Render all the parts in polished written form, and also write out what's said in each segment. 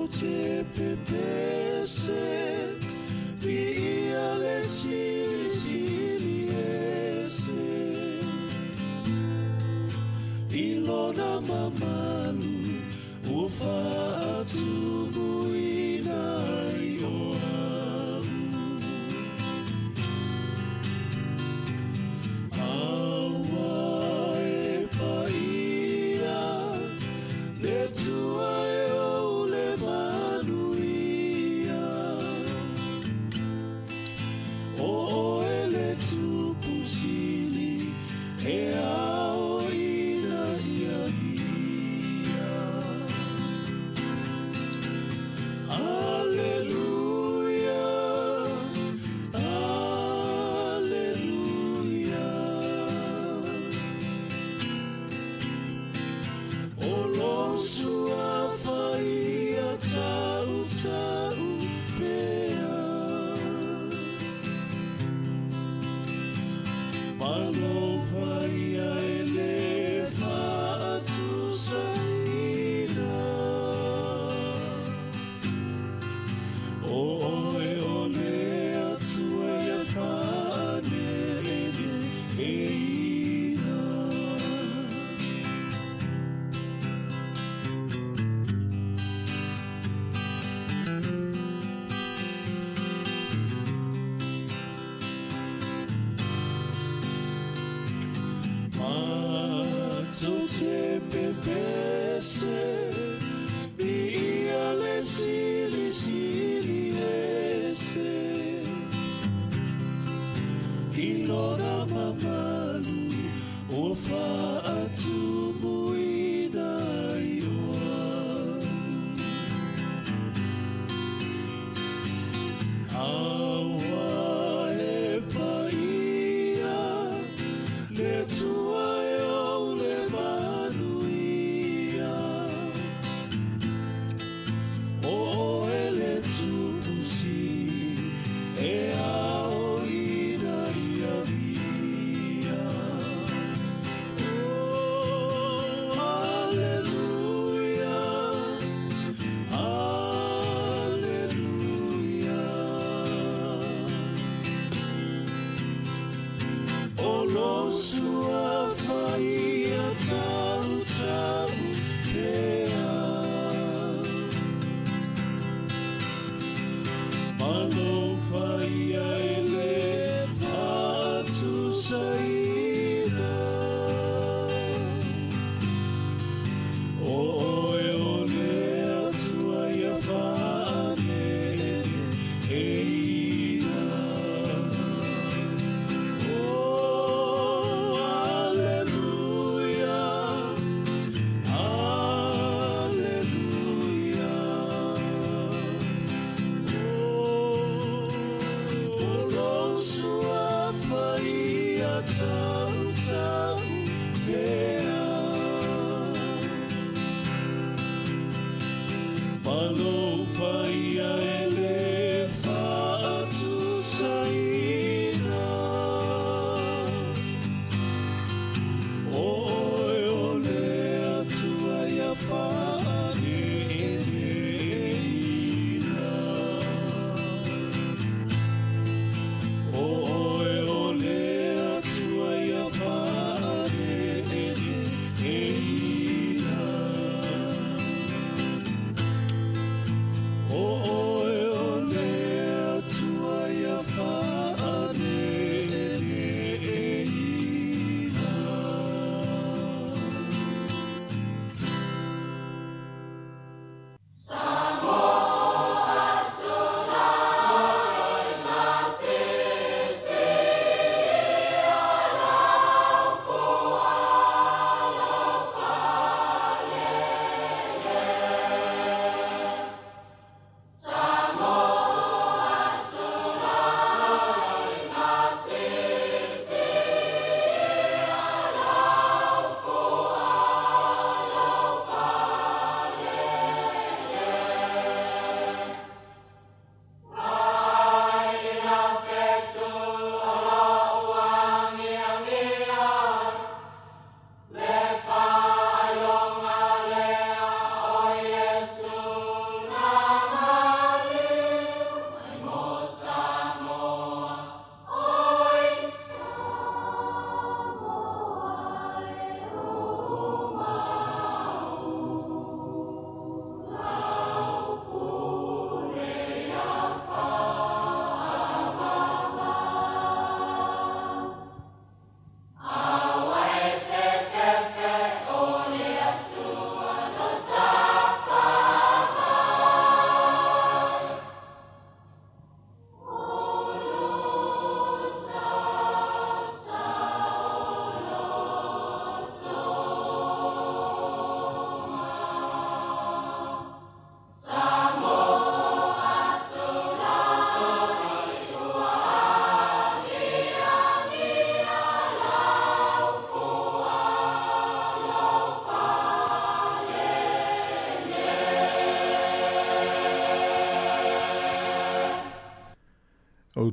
Matou te pepese, Viia le Silisili Ese. I lona mamalu ua faatumuina i o au. Aua e paia, le Atua e ou le manuia. O oe le Tupu Sili e aoina ia ia. Aleluia, Aleluia. O lou suafa ia tautau pea. Ma lou paia e lē faatusaina. O oe o le Atua ia faaneeneeina. Matou te pepese, Viia le Silisili Ese. I lona mamalu ua faatumuina i o au. Aua e paia, le Atua e ou le manuia.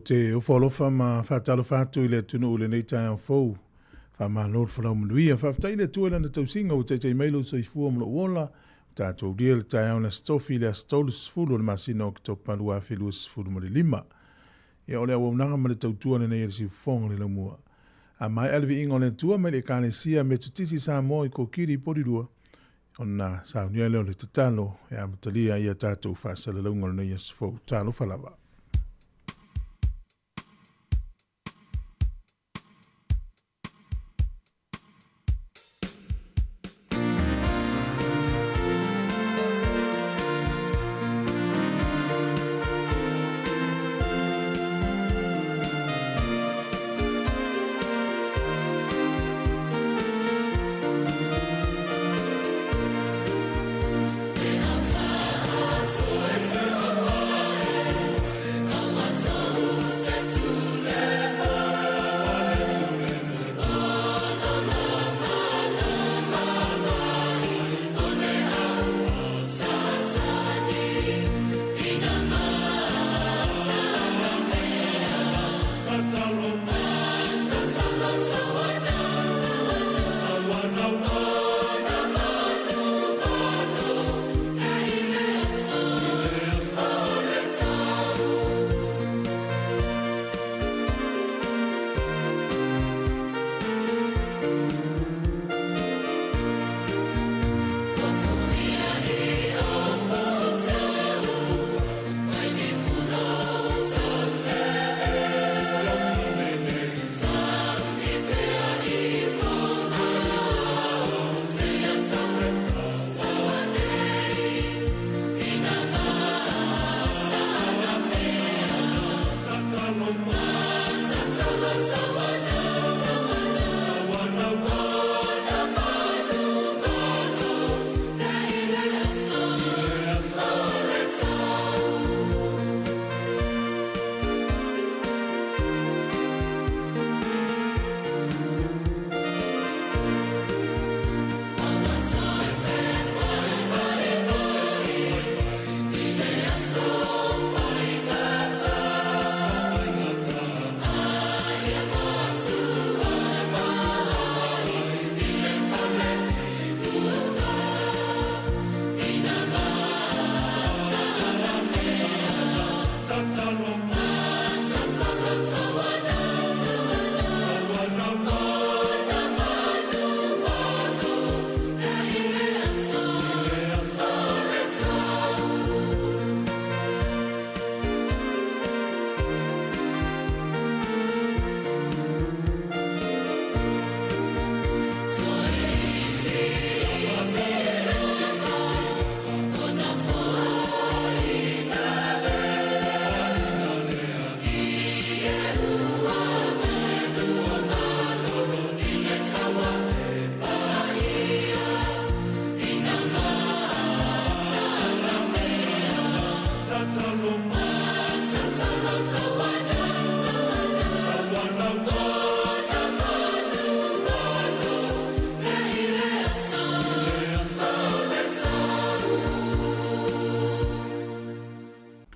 te ofo alofa ma faatalofa atu i le atunuu i lenei taeao fou. Faamalo le folau manuia. Faafetai i le Atua i Lana tausiga ua taitai mai lou soifua ma lou ola. Ua tatou lia le taeao i le Aso Tofi i le aso 30 o le masina o Oketopa 2025. Ia, o le auaunaga ma le tautua lenei a le Siufofoga o le Laumua. A maea le viiga o le Atua mai le Ekalesia Metotisi Samoa i Kokiri i Polilua, ona saunia lea o le tatalo e amatalia ai a tatou faasalalauga o lenei aso fou. Talofa lava.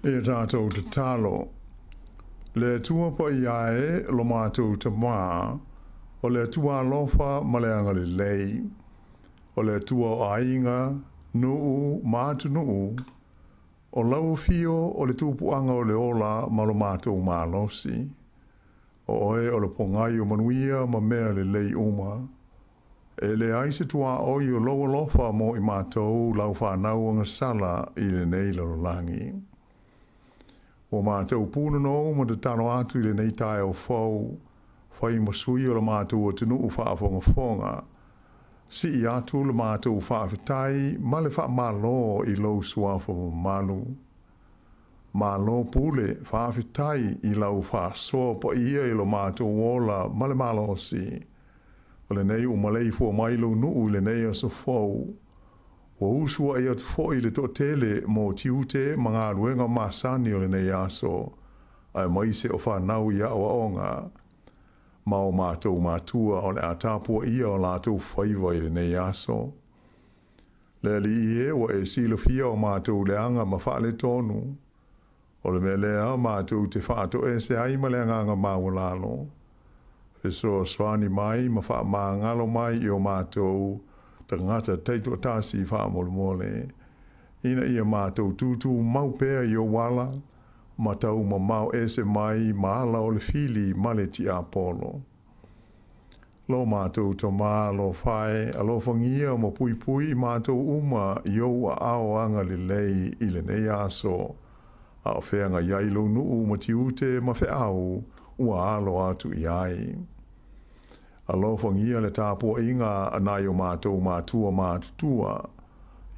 E tatou tatalo. Le Atua paia e lo matou Tamā, o le Atua alofa ma le agalelei, o le Atua o aiga, nuu ma atunuu, o lau afio o le tupuaga o le ola ma lo matou malosi. O oe o le pogai o manuia ma mea lelei uma. E leai se tuaoi o lou alofa mo i matou lau fanau agasala i lenei lalolagi. Ua matou pūnonou ma tatalo atu i lenei taeao fou, fai ma sui o le matou atunuu faafogafoga. Sii atu le matou faafetai ma le faamalo i lou suafa mamalu. Malo pule, faafetai i lau faasoa paia i lo matou ola ma le malosi. O lenei ua maleifua mai lou nuu i lenei aso fou. Ua usuai atu foi le toatele mo tiute ma galuega masani o lenei aso, aemaise o fanau i aoaoga ma o matou matua o le a tapuaia o latou faiva i lenei aso. Le Alii e, ua e silafia o matou leaga ma faaletonu. O le mea lea matou te faatoese ai ma le agaga maualalo. Fesoasoani mai ma faamagalo mai i o matou tagata taitoatasi faamolemole, ina ia matou tutumau pea i ou ala, ma taumamao ese mai ma ala o le fili ma le tiapolo. Lo matou Tama alofa e, alofagia ma puipui i matou uma i ou aao agalelei i lenei aso, a o feagai ai lou nuu ma tiute ma feau ua alo atu i ai. Alofagia le tapuaiga a nai o matou matua matutua,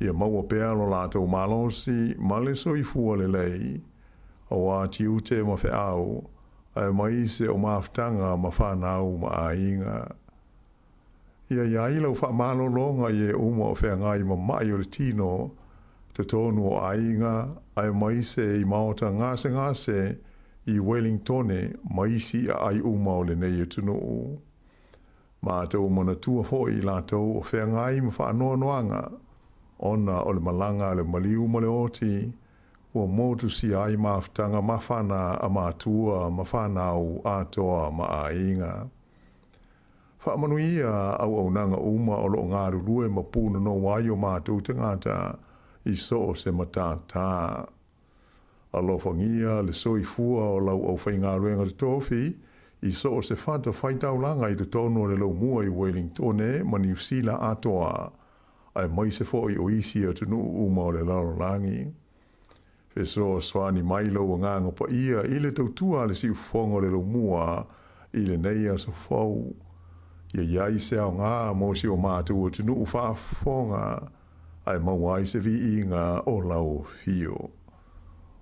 ia maua pea lo latou malosi ma le soifua lelei, auā tiute ma feau, aemaise o mafutaga ma fanau ma aiga. Ia i ai lau faamalologa i e uma o feagai ma ma'i o le tino, totonu o aiga, aemaise i maota gasegase i Welingtone ma isi aai uma o lenei atunuu. Matou manatua foi i latou o feagai ma faanoanoaga ona o le malaga a le maliu ma le oti, ua motusia ai mafutaga mafana a matua ma fanau atoa ma aiga. Faamanuia auaunaga uma o lo o galulue ma punonou ai o matou tagata i so o se matata. Alofagia le soifua o lau aufaigaluega totofi i so o se fatafaitaulaga i totonu o le laumua i Welingtone ma Niu Sila atoa, aemaise foi o isi atunuu uma o le lalolagi. Fesoasoani mai lou Agaga Paia i le tautua a le siufofoga o le laumua i lenei aso fou. Ia i ai se aoga mo si o matou atunuu faafofoga, ae maua ai se viiga o lau afio.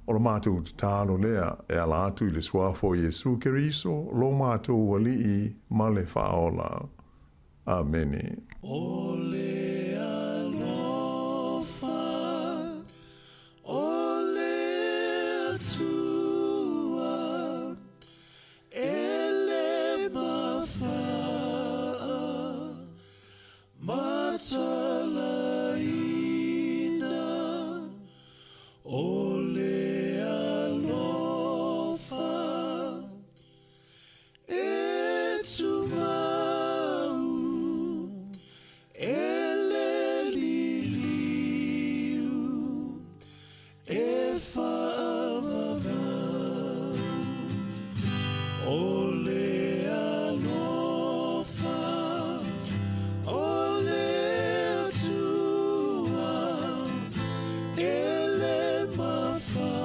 O la matou tatalo lea e ala atu i le Suafa o Iesu Keriso, lo matou Alii ma le Faaola. Amene. O le alofa o le Atua e le mafaa matalaina, o le alofa e tumau e le liliu e faavavau, o le alofa o le Atua e le mafaa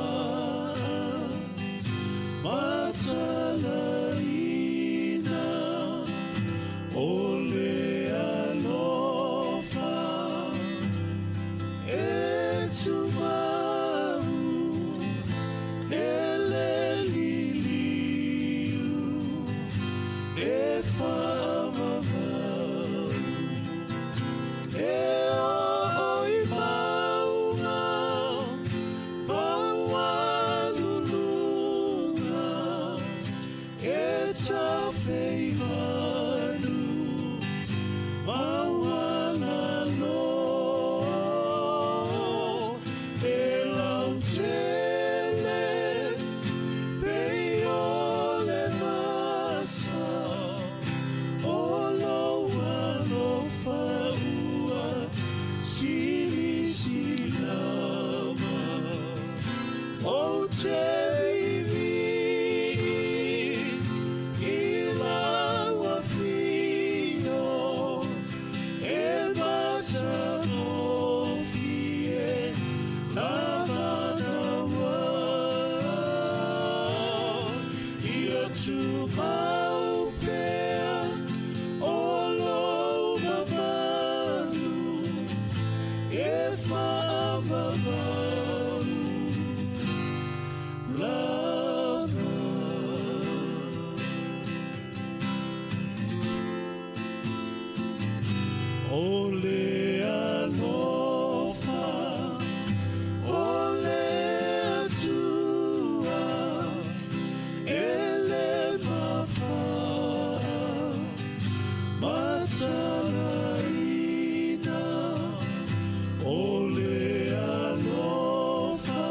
matalaina, o le alofa e tumau e le liliu e faavavau, e oo i mauga maualuluga, e tafeivanu maualalo, e lautele pei o le vasa, o lou alofa ua silisili lava, ou te viivii i lau afio, e matagofie lava naua, ia tumau pea o lou mamalu, e faavavau lava. O le alofa o le Atua e le mafaa matalaina, o le alofa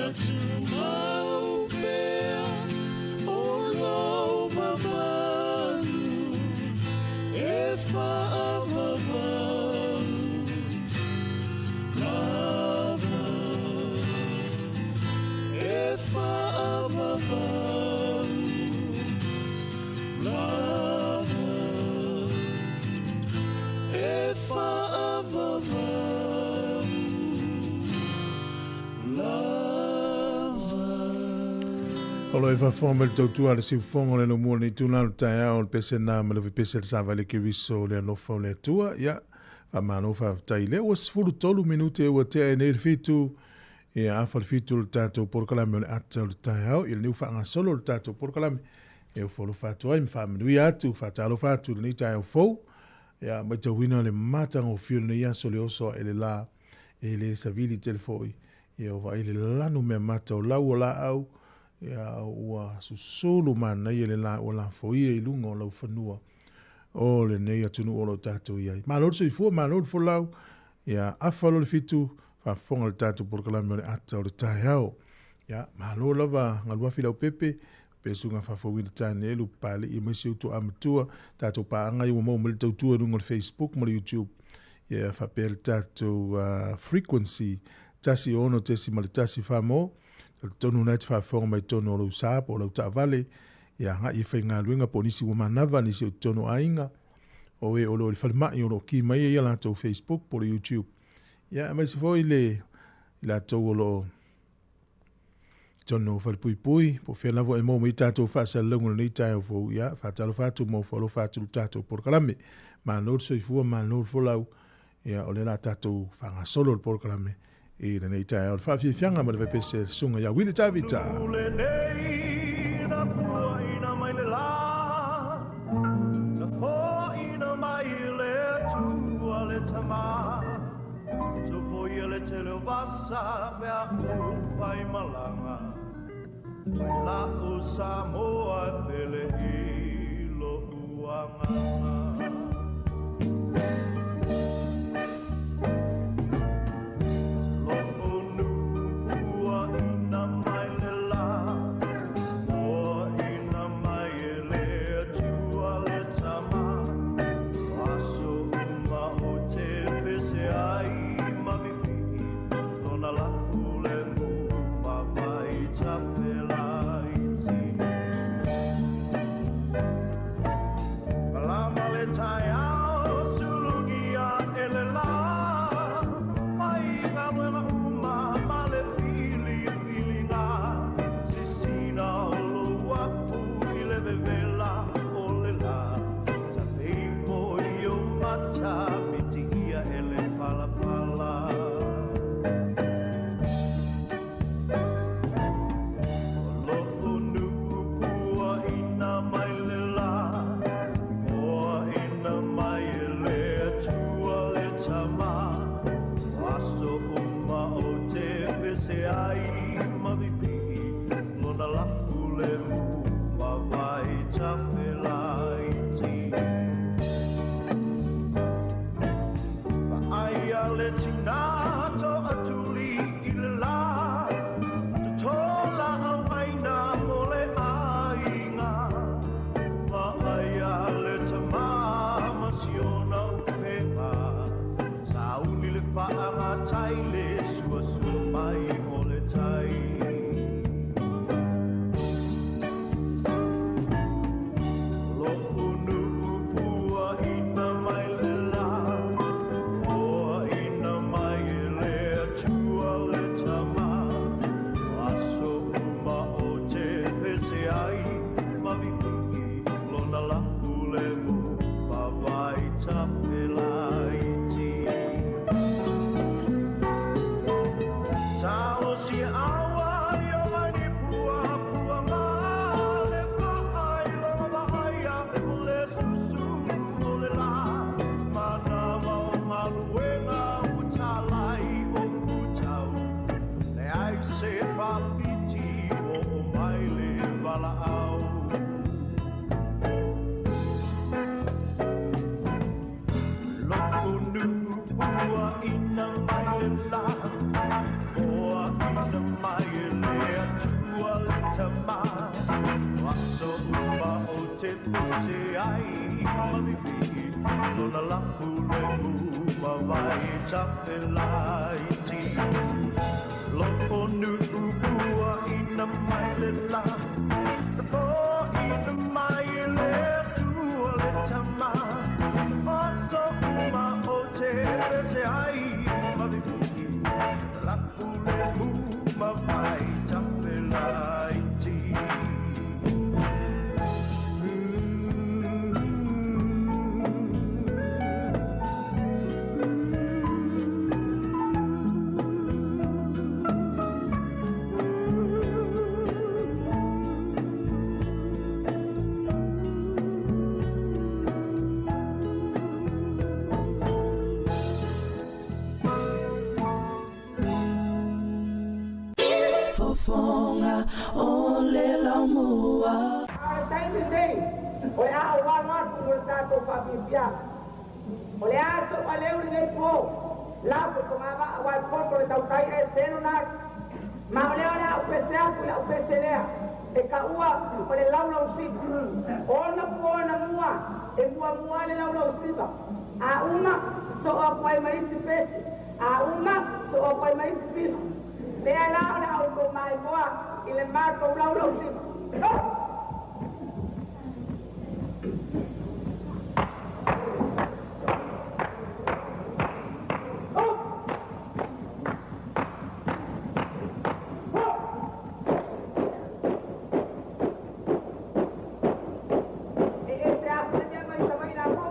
Ia tumau pea o lou mamalu e faavavau lava, e faavavau lava, e faavavau lava. O lo e faafofoga mai le tautua a le siufofoga o le lomua o lenei itula o le taeao o le pese lena ma le pese le savali Keriso o le alofa o le Atua. Ia, faamalo faafetai. Lea ua 13 minute ua tea ai nei le 7, ia afa le 7 o le tatou polokalame o le ata o le taeao. Ia lenei ua faagasolo le tatou polokalame e ofo alofa atu ai ma faamanuia atu, faatalofa atu i lenei taeao fou. Ia, matauina le matagofie o lenei aso le oso ae le la e le savili tele foi. Ia, ua vaai le lanu mea mata o lau o laau, ia, ua susulu manaia le la ua lafoia i luga o laufanua o lenei atunuu o lo o tatou i ai. Malo le soifua, malo le folau, ia afa loa le 7, faafofoga le tatou polokalame o le ata o le taeao. Ia, malo lava galuafi lau pepe, pe suga faafouina Tanielu, Papalii aemaise o Tuamatua, tatou paaga ia ua maua mai le tautua i luga o le Facebook ma le YouTube. Ia faapea le tatou frequency 106.1 Samoa. Talitonu na e te faafofoga mai totonu o lou sa po o lau taavale, ia agai e faigaluega po o nisi ua manava, nisi o totonu o aiga, o e o lo o i le falemai o lo o ki mai ai ia latou Facebook po o le YouTube. Ia aemaise foi le i latou o lo o totonu o falepuipui, po o fea lava e maua mai tatou faasalalauga o lenei taeao fou, ia faatalofa atu ma ofo alofa atu i le tatou polokalame. Malo le soifua, malo le folau, ia o lea o le a tatou faagasolo le polokalame i lenei taeao. Le faafiafiaga ma le vaipese le susuga ia Wili Tavita. Lenei na puaina mai le la, na foaina mai le Atua le Tama. Sopoia le tele o vasa pe a ou fai malaga, mai la'u Samoa e pele i lo'u agaga. Lo'u nuu puaina mai le la, puaina mai e le Atua le Tama. O aso uma ou te pese ai ma vivii, lona lafu le mu ma vai tafelaiti. Malama te pese ai mavifi lona lafu le mu ma vai tafe laiti. Loko nuu ua ina mai le la, po ina mai le tua le tama. Aso uma o te pese ai mavifi lafu le mu ma vai tafe laiti. Fofoga o le laumua. Taimi o le a o alo atu mo le tatou faafiafiaga. O le aso aleu lenei po, lapo togava'a uae poto le tautai e selo na atu. Ma o lea o le a upese atu i la'u pese lea, e ka'ua o le laulausiva. Ona puona mua, e muamua le laulausiva. A uma, so'o aku ai ma isi pese. A uma, so'o aku ai ma isi pisi. Lea la o le a outou maimoa i le matou laulausiva. Oh! E ese afu le mea mai savai la mo.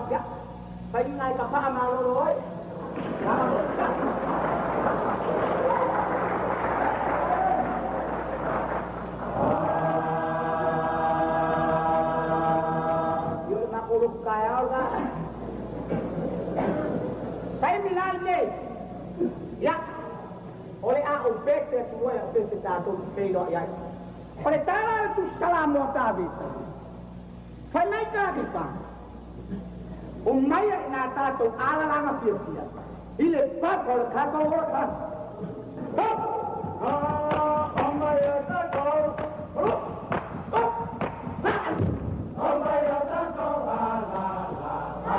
Ia, faiga e ka faamalolo oe. Io le makolo kaeao la. Taimi la lenei. Ia, o le a ou pese atu oe au pese tatou te feiloai ai. O le tala o le tusi salamo a Tavita. Fai mai Tavita. O mai ai nā tātou alalanga fiafia. I le papa o le tatou ola tasi. Hop! Ah, o mai a tātou. Oh! Oh! Ah! O mai a tātou. La, la, la, la.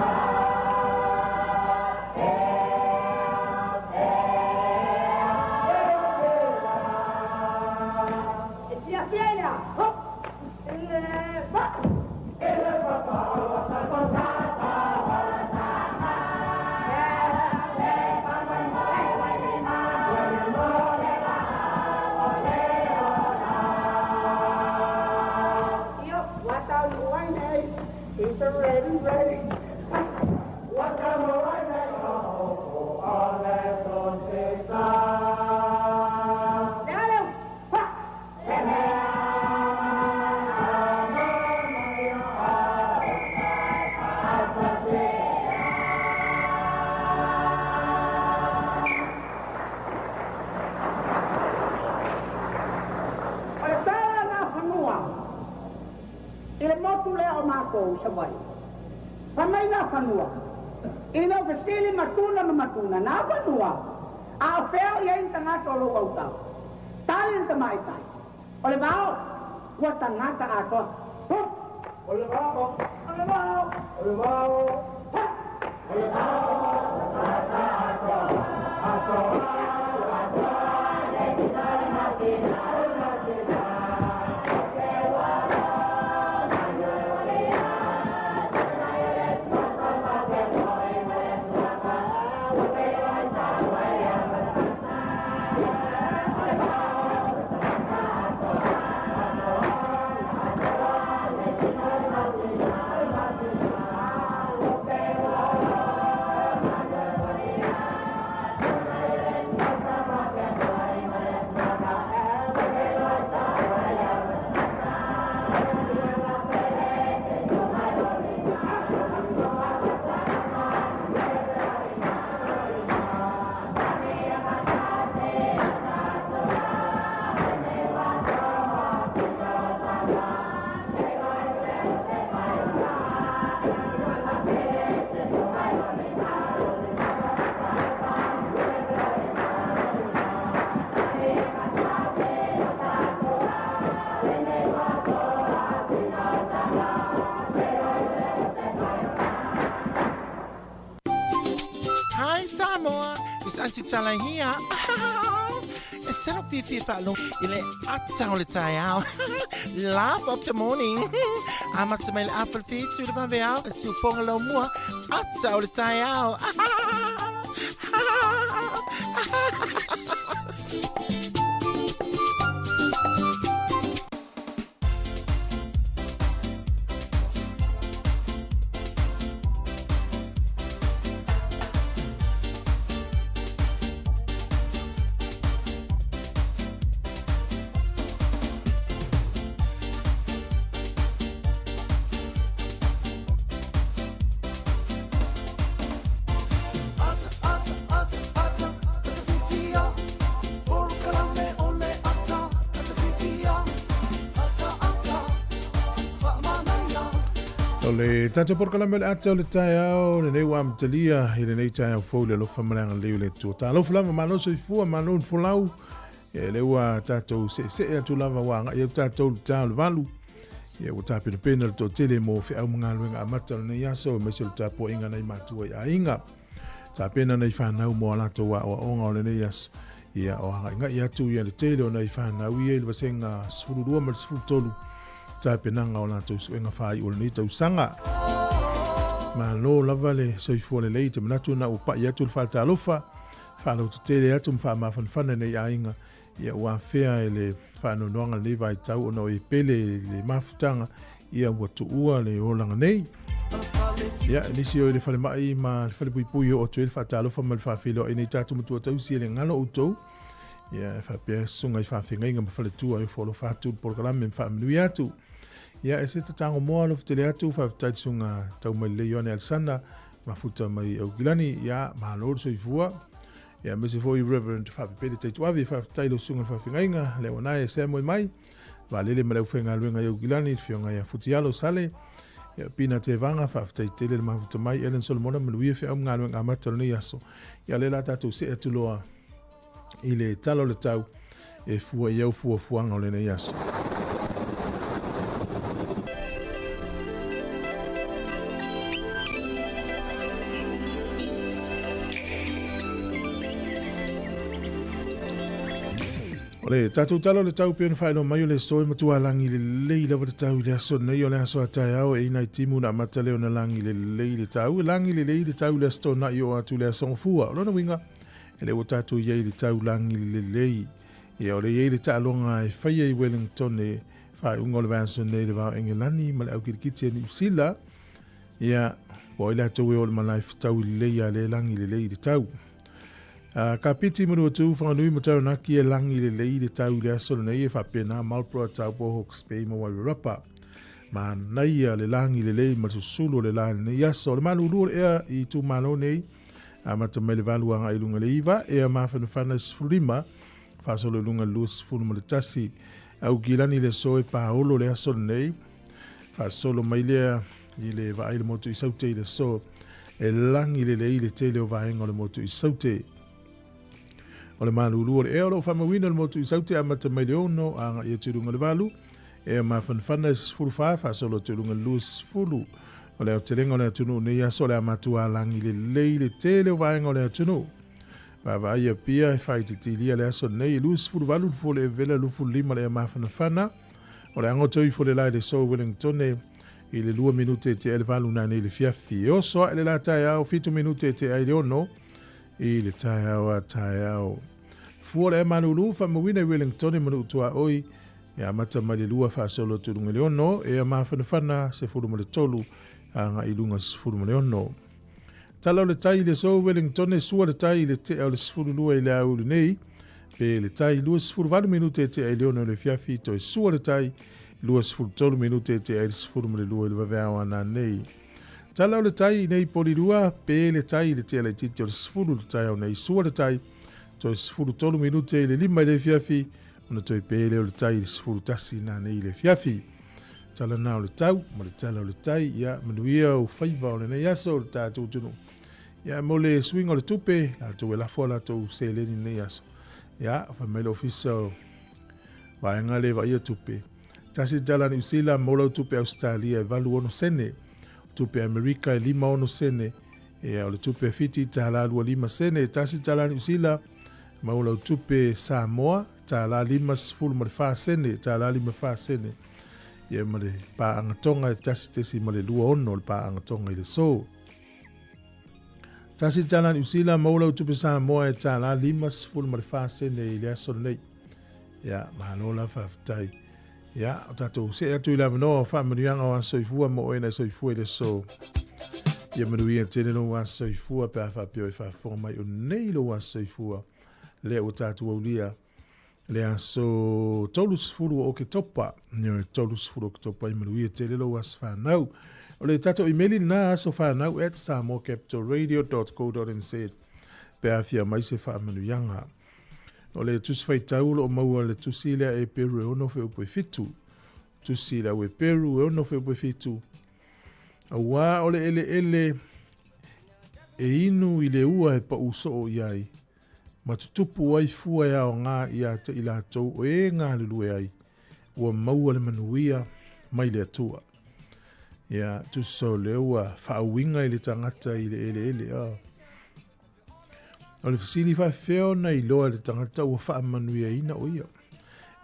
matou i Savaii. Fai mai na fanua, I lou fesili matuna ma matuna, na fanua, a o fea o i ai ni tagata o lou autao? Tali le tamaitai, O le vao, ua tagata atoa. Huh! O le vao, o le vao, o le vao, huh! O le vao, ua tagata atoa, atoa, atoa, le tina le masina, le masina. O te uala, Hi Samoa, it's Auntie Tala here. E selo fifi whaalogo i le ata o le taeao. Laugh of the morning. Amata mai le afa le whitu le vave ao, e siufonga lau mua, ata o le taeao. O le tatou polokalame o le ata o le taeao lenei ua amatalia i lenei taeao fou le alofa ma le agalelei o le Atua. Talofa lava, malo soifua, malo le folau. E le ua tatou seesee atu lava ua agai au tatou le ta o le valu. Ia ua tapenapena le toatele mo feau ma galuega amata o lenei aso aemaise o le tapuaiga nai matua i aiga. Tapena nei whanau mo a latou aoaoga o lenei aso. Ia o agaigai atu ia le tele o nei whanau ia i le vasenga 12 ma le 13 tapenaga o latou suega whai o lenei tausaga. Malo lava le soifua lelei te manatu na ua pai atu le whaatalofa, whaalotetele atu ma whaamafanafana nei aiga, ia ua afea e le whaanoanoaga lenei vaitau ona o e pele le mafutaga, ia ua tuua le olaga nei. Ia, nisi o i le falemai ma le falepuipui o atu ai le faatalofa ma le faafeiloai nei tatou matua tausi e le galo outou. Ia, e faapea susuga i faafeagaiga ma faletua e ofo alofa atu le polokalame ma faamanuia atu. Ia, e se tatago moa alofa tele atu, faafetai le susuga Taumailelei Ioane Alesana, mafuta mai Aukilani, ia, malo le soifua. Ia, aemaise foi Reverend Faapepele Taituave, faafetai lau susuga i le faafeagaiga, le auanae e Samuel mai, Vaalele ma le aufaigaluega i Aukilani, le afioga ia Futialo Sale, ia Pina Tevaga, faafetai tele le mafuta mai, Ellen Solomona, manuia feau ma galuega amata o lenei aso. Ia, lea la tatou see atu loa i le tala o le tau e fua i au fuafuaga o lenei aso. O le tatou tala o le tau pei ona faailoa mai o le aso e matua lagi lelei lava le tau i le aso nei o le aso a taeao e i nai timu na amata lea ona lagi lelei le tau. E lagi lelei le tau i le aso Toonai o atu i le aso Gafua. O lona uiga, e le ua tatou i ai i le tau lagi lelei. Ia, o le i ai le taaloga e faia i Wellington e faaiuga o le vaiaso nei i le vao Engelani ma le aukilikiti a Niu Sila. Ia, ua oi latou e o le malae fetaui lelei a le lagi lelei le tau. Ka piti Manuatu, Whanganui ma Taranaki e lagi lelei le tau i le aso lenei e faapena Marlborough, Taupo, Hawke's Bay ma Wairarapa. Manaia le lagi lelei ma le susulu o le la i lenei aso. O le malulu o le ea i itumalo nei, amata mai le 8 agai i luga i le 9, ea mafanafana i 15, faasolo i luga i le 21. Aukilani le aso e paolo le aso lenei, faasolo mai lea I le vaai le motu i Saute i le aso, e lagi lelei le tele o vaega o le motu i Saute. O le malulu o le ea o lo o faamauina le motu i Saute amata mai le 6 agai atu i luga o le 8, ea mafanafana e 14 faasolo atu i luga o le 20. O le aotelega o le atunuu nei aso o le a matua lagi lelei le tele o vaega o le atunuu. Vaavaai Apia e faaitiitilia le aso lenei e 28 le fua o le evela 25 le ea mafanafana. O le agoto ifo le la i le aso Wellingtone i le 2 minute e tea i le 8 nanei i le fiafi. E oso ae le la taeao 7 minute e tea i le 6 i le taeao a taeao. Fua o le ea malulu faamauina i Wellingtone ma Nuu Tuaoi e amata mai le 2 faasolo atu i luga i le 6, ea mafanafana 13 agai i luga 16. Tala o le tai i le aso Wellingtone sua le tai i le tea o le 12 i le aoauli nei, pe le tai 28 minute e tea i le 6 i le afiafi, toe sua le tai 23 minute e tea i le 12 i le vaveao a nanei. Tala o le tai i nei Polirua, pe le tai i le tea laitiiti o le 10 i le taeao nei, sua le tai toe 13 minute i le 5 i le afiafi, ona toe pe lea o le tai i le 11 nanei i le afiafi. Tala na o le tau ma le tala o le tai, ia manuia ou faiva o lenei aso o le tatou atunuu. Ia mo le suiga o le tupe, latou e lafo a latou seleni lenei aso. Ia, fai mai le ofisa o vaega le vaaia tupe. $1 Niu Sila mo lau tupe Ausetalia e 86 sene. Tupe Amerika e 56 sene. Ia, o le tupe Fiti tala 25 sene. $1 Niu Sila mau lau tupe Samoa tala 54 sene, tala 54 sene. Ia ma le paaga Tonga e 1.26 le paaga Tonga i le aso. $1 Niu Sila maua lau tupe Samoa e tala 54 sene i le aso lenei. Ia, malo la faafetai. Ia, o tatou see atu i le avanoa o faamanuiaga o aso soifua mo oe na e soifua i le aso. Ia manuia tele lou aso soifua pe a faapea e faafofoga mai o nei lou aso soifua. Lea ua tatou aulia le aso 30 o Oketopa. Ioe, 30 o Oketopa, ia manuia tele lou aso fanau. O le tatou imeli lena asofanau@samoacapitalradio.co.nz pe a fia mai se faamanuiaga. O le tusi faitau o lo o maua le tusi lea Eperu e 6 fuaiupu e 7. Tusi le au Eperu e 6 fuaiupu e 7. Auā o le eleele e inu i le ua e paʻu soo i ai, ma tutupu ai fua e aoga ia te i latou o e galulue ai, ua maua le manuia mai le Atua. Ia, tusa o lea ua faauiga i le tagata i le eleele. Oh. O le fesili faafefea ona iloa e le tagata ua faamanuiaina o ia.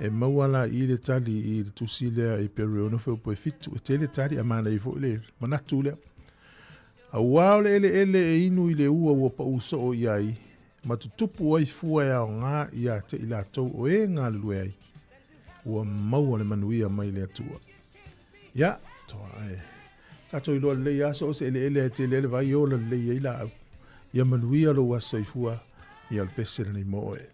E maua la i le tali i le tusi lea i Peru e 6 fuaiupu e 7. E tele tali a manaia foi le manatu lea. Auā o le eleele e inu i le ua ua paʻu soo i ai, ma tutupu ai fua e aoga ia te i latou o e galulue ai, ua maua le manuia mai le Atua. Ia, toa e. Tatou iloa lelei lava so o se eleele e tele ai le vai e ola lelei ai laau. Ia manuia lou aso soifua, ia o le pese lenei mo oe.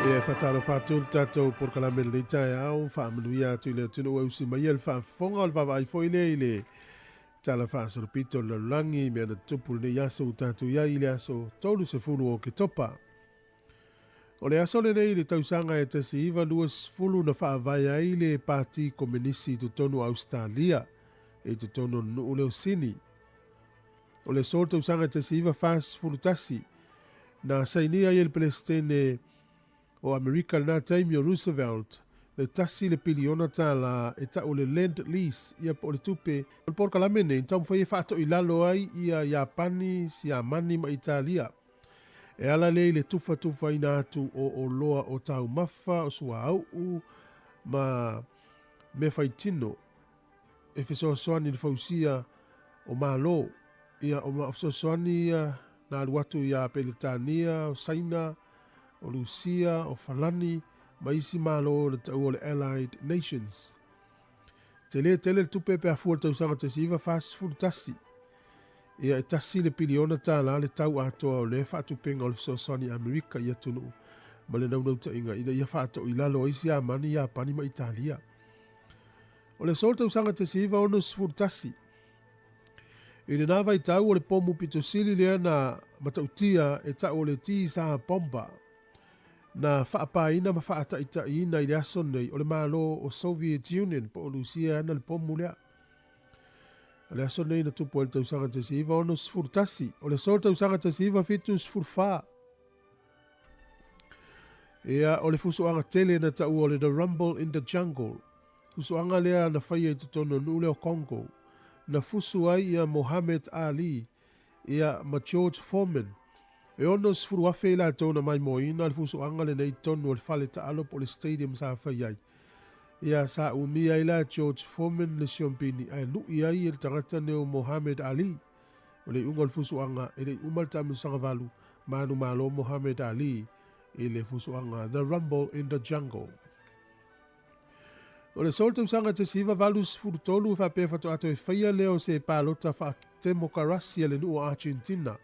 Ia e faatalofa atu le tatou polokalame i lenei taeao, faamanuia atu i le atunuu e usi mai ai le faafofoga o le vaavaai foi lea i le Tala Faasolopito o le Lalolagi i mea na tutupu i lenei aso ua tatou i ai i le aso 30 o Oketopa. O le aso lenei i le tausaga e 1920 na faavae ai le Pati Komenisi i totonu o Ausetalia i totonu o le nuu lea o Sini. O le aso o le tausaga e 1941 na sainia ai e le Peresetene o Amerika i lena taimi o Roosevelt le tasi le piliona tālā e ta'u o le Lend Lease ia po o le tupe O le polokalame nei na taumafai e faatoilalo ai ia Iapani, Siamani ma Italia e ala lea i le tufatufaina atu o oloa o taumafa, o suauu ma mea faitino e fesoasoani i le fausia o Malo. Ia, o fesoasoani ia na alu atu iā Peretania, o Saina, o Lusia, o Falani ma isi Malo na taua o le Allied Nations. Tele tele le tupe pe a fua i le tausaga 1941. Ia, e tasi le piliona tālā le tau atoa o lea faatupenga o le fesoasoani a Amerika i atunuu ma le naunautaiga ina ia faatoilalo ai Siamani, Iapani ma Italia. O le aso o le tausaga 1961, i lena vaitau o le pomu pito sili lea na matautia e ta'u o le Tsar Bomba, na faapaina ma faataitaiina i le aso nei o le Malo o Soviet Union po o Lusia e ana le pomu lea. O le aso nei na tupu ai le tausaga 1961, o le aso o le tausaga 1974. Ia, o le fusoaga tele na taua o le The Rumble in the Jungle, fusoaga lea na faia i totonu o le nuu lea o Congo, na fusu ai ia Mohamed Ali ia ma George Foreman. E 60,000 i latou na maimoaina le fusoaga lenei i totonu o le fale taalo po o le stadium sa fai ai. Ia, sa umia ai la George Foreman le siompini ae lu'i ai e le tagata nei o Mohamed Ali. O le iuga o le fusuaga, e le i uma le taamilosaga valu, manumalo Mohamed Ali i le fusuaga The Rumble in the Jungle. O le sole tausaga 1983 e faapea faatoa toe faia lea o se palota faatemokarasi a le nuu o Argentina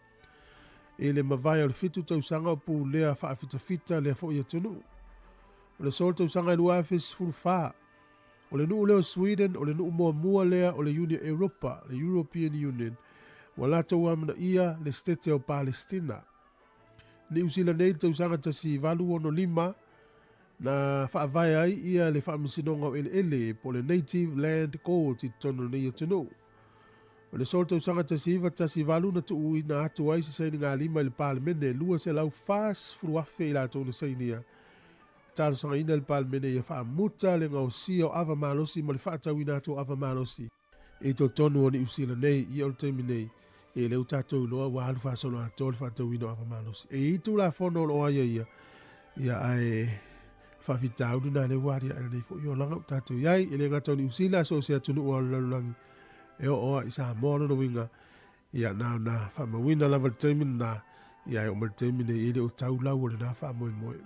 i le mavae o le fitu tausaga o pulea faafitafita lea foi atunuu. O le sole tausaga 2014, O le nuu lea o Sweden o le nuu muamua lea o le Iuni Europa, le European Union, ua latou amanaia le Setete o Palestina. Niu Sila nei i le tausaga 1865 na faavae ai ia le Faamasinoga o Eleele po o le Native Land Court i totonu o lenei atunuu. O le solo tausaga 1918 na tuuina atu ai se sainigalima i le Palemene 240,000 i latou na sainia Talosagaina le Palemene ia faamuta le gaosia o ava malosi ma le faatauina atu o ava malosi i totonu o Niu Sila nei i o le taimi nei. E lea ua tatou iloa ua alu faasoloatoa le faatauina o ava malosi. E i ai Tulafono o lo o aiaia, ia ae faafitauli na lea ua aliae lenei foi olaga ua tatou i ai. E le gata o Niu Sila, so o se atunuu lava o le lalolagi e oo lava i Samoa. O lona uiga, ia na ona faamauina lava le taimi lena, ia ae oo mai le taimi nei e le o tau lau o lena faamoemoe.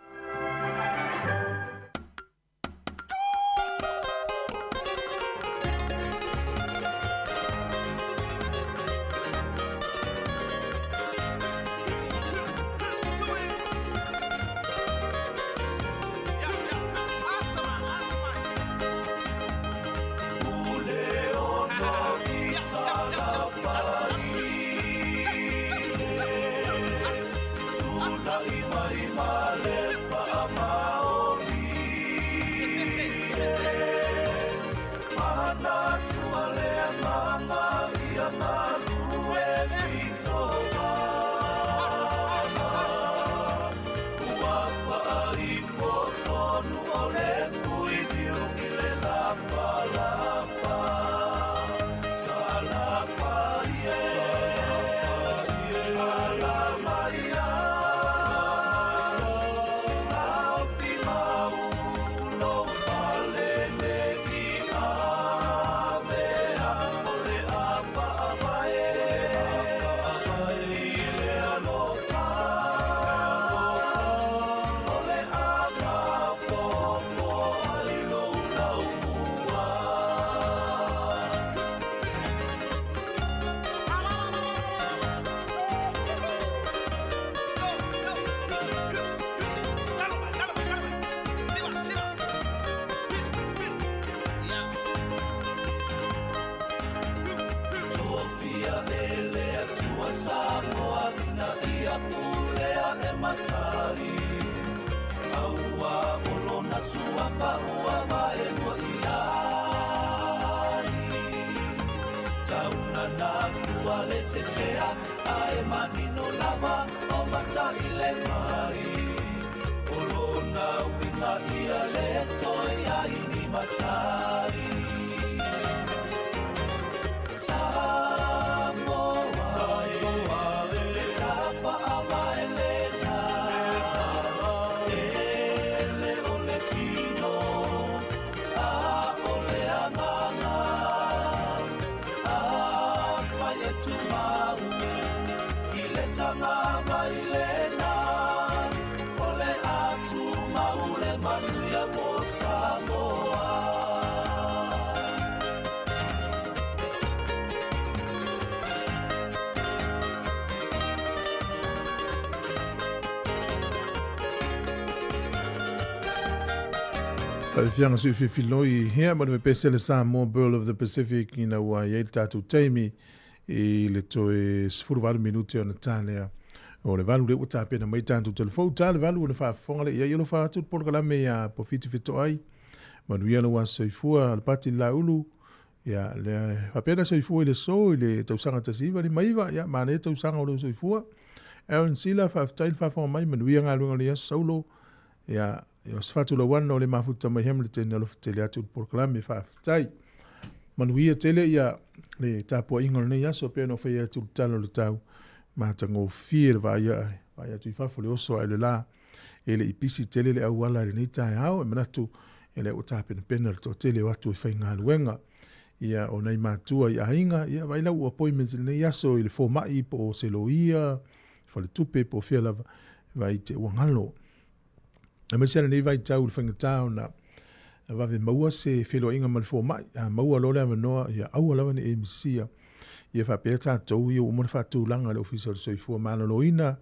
Faafiafiaga sui filifiloi hea ma le pepese le Samoa Pearl of the Pacific ina ua i ai le tatou taimi i le toe 18 minute ona ta lea o le 8. Lea ua tapena mai tatou telefou ta le 8 ona faafofoga lea i ai. Alofa atu le polokalame ia Pofiti Fetoai. Manuia lou aso soifua le pati le laulu. Ia lea faapena soifua i le so i le tausaga 1959. Ia manaia tausaga o lou soifua. Aaron Sila, faafetai le faafofoga mai, manuia galuega o le aso Saulo. Ia Iosefatu Lauana o le mafuta mai Hamilton, alofa tele atu le polokalame, faafetai. Manuia tele ia le tapuaiga o lenei aso, pei ona fai atu le tala o le tau matagofie le vaai atu i fafo le oso ae le la e le i pisi tele le auala i lenei taeao. E manatu e lea ua tapenapena le toatele o atu e faigaluega. Ia o nai matua i aiga, ia vai lau appointments i lenei aso i le fomai po o se loia, faletupe po o fea lava, vai te ua galo. Aemaise lenei vaitau i le faigata ona vave maua se feloaiga ma le fomai. A maua loa le avanoa, ia aua lava ne i e misia. Ia faapea tatou ia ua uma ona faatulaga e le Ofisa o le Soifua Maloloina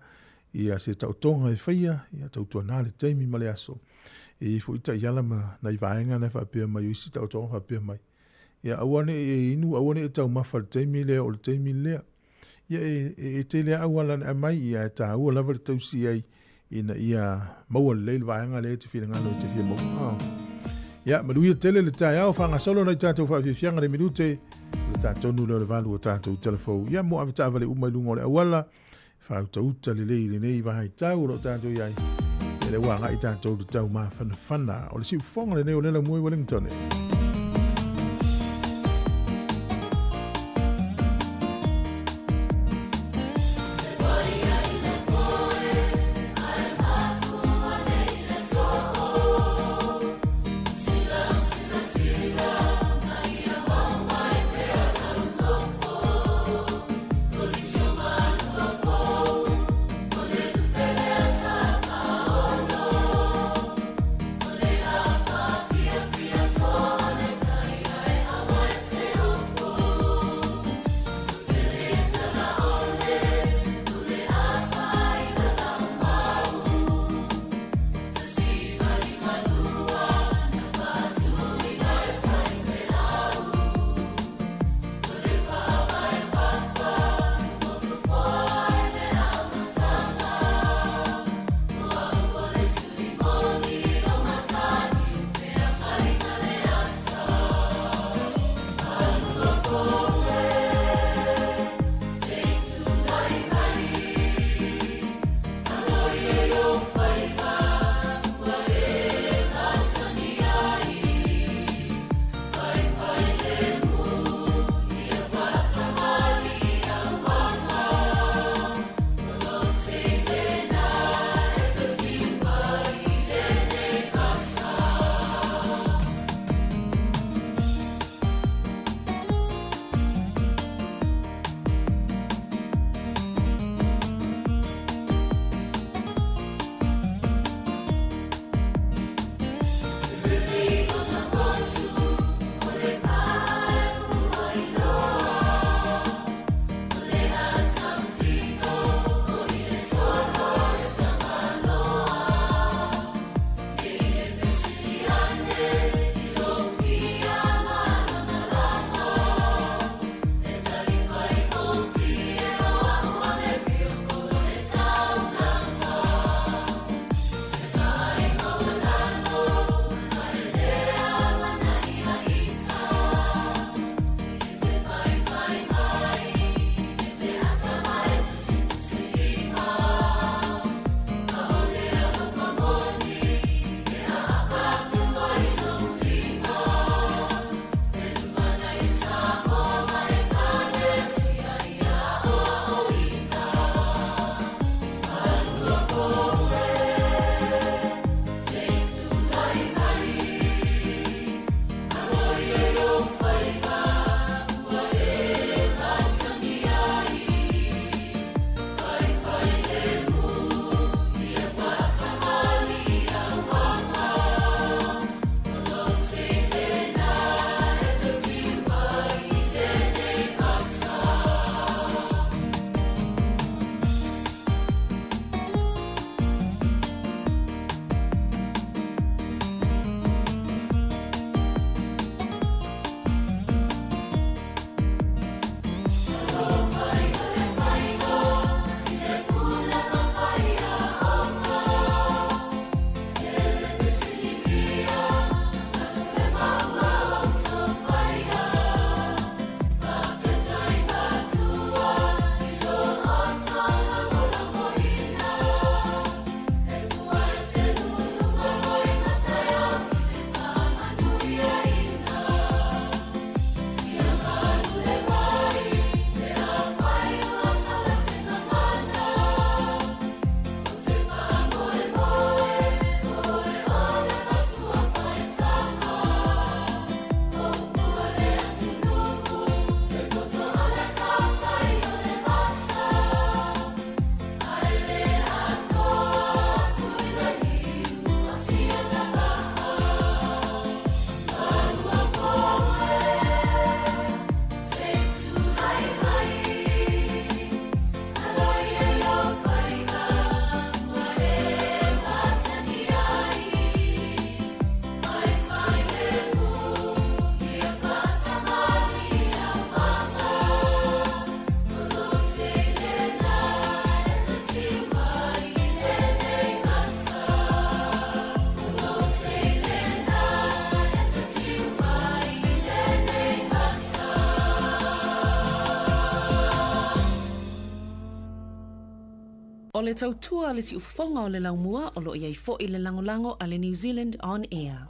ia se taotoga e faia, ia tautuana le taimi ma le aso. E i ai foi taiala ma nai vaega na e faapea mai o isi taotoga faapea mai. Ia aua ne i e inu, aua ne i e taumafa i le taimi lea o le taimi lea. Ia e tele lava auala na aumai, ia e taua lava le tausi ai ina ia maua lelei le vaega lea e te finagalo e te fia maua. Ia, manuia tele le taeao, faagasolo nai tatou faafiafiaga le minute, le tatonu lea o le 8 o tatou telefou. Ia, mo avetaavale uma i luga o le auala, faautauta lelei i lenei vaitau o lo o tatou i ai. Ia lea ua agai tatou le tau mafanafana. O le siufofoga lenei o Lela Moe Wellington. le tautua a le siufofoga o le laumua o lo o i ai foi le lagolago a le New Zealand On Air.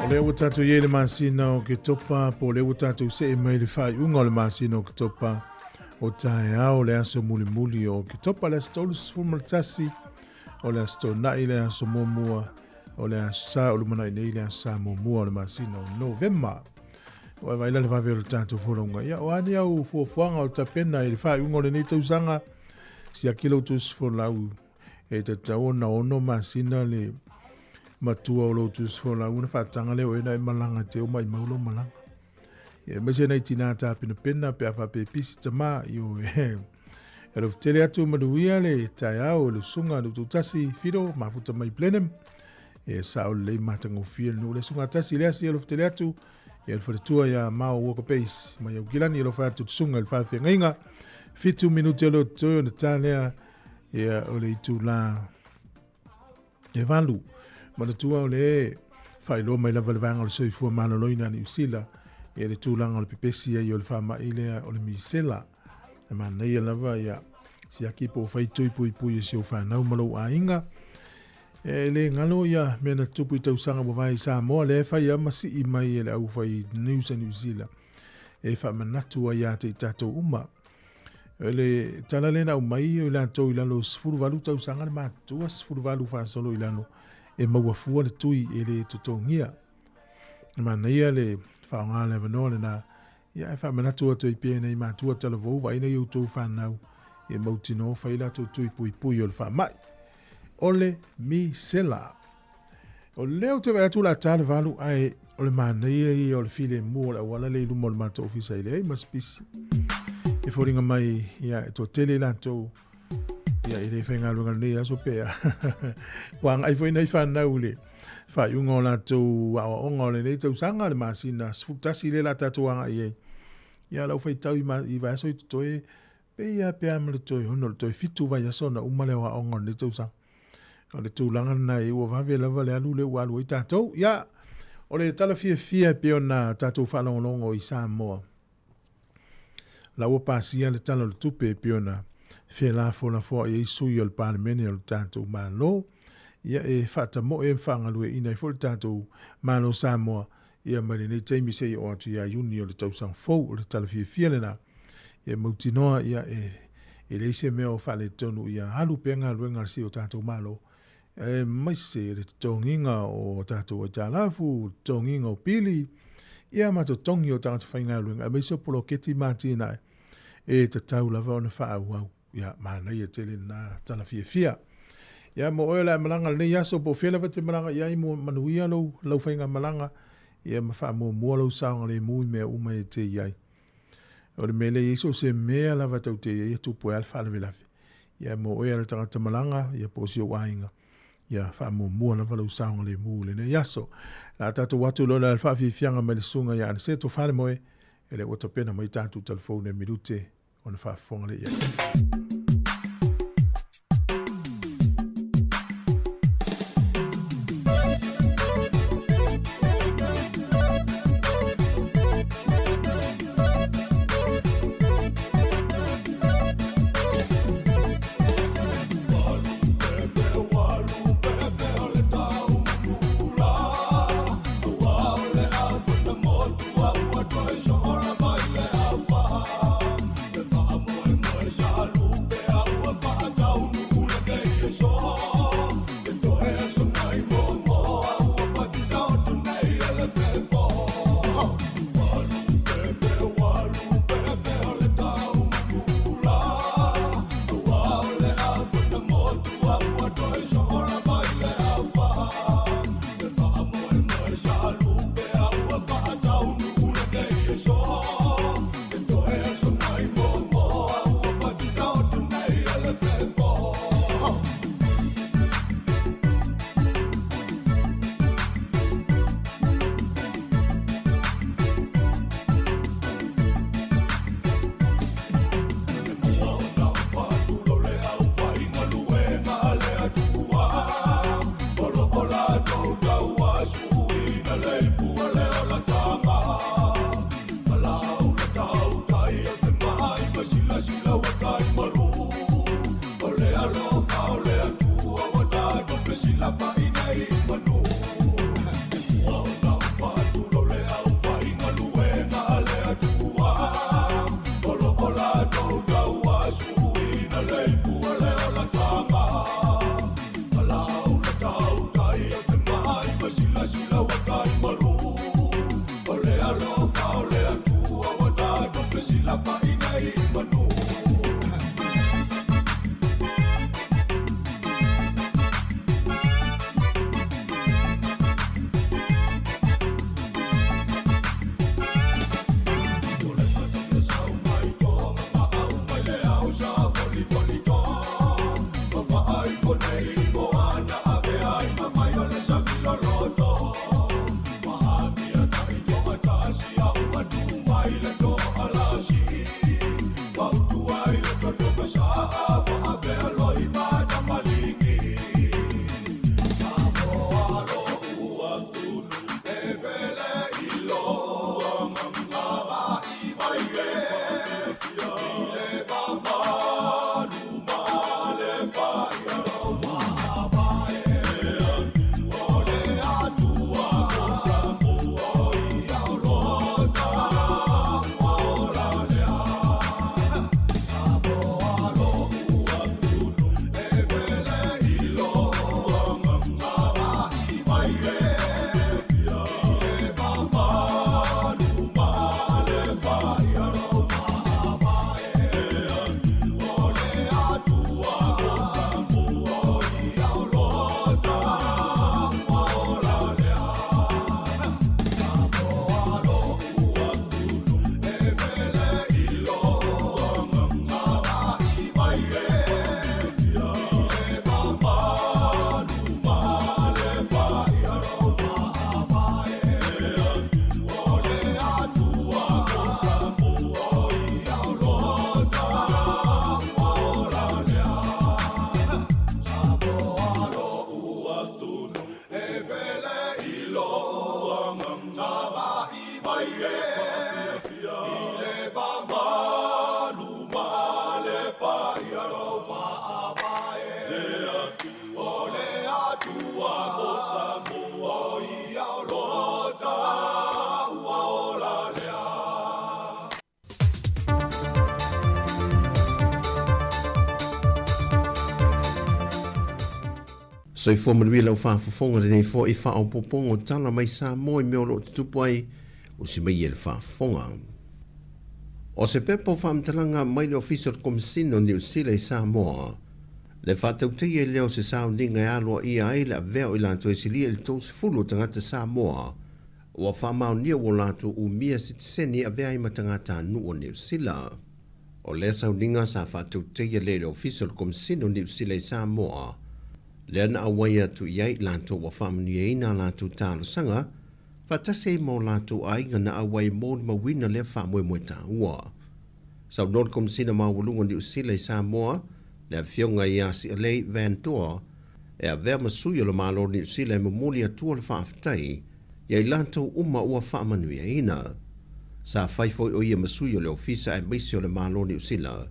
O lea ua tatou i ai le masina o Oketopa, po o lea ua tatou see mai le faaiuga o le masina o Oketopa, o taeao le aso mulimuli o Oketopa, le aso 31, o le aso Toonai le aso muamua, o le aso Sa o lumanai nei le aso Sa muamua o le masina o Novema. Ua e vaai la le vave o le tatou folauga. Ia, o a ni au fuafuaga o tapena i le faaiuga o lenei tausaga, siaki lou tusi folau e tatau ona ono masina le matua o lou tusi folau ona faataga lea o e na e malaga te o maimau lou malaga. Ia, aemaise nai tinā tapenapena pe a faapea e pisi tamā, ioe. E alofa tele atu manuia le taeao i le susuga a Nuutuutasi Fido Mafuta mai Blenheim. E sao lelei matagofie le nuu le susuga tasi le asi alofa tele atu. Ia le faletua ia Mao Walker Base mai Aukilani alofa atu le susuga i le faafeagaiga. 7 minute o le toe ona ta lea ia o le itula e valu. Manatua o le faailoa mai lava le vaega o le soifua maloloina a Niu Sila ia le tulaga o le pepesi ai o le faamai lea o le misela. E manaia lava ia siaki po o fai tui puipui e si ou fanau ma lou aiga. E le galo ia mea na tutupu i tausaga ua vae i Samoa, lea e fai lava ma sii mai e le au fai news a Niu Sila e faamanatu ai ia te i tatou uma. O le tala lea na aumai, o i latou i lalo o 18 tausaga le matutua, 18 faasolo i lalo e maua fua le tui e le totogia. E manaia le faaaoga o le avanoa lena, ia ae faamanatu atu ai pea i nai matua talavou, vaai nai outou fanau ia mautinoa fai latou tui puipui o le faamai. O le misela. O lea ou te vaai atu o le a ta le 8, ae o le manaia ia o le filemu o le auala lea i luma o le matou ofisa e leai ma se pisi. E foliga mai ia e toatele i latou ia e le faigaluega lenei aso pe a. Ua agai foi nai fanau i le faaiuga o latou aoaoga o lenei tausaga, le masina 11 lea la tatou agai i ai. Ia lau faitau i, ma, i vaiaso i totoe, pei lava pe a ma le toe 6, le toe 7 vaiaso ona uma le aoaoga o lenei tausaga. O le tulaga lena e ua vave lava le alu lea ua alu ai tatou. Ia, o le tala fiafia e pei ona tatou faalogologo i Samoa, la ua pasia le Tala o le Tupe e pei ona felafolafoai ai sui o le Palemene o le tatou Malo, ia e faatamoe ma faagalueaiina ai foi le tatou Malo Samoa ia mai lenei taimi seia oo atu ia Iuni o le tausaga fou. O le tala fiafia lena. Ia mautinoa ia e e leai se mea o faaletonu ia alu pea galuega a si o tatou Malo, aemaise le totogiga o tatou aitalafu, totogiga o pili, ia ma totogi o tagata faigaluega, aemaise o poloketi ma atinae e tatau lava ona faaauau. Ia, manaia tele lena tala fiafia. Ia, mo oe o le a malaga lenei aso, po o fea lava e te malaga i ai, mo manuia lou, lau faigamalaga, ia ma faamuamua lou saogalemu i mea uma e te i ai. O le mea lea e i ai so o se mea lava tou te i ai e tupu ai lava le faalavelave. Ia mo oe a le tagata malaga, ia po o si ou aiga, ia faamuamua lava lou saogalemu i lenei aso. La tatou atu loa le faafiafiaga mai le susuga ia Aniseto Falemoe, e le ua tapena mai tatou telefone e minute ona faafofoga lea i ai. Soifua manuia lau faafofoga lenei foi faaopoopoga o tala mai Samoa i mea o lo o tutupu ai usi mai e le faafofoga. O se pepa o faamatalaga mai le Ofisa o le Komesina o Niu Sila i Samoa, le faatautaia lea o se sauniga e aloaia ai le avea o i latou e silia i le 30 o tagata Samoa ua faamaonia ua latou umia sitiseni e avea ai ma tagatanuu o Niu Sila. O lea sauniga sa faatautaia lea i le Ofisa o le Komesina o Niu Sila i Samoa, lea na auai atu i ai i latou ua faamanuiaina a latou talosaga faatasi ai ma o latou aiga na auai e molimauina lea faamoemoe taua. Saunoa le Komesina Maualuga o Niu Sila i Samoa, le Afioga ia Si'alei Van Toa, e avea ma sui o le Malo o Niu Sila e momoli atua le faafetai ia i latou uma ua faamanuiaina. Sa fai foi o ia ma sui o le Ofisa aemaise o le Malo o Niu Sila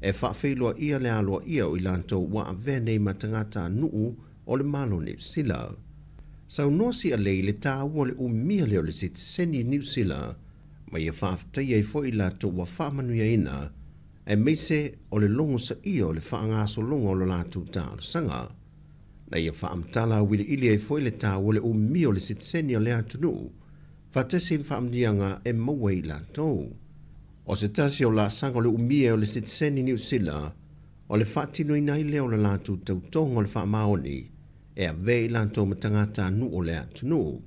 e faafeiloaia le aloaia o i latou ua avea nei ma tagatanuu o le Malo o Niu Sila. Saunoa Si'alei i le taua o le umia lea o le sitiseni i Niu Sila ma ia faafetaia ai foi i latou ua faamanuiaina aemaise o le logosaia o le faagasologa o lo latou talosaga. Na ia faamatala auiliili ai foi le taua o le umia o le sitiseni o lea atunuu faatasi ai ma faamanuiaga e maua e i latou. O se tasi o laasaga o le umia o le sitiseni Niu Sila, o le faatinoina ai lea o le latou tautoga o le faamaoni e avea i latou ma tagatanuu o lea atunuu.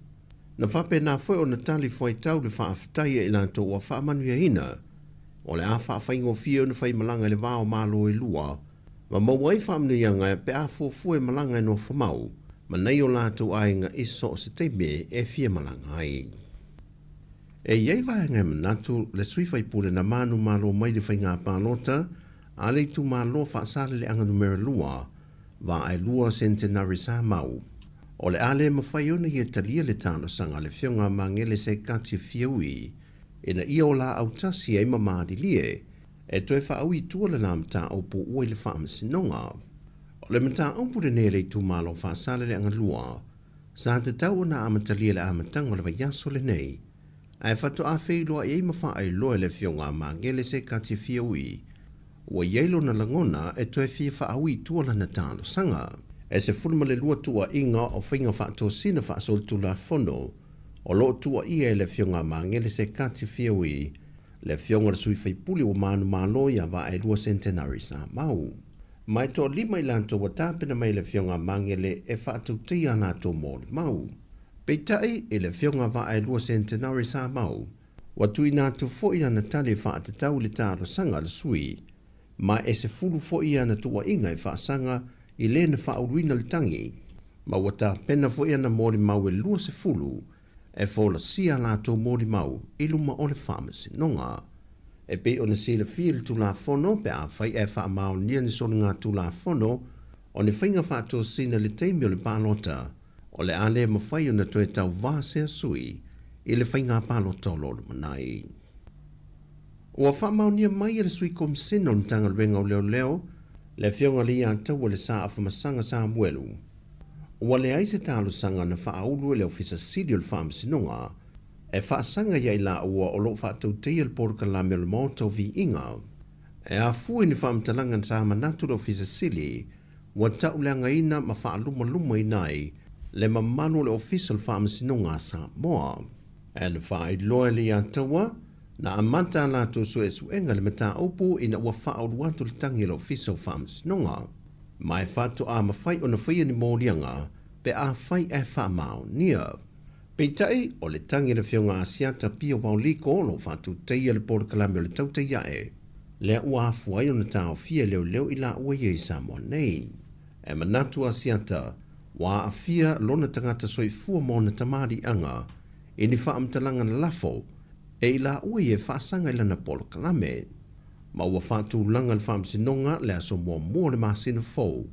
Na faapena foi ona tali fuaitau le faafetai a i latou ua faamanuiaina, o le a faafaigofie ona faimalaga i le va o Malo e lua, ma maua ai faamanuiaga pe a fuafua e malaga e nofomau ma nai o latou aiga i so o se taimi e fia malaga ai. E i ai vaega e manatu le sui faipule na manumalo mai le faiga palota a le itumalo Faasaleleaga Numera 2, Vaaelua Centenary Samau. O le a le mafai ona ia talia le talosaga a le Afioga a Magele Sekati Fiaui ina ia o la autasi ai ma malilie e toe faaui i tua le la mataupu ua i le Faamasinoga. O le mataupu lenei a le itumalo Faasaleleaga 2 sa tatau ona amatalia i le amataga o le vaiaso lenei, ae faatoa feiloai ai ma faailoa e le Afioga a Magele Sekati Fiaui ua i ai lona lagona e toe fia faaui i tua lana talosaga. E 12 tuuaiga o faiga faatosina faasolitulafono o lo o tuuaia e le Afioga a Magele Sekati Fiaui le Afioga i le Sui Faipule ua manumalo ia Vaaelua Centenary Samau. Ma e toalima i latou ua tapena mai e le Afioga a Magele e faatautaia a latou molimau. Peitai, i le Afioga a Vaaelua Centenary Samau, ua tuuina atu foi ana tali e faatatau i le talosaga a le sui, ma e 10 foi ana tuuaiga e faasaga i le na faauluina le tagi, ma ua tapena foi ana molimau e 20 e folasia a latou molimau i luma o le Faamasinoga. E pei ona silafia i le Tulafono pe afai ae faamaonia ni soligatulafono o ni faiga faatosina i le taimi o le palota, o le a le mafai ona toe tauvā sea sui i le faiga palota o lo o lumanai. Ua faamaonia mai e le Sui Komisena o le Matagaluega o Leoleo, le Afioga Leiataua Lesa Afamasaga Samuelu, Ua leai se talosaga na faaulu e le Ofisa Sili o le Faamasinoga e faasaga ia i laua o lo o faatautaia le polokalame o le Maota o Viiga. E afua i ni faamatalaga sa manatu le Ofisa Sili ua tauleagaina ma faalumalumaina ai le mamalu o le Ofisa o le Faamasinoga a Samoa. Ae na faailoa e Leiataua, na amata a latou suesuega i le mataupu ina ua faaulu atu le tagi a le Ofisa o Faamasinoga. Ma e faatoa mafai ona faia ni moliaga pe afai ae faamaonia. Peitai, o le tagi a le Afioga a Asiata Pio Vaoliko o lo o faatutaia le polokalame o le tautai ae, lea ua afua ai ona taofia e leoleo i laua ia i Samoa nei. E manatu a Asiata, ua aafia lona tagata soifua ma ona tamaliiaga i ni faamatalaga lafo e i laua ia e faasaga i lana polokalame. Ma ua faatulaga le Faamasinoga le aso muamua o le masina fou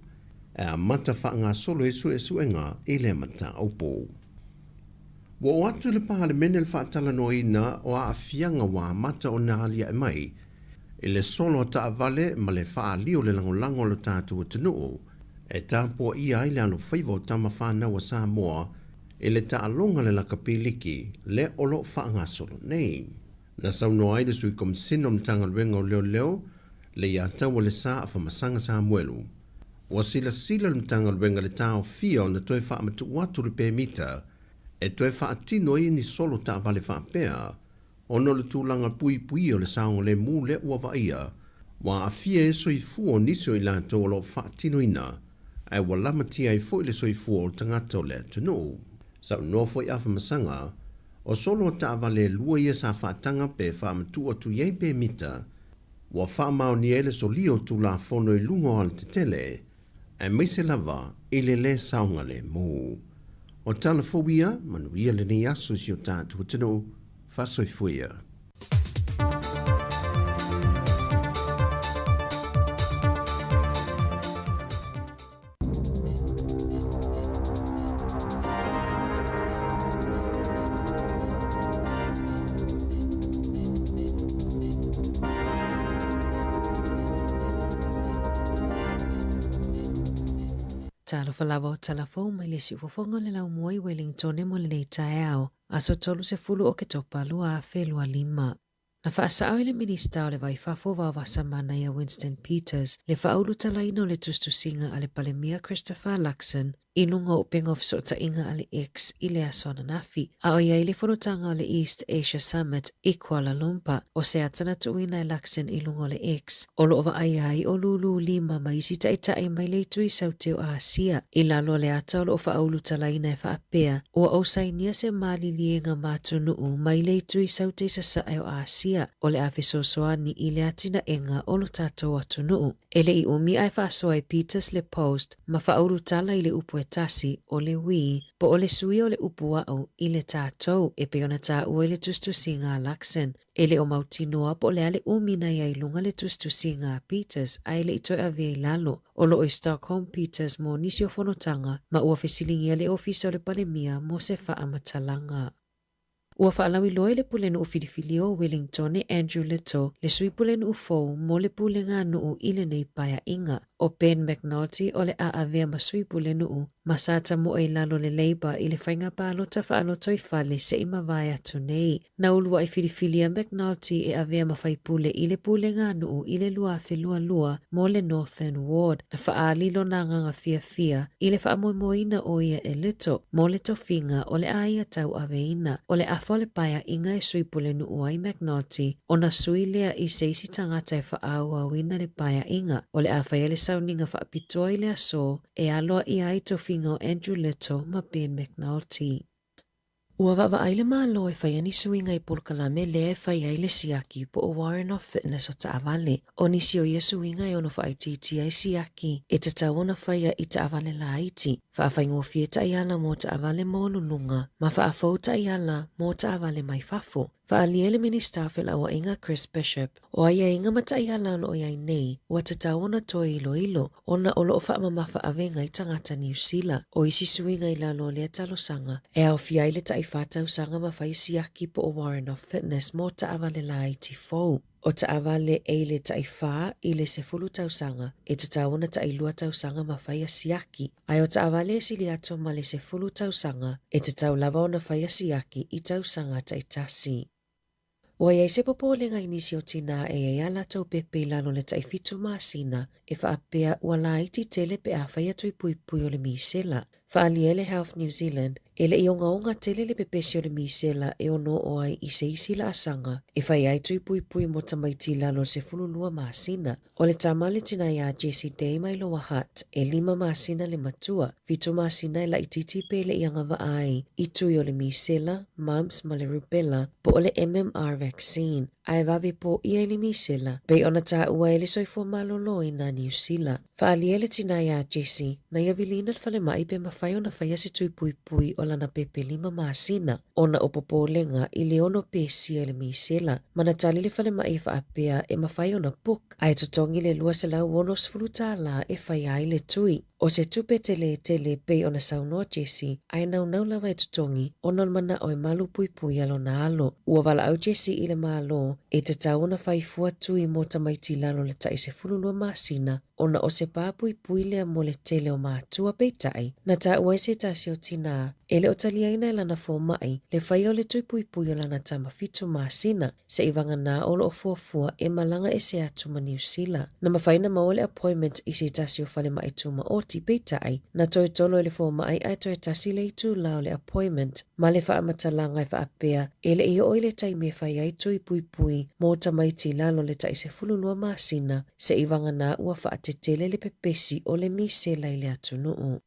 e amata faagasolo ai suesuega i lea mataupu. Ua oo atu i le Palemene le faatalanoaina o aafiaga ua amata ona aliae mai i le solo a taavale ma le faaali o le lagolago a lo tatou atunuu e tapuaia ai le alofaiva o tama fanau a Samoa i le taaloga le lakapiliki lea o lo o faagasolo nei. Na saunoa ai le Sui Komisina o Matagaluega o Leoleo, Leiataua Lesa Afamasaga Samuelu, ua silasila le Matagaluega i le taofia ona toe faamatuu atu le pemita e toe faatino ai ni solo taavale faapea ona o le tulaga puipuia o le saogalemu lea ua vaaia ua aafia ai soifua o nisi o i latou o lo o faatinoina ae ua lamatia ai foi le soifua o tagata o le atunuu. Saunoa foi Afamasaga, o solo taavale e lua ia sa faataga pe faamatuu atu i ai pemita ua faamaonia ai le solia o Tulafono i luga o alatetele, aemaise lava i le lē saogalemu. O tala fou ia, manuia lenei aso i si o tatou atunuu. Faasoifua ia. Talofa lava o tala fou mai le siufofoga o le laumua i Wellingtone mo lenei taeao, aso 30 Oketopa 2025. Na faasao e le Minisita o le Vai Fafo Vaovasa Manaia Winston Peters le faaulutalaina o le tusitusiga a le Palemia Christopher Luxon i luga o upega o fesootaiga a le X i le aso ananafi, a o i ai le fonotaga o le East Asia Summit i Kuala Lumpur. O se ata na tuuina e Luxon i luga o le X, o lo o vaaia ai o lūlū lima ma isi taitai mai le itu i Saute o Āsia. I lalo o le ata o lo o faaulutalaina e faapea, Ua ou sainia se maliliega ma atunuu mai le itu i Saute i Sasae o Āsia, o le a fesoasoani i le atinaega o lo tatou atunuu. E le i umi ae faasoa e Peters le post ma faaulutala i le upu e tasi, o le we, po o le suia o le upu a'u i le tatou e pei ona taua i le tusitusiga a Luxon. E le o mautinoa po o le a le umi na i ai luga le tusitusiga a Peters ae le i toe avea i lalo. O lo o i Stockholm Peters mo nisi o fonotaga ma ua fesiligia le Ofisa o le Palemia mo se faamatalaga. Ua faalauiloa i le Pulenuu Filifili o Wellingtone Andrew Little le Sui Pulenuu fou mo le Pulega Nuu i lenei paeaiga. ʻO Ben McNulty o le a avea ma Sui Pulenuu ma sa tamoe i lalo le Labour i le faiga palota faalotoifale se i mavae atu nei. Na uluaʻi filifilia McNulty e avea ma faipule i le Pulega Nuu i le 2022 mo le Northern Ward. Na faaali lona agaga fiafia i le faamoemoeina o ia e Little mo le tofiga o le a ia tauaveina. O le afa o le paeaiga e sui pulenuu ai McNulty ona sui lea i se isi tagata e faaauauina le paeaiga. O le a faia le sauniga faapitoa i le aso e aloaia ai tofiga o Andrew Little ma Ben McNulty. Ua vaavaai le Malo e faia ni suiga i polokalame lea e fai ai le siaki po o Warrant of Fitness o taavale. O nisi o ia suiga e ono faaitiitia ai siaki e tatau ona faia i taavale laiti, faafaigofie taiala mo taavale maualuluga ma faafou taiala mo taavale mai fafo. Faaalia le Minisita o Felauaiga Chris Bishop, o aiaiga ma taiala o lo o i ai nei, ua tatau ona toe iloilo, ona o lo o faamamafa avega i tagata Niu Sila. O isi suiga i lalo o lea talosaga, e aofia ai le taifa tausaga ma fai siaki po o Warrant of Fitness mo taavale laiti fou. O taavale e i le taifa i le 10 tausaga, e tatau ona tailua tausaga ma faia siaki, ae o taavale e sili atu ma le 10 tausaga, e tatau lava ona faia siaki i tausaga taitasi. Ua i ai se popolega i nisi o tinā e i ai ā latou pepe i lalo o le taifitu masina e faapea ua laiti tele pe a fai atu i puipui o le misela. Faaalia ai le Health New Zealand, e le i ogaoga tele le pepesi o le misela e ono oo ai i se isi laasaga e fai ai tui puipui mo tamaiti i lalo o le 12 masina. O le tama a le tina iā Jessie Day mai Lower Hutt, e lima masina le matua, fitu masina e laitiiti pe le i agavaa ai i tui o le misela, mumps ma le rubella, po o le MMR vaccine, a e vave pōʻia i le misela, pei ona taua e le Soifua Maloloina a Niu Sila. Faaalia ai le tina iā Jessie, na ia viliina le falemai pe mafai ona faia se tui puipui o lana pepe lima masina, ona o popolega i le ono pesia i le misela. Ma na tali le falemai e faapea e mafai ona book ae totogi le $260 e faia ai le tui. O se tupe tele tele pei ona saunoa Jessie ae naunau lava e totogi ona o le manao e malu puipui a lona alo. Ua valaau Jessie i le Malo e tatau ona fai fua tui mo tamaiti i lalo o le tai 12 masina ona o se pā puipui lea mo le tele o mātua peitai na taua ai se tasi o tinā e le o taliaina e lana fomai le faia o le tui puipui o lana tama fitu masina seʻi vaganā o lo o fuafua e malaga ese atu ma Niu Sila. Na mafai na maua le appointment i se tasi o falemai tūmaoti peitai na toe tolo i le fomai ae toe tasi le itulā o le appointment ma le faamatalaga e faapea e le i oo i le taimi e fai ai tui puipui mo tamaiti i lalo o le tai 12 masina seʻi vaganā ua faatetele le pepesi o le misela i le atunuu.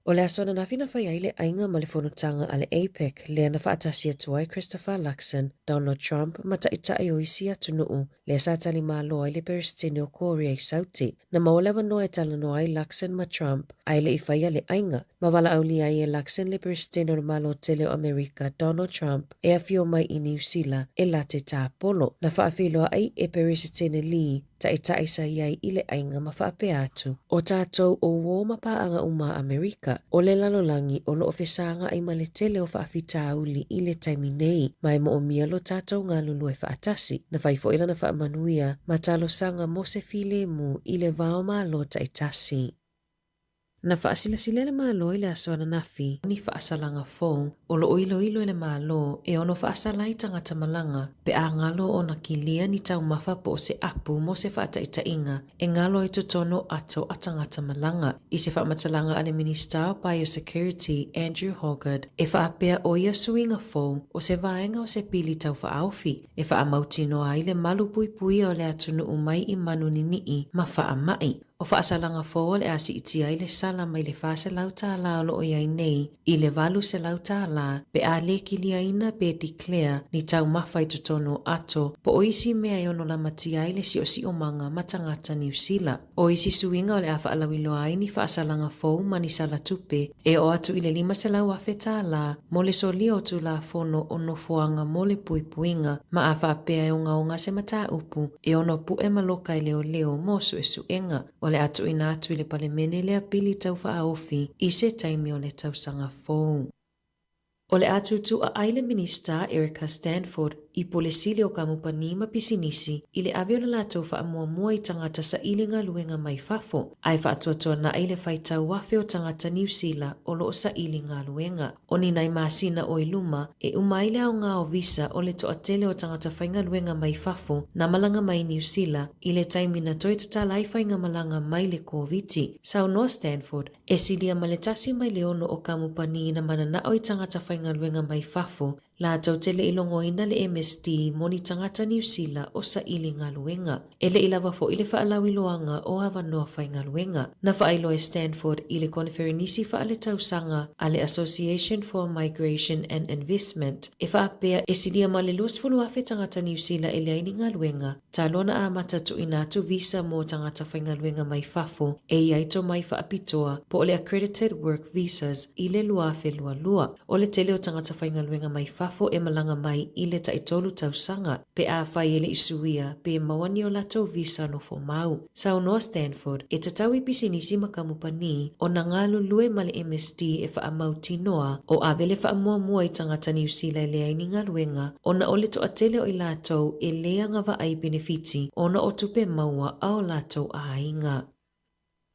O le aso ananafi na fai ai le aiga ma le fonotaga a le APEC lea na faatasi atu ai Christopher Luxon, Donald Trump ma taitai o isi atunuu lea sa tali malo ai le Peresetene o Korea i Sauti. Na maua le avanoa e talanoa ai Luxon ma Trump ae le i faia le aiga, ma valaaulia ai e Luxon le Peresetene o le Malo Tele o Amerika Donald Trump e afio mai i Niu Sila e late tāpolo. Na faafeiloai e Peresetene Lee Taitai sa i ai i le aiga ma faapea atu, O tātou o uō ma pāʻaga uma a Amerika, o le lalolagi o lo o fesāgaʻi ma le tele o faafitauli i le taimi nei, ma e moʻomia lo tātou galulue faatasi. Na fai foi lana faamanuia ma talosaga mo se filemu i le va o Malo taitasi. Na faasilasila e le Malo i le aso ananafi ni faasalaga fou o lo o iloilo e le Malo e ono faasala ai tagata malaga pe a galo ona kilia ni taumafa po o se apu mo se faataitaiga e galo ai totonu o ato a tagata malaga. I se faamatalaga a le Minista o Biosecurity Andrew Hoggard e faapea o ia suiga fou o se vaega o se pili taufaaaofi e faamautinoa ai le malu puipuia o le atunuu mai i manu niniʻi ma faamai. O faasalaga fou o le a siitia ai le sala mai le $400 o lo o i ai nei i le $800 pe a le kiliaina pe declare ni taumafa i totonu o ato po o isi mea e ono lamatia ai le siosiomaga ma tagata Niu Sila. O isi suiga o le a faalauiloa ai ni faasalaga fou ma ni sala tupe e oo atu i le $500,000 mo le solia o Tulafono o Nofoaga mo le Puipuiga ma a faapea e ogaoga se mataupu e ono puʻe ma loka e leoleo mo suesuega o le a tuuina atu i le Palemene lea pili taufaaofi i se taimi o le tausaga fou. O le a tuutuuaʻai le Minista Erica Stanford i pule sili o kamupani ma pisinisi i le ave o le latou faamuamua i tagata saili galuega mai fafo, ae faatuatuanaʻi le faitau afe o tagata Niu Sila o lo o saili galuega. O ni nai masina o i luma, e uma ai le aoga o visa o le toatele o tagata faigaluega mai fafo na malaga mai Niu Sila i le taimi na toe tatala ai faigamalaga mai le Koviti. Saunoa Stanford, E silia ma le tasi mai le ono o kamupani na mananao i tagata faigaluega mai fafo latou te le i logoina le MSD mo ni tagata Niu Sila o saili galuega. E le i lava foi le faalauiloaga o avanoa faigaluega. Na faailoa e Stanford i le koneferenisi faaletausaga a le Association for Migration and Investment e faapea e silia ma le 20,000 tagata Niu Sila e leai ni galuega, talu ona amata tuuina atu visa mo tagata faigaluega mai fafo e i ai tomai faapitoa po o le Accredited Work Visas i le 2022. O le tele o tagata faigaluega mai fafo e malaga mai i le taitolu tausaga pe afai e le i suia pe maua ni o latou visa nofo mau. Saunoa Stanford, e tatau i pisinisi ma kamupani ona galulue ma le MSD e faamautinoa o ave le faamuamua i tagata Niu Sila e leai ni galuega ona o le toatele o i latou e le agavaa i penefiti ona o tupe maua a o latou aiga.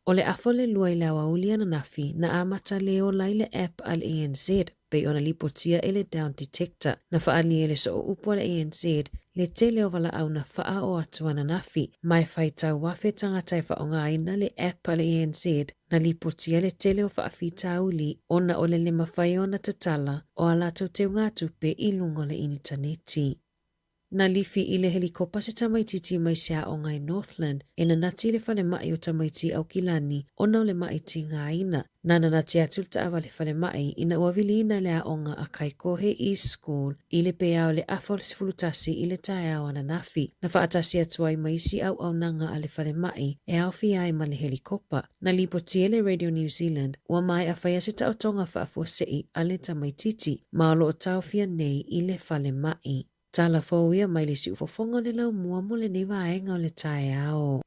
O le afa o le lua i le aoauli ananafi na amata le ola ai le app a le ANZ. pei ona lipotia e le Down Detector. Na faaalia e le sooupu a le ANZ le tele o valaau na faaoo atu ananafi, ma e faitau afe tagata e faaaogaina le app a le ANZ na lipotia le tele o faafitauli ona o le le mafai ona tatala o a latou teugatupe i luga o le initaneti. Na lifi i le helikopa se tamaitiiti mai se aoga i Northland e nanati i le falemai o tamaiti i Aukilani ona o le maʻi tigaina. Na nanati atu le taavale falemai ina ua viliina le aoga a Kaikohe East School i le peao i le afa o le 11 i le taeao ananafi. Na faatasi atu ai ma isi auaunaga a le falemai e aofia ai ma le helikopa. Na lipoti e le Radio New Zealand ua maea faia se taotoga faafuasei a le tamaitiiti ma o lo o taofia nei i le falemai. Tala fou ia mai le siufofoga o le laumua mo lenei vaega o le taeao.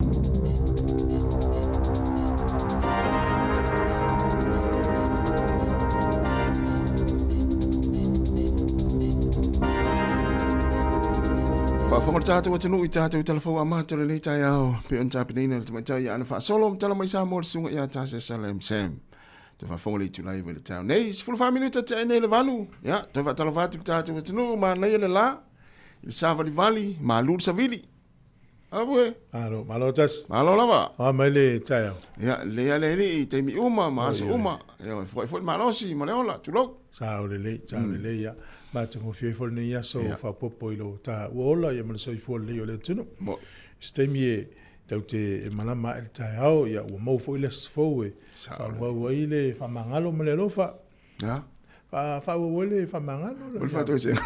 Faafofoga le tatou atunuu i tatou tala fou amata o lenei taeao pei ona tapenaina e le tamaitai ia Ana Faasolo ma tala mai Samoa le susuga ia Tase Salem Sam. Toe faafofoga le itulai i le taeao nei. 14 minute tea nei le 8. Ia, toe faatalofa atu i le tatou atunuu, manaia le la, i le savalivali, malu le savili. Aue. Malo, malo tasi. Malo lava. A mai le taeao. Ia, le ale alii, taimi uma ma aso uma. Ia, foi foi le malosi ma le ola, tulou. Sao lelei, sao lelei ia. Matagofie ai foi lenei aso faaopoopo i lo taua ola ia ma le soifua lelei o le atunuu. Se taimi e tatou te malama ae le taeao, ia ua maua foi le aso fou e faaauau ai le faamagalo ma le alofa. Ia. Faaauau ai le faamagalo. O le faatoesega.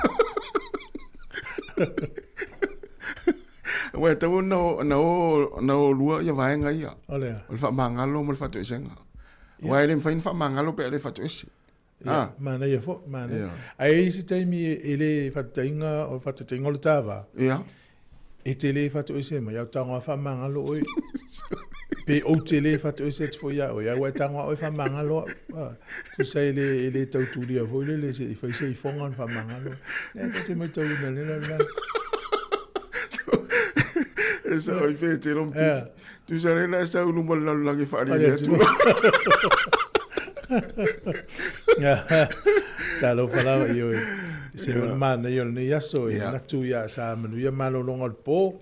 Ua e tatau ona o lua ia vaega ia. O le a? O le faamagalo ma le faatoesega. Aua e le mafai ona faamagalo pe a le faatoese. Ia, manaia foi, manaia. Ae i ai isi taimi e le faataitaiga, o le faataitaiga o le ta va. Ia. E te le faatoese mai, ae ou tago lava faamagalo oe. Pe ou te le faatoese atu foi ia oe, ae ua e tago lava oe faamagalo au. Ah, tusa e le, e le tau tulia foi lele se i fai se ifoga ona faamagalo. E ta te matauina le lalolagi. E sao i fe te lom Tusa le la sau luma le lalolagi faalele atu. Talofa lava i oe. Se o le manaia o lenei aso e manatu ia sa manuia malologa o le po.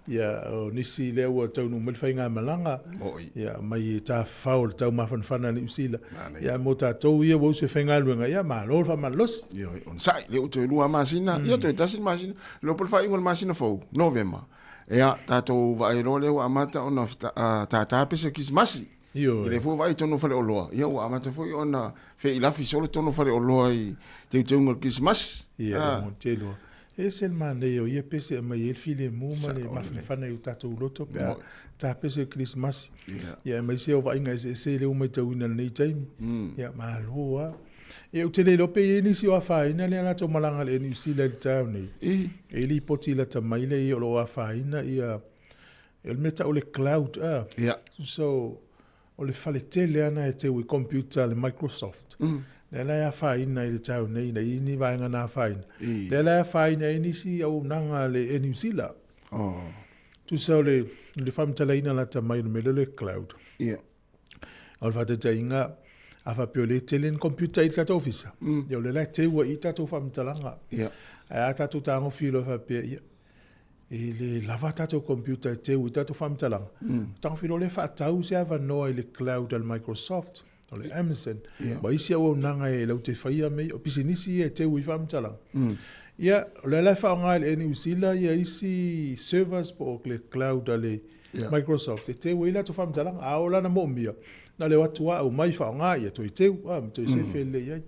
Ia o nisi lea ua taunuu mai le faigamalaga. Ia mai i tafafao o le taumafanafana a Niu Sila. Ia mo tatou ia ua usu e faigaluega, ia malo le faamalolosi. Ioe, onosai, lea ua toe 2 masina, ia toe tasi le masina. Leo po le faaiuga o le masina fou, Novema. Ia, tatou vaai loa lea ua amata ona tātā pese Kirisimasi. Ioe. I le fua vaai i tonu o faleoloa, ia ua amata foi ona feilafi solo tonu o faleoloa i teuteuga o le Kirisimasi. Ia, e mo te loa. E ese le manaia o ia pese e aumai ai le filemu ma le mafanafana i o tatou loto pe a tā pese o le Kirisimasi. Ia, aemaise o vaaiga eseese lea ua matauina i lenei taimi. Ia, malo lava. Ia, ou te le iloa pe i ai nisi o afaina lea latou malaga i le Air New Zealand i le taeao nei. E lipoti lata mai lea ia o lo o afaina ia, o le mea tau o le cloud. Yeah. So, o le fale tele lava lena e teu i computer a le Microsoft. Lea la e afaina i le taeao nei, ina i ni vaega na afaina. Lea la e afaina ai nisi auaunaga a le Air New Zealand. Oh. Tusa o le, le faamatalaina lata mai o le mea lea o le cloud. Yeah. O le faataitaiga, a faapea o lea e tele ni computer i le tatou ofisa, ia o lea la e teu ai i tatou faamatalaga. Ae a tatou tagofi loa faapea, ia, e le lava tatou computer e teu i tatou faamatalaga, tagofi loa lea faatau se avanoa i le cloud a le Microsoft, o le Amazon, ma isi auaunaga e latou te faia mea ia, o pisinisi ia e teu i faamatalaga. Ia, o lea la e faaaoga e le Air New Zealand ia isi servers po o le cloud a le Microsoft e teu ai latou faamatalaga. A o lana moomia, na o le o atu lava aumai faaaoga ia toe teu, a, ma toe sefe lelei ai.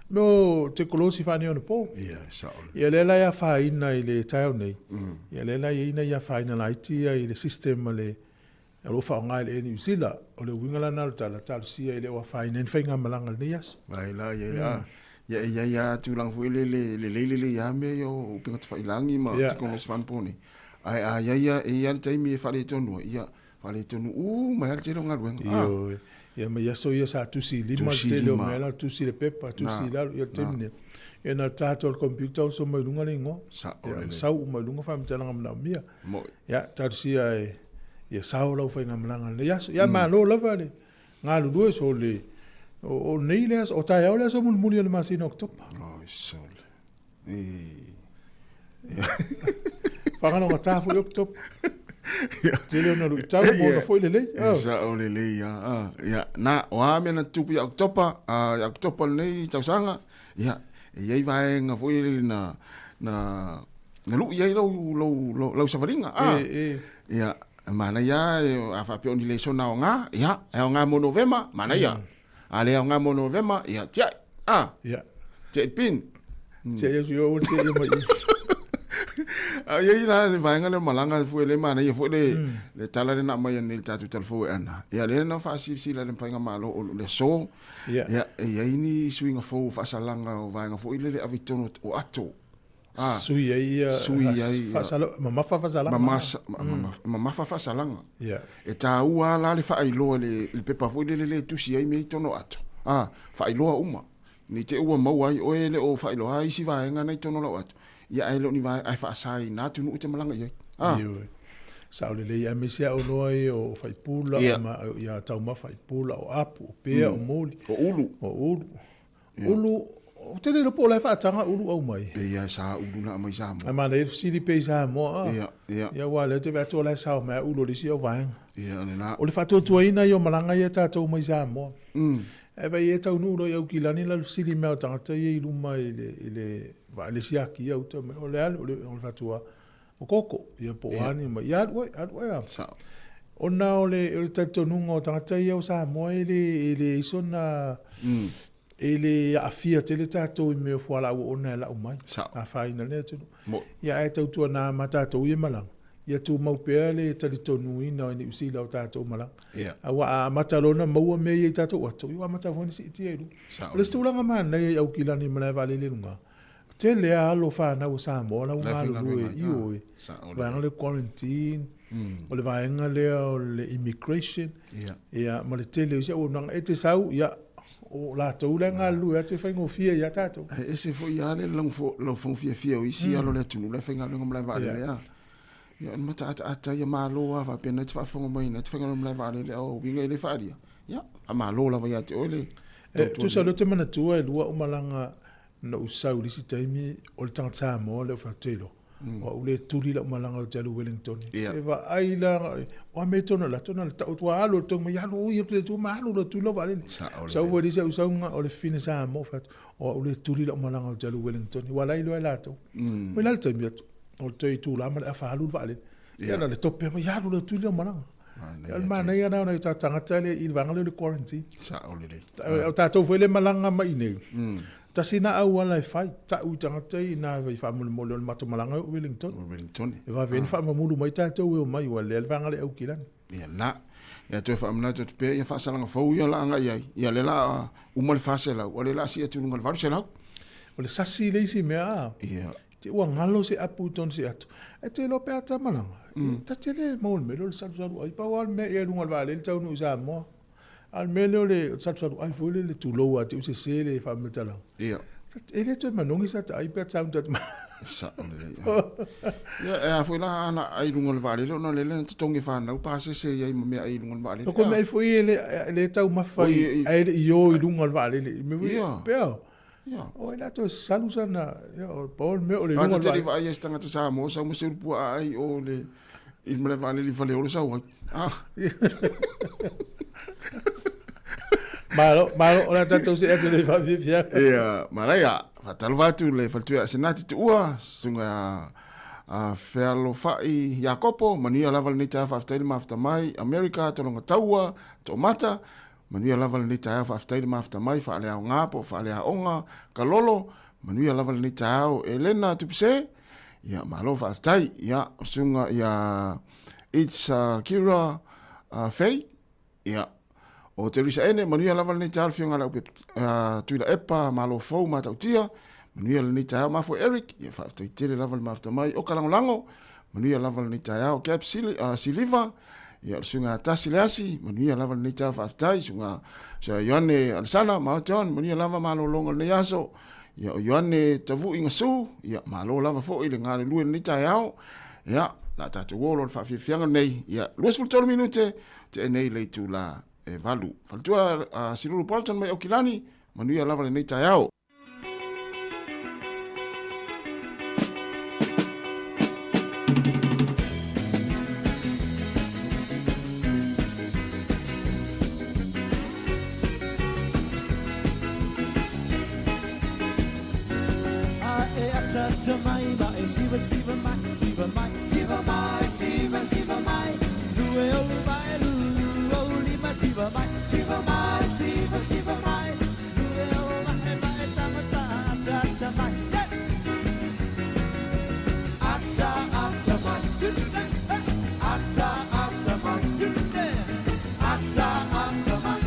Mo tekonolosi faaneionapo. Ia lea la e afaina i le taeao nei, ia lea la e i ai nai afaina laiti ia i le system a le o lo o faaaoga e le Air New Zealand. O le uiga la lena o le tala, talosia e le o afaina ai ni faigamalaga i lenei aso. Ai la, ia, ia, ia e i ai lava tulaga foi lele, lelei lelei lava mea ia o upega tafailagi ma tekonolosi faaneionapo nei. Ae a i ai e i ai le taimi e faaletonu ai, ia, faaletonu uma ai lava le tele o galuega. Ioe. Ia ma i aso ia sa tusi i lima le tele o mea la, tusi i le pepa, tusi i lalo, ia le taimi nei, ia na o le ta atu lava o le computer oso mai luga le igoa. Ia ma sau uma i luga faamatalaga manaomia. Ia, talosia e ia sao lau faigamalaga i lenei aso. Ia malo lava le galulue so le. O nei le aso, o taeao le aso mulimuli o le masina o Oketopa. Oi sole. E. Whanganonga foi Oketopa. Tele ona luitau mo ona foi lelei. Oh. Sa'o lelei a. Ah, ia, na, o a mea na tupu ia Oketopa, ia Oketopa lenei tausaga, ia, e i ai vaega foi lele na, na, na lu'i ai lau, lau, lau, lau savaliga. Ah. E, e. Ia, manaia a faapea o ni lesona aoga, ia, e aoga mo Novema, manaia. A le aoga mo Novema, ia, tiai. Ah. Ia. Tiai pin. Tiai atu i o, tiai mai. A ia i la le vaega lea o malaga foi le manaia foi le le tala lea na aumai nei le tatou talafou e ana. Ia lea na faasilasila e le Faigamalo o le aso. Ia. Ia e i ai ni suiga fou o faasalaga o vaega foi lele e ave i totonu o ato. Ah, sui ai ia sui ai faasala, mamafa faasalaga. Mamasa, mamafa faasalaga. Ia. E taua la le faailoa le, le pepa foi lele le tusi ai mea i totonu o ato. Ah, faailoa uma. Nei te i ua maua ai oe e le o faailoa ai isi vaega na i totonu o lau ato. Ia ae le o ni vaega ae faasa i na atunuu e te malaga i ai. Ah. Ioe. Sao lelei aemaise lava oloa ia o faipula, ma ia taumafa faipula, o apu, o pea, o moli. O ulu. O ulu. Ulu, ou te le iloa po o la e faataga ulu aumai. Pei lava e sa ulu na aumai Samoa. Ae manaia le fesili pea i Samoa, a. Ia, ia. Ia aua o lea ou te vaai atu o la e sao mai lava ulu o le isi au vaega. Ia, o lena. O le faatuatuaina ia o malaga ia a tatou mai Samoa. Ae vaai e taunuu loa i Aukilani la le fesili mai o tagata ia i luma i le, i le, vaai le siaki ia uta mai, o le a le, o le, o le faatua, o koko, ia po o a ni mai, ia alu ai, alu ai a. Sao. Ona o le, o le talitonuga o tagata ia o Samoa e le, e leai sona, e le aafia tele tatou i mea o fualaau oona e lau mai. Sao. Afaina le atunuu. Mo. Ia ae tautuana ma tatou ia malaga, ia tumau pea le talitonuina o Niu Sila o tatou malaga. Ia. Aua a amata loa ona maua mea ia i tatou ato, ia ua amata foi ona siitia i luga. Sao. O le isi tulaga manaia i Aukilani i malae vaalele i luga, tele lava alo fanau o Samoa la ua galulue ioe. Vaega lea o le quarantine, o le vaega lea o le immigration, ia ma le tele o isi auaunaga. E te sau, ia, o latou la e galulue atu e faigofie ia tatou. Ae ese foi lava le laufofoga fiafia o isi alo o le atunuu la e faigaluega malae vaalele a. Ia, o le mataataata ia malo lava faapea na te faafofoga mai na te faigaluega malae vaalele a o uiga e le faaalia. Ia, faamalo lava ia te oe le E tusa o lea ou te manatua e lua au malaga Na ou sau i le isi taimi, o le tagata Samoa lea ou fai atu, Te iloa, o au lea e tuli lau malaga ou te alu i Wellington. Ia. Te vaai la, o a mea tonu la tonu le tau atu, alu le tonu mai, alu oi atu le atu, ma alu le atu lau vaalele. Sao Sau lelei. foi le isi au sauga, o le fine Samoa, fai atu, o au lea e tuli lau malaga ou te alu i Wellington. Ua la iloa e latou. Mai la le taimi atu, o le toe itula ma le afa alu le vaalele. Ia na le tope mai, alu le atu i lau malaga. Manaia O le tele. manaia lena o nai o tatou tagata lea i le vaega lea o le quarantine. Sao lelei. O tatou foi lea e malaga mai i inei, tasi lena auala e fai, tau i tagata ia ina i faamolemole o le matou malaga e oo i Wellington. O Wellington. E vave ai ona faamamulu mai tatou e omai, ua lea le vaega lea e Aukilani. Ia na. Ia toe faamanatu atu pea ia faasalaga fou ia la agai ai. Ia lea la a uma le 400, o lea la a sii atu i luga i le 800. O le sasi le isi mea a. Ia. Te ua galo se apu i tonu se atu. E te iloa pe a ta malaga. Ta te le maua le mea lea o le salusalu ai. Pau lava le mea ia i luga o le vaalele taunuu i Samoa. A o le mea lea o le salusalu ai foi lele tulou lava te u sese le faamatalaga. Ia. E le toe manogi sa ta ai pe a tau ta Sao lelei. Ia, e a foi la ana ai i luga o le vaalele ona o lele na totogi e fanau pasese i ai ma mea ai i luga o le vaalele. Ko mea ai foi e le, e le taumafa i, ae le i o i luga o le vaalele. I mea foi, Ia. pea. Ia. O ai la toe salu sana, ia, o pau le mea o le A luga o te le tele vaalele. vaai ai se tagata Samoa sau ma se ulu puaa ai o le i le malae vaalele i Faleolo sau ai. Ah. Malo, malo, o le a tatou see atu i le faafiafiaga. Ia, manaia, faatalofa atu le faletua ia Asenati Tuua, susuga ia a Fealofai Iakopo, manuia lava lenei taeao faafetai le mafuta mai, America, Tologa Taua, Toomata, manuia lava lenei taeao faafetai le mafuta mai, Faaleaoga po o Faaleaoga, Kalolo, manuia lava lenei taeao, Elena Tupise, ia malo faafetai, ia, susuga ia It's Kira Fei, Ia, o Teresa Ene, manuia lava lenei taeao le Afioga ia Leaupe Tuilaepa, Malo Fou, Matautia, manuia lenei taeao Mafue Eric, ia faafetai tele lava le mafuta mai o ka lagolago, manuia lava lenei taeao Gab Siliva, ia o le suiga Tasi Leasi, manuia lava lenei taeao faafetai, suiga Sir Ioane Alesana, Malo John, manuia lava malologa o lenei aso, ia o Ioane Tavui Gasu, ia malo lava foi le galulue lenei taeao, ia, la tatou o loa le faafiafiaga lenei, ia 23 minute, Tea nei le itula e valu. Faletua uh, Silulu Bolton mai Aukilani, manuia lava lenei taeao. Siva siva mai, siva mai, siva mai, siva siva mai. Lue o mai, lulu o lima, siva mai, siva mai, siva siva mai. Lue o mai, mai tanga ta ta ta mai. Ata ata mai, ata ata mai, ata ata mai,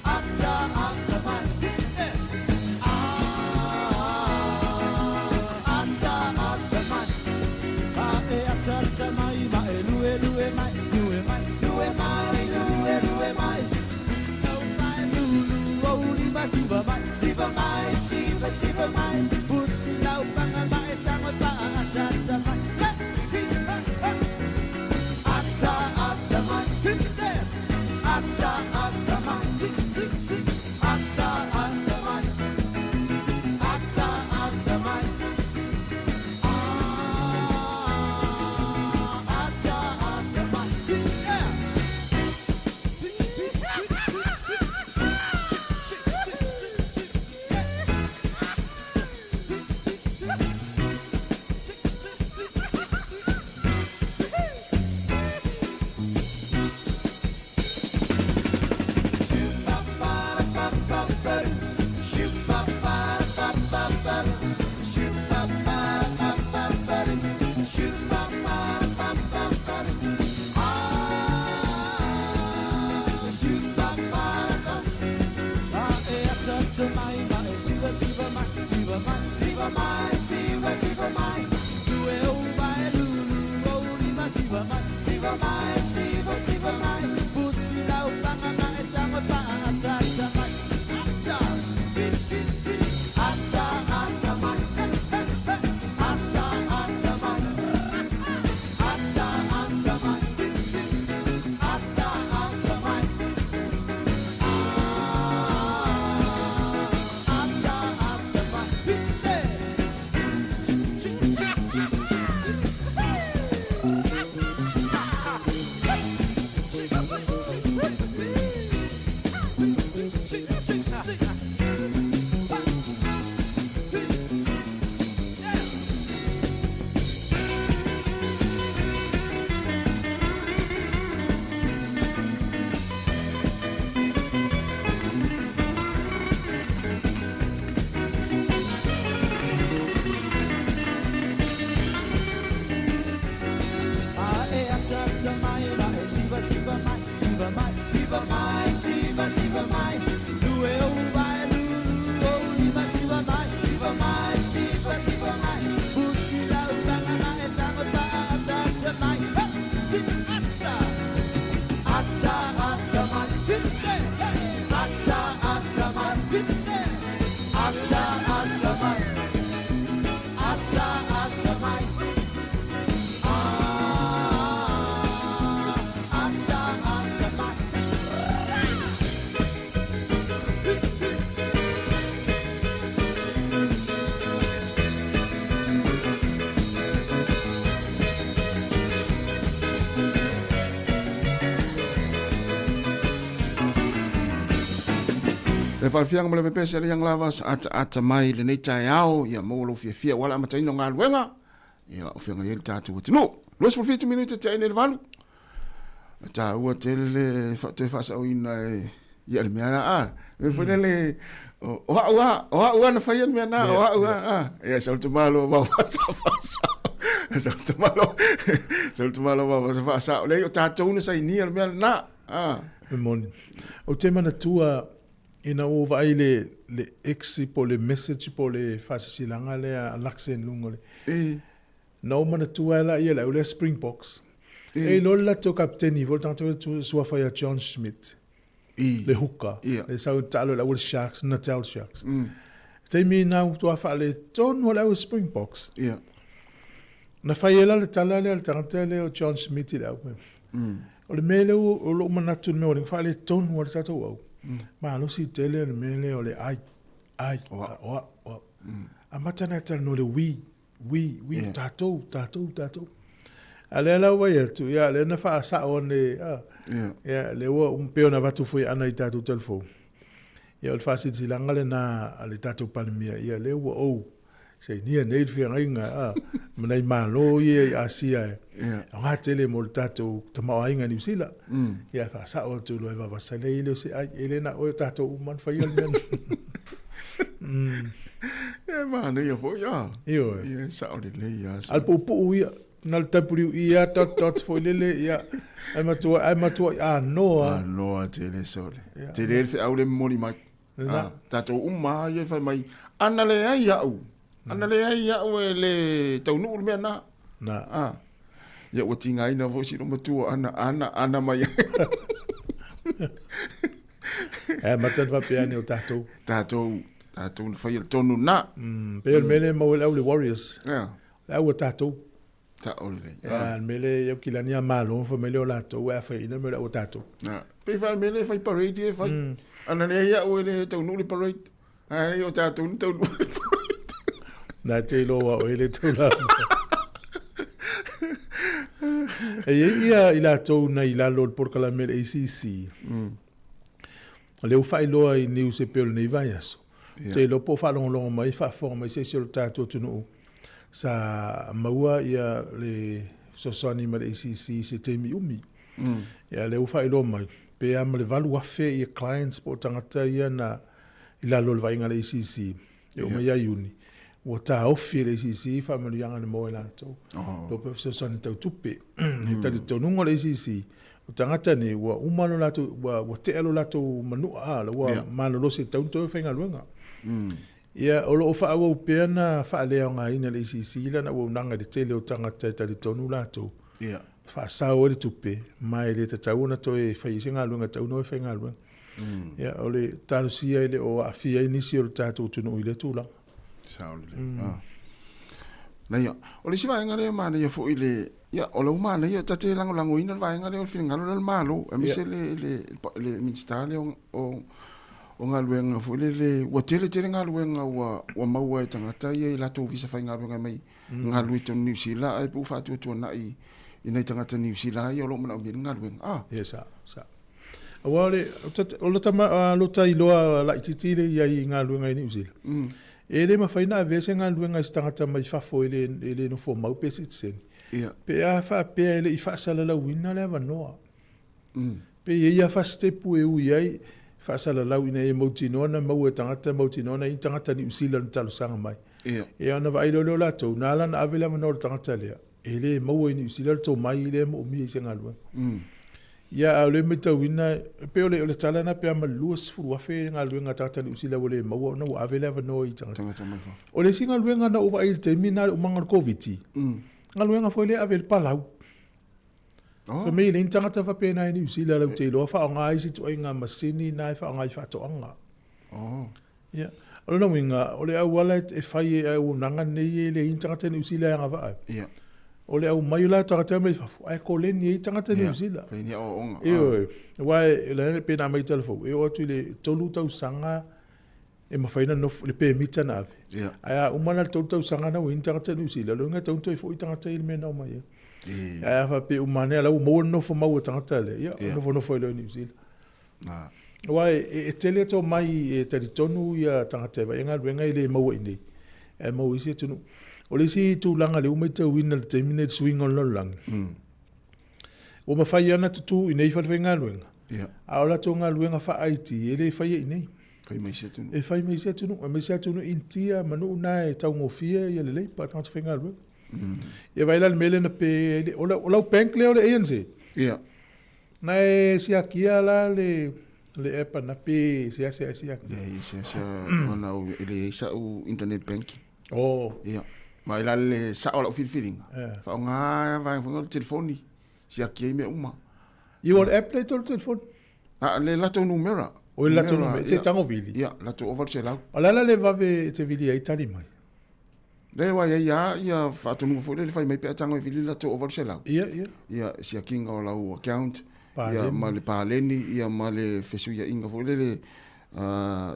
ata ata mai. Ata ata mai, a e ata ata mai, ma e lue lue mai, lue mai, lue mai, lue lue mai. No mai lulu o lima siva mai, siva mai, siva siva mai. Pusi lau panga mai tango pa ata ata mai. Hi ha ha. Ata ata mai, hi ata ata mai, ti ti ti. Ata ata mai, ata ata mai. Ata ata mai, yeah. Siva, siva mai, pusi lau panga mai, tango pa, ata, ata mai, ata, hi, hi, hi, ata, ata mai, he, he, he, ata, ata mai, ata, ata mai, hi, hi, ata, ata mai, ah, ata, ata mai, hi, hey. Chi, chi, chi, chi, chi, Siva siva mai, siva mai, siva mai, siva siva mai. Lue o vai, lulu o lima, siva mai, siva mai, siva siva mai. Pusi lau panga mai, tango pa ata ata mai. Ha, ti ata, ata ata mai. Hit ata ata mai, hit ata ata mai, ata ata mai. Ah, ata ata mai. Le faafiaga ma le vepese le lava sa ataata mai lenei taeao ia maua lou fiafia ua le amataina o galuega ia o feagai ai le tatou atunuu. 27 minute te ai nei le valu. E taua tele le toe faasaoina e ia le mea la a. Me foi lele o o au a, o au a na faia le mea na, o au a a. Ia sau te malo ma fasa fasa. Sau te malo. Sau te malo ma fasa fasa. Le o tatou na sainia le mea na. A. E moni. Ou te manatua ina ua ou vaai i le, le X po o le message po o le faasisilaga lea a Luxen i luga o le. Na ou manatua ai laia le au lea Springboks. E iloa le latou kapeteni foi le tagata foi lea suafa ia John Schmidt. Le hooker. Le sau taalo i le au Sharks, Natal Sharks. I taimi na ua matua faaletonu le au Springboks. Na fai ai la le tala lea a le tagata lea o John Schmidt i le au. O le mea lea o lou manatu i le mea o le faaletonu a le tatou au, malosi tele le mea lea o le ai, ai, o au, o au. Amata ona e talanoa i le we, we, we, tatou, tatou, tatou. A lea la ua i atu, ia, lea na faasao ane, a, ia, lea ua pei ona avatu foi ana i tatou telefoni. Ia, o le faasilasilaga lena a le tatou Palemia, ia, lea ua ou sainia nei le feagaiga a, ma nai Malo ia i Asia e aoga tele mo le tatou tamaoaiga i Niu Sila. Ia, faasao atu loa e vavasa lea e le o se ai, e le na o e o tatou uma na faia le mea. E manaia foi a. Ioe. Ia, sao lelei a. A le puupuu ia, na le WE a dot dot foi lele, ia, ai matua, ai matua i anoa. Anoa tele sole. Tele le feau le momoli mai. Lena. Ah, tatou uma lava ia e fai mai, ana leai au, ana leai au e le taunuu le mea na. Na. Ah. Ia ua tigaina foi si matua ana, ana, ana mai. E amata ona faapea ane o tatou. Tatou, tatou na faia le tonu na. Pei o le mea lea e maua ai le au le Warriors. Yeah. Le au a tatou. Sao lelei. Ah, le mea lea i au kilani a Malo, fai mai lea o latou e afaiina mea o le au a tatou. Ah. Pei fa le mea lea e fai parade ia e fai. Ana leai au e le taunuu le parade. Ae leai o tatou na taunuu le parade. Na te iloa o e le taulama. E i ai ia i latou na i lalo o le polokalame a le ACC. O lea ua faailoa i news e pei o lenei vaiaso. Ou te iloa po o faalogologo mai, faafofoga mai se isi o le tatou atunuu sa maua ia le fesoasoani mai le ACC i se taimi umi. Ia lea ua faailoa mai, pe a ma le 8,000 ia clients po o tagata ia na i lalo o le vaaiga a le ACC e oo mai ia Iuni, ua taofi e le ACC faamanuiaga na maua e latou. Lea pe fesoasoani tau tupe. E talitonuga o le ACC, o tagata nei ua uma lo latou, ua tea lo latou manua, ua malolosi e tatau ona toe faigaluega. Ia, o lo o faaauau pea na faaleaogaina e le ACC lana auaunaga i le tele o tagata e talitonu latou, faasao ai le tupe, ma e le tatau ona toe fai ai se galuega, e tatau ona o e faigaluega. Ia, o le talosia e le o aafia ai nisi o le tatou atunuu i lea tulaga. Sao lelei. Manaia. O le isi vaega lea e manaia foi le, ia, o lau manaia, ta te lagolagoina le vaega lea o le finagalo lea o le Malo, aemaise le, le, le Minisita lea o, o galuega foi lele, ua tele tele galuega ua, ua maua e tagata ia i latou visa faigaluega mai galulue i totonu o Niu Sila, ae pei ua faatuatuanai i nai tagata Niu Sila ia o lo o manaomia le galuega. Ah. Ia, sa, sa. Aua o le, o lota, lota iloa laitiiti lea i ai i galuega i Niu Sila, e le mafai ona avea se galuega i se tagata mai fafo e le, e le nofo mau pe sitiseni, pe a faapea e le i faasalalauina le avanoa. Pe i ai lava fasitepu e ui ai, faasalalau ina ia mautinoa ona maua e tagata, mautinoa ona i ai tagata Niu Sila na talosaga mai. Ia ona vaai loa lea o latou, na ala ona ave le avanoa i le tagata lea, e le maua i Niu Sila le tomai lea e moomia i se galuega. Ia, a o lea e matauina, e pei o le, o le tala lena pe a ma le 20,000 galuega a tagata Niu Sila ua le maua ona ua ave le avanoa i tagata. Tagata mai fafo. O le isi galuega na ou vaai i le taimi lena i le umaga o le Koviti, galuega foi lea e ave i le palau. Oh. Fai mai e leai ni tagata faapena i Niu Sila latou te iloa faaaoga ai isi ituaiga masini na e faaaoga i faatoaga. Oh. Ia. O lona uiga, o le auala e fai e auaunaga nei e leai ni tagata Niu Sila e agavaa ai. Ia. O le aumai o latou tagata mai fafo, ae koleni ai tagata Niu Sila. Fai ni aoaoga. Ioe. Aua e, la pei ona aumai i tala fou, e oo atu i le 3 tausaga e mafai ona nofo, le pemita na ave. Yeah. Ae a uma la le 3 tausaga na ua i ai ni tagata Niu Sila, o lona uiga e tatau ona toe foi tagata ia i le mea na omai ai. Ae a faapea uma ane la ua maua le nofo mau a tagata lea, ia, Yeah. nofonofo ai loa i Niu Sila. Ah. Aua e tele tomai e talitonu ia tagata e vaai galuega e le maua i inei, ae maua i isi atunuu. O le isi tulaga lea ua matauina i le taimi lenei i le suiga o le lalolagi, ua mafai lava ona tutu i inei falefaigaluega, a o latou galuega faa-IT e le faia i inei. Fai mai isi atunuu. E fai mai isi atunuu, aemaise atunuu Initia ma nuu na e taugofie ia le leipa a tagata faigaluega. Ia vaai la i le mea lea na pe ai, o lau bank lea o le ANZ. Na e siakia la le le app ana pe seasea e siakia? Leai, e seasea ona e leai sa'u internet banking. Oh. Ia. Ma e la le sa'o o la'u filifiliga, faaaoga vaega foi o le telefoni, siaki ai mea uma. Ia o le app lea i tolu telefoni? A le latou numera. O le latou numera, e te tago vili? Ia, latou 800. O le a la le vave e te vili ai tali mai? Lea ua i ai lava ia faatonuga foi lele fai mai pe a tago e vili latou 800. Ia, ia. Ia, siakiga o lau account. Ia ma le paleni ia ma le fesuiaiga foi lele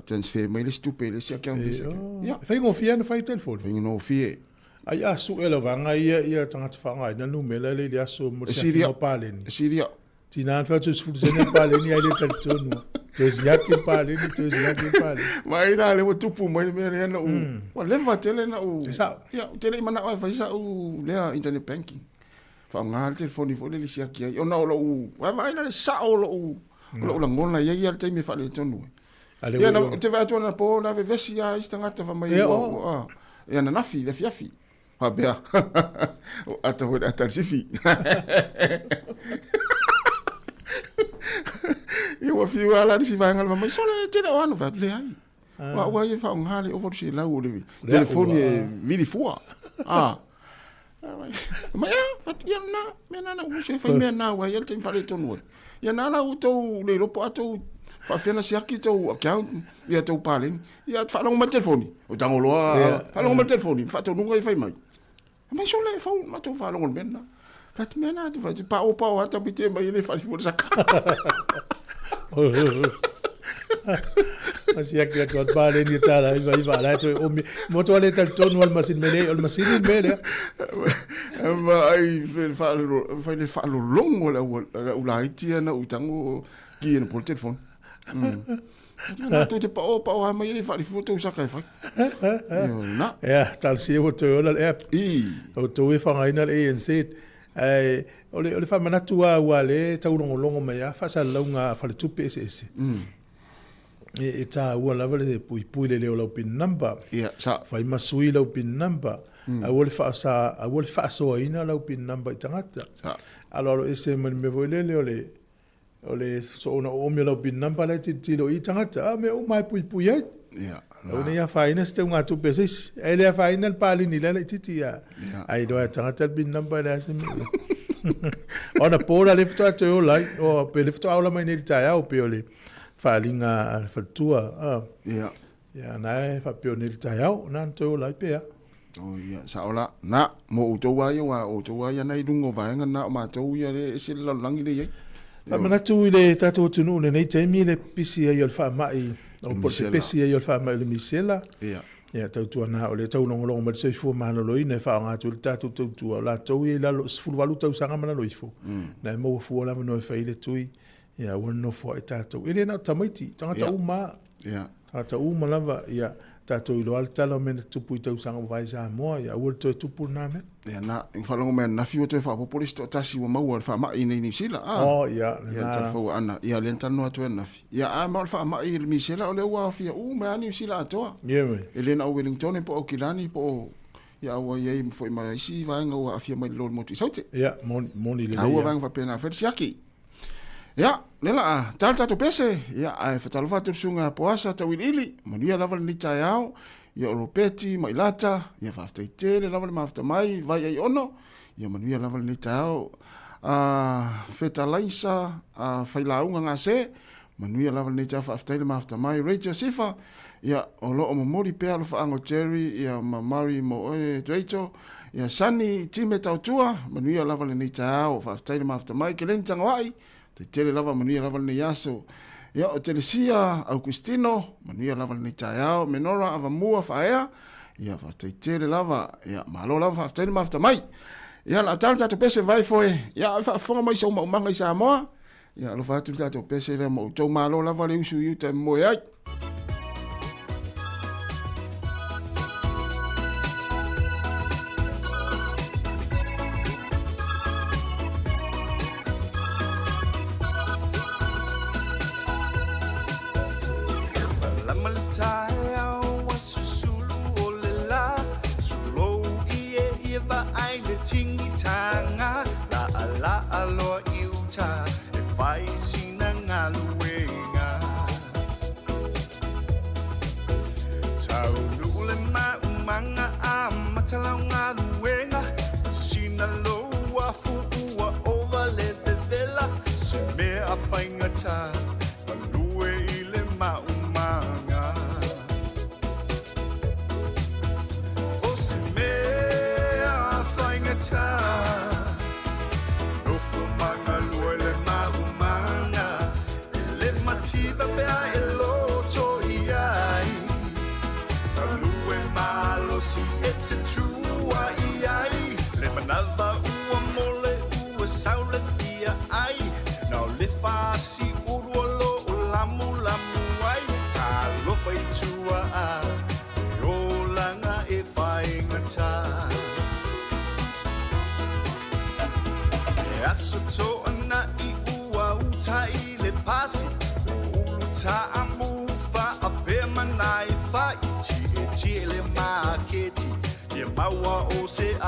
transfer mai le isi tupe i le isi account i le isi account. Ia. E faigofie lava ona fai i telefoni. Faigofie. Ai a sue le vaega ia ia tagata faaaogaina numera lea i le aso mo le siakiina o paleni. E sili au. Tina na fai atu 10 sene le paleni ai le talitonu. Toe siaki le paleni, toe siaki le paleni. Vaai la lea ua tupu mai le mea lea na ou, ua leva tele na ou. E sao. Ia, ou te le i manao e fai sa'u lea internet banking. Faaaoga le telefoni foi lele e siaki ai ona o lou, vaavaai la le sao o lou, o lou lagona e i ai lava le taimi e faaletonu ai. Ia, na, ou te vaai atu anapo na vevesi lava isi tagata fai mai ua, ua, ia ananafi i le afiafi. Faapea, o ata foi le ata a le sifi. Ia ua fiu lava la le isi vaega fai mai, sole e tele o anu, fai atu, leai. Ua au ai e faaaoga le ova 200 o le telefoni e vili fua. Ah. Mai a, fai atu, ia lena, mea na na uso e fai mea na ua i ai le taimi faaletonu ai. Ia na la ua tou le iloa po o a tou faafefea ona siaki tou account ia tou paleni. Ia faalogo mai le telefoni. O tago loa faalogo mai le telefoni, faatonuga ia fai mai. Mai sole e fau matou faalogo i le mea lena. Fai atu mea na atu fai atu pao pao ata mite mai e le faalifua le saka. Masiaki atu atu paleni e tala iva iva ala toe omi. Mo toa le talitonu al masini mele o le masini le mele. Ma ai fai le faalologo le au laiti ia na ou tago ki ina po le telefoni. Na tou te pao pao lava mai e le faalifua tou saka e fai. Na. Ia, talosia ua toe ola le app. I. O outou e faaaogaina le ANZ. Ae o le o le faamanatu lava aua o lea e taulogologo mai lava faasalalauga a faletupe eseese. E taua lava le puipui le leo o lau pin number. Ia, sa. Fai ma sui lau pin number. Aua le faasa, aua le faasoaina lau pin number i tagata. Sa. Aloalo ese ma le mea foi lele o le o le soona oomi o lau pin number la e tilotilo i tagata, a mea uma e puipui ai. Ia. Aua ne i afaina se teugatupe a se isi. Ae le afaina le paleni la laitiiti ia. Ai iloa e tagata le pin number e leai se mea. Ona po la lea faatoa toe ola ai. O, pe lea faatoa ola mai nei i le taeao pei o le faaaliga a le faletua. Ia. Ia, na e faapea nei i le taeao, na ona toe ola ai pea. O ia, sao la. Na, mo outou lava ia, aua o outou lava ia na i luga o vaega na, o matou ia lea e ese le lalolagi lea e i ai. Faamanatu i le tatou atunuu i lenei taimi le pipisi ai o le faamai, o po o le pepesi ai o le faamai o le misela. Ia. Ia, tautuana o lea e taulogologo mai le soifua maloloina e faaaoga atu ai le tatou tautua, o latou ia i lalo o le 18 tausaga ma lalo ifo, na e maua fua le avanoa e fai ai le tui, ia aua le nofo ai tatou. E le na o tamaiti, tagata uma lava. Ia. Tagata uma lava, ia tatou iloa le tala o mea na tupu i tausaga ua vae i Samoa, ia aua le toe tupu lena mea. Ia na, i faalogo mai ananafi ua toe faaopoopo le isi toatasi ua maua i le faamai i nei Niu Sila, a. Oh, ia, lena. Ia, le talafou ana, ia lea na talanoa atu ai ananafi. Ia, a ma o le faamai i le misela o lea ua aofia uma lava Niu Sila atoa. Ia me. E le na o Wellingtone po o Aukilani po o, ia ua i ai foi ma isi vaega ua aafia mai i le motu i Saute. Ia, moni, moni lelei. Taua vaega faapena, fai le siaki. Ia, lea la a ta le tatou pese, ia, ae fatalofa atu le susuga ia Poasa Tauiliili, manuia lava lenei taeao, ia o Ropeti ma Ilata, ia faafetai tele lava le mafuta mai, vai ai ono, ia manuia lava lenei taeao, a Fetalaisa, a Failauga Gase, manuia lava lenei taeao, faafetai le mafuta mai, Rachel Sifa, ia, o lo o momoli pea alofaaga o Jerry, ia, ma Murray mo oe, Rachel, Ia Sani Time Tautua, manuia lava lenei taeao, faafetai le mafuta mai, Keleni Tagoai, faafetai tele lava, manuia lava lenei aso. Ia o Telesia Augustino, manuia lava lenei taeao, Menora Avamua Faaea, ia faafetai tele lava, ia malo lava, faafetai le mafuta mai. Ia la tala tatou pese vai foe, ia ai faafofoga mai sou maumaga i Samoa, ia alofa atu le tatou pese lea mo outou, malo lava le usu i uta e moe ai.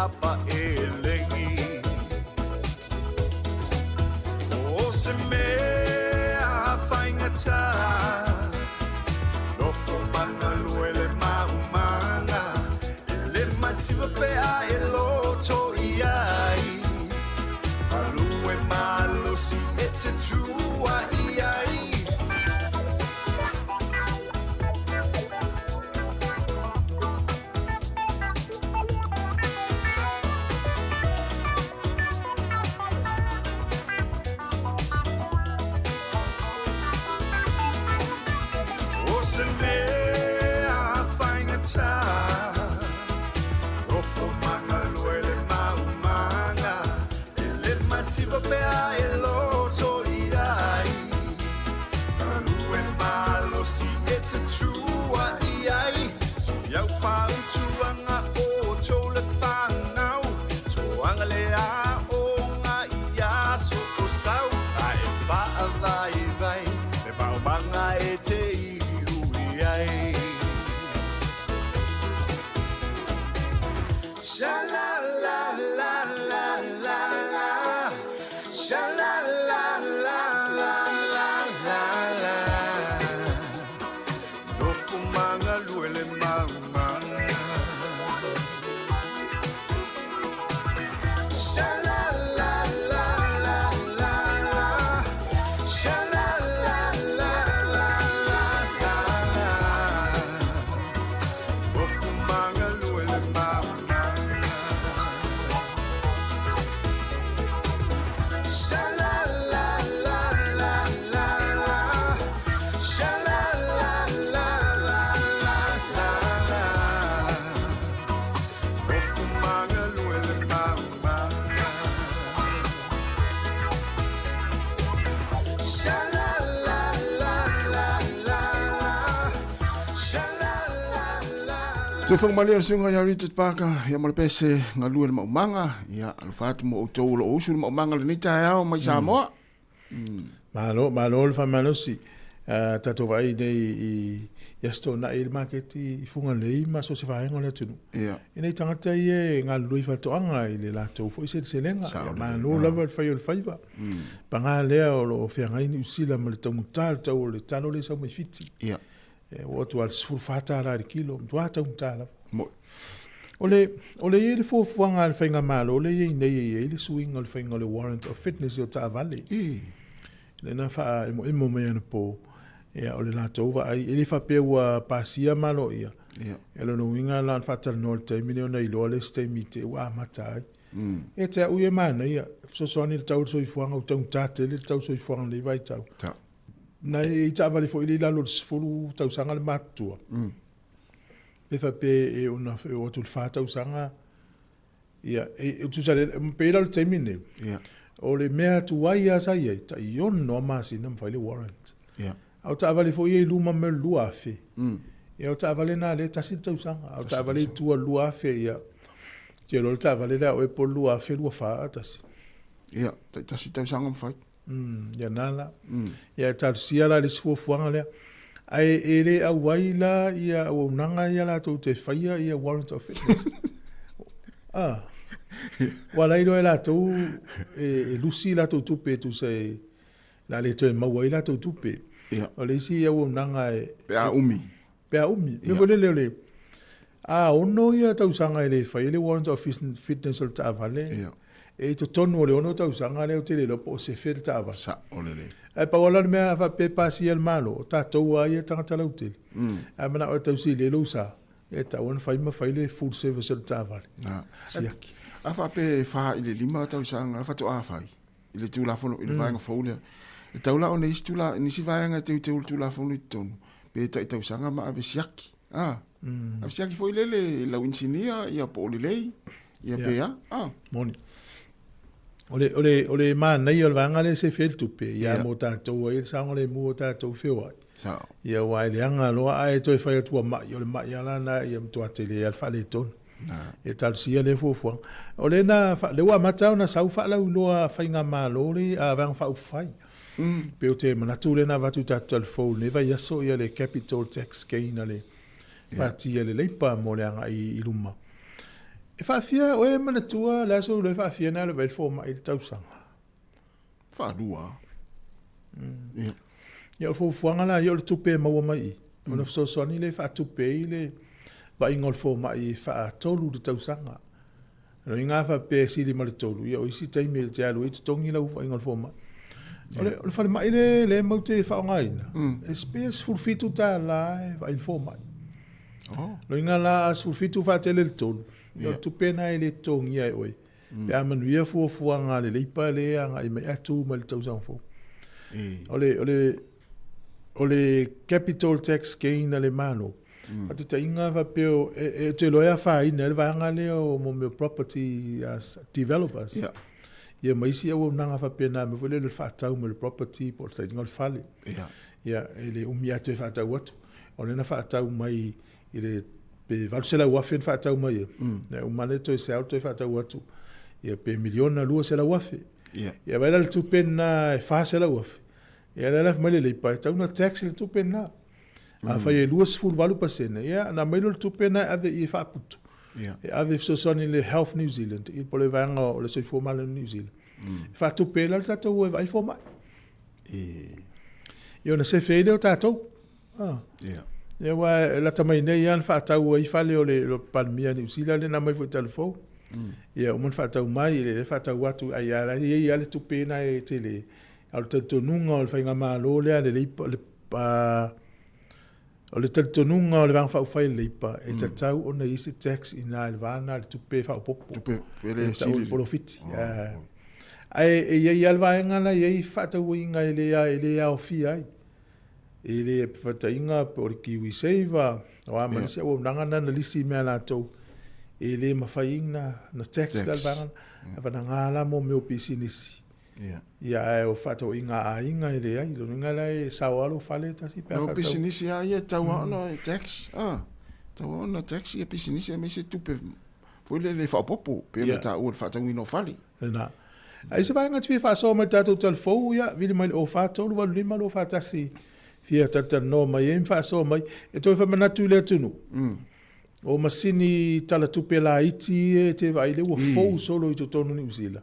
lapa e lengi. O se mea whaingata, nofo mangalue le maumanga, e le mativa pea e loto i ai. Malue malosi e te tua i ai. O se mea whaingata, nofo mangalue le maumanga, e le mativa pea e loto i ai. Malue malosi e te tua i ai. Si au whautuanga o tō le whanau, toanga le a o ngā i aso o sau. A e whaavai vai, me maumanga e te ihu i ai. Sha la la la la la la. Sha la la la la la la la. Nofo mangalue le maumanga. Sha la la la la la la. Sha la la la la la la la. Nofo mangalue le maumanga. Sha la la la la la la. Sha la la la la la la la. Nofo mangalue le maumanga. Sha la la la la la la. Sha la la la la. Te whangamali o le suinga ia Richard Parker, ia ma le pese galue le maumaga, ia alofa atu mo outou o loo usu le maumaga lenei taeao mai Samoa. Malo, malo le faamalosi. Tatou vaai nei i i Aso Toonai i le maketi i Fugalei ma so o se vaega o le atunuu. I nei tagata ia e galulue i faatoaga i le latou foi seleselega. Ia malo lava le fai o le faiva. Paga lea o lo o feagai Niu Sila ma le taugata o le tau o le talo lea e sau mai Fiti. E oo atu lava i le $14 i le kilo, matua taugata lava. O le, o le i ai le fuafuaga a le Faigamalo lea e i ai nei e i ai le suiga o le faiga o le warrant of fitness i o taavale. Lea na faaemoemo mai anapo, ia, o le latou vaai, e le faapea ua pasia malo ia. Ia lona uiga la ona faatalanoa i le taimi lea ona iloa le isi taimi te ua amata ai. E te au ia e manaia, fesoasoani i le tau o le soifuaga, ua taugata tele le tau o le soifuaga i lenei vaitau. Na e i taavale foi lea i lalo o le 10 tausaga le matutua. Pe faapea e ona e oo atu i le 4 tausaga, ia, e tusa le, pei la o le taimi lenei, o le mea tuai lava sa i ai, tai 6 lava masina ma fai le warrant. A o taavale foi ia i luma mai o le 2000, ia o taavale na lea e tasi le tausaga, a o taavale i tua 2000, ia, ou te iloa le taavale lea a oe po o le 2024 a tasi. Ia, tai tasi tausaga ma fai. Ia na la. Ia e talosia la le isi fuafuaga lea. Ae e le auai la ia auaunaga ia latou te faia ia warrant of fitness. Ah. Ua la iloa e latou e lusi latou tupe e tusa e la le toe maua ai latou tupe. Ia. O le isi auaunaga e Pe a umi. Pe a umi. Me foi lele o le a ono ia tausaga e le fai le warrant of fitness o le taavale. Ia. E i totonu o le ono tausaga lea ou te le iloa po o sefe le taavale. Sao lelei. Ae pau lava le mea faapea e pasia e le Malo, o tatou lava ia tagata lautele. Ae manao e tausi lelei lou sa, e tatau ona fai ma fai le full service o le taavale. Siaki. A faapea e 4 i le 5 tausaga faatoa fai i le Tulafono, i le vaega fou lea. E tatau la ona isi tula, nisi vaega e teuteu le Tulafono i totonu, pe tai tausaga ma ave siaki. Ah. Ave siaki foi lele lau inisinia, ia po o lelei, ia pe a. Ah. Moni. O le, o le, o le manaia o le vaega lea e sefe ai le tupe, ia mo tatou ai le saogalemu o tatou feoai. Sao. Ia aua e leaga loa ae toe fai atu ua mai, o le mai lava lena ia matua tele lava le faaletonu. E talosia lea fuafuaga. O lea na, lea ua amata ona sau faalauiloa a faigamalo le a Vaega Faaupufai. Pei ou te manatu lea na avatu i tatou talafou i lenei vaiaso ia le capital tax gain a le Pati a le Leipa mo le agai i luma. E faafia oe e manatua le aso e faafia na le vai fomai i le tausaga. Faalua. Ia. Ia, o le fuafuaga la ia o le tupe e maua mai i, ona fesoasoani lea e faatupe ai le vaaiga o le fomai e faatolu i le tausaga. O lona uiga a faapea e sili ma le tolu, ia o isi taimi e te alu ai totogi lau vaaiga o le fomai. O le falemai lea matou te faaaogaina, e pei e $17 e vaai i le fomai. Oh. Lona uiga la a 17 faatele i le tolu, ia o le tupe lena e le totogia e oe. Pe a manuia fuafuaga a le Leipa lea e agai mai ae tu mai le tausaga fou. O le capital tax gain a le Malo, faataitaiga faapea e te iloa e afaina ai le vaega lea o mo mea o property developers. Ia ma isi auaunaga faapena, mea foi lele o le faatau mai o le property po o le faataitaiga o le fale. Ia, e le umi lava toe faatau atu. O lea na faatau mai i le pe $800,000 na faatau mai ai, mm. uma lea toe sell toe faatau atu, ia pe miliona $200,000. Yeah. Ia vai la le tupe na e $400,000. Ia la la mai le leipa, e tau na tax le tupe na. A fai e 28%, ia na mai le tupe na e ave i e faaputu. Yeah. E ave fesoasoani i le Health New Zealand, i po le vaega o le soifua maloloina New Zealand. E faatupe la le tatou e vaai fomai. Ia ona sefe ai lea o tatou. Ah. Yeah. Ia aua e lata mai nei lava na faatau ai fale o le Palemia Niu Sila lea na aumai foi talu fou. Ia uma ona faatau mai, ia lea faatau atu ai lava e i ai lava le tupe lena e tele. A o le talitonuga o le faigamalo lea a le Leipa, o le talitonuga o le Vaega Faaupufai a le Leipa, e tatau ona i ai se tax i ina i le va lena i le tupe faaopoopo. Tupe e E tau o le sili. polofiti. Ae e i ai lava le vaega la e i ai fefaatauaiga e le aofia ai. E le fefaatauaiga po o le Kiwi Saver, o a ma nisi auaunaga na na lisi i mea a latou e le mafai ai na tax la le vaega lena. Ae vagana la mo mea o pisinisi. Ia ae o fefaatauaiga a aiga e leai. Lona uiga la e sao lava lou fale e tasi pe a O faatau. pisinisi lava ia e tatau lava ona e tax. E tatau lava ona tax ia pisinisi aemaise tupe foi lele faaopoopo pei ona taua i le faatauina o fale. Lena. A i se vaega e te fia faasoa mai i le tatou talafou, ia, vili mai i le 0 4 3 8 5 2 4 1, fia talatalanoa mai ai ma faasoa mai. E toe faamanatu i le atunuu, o masini talatupe laiti ia e te vaai lea ua fou solo i totonu o Niu Sila.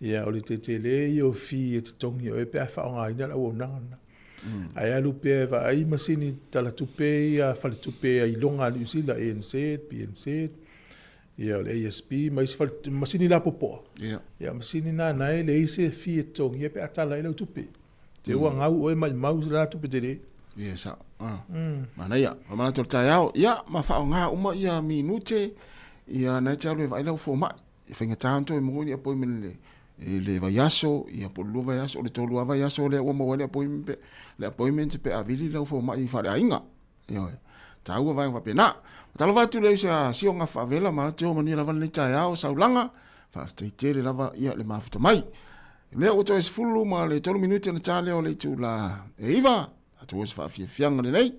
Ia, o le tetele ia o fee e totogi e oe pe a faaaogaina le auaunaga lena. Ae alu pea e vaai masini talatupe ia a faletupe ailoga a Niu Sila, ANZ, BNZ, ia o le ASB ma isi fale, masini lapopoa. Ia, masini na na e leai se fee e totogia pe a tala ai lau tupe. Te ua gau oe maimau la tupe tele. Ia, sao. Ah. Manaia. O le manatu o le taeao, ia, ma faaaoga uma ia minute, ia na e te alu e vaai lau fomai. E faigata ona toe maua ni appointment i le i le vaiaso, ia po o le lua vaiaso, o le tolu lava vaiaso lea ua maua ai le appointment pe, le appointment pe a vili lau fomai faaleaiga. Ioe. Taua vaega faapena. Talofa atu le uso sioga faavela ma te o manuia lava lenei taeao saulaga. Faafetai tele lava ia le mafuta mai. Lea ua toe 13 minute na ta lea o le itula e 9. Tatou o se faafiafiaga lelei.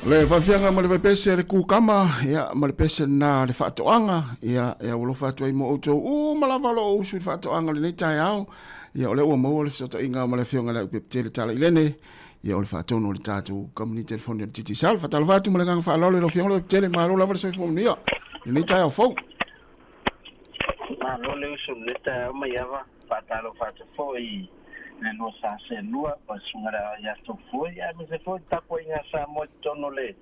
Le faafiaga ma le vaipese le kukama ia ma le pese na le faatoaga ia e aualofa atu ai mo outou uma lava o loo usu i le faatoaga lenei taeao ia o lea ua maua le fesootaiga ma le afioga le aupepetele tala i lene ia o le faatonu o le tatou kamupani telefoni o le Digicel. Faatalofa atu ma le agaga faaaloalo i lau Afioga Leotetele, malo lava le soifua manuia i lenei taeao fou. Malo le uso i lenei taeao maiava, faatalofa atu foi i le lua sa seelua o le Susuga le Ia Tofue, aemaise foi le tapuaiga a Samoa i totonu o le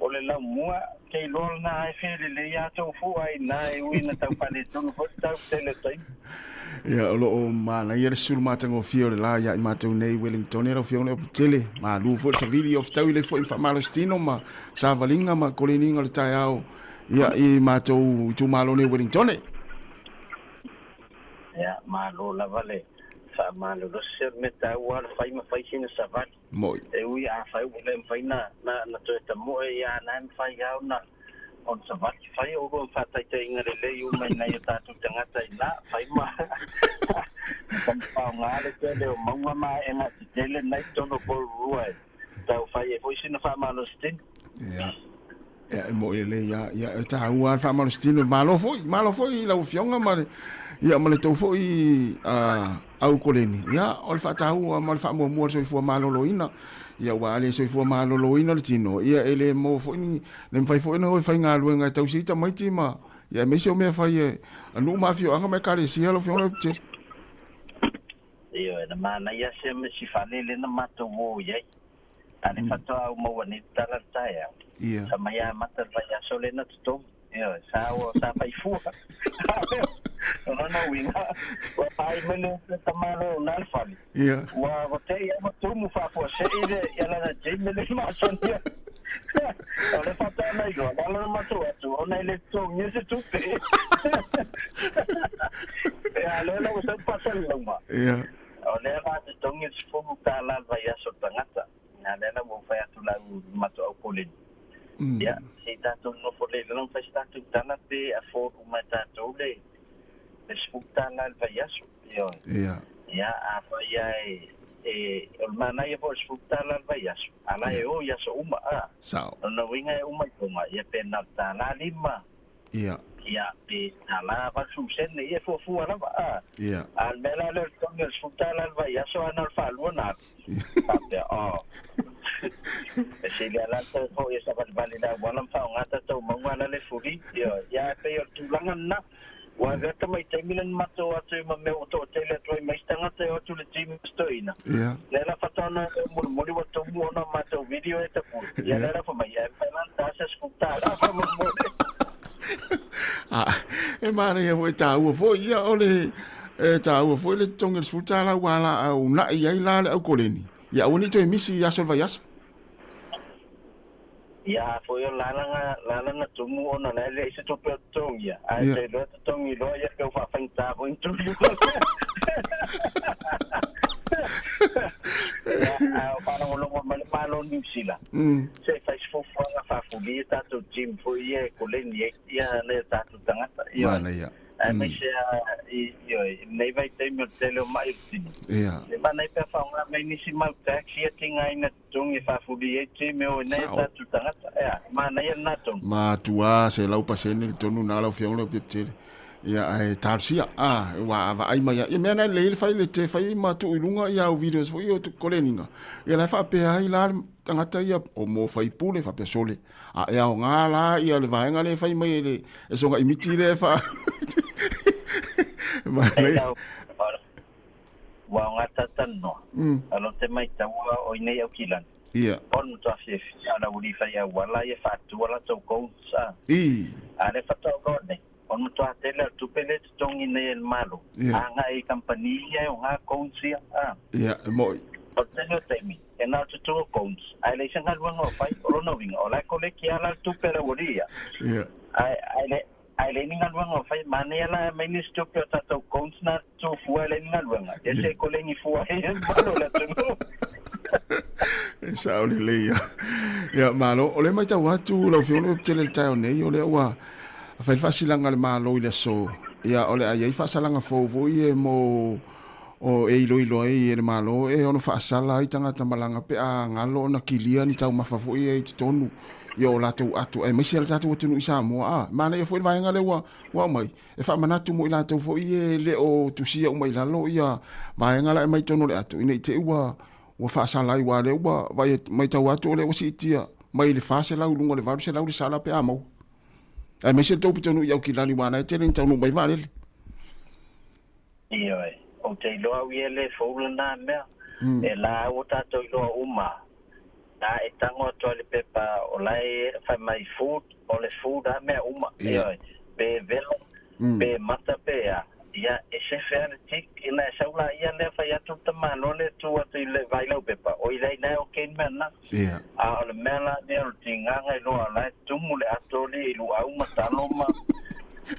O le laumua, te iloa lena e fe lelei a tou fua i na e ui na tau faaletonu foi le tau tele o taimi. Ia, o lo o manaia le sulu matagofie o le la ia i matou nei Wellington lau Afioga i le Opitele. Malu foi le savili o fetaui le foi faamalositino ma savaliga ma koleniga o le taeao ia i matou itumalo nei Wellington. Ia, malo lava le faamalolosi o le mea taua o le fai ma fai sina savali. Moi. E ui afai ua le mafai na, na, na toe tamoe ia na e mafai lava ona, ona savali. Fai oulua ma faataitaiga lelei uma i nai o tatou tagata i ina, fai ma faaaoga le tele o mauga ma aega tetele na i totonu o Porirua e tau fai ai foi sina faamalositino. Ia. Ia, e moi lelei lava. Ia, e taua lava le faamalositino. Malo foi, malo foi i lau Afioga ma le, ia, ma le tou foi au koleni. Ia, o le faataua ma le faamuamua o le soifua maloloina. Ia, aua a le soifua maloloina le tino, ia, e le maua foi ni, le mafai foi ona o e faigaluega e tausi ai tamaiti ma, ia, aemaise o mea fai e, a nuu ma afioaga ma ekalesia lau Afioga Leupitele. Ioe, na manaia se si fale lea na matou o i ai. A le faatoa au maua nei le tala le taeao. Ia. Sa mai amata le vaiaso lea na totogi. Ioe, sa ua sa fai fua. O lona uiga, ua pai mai le le tamaloa o na le fale. Ia. Ua ua te i ua tumu faafuasei le ia lana gym e le masani. O le faatoa na iloa, na lona matou atu, ona e le totogia se tupe. Ia, lea la ua sau faasalalauga. Ia. O lea la totogi le $10 le vaiaso o le tagata. A lea la ua ou fai atu la u matou au koleni. Ia, se i tatou nofo lelei lava ma fai se tatou tala pe afford uma e tatou le $10 le vaiaso. Ioe. Ia. Ia, afai lava e, e, o le manaia foi o le $10 le vaiaso, a la e o i aso uma, a. Sao. Lona uiga e uma i luga, ia pe na o le $5. Ia. Ia, pe tala 80 sene, ia e fuafua lava, a. Ia. A o le mea la lea o le totogi o le $10 le vaiaso, a na o le faalua ona alu. Faapea, oh. E sili lava la le toe foi e savalivali i le auala ma faaaoga tatou mauga la le fuli. Ioe. Ia, e pei o le tulaga lena. Ua avea tamai taimi lea na matou atu ai ma mea ua toatele atu ai ma isi tagata e o atu i le gym ma si toeaina. Ia. Lea la faatoa ona mulimuli ua tumu ona o matou video e tapue. Ia lea la fai mai, e mafai la ona ta se $10 faamolemole. Ah, e manaia foi e taua foi ia o le E tāua foi le totogi o le $10 ua la a una'i ai la le au koleni. Ia aua ne i toe misi i aso o le vaiaso. Ia a foi o lala lala na tumu ona la e leai se tupe o totogia, ae toe loa totogi loa ia pe ua faafaigata foi ona tuli. Ia, a o faalogologo mai le Malo o Niu Sila, se i fai se fuafuaga faafuli i tatou gym foi ia e koleni ai ia nai o tatou tagata. Ioe. Aemaise a i, ioe, i lenei vaitaimi o le tele o ma'i o le tino. E manaia pe a faaaoga mai nisi mau tax ia tigaina totogi e faafuli ai gym e o ai nai o tatou tagata. Ea, e manaia lena tonu. Matua 100% le tonu na lau Afioga Leaupepe-tele. Ia ae talosia, a, ua vaai mai ai. Ia mea na e lelei le fai le te fai ma tuu i luga ia au videos foi o koleniga. Ia la e faapea ai la le tagata ia o mo faipule faapea sole. A e aoga la ia le vaega lea e fai mai e le e soga imiti lea e fa Manaia. Ua aoga talatalanoa. Alo te maitaua o inei Aukilani. Ia. O le matua fiafia o le aualii fai auala ia faatu a latou cones a. I. A lea faatoa ou loa nei, o le matua tele o le tupe lea e totogi nei e le Malo, agai i kamupani ia e oga cones ia a. Ia, e mo'i. O le tele o taimi, e na o te tuu o cones, ae leai se galuega o fai, o lona uiga, o la e koleki lava la le tupe a le aualii ia. Ia. Ae, ae le, Ae leai ni galuega o fai, manaia la aumai nisi tupe o tatou cones na tu fua e leai ni galuega, ia se koleni fua ai e malo le atunuu. E sao lelei ia. Ia, malo. O lea matau atu lau Afioga i le Tele i le taeao nei, o lea ua fai le faasilaga a le Malo i le aso. Ia, o le a i ai faasalaga fou foi e mo o e iloilo ai e le Malo e ono faasala ai tagata malaga pe a galo ona kilia ni taumafa foi ia i totonu ia o latou ato aemaise le tatou atunuu i Samoa. A, manaia foi le vaega lea ua ua aumai e faamanatu mo i latou foi e le o tusia uma i lalo ia vaega la e aumai i totonu o le ato ina i te i ua ua faasala ai aua o lea ua vaai matau atu o lea ua siitia mai le 400 i luga o le 800 le sala pe a maua. Aemaise le tou pitonuu i Aukilani aua o la e tele ina taunuu mai vaalele. Ioe, ou te iloa au ia e le fou lena mea. E la ua tatou iloa uma a, e tago atu ai le pepa o la e fai mai food, o le food a mea uma. Ioe, pe velo, pe mata pe a, ia e sefe a le tick, ina e sau laia lea fai atu le tamaloa lea tu atu i le vai lau pepa, oi la ina e okay le mea lena. A o le mea la lea o le tigaga iloa o la e tumu le ato alii i luau ma talo ma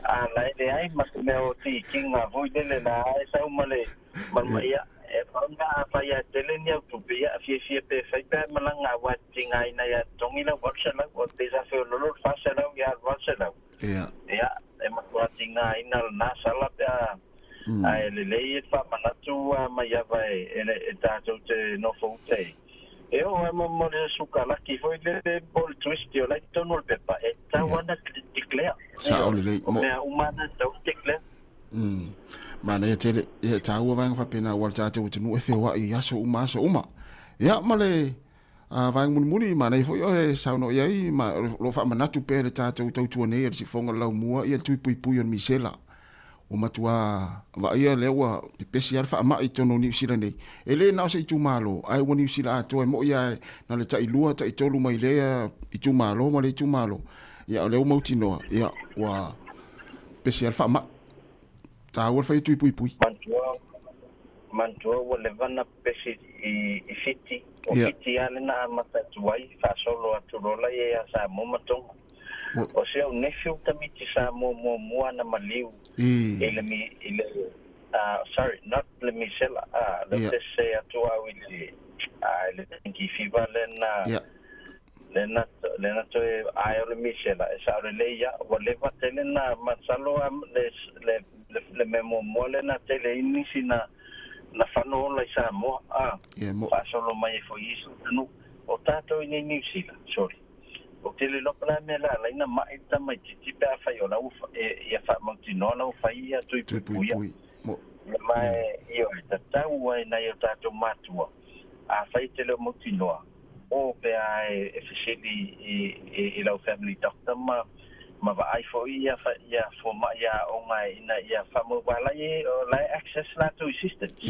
a la e leai ma se mea o tikiga foi lele la e sau ma le ma le ia e pau mea a fai a tele ni au tupe ia fiafia pe fai pe malaga aua e tigaina ia totogi lau 800 o le pesa feololo le 400 ia alu 800 ia e matua tigaina lena sala pe a ae lelei e faamanatu mai ava e tatou te nofo uta ai. E oo ai ma le sukalaki foi lele po o le twist o la i totonu o le pepa, e tatau lava ona declare. Sao lelei. O mea uma na e tatau ona declare. Manaia tele. Ia, e taua vaega faapena aua le tatou atunuu e feoai i aso uma aso uma. Ia, ma le vaega mulimuli, manaia foi oe e saunoa i ai, ma o lo o faamanatu pea e le tatou tautua nei a le sifoga o le laumua ia le tui puipui o le misela. Ua matua vaaia lea ua pepesi lava le faamai i totonu o Niu Sila nei. E le na o se itumalo, ae ua Niu Sila atoa e moi lava na le tailua, taitolu mai lea itumalo ma lea itumalo. Ia o lea ua mautinoa, ia ua pepesi lava le faamai. Taua le fai o tui puipui. Manatua, manatua ua leva na pepesi i Fiti. O Fiti lava lea na amata atu ai, faasolo atu loa la ia ia Samoa ma Tonga. O si au nephew tamiti sa muamua na maliu i le i le sorry not le misela le te se atu au i le i le dengue fever le na le na le na toe ae o le misela e sao lelei ia ua leva tele na masalo le le le mea muamua lea na tele ai nisi na na fano ola i Samoa faasolo mai ai foi i isi atunuu o tatou i nei Niu Sila sorry. Ou te le iloa pe o le a mea le ala ai na ma'i le tamaitiiti pe afai o la ua ia faamautinoa la ua fai ia tui puipuia. Ma e ioe, tatau ai nai o tatou matua, afai e te le o mautinoa, o pe a e fesili i lau family doctor ma ma vaai foi ia ia fomai aoga ina ia faamau la e la e access latou i systems.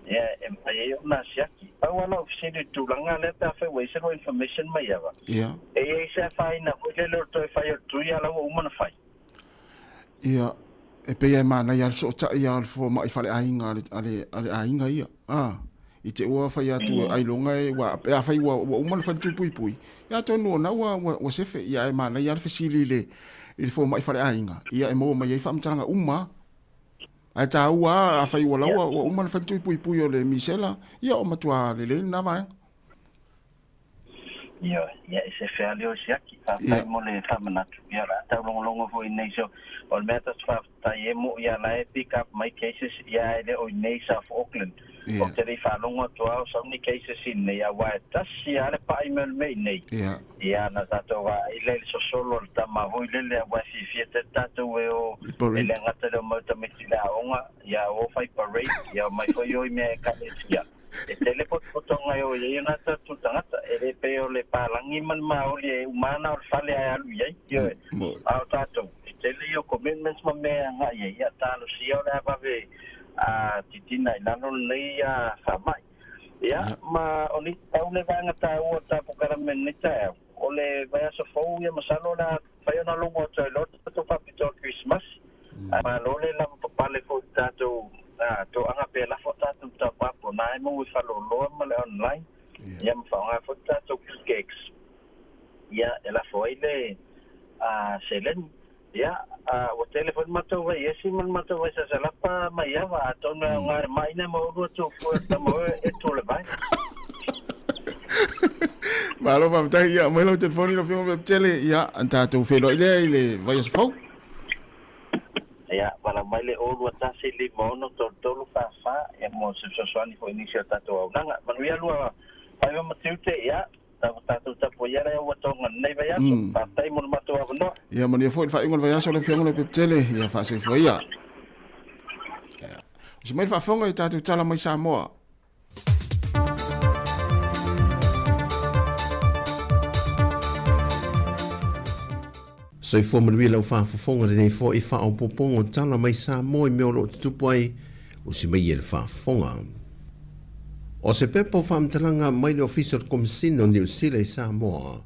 Ia, e mafai ai ona siaki. Pau lava lau fesili i le tulaga lea pe afai ua i ai se lua information mai ava. Ia. E i ai se afaina foi lele o le toe fai o le tui a la ua uma ona fai. Ia, E pei e manaia le fesootai lava o le fomai faleaiga a le, a le, a le aiga ia. A, i te ua fai atu ailoga e, ua, pe afai ua, ua uma ona fai le tui puipui, ia atonu o na ua, ua, ua sefe, ia ae manaia lava le fesili i le, i le fomai faleaiga, ia e maua mai ai faamatalaga uma lava. Ae taua lava, afai ua la ua, ua uma ona fai le tui puipui o le misela, ia o matua lelei lena vaega. Ioe, ia e sefe lava lea o siaki. Faafetai mo le faamanatu. Ia o le a taulogologo foi nei so o le mea tatou faafetai e mo'i a la e pick up mai cases ia ae le o i nei South Auckland. Ou te le i faalogo atu lava o sau ni cases i nei aua e tasi lava le pa'i mai o le mea i nei. Ia na tatou vaai lea i le sosolo o le tama foi lele aua e fiafia tele tatou e o e le gata i le omai o tamaiti i le aoga ia o fai parade ia omai foi o i mea ekalesia. E tele potopotoga e o i ai ona tatou tagata, e le pei o le palagi ma le maoli e uma ana o le fale ae alu i ai, ioe. A o tatou, e tele ia o commitments ma mea e agai ai, ia talosia o le a vave a titina i lalo lenei faamai. Ia, ma o nisi pau le vaega taua o le tapukalame i lenei taeao, o le vaiaso fou ia masalo o le a fai ona logo atu ai loa le tatou faapitoa Kerisimasi. Ae malo le lava papale foi i le tatou toaga pe lafo a tatou taupapu na e maua i faleoloa ma le online ia ma faaaoga foi le tatou PKX ia e lafo ai le seleni. Ia ua tele foi le matou vaiesi ma le matou vaisasalapa mai ava atonu e aoga le mai na ma ulua tou fue o le tama oe e tu le vai. Malo faafetai ia aumai lau telefoni lau Afioga Pepetele ia ona tatou feiloai lea i le vaiaso fou. Ia, valaau mai le 0 2 1 5 6 3 3 4 4 ia mo se fesoasoani foi i nisi o tatou auaunaga. Manuia lua faiva ma tiute, ia, tatou tapuaia lea ua toga lenei vaiaso. Faafetai mo le matou avanoa. Ia, manuia foi le faaiuga o le vaiaso lau Afioga Leupepetele, ia faasoifua ia. Ia. O se mai le faafofoga i tatou tala mai Samoa. Soifua manuia lau faafofoga lenei foi faaopoopoga o tala mai Samoa i mea o lo o tutupu ai usi mai e le faafofoga. O se pepa o faamatalaga mai le Ofisa o le Komesina o Niu Sila i Samoa,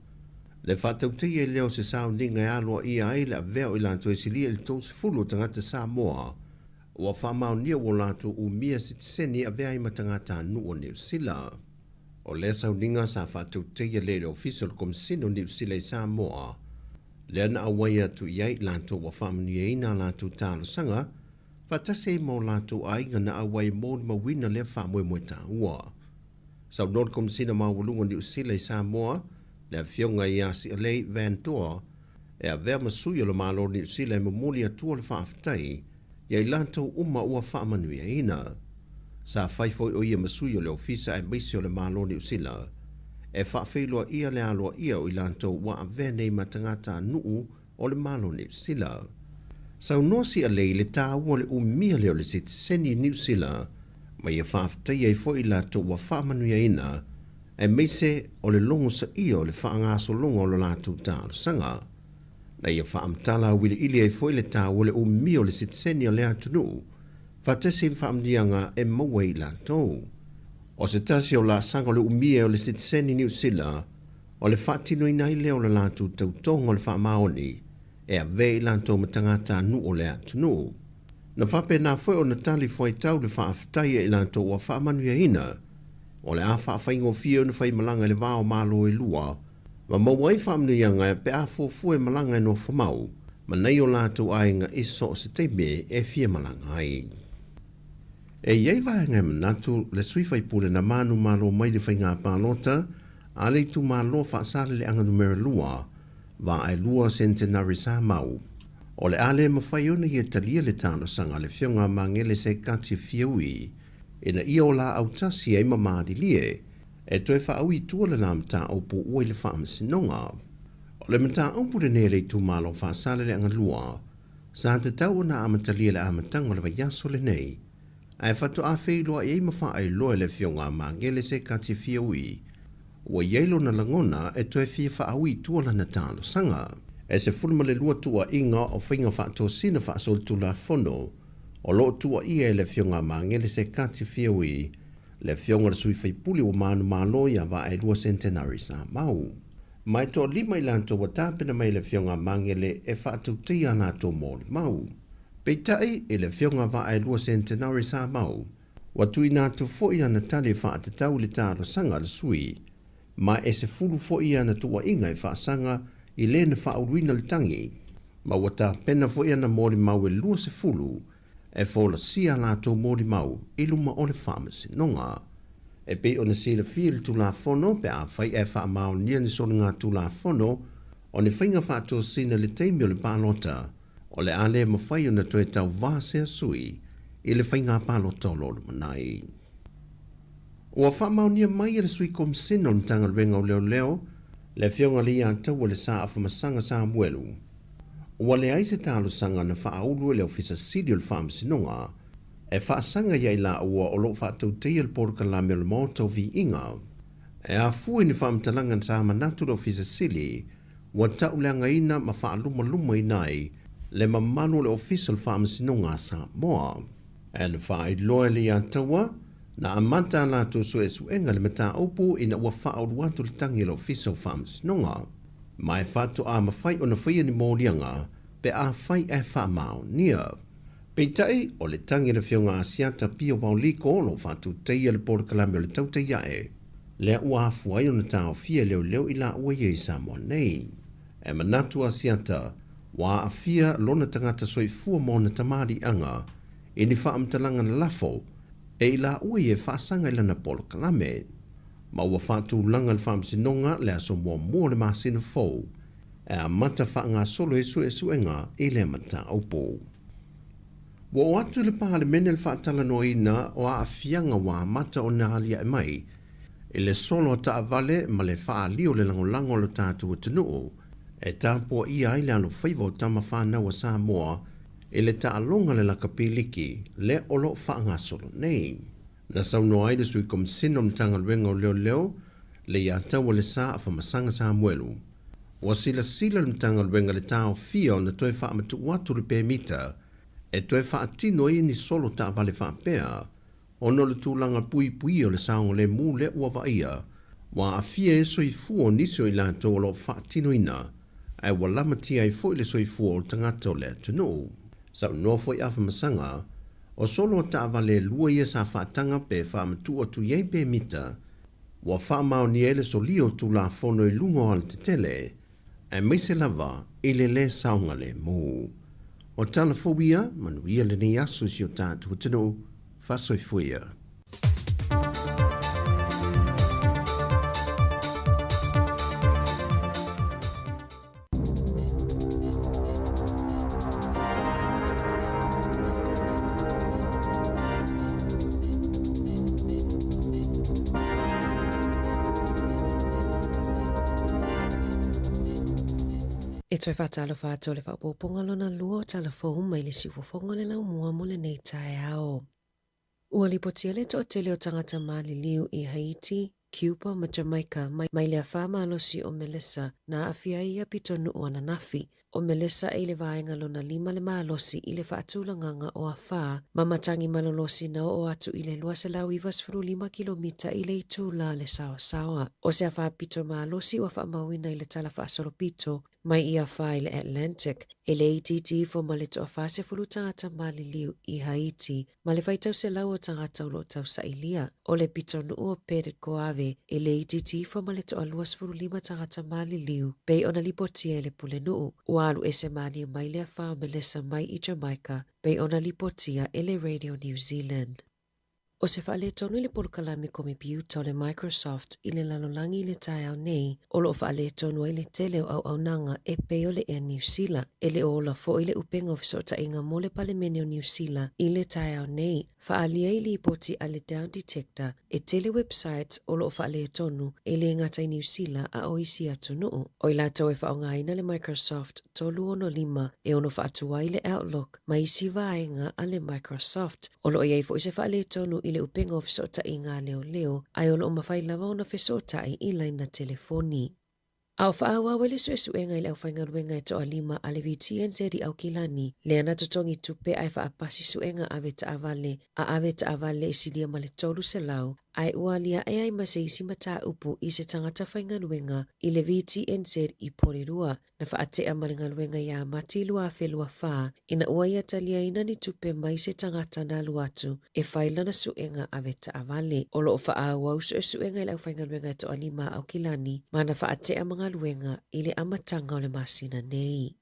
le faatautaia lea o se sauniga e aloaia ai le avea o i latou e silia i le 30 o tagata Samoa ua faamaonia ua latou umia sitiseni e avea ai ma tagatanuu o Niu Sila. O lea sauniga sa faatautaia lea i le Ofisa o le Komesina o Niu Sila i Samoa, lea na auai atu i ai i latou ua faamanuiaina a latou talosaga faatasi ai ma o latou aiga na auai e molimauina lea faamoemoe taua. Saunoa le Komesina Maualuga o Niu Sila i Samoa, le Afioga ia Si'alei Van Toa, e avea ma sui o le Malo o Niu Sila e momoli atua le faafetai ia i latou uma ua faamanuiaina. Sa fai foi o ia ma sui o le Ofisa aemaise o le Malo o Niu Sila e faafeiloaia le aloaia o i latou ua avea nei ma tagatanuu o le Malo o Niu Sila. Saunoa Si'alei i le taua o le umia lea o le sitiseni i Niu Sila ma ia faafetaia ai foi i latou ua faamanuiaina aemaise o le logosaia o le faagasologa o lo latou talosaga. Na ia faamatala auiliili ai foi le taua o le umia o le sitiseni o lea atunuu faatasi ai ma faamanuiaga e maua e i latou. O se tasi o laasaga o le umia o le sitiseni Niu Sila, o le faatinoina ai lea o le latou tautoga o le faamaoni e avea i latou ma tagatanuu o le atunuu. Na faapena foi ona tali fuaitau le faafetai a i latou ua faamanuiaina, o le a faafaigofie ona faimalaga i le va o Malo e lua, ma maua ai faamanuiaga pe a fuafua e malaga e nofomau ma nai o latou aiga i so o se taimi e fia malaga ai. E i ai vaega e manatu le sui faipule na manumalo mai le faiga palota a le itumalo Faasaleleaga Numera 2, Vaaelua Centenary Samau. O le a le mafai ona ia talia le talosaga a le Afioga a Magele Sekati Fiaui ina ia o laau tasi ai ma malilie e toe faaui i tua le la mataupu ua i le Faamasinoga. O le mataupu lenei a le itumalo Faasaleleaga 2, sa tatau ona amatalia i le amataga o le vaiaso lenei, ae faatoa feiloai ai ma faailoa e le Afioga a Magele Sekati Fiaui ua i ai lona lagona e toe fia faaui i tua lana talosaga. E 12 tuuaiga o faiga faatosina faasolitulafono o lo o tuuaia e le Afioga a Magele Sekati Fiaui le Afioga i le Sui Faipule ua manumalo ia Vaaelua Centenary Samau. Ma e toalima i latou ua tapena mai e le Afioga a Magele e faatautaia a latou molimau. Peitai, i le Afioga Vaaelua Centenary Samau, ua tuuina atu foi ana tali e faatatau i le talosaga a le sui, ma e 10 foi ana tuuaiga e faasaga i le na faauluina le tagi, ma ua tapena foi ana molimau e 20 e folasia a latou molimau i luma o le Faamasinoga. E pei ona silafia i le Tulafono pe afai ae faamaonia ni soligatulafono o ni faiga faatosina i le taimi o le palota, o le a le mafai ona toe tauvā sea sui i le faiga palota o lo o lumanai. Ua faamaonia mai e le Sui Komisina o le Matagaluega o Leoleo, le Afioga Leiataua Le Sa Afamasaga Samuelu, ua leai se talosaga na faaulu e le Ofisa Sili o le Faamasinoga e faasaga ia i laua o lo o faatautaia le polokalame o le Maota o Viiga. E afua i ni faamatalaga sa manatu le Ofisa Sili ua tauleagaina ma faalumalumaina ai le mamalu o le Ofisa o le Faamasinoga a Samoa. Ae na faailoa e Leiataua, na amata a latou suesuega i le mataupu ina ua faaulu atu le tagi a le Ofisa o Faamasinoga. Ma e faatoa mafai ona faia ni moliaga pe afai ae faamaonia. Peitai, o le tagi a le Afioga Asiata Pio Vaoliko o lo o faatutaia le polokalame o le tautai ae, lea ua afua ai ona taofia e leoleo i laua ia i Samoa nei. E manatu a Asiata, ua aafia lona tagata soifua ma ona tamaliiaga i ni faamatalaga na lafo e i laua ia e faasaga i lana polokalame. Ma ua faatulaga le Faamasinoga le aso muamua o le masina fou e amata faagasolo ai suesuega i lea mataupu. Ua oo atu i le Palemene le faatalanoaina o aafiaga ua amata ona aliae mai i le solo a taavale ma le faaali o le lagolago a lo tatou atunuu e tapuaia ai le alofaiva o tama fanau a Samoa i le taaloga le lakapi liki lea o lo o faagasolo nei. Na saunoa ai le Sui Komisina o le Matagaluega o Leoleo, Leiataua Lesa Afamasaga Samuelu, ua silasila le Matagaluega i le taofia ona toe faamatuu atu le pemita e toe faatino ai ni solo taavale faapea ona o le tulaga puipuia o le saogalemu lea ua vaaia ua aafia ai soifua o nisi o i latou o lo o faatinoina ae ua lamatia ai foi le soifua o tagata o le atunuu. Saunoa foi Afamasaga, o solo a taavale e lua ia sa faataga pe faamatuu atu i ai pemita, ua faamaonia ai le solia o Tulafono i luga o alatetele, aemaise lava i le lē saogalemu. O tala fou ia, manuia lenei aso i si o tatou atunuu. Faasoifua ia. E toe faatalofa atu o le faaopoopoga lona lua o tala fou mai le siufofoga o le laumua mo lenei taeao. Ua lipotia le toatele o tagata maliliu i Haiti, Cuba ma Jamaica mai le afā malosi o Melissa na aafia ai ia pitonuu ananafi. O Melissa e i le vaega lona lima le malosi i le faatulagaga o afā ma matagi malolosi na oo atu i le 295 kilomita i le itulā le saoasaoa. O se afā pito malosi ua faamauina i le tala faasolopito mai i afā i le Atlantic, e le itiiti ifo ma le toa 40 tagata maliliu i Haiti ma le faitau selau o tagata o lo o tausailia. O le pitonuu o Petit Goave, e le itiiti ifo ma le toa 25 tagata maliliu, pei ona lipotia e le pulenuu. Ua alu ese malie mai le afā o Melissa mai i Jamaica, pei ona lipotia e le Radio New Zealand. O se faaletonu i le polokalame komepiuta o le Microsoft i le lalolagi i le taeao nei, o lo o faaletonu ai le tele o auaunaga e pei o le Air Niu Sila. E le o ola foi le upega o fesootaiga mo le Palemene o Niu Sila i le taeao nei. Faaalia ai lipoti a le Down Detector e tele websites o lo o faaletonu e le gata i Niu Sila a o isi atunuu. O i latou e faaaogaina le Microsoft 365 e ono faatuai le Outlook ma isi vaega a le Microsoft. O lo o i ai foi se faaletonu i le upega o fesootaiga a leoleo, ae o lo o mafai lava ona fesootai i laina telefoni. A o faaauau ai le suesuega i le aufaigaluega e toalima a le VTNZ i Aukilani, lea na totogi tupe ae faapasi suega ave taavale a ave taavale e silia ma le 300. Ae ua aliae ai ma se isi mataupu i se tagata faigaluega i le VTNZ i Porirua, na faatea ma le galuega iā Mati 2024 ina ua ia taliaina ni tupe mai se tagata na alu atu e fai lana suega ave taavale. O lo o faaauau suesuega i le aufaigaluega e toalima a Aukilani ma na faatea ma galuega i le amataga o le masina nei.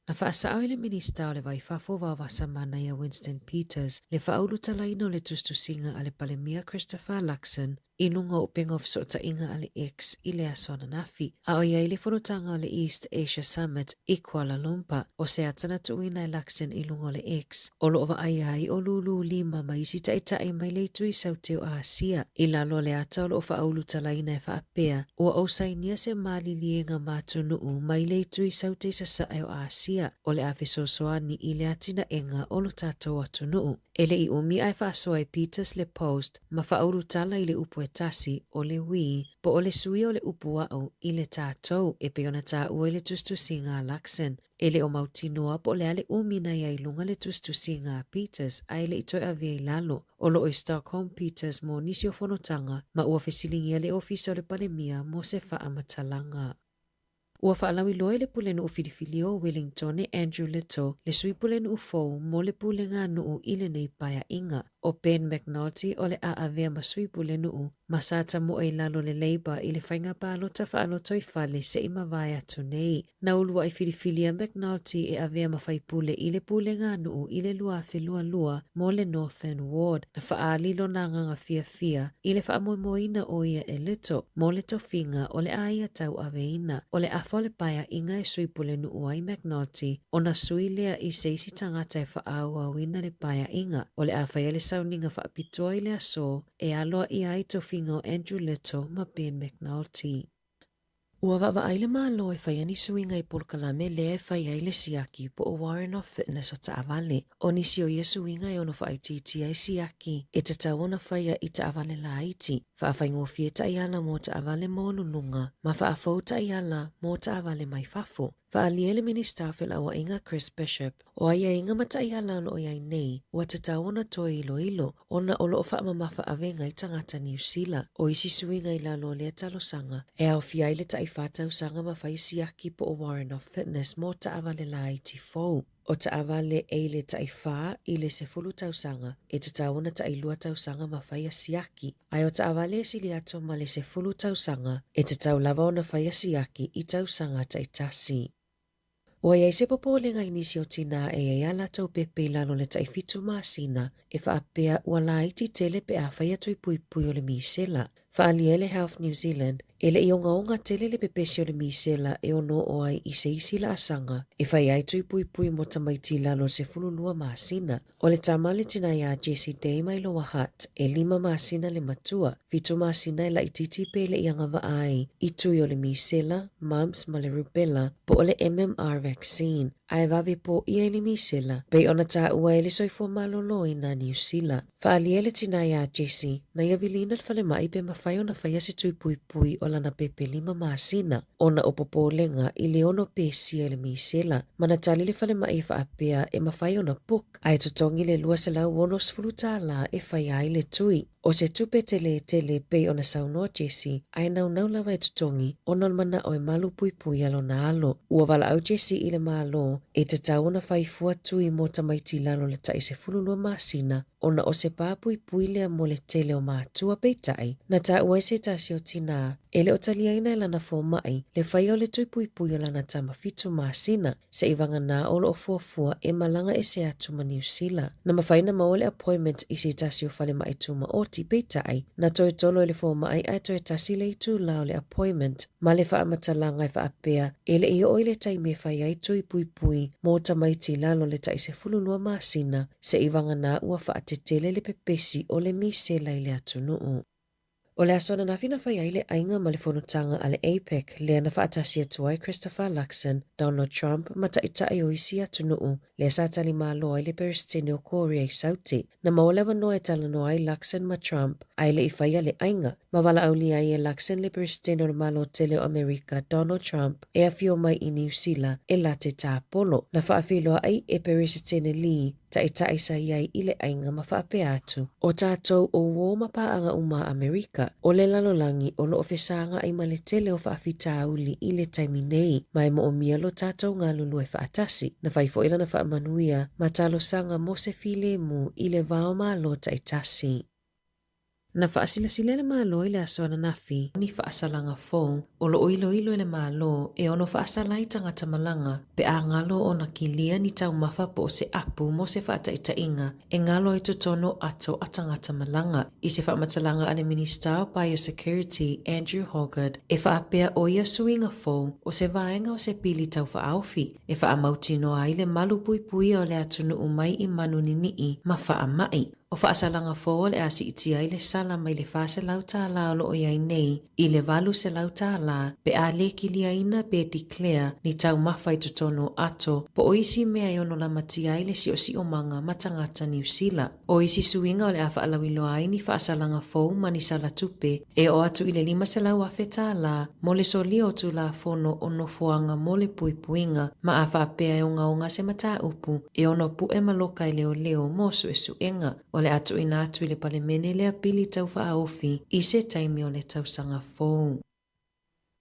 Na faasao e le Minista o le Vai Fafo Vaovasa Manaia Winston Peters le faaulutalaina o le tusitusiga a le Palemia Christopher Luxon i luga o upega o fesootaiga a le X i le aso ananafi, a o i ai le fonotaga o le East Asia Summit i Kuala Lumpur. O se ata na tuuina e Luxon i luga o le X, o lo o vaaia ai o lūlū lima ma isi taitai mai le itu i Saute o Āsia. I lalo o le ata o lo o faaulutalaina e faapea, Ua ou sainia se maliliega ma atunuu mai le itu i Saute i Sasae o Āsia, o le a fesoasoani i le atinaega o lo tatou atunuu. E le i umi ae faasoa e Peters le post ma faaulutala i le upu e tasi, o le we, po o le suia o le upu a'u i le tatou e pei ona taua i le tusitusiga a Luxon. E le o mautinoa po o le a le umi na i ai luga le tusitusiga a Peters ae le i toe avea i lalo. O lo o i Stockholm Peters mo nisi o fonotaga ma ua fesiligia le Ofisa o le Palemia mo se faamatalaga. Ua faalauiloa e le Pulenuu Filifili o Wellingtone Andrew Little le Sui Pulenuu fou mo le Pulega Nuu i lenei paeaiga. ʻO Ben McNulty o le a avea ma Sui Pulenuu ma sa tamoe i lalo o le Labour i le faiga palota faalotoifale se i mavae atu nei. Na uluaʻi filifilia McNulty e avea ma faipule i le Pulega Nuu i le 2022 mo le Northern Ward. Na faaali lona agaga fiafia i le faamoemoeina o ia e Little mo le tofiga o le a ia tauaveina. O le afa o le paeaiga e sui pulenuu ai McNulty ona sui lea i se isi tagata e faaauauina le paeaiga. O le a faia le sauniga faapitoa i le aso e aloaia ai tofiga o Andrew Little ma Ben McNulty. Ua vaavaai le Malo e faia ni suiga i polokalame lea e fai ai le siaki po o Warrant of Fitness o taavale. O nisi o ia suiga e ono faaitiitia ai siaki e tatau ona faia i taavale laiti, faafaigofie taiala mo taavale maualuluga ma faafou taiala mo taavale mai fafo. Faaalia e le Minista o Felauaiga Chris Bishop, o aiaiga ma taiala o lo o i ai nei, ua tatau ona toe iloilo, ona o lo o faamamafa avega i tagata Niu Sila. O isi suiga i lalo o lea talosaga, e aofia ai le taifa tausaga ma fai siaki po o Warrant of Fitness mo taavale laiti fou. O taavale e i le taifa i le 10 tausaga, e tatau ona tailua tausaga ma faia siaki. Ae o taavale e sili atu ma le 10 tausaga, e tatau lava ona faia siaki i tausaga taitasi. Ua i ai se popolega i nisi o tinā e i ai ā latou pepe i lalo o le taifitu masina e faapea ua laiti tele pe a fai atu i puipui o le misela. Faaalia e le Health New Zealand, e le i ogaoga tele le pepesi o le misela e ono oo ai i se isi laasaga e fai ai tui puipui mo tamaiti i lalo o le 12 masina. O le tama le tina iā Jesse Day mai Lower Hutt, e lima masina le matua, fitu masina e laitiiti pe le i agavaa ai i tui o le misela, mumps ma le rubella, po o le MMR vaccine, ae vave pōʻia i le misela, pei ona taua e le soifua maloloina Niu Sila. Faaalia le tina iā Jesse, na ia viliina le falemai pe mafai ona faia se tui puipui o lana pepe lima masina, ona o popolega i le ono pesia i le misela, ma na tali le falemai e faapea e mafai ona book ae totogi le $260 e faia ai le tui. O se tupe tele tele pei ona saunoa Jesse, ae naunau lava e totogi ona o le manao e malu puipui a lona alo. Ua valaau Jesse i le Malo e tatau ona fai fua tui mo tamaiti i lalo o le tai 12 masina ona o se pā puipui lea mo le tele o mātua peitai, na taua e se tasi o tinā e le o taliaina e lana fomai le faia o le tui puipui o lana tama fitu masina seʻi vaganā o lo o fuafua e malaga ese atu ma Niu Sila. Na mafai na maua le appointment i se tasi o falemai tūmaoti peitai, na toe tolo e le fomai ae toe tasi le itulā o le appointment ma le faamatalaga e faapea e le i oo i le taimi e fai ai tui puipui mo tamaiti i lalo o le tai 12 masina seʻi vaganā ua faatetele le pepesi o le misela i le atunuu. O le aso ananafi na fai ai le aiga ma le fonotaga a le APEC lea na faatasi atu ai Christopher Luxon, Donald Trump ma taitai o isi atunuu lea sa tali malo ai le Peresetene o Korea i Saute. Na maua le avanoa e talanoa ai Luxon ma Trump ae le i faia le aiga, ma valaaulia ai e Luxon le Peresetene o le Malo Tele o Amerika Donald Trump e afio mai i Niu Sila e late tāpolo. Na faafeiloai e Peresetene Lee. Taitai sa i ai i le aiga ma faapea atu, O tatou o uō ma pāʻaga uma a Amerika, o le lalolagi o lo o fesāgaʻi ma le tele o faafitauli i le taimi nei, ma e moʻomia lo tatou galulue faatasi. Na fai foi lana faamanuia ma talosaga mo se filemu i le va o Malo taitasi. Na faasilasila e le Malo i le aso ananafi ni faasalaga fou o lo o iloilo e le Malo e ono faasala ai tagata malaga pe a galo ona kilia ni taumafa po o se apu mo se faataitaiga e galo ai totonu o ato a tagata malaga. I se faamatalaga a le Minista o Biosecurity Andrew Hoggard e faapea o ia suiga fou o se vaega o se pili taufaaaofi e faamautinoa ai le malu puipuia o le atunuu mai i manu niniʻi ma faamai. O faasalaga fou o le a siitia ai le sala mai le $400 o lo o i ai nei i le $800 pe a le kiliaina pe declare ni taumafa i totonu o ato po o isi mea e ono lamatia ai le siosiomaga ma tagata Niu Sila. O isi suiga o le a faalauiloa ai ni faasalaga fou ma ni sala tupe e oo atu i le $500,000 mo le solia o Tulafono o Nofoaga mo le Puipuiga ma a faapea e ogaoga se mataupu e ono puʻe ma loka e leoleo mo suesuega. O le a tuuina atu i le Palemene lea pili taufaaofi i se taimi o le tausaga fou.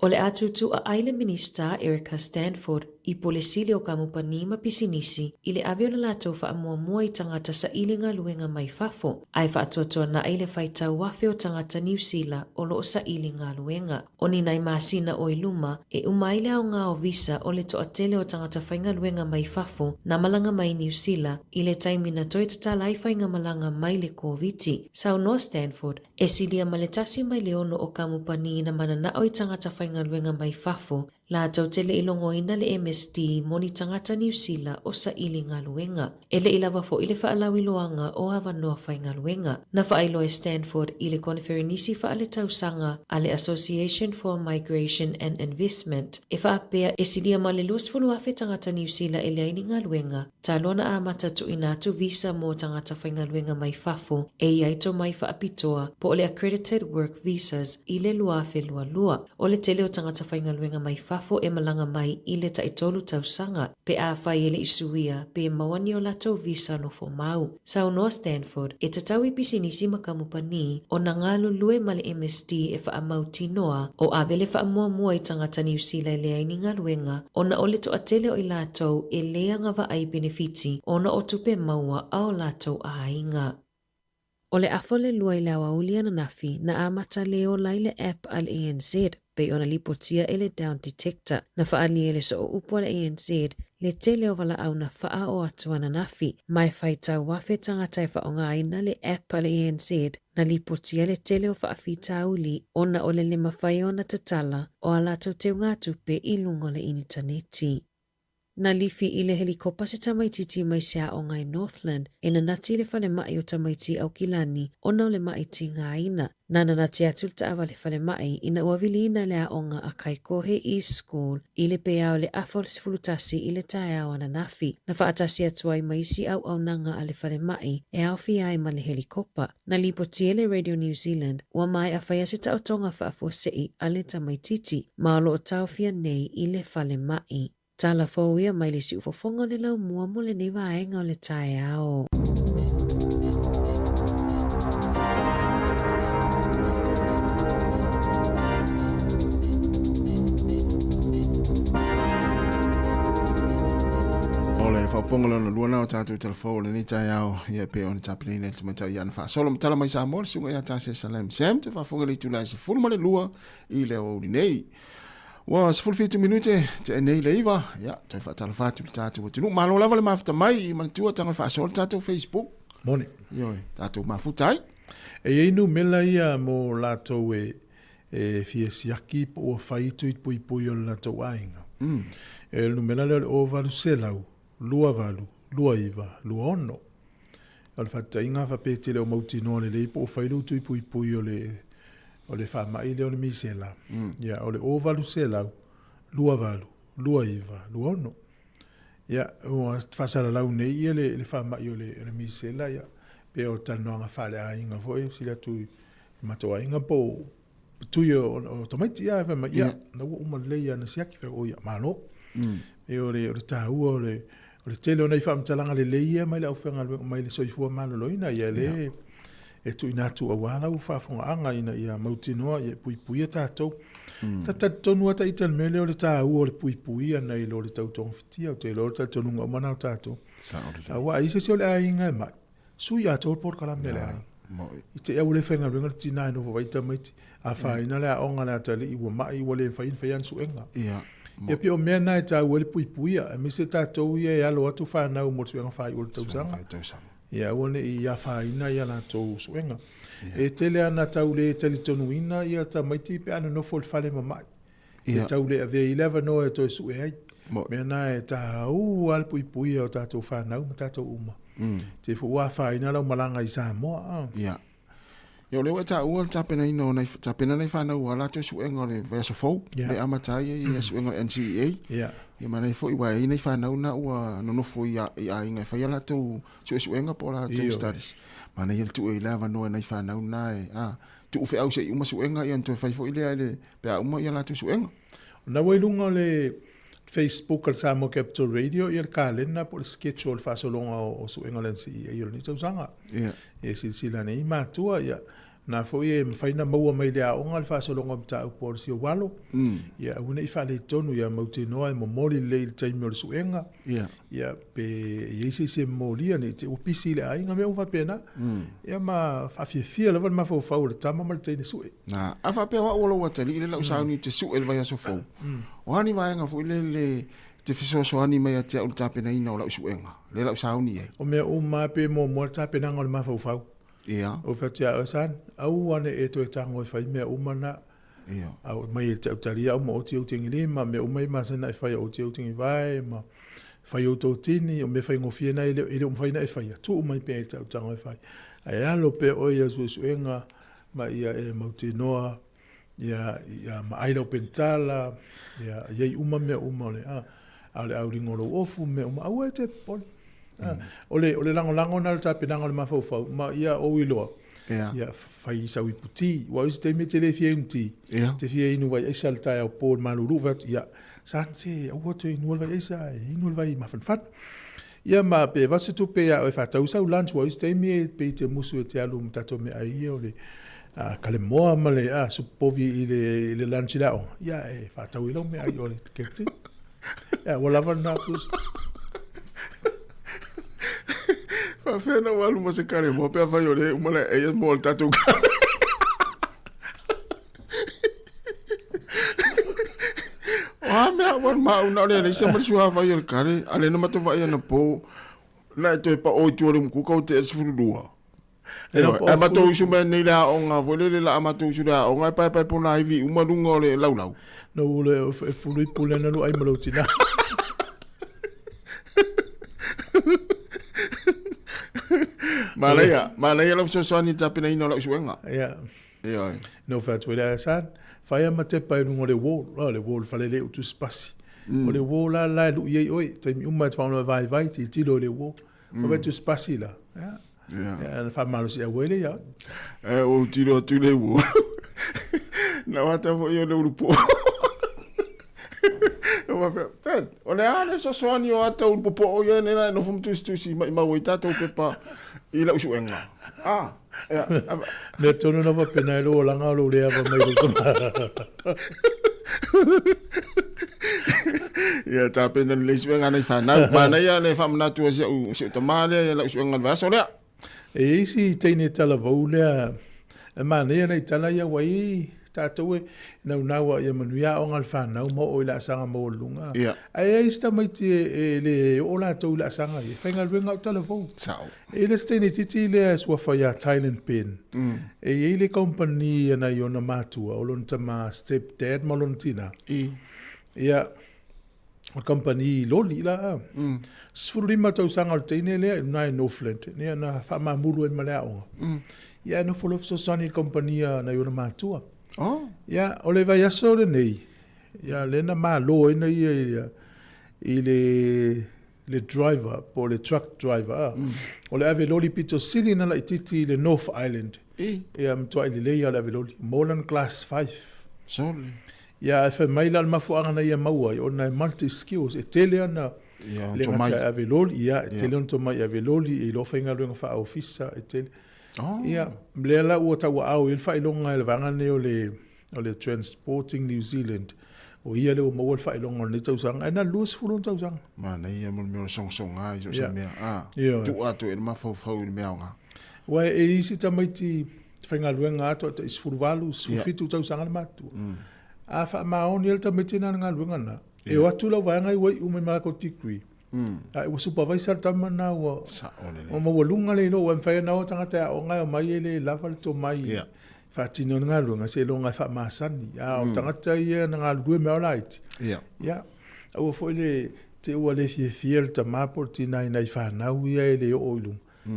O le a tūtū aʻai le Minista Erica Stanford i pule sili o kamupani ma pisinisi i le ave o le latou faamuamua i tagata saili galuega mai fafo, ae faatuatuanaʻi le faitau afe o tagata Niu Sila o lo o saili galuega. O ni nai masina o i luma, e uma ai le aoga o visa o le toatele o tagata faigaluega mai fafo na malaga mai Niu Sila i le taimi na toe tatala ai faigamalaga mai le Koviti. Saunoa Stanford, E silia ma le 1.6 o kamupani na mananao i tagata faigaluega mai fafo latou te le i logoina le MSD mo ni tagata Niu Sila o saili galuega. E le i lava foi le faalauiloaga o avanoa faigaluega. Na faailoa e Stanford i le koneferenisi faaletausaga a le Association for Migration and Investment e faapea e silia ma le 20,000 tagata Niu Sila e leai ni galuega, talu ona amata tuuina atu visa mo tagata faigaluega mai fafo e i ai tomai faapitoa po o le Accredited Work Visas i le 2022. O le tele o tagata faigaluega mai fafo e malaga mai i le taitolu tausaga pe afai e le i suia pe maua ni o latou visa nofo mau. Saunoa Stanford, e tatau i pisinisi ma kamupani ona galulue ma le MSD e faamautinoa o ave le faamuamua i tagata Niu Sila e leai ni galuega ona o le toatele o i latou e le agavaa i penefiti ona o tupe maua a o latou aiga. O le afa o le lua i le aoauli ananafi na amata le ola ai le app a le ANZ pei ona lipotia e le Down Detector. Na faaalia e le sooupu a le ANZ le tele o valaau na faaoo atu ananafi ma e faitau afe tagata e faaaogaina le app a le ANZ na lipotia le tele o faafitauli ona o le le mafai ona tatala o a latou teugatupe i luga o le initaneti. Na lifi i le helikopa se tamaitiiti mai se aoga i Northland e nanati i le falemai o tamaiti i Aukilani ona o le maʻi tigaina. Na nanati atu le taavale falemai ina ua viliina le aoga a Kaikohe East School i le peao i le afa o le 11 i le taeao ananafi. Na faatasi atu ai ma isi auaunaga a le falemai e aofia ai ma le helikopa. Na lipoti e le Radio New Zealand ua maea faia se taotoga faafuasei a le tamaitiiti ma o lo o taofia nei i le falemai. Tala fou ia mai le siufofoga o le laumua mo lenei vaega o le taeao. O le faaopoopoga lona lua na o tatou talafou o lenei taeao ia e pei ona tapenaina e le tamaitai ia ana faasolo matala mai Samoa le susuga ia Tase Salem Sam te faafofoga i le itula e 12 i le aoauli nei. Ua 17 minute tea nei le iva, ia toe faatalofa atu i le tatou atunuu. Malo lava le mafuta mai i manatua tago e faasoa le tatou Facebook. Moni. Ioe, tatou mafuta ai. E i ai numela ia mo latou e e fia siaki po ua fai tui puipui o le latou aiga. E o le numela lea o le 0800 28 29 26. O le faataitaiga faapea e te le o mautinoa lelei po o fai lou tui puipui o le o le faamai lea o le misela, ia o le 0800 28 29 26. Ia, ua faasalalau nei ia le, le faamai o le, o le misela, ia, pe o talanoaga faaleaiga foi, sili atu i matou aiga po o tui o, o tamaiti, ia, fai mai, ia, na ua uma lelei ia na siaki, fai, o ia, malo. E o le, o le tāua o le, O le tele o nai faamatalaga lelei ia mai le aufaigaluega mai le Soifua Maloloina, ia lea e tuuina atu aua lau faafofogaaga ina ia mautinoa ia puipuia tatou. Ta talitonu lava ita i le mea lea o le taua o le puipuia nai lo le tau togafitia. Ou te iloa o le talitonuga uma lena o tatou. Aua a i ai se isi o le aiga e mai, sui atoa le polokalame a le aiga. I te i lava ua le faigaluega le tina e nofo vaai tamaiti, afaina le aoga a le atalii ua mai ua le mafai ona faia ana suega. Ia pei o mea na e taua ai le puipuia, aemaise tatou ia e alo atu fanau mo le suega faaiu o le tausaga. Ia aua ne i afaina ia latou suega. E tele lava ina tau le talitonuina ia tamaiti pe a nonofo i le fale ma mai. E tau le avea i ai le avanoa e toe sue ai. O mea na e taua lava le puipuia o tatou fanau ma tatou uma. Te foi ua afaina lau malaga i Samoa. Ia. Ia o lea ua e taua le tapenaina o nai, tapena nai fanau a latou suega o le vaiaso fou, le amata ai ia suega o le NCEA. Ia ma nai foi ua i ai nai fanau na ua nonofo i, i aiga e fai a latou suesuega po o latou studies. Manaia le tuu i le avanoa i nai fanau na e, a, tuu feau se i uma suega ia ona toe fai foi lea i le, pe a uma ia latou suega. O na ua i luga o le Facebook a le Samoa Capital Radio ia le kalena po o le schedule o le faasologa o suega o le NCEA o lenei tausaga. E silasila ane ai matua, ia, na foi e mafai ona maua mai le aoga le faasologa o mataupu o le si ou alo. Ia aua ne i faaletonu, ia mautinoa e momoli lelei i le taimi o le suega. Ia pe i ai se isi e momolia ne i te i ua pisi le aiga, mea uma faapena. Ia ma faafiafia lava le mafaufau o le tama ma le teine sue. Na, a faapea o au o lou atalii lea lau sauni ou te sue i le vaiaso fou, o a ni vaega foi lele e te fesoasoani mai ia te au i le tapenaina o lau suega, lea lau sauni i ai? O mea uma lava pe muamua le tapenaga o le mafaufau. Ia. Ou fai atu ia oe, Son, aua ne i e toe tago e fai mea uma na. Ia. A oo mai e te au talia au ma oti ou tegi lima, mea uma ia masani ona e faia oti ou tegi vae ma fai ou totini, o mea faigofie na e le o mafai ona e faia, tuu mai pea e te au tago e fai. Ae alo pea oe i au suesuega ma ia e mautinoa ia ia maai lau penitala, ia iai uma mea uma o le a, a o le auliga o lou ofu, mea uma, aua e te popole. O le, o le lagolago na o le tapenaga o le mafaufau, ma ia ou iloa, ia fai sau ipu ti, aua o isi taimi e te le fia inu ti, te fia inu vai aisa le taeao po i le malulu, fai atu, ia, son, se aua toe inua le vai aisa, inu le vai mafanafana. Ia ma pe avatu se tupe ia oe e faatau sau lunch, aua o isi taimi e pei te musu e te alu ma tatou meaai ia o le kalemoa ma le supu povi i le lunch i le aoga, ia e faatau ai lau meaai o le canteen. Ia, ua lava lena pusa. Faafefea na ou alu ma se kalemoa pe afai o lea e uma le aia mo le tatou kale. O a mea ua maau na o le aleisa ma le suavai o le kale, a lea na matou vaai anapo, na e toe pao i tua o le umukuka o te e le 12. E matou usu mai nei le aoga foi lele la matou usu le aoga e paepae pona ivi uma luga o le laulau. No ule e fulu i pule na lu ai ma lou tina. Manaia, manaia lau fesoasoani i le tapenaina o lau suega. Ia. Ioe. No fai atu ai le San, fai ma tepa i luga o le wall, o le wall fale le utu spasi. O le wall la la e lui ai oe, taimi uma e te whaona vai vai, titilo i le wall. O vai tu spasi la. Ia. Ia, na faamalosi au ai le ia. E, ua ou tilo atu i le ua. Na wata foi o le ulupo. O faapea, Dad, o le a le fesoasoani o ata ulupopo ia nei la e nofo ma tusitusi maimau ai tatou pepa i lau suega. Ah, ia, Mea tonu na faapena ai lou olaga o lou le ava mai lou tama. Ia tapena lelei suega nai fanau. Manaia le faamanatu a si au si au tama lea ia lau suega i le vaiaso lea. E i ai si teine talavou lea e manaia nai tala ia ua i tatou e naunau a ia manuia aoga a le fanau ma oo i laasaga maualuluga. Ia. Ae i ai si tamaiti e le oo latou i laasaga ia, e faigaluega au talavou. Sao. E i ai le isi teine itiiti lea e suafa ia Thailand Ben. E i ai le company a nai ona matua, o lona tama step dad ma lona tina. I. Ia, o le company loli la. 15 tausaga o le teine lea i luna i Northland, ia na faamamulu ai ma le aoga. Ia, e nofo loa fesoasoani i le company a nai ona matua. Oh. Ia, o le vaiaso lenei, ia, lea na malo ai na ia i le le driver po o le truck driver a. O le ave loli pito sili na laitiiti i le North Island. I. Ia matuai lelei lava le ave loli. Maua lana class 5. Sole. Ia ae fai mai la le mafuaaga na ia maua ai ona e multi skills e tele ana. Ia, Le tomai. gata e ave loli, ia, e tele ona tomai e ave loli, e iloa faigaluega faaofisa, e tele. Oh. Ia, lea la ua tauaao i ai le faailoga e le vaega lenei o le, o le Transporting New Zealand. O ia lea ua maua le faailoga o lenei tausaga, ae na o le 20 tausaga. Manaia mo le mea o le sogasoga i so o se Ia. mea. Ah, Ioe. tuu atu i le mafaufau i le mea aoga. Aua e i isi tamaiti faigaluega atu tai 18, 17 tausaga le matutua. A faamaoni ai le tamaiti lena i le galuega lena, e o atu lau vaega ua iu mai ma latou degree. Ae ua supervisor le tama lena ua Sao lelei. ua maualuga le iloa, ua mafai ona o tagata e aoga e omai e le lava le tomai Ia. faatino ai le galuega seiloga e faamasani. A o tagata ia na galulue mai lava laiti, Ia. ia, aua foi le te ua le fiafia le tama po o le tina i nai fanau ia e le oo i luga.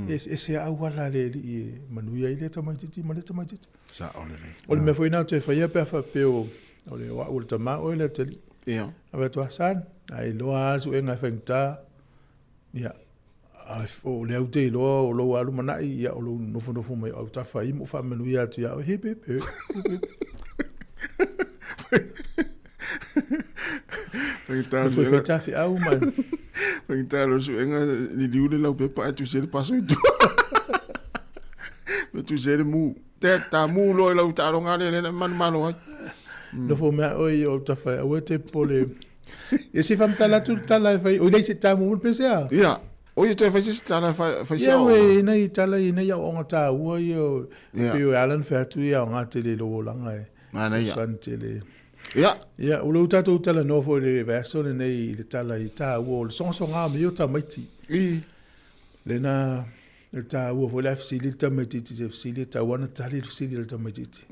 E eseese lava auala a le alii e manuia ai lea tamaitiiti ma lea tamaitiiti. Sao lelei. O le mea foi lena ou te faia pe a faapea o o le o au o le tama oe le atalii. Ia. Ave atu son, a iloa lava le suega e faigata, ia, a o lea ou te iloa o lou lava lumanai, ia, o lou nofonofo mai o autafa ai ma ou faamanuia atu ia oe, hip hip hip, hip hip. Faigata Nofo e fai tafeau ma Faigata le suega liliu le laupepa ae tusi ai le paso i tua. Ma tusi ai le mu. Te ta mu loa i lau taaloga lea lea na manumalo ai. Nofo mea oe i autafa e aua e te popole. Ia se i faamatala atu le tala e fai, oi leai se tamu mo le pese a? Ia, o ia toe fai se isi tala e fai, fai se Ia, aoaoga. ue, nai tala ia, nai aoaoga taua ia, o, Ia. pei o e ala ona fai atu ia aoga tele i lou olaga e. Manaia. Fesoasoani tele. Ia. Ia, o lea ua tatou talanoa foi i le vaiaso lenei i le tala i taua o le sogasoga o mea ia o tamaiti. I. Lena, o le taua foi le a fesili le tamaitiiti i se fesili, e tatau lava ona tali le fesili a le tamaitiiti.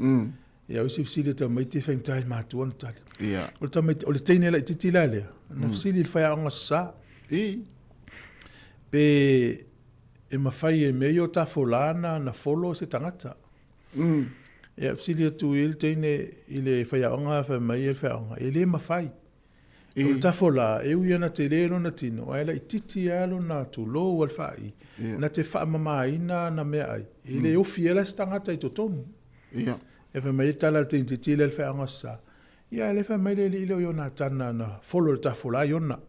Ia, o isi fesili a tamaiti e faigata i matua ona tali. Ia. O le tamaiti, o le teine laitiiti la lea, na fesili i le faiaoga sa. I. Pe e mafai e mea ia o tafolā na follow se tagata. Ia, fesili atu i le teine i le faiaoga, fai mai le faiaoga, e le mafai. O le tafolā, e ui ana tele lona tino, ae laitiiti lava lona tulou a le faai, na te faamamaina ana meaai, e le ofi ai la se tagata i totonu. Ia. Ia fai mai le tala a le teine titi lea i le faiaoga sa. Ia, lea fai mai le alii lea o Ionatana na follow le tafolā Iona.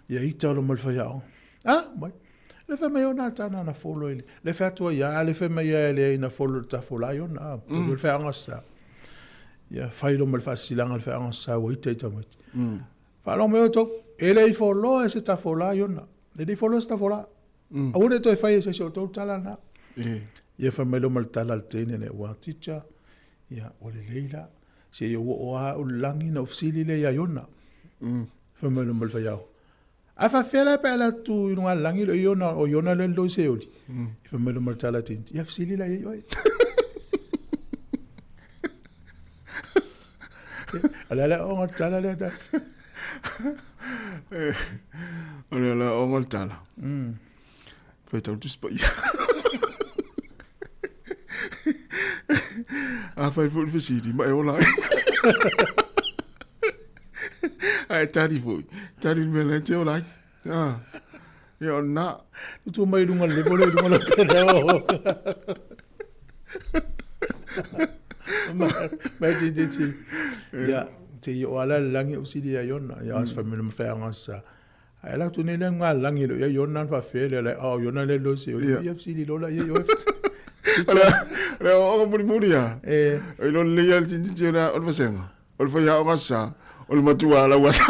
Ia ita lo ma le faiaoga. Ah, mai. Le fai mai Ionatana na follow i le. Le fai atu ai, ah, le fai mai ia e leai na follow le tafolā Iona. Ah, mm. le faiaoga sa. Ia fai lo ma le faasisilaga le faiaoga sa ua ita i tamaiti. Faalogo mai outou, e le i follow e se tafolā Iona. E le i follow e se tafolā. Aua ne i toe fai e se isi o outou le tala lena. Ia fai mai loa ma le tala a le teine lea, ua teacher, ia, ua lelei la. Se i ou oo lava au i le lagi ona ou fesili lea ia Iona. Fai mai loa ma le faiaoga, A faapefea la pe a alu atu i luga o le lagi e le o Iona, o Iona lea e lilo i Seoli? Fai mai loa ma le tala a le teine, ia fesili la i ai oe. O le ala aoga o le tala lea tasi. O le ala aoga o le tala. Faitau le Tusi Paia. Afai foi le fesili, ma e ola ai. Ae tali foi, tali le mea la e te ola ai. Ah. Ia o lena. Tutu mai i luga o le level lea i luga o lau tala. Mai ti ti ti. Ia, te i o ala le lagi o sili ia Iona. Ia as family ma whaanga sa. Ai la tu nei le ngā langi lo ia Iona na whawhea le lai, oh Iona le lo se, ia sili lola ia ia. Le o o muri muri ia. E. O ilo le ia le tini tini o le vasenga. O le whai aoga sa, o le matua ala ua sa.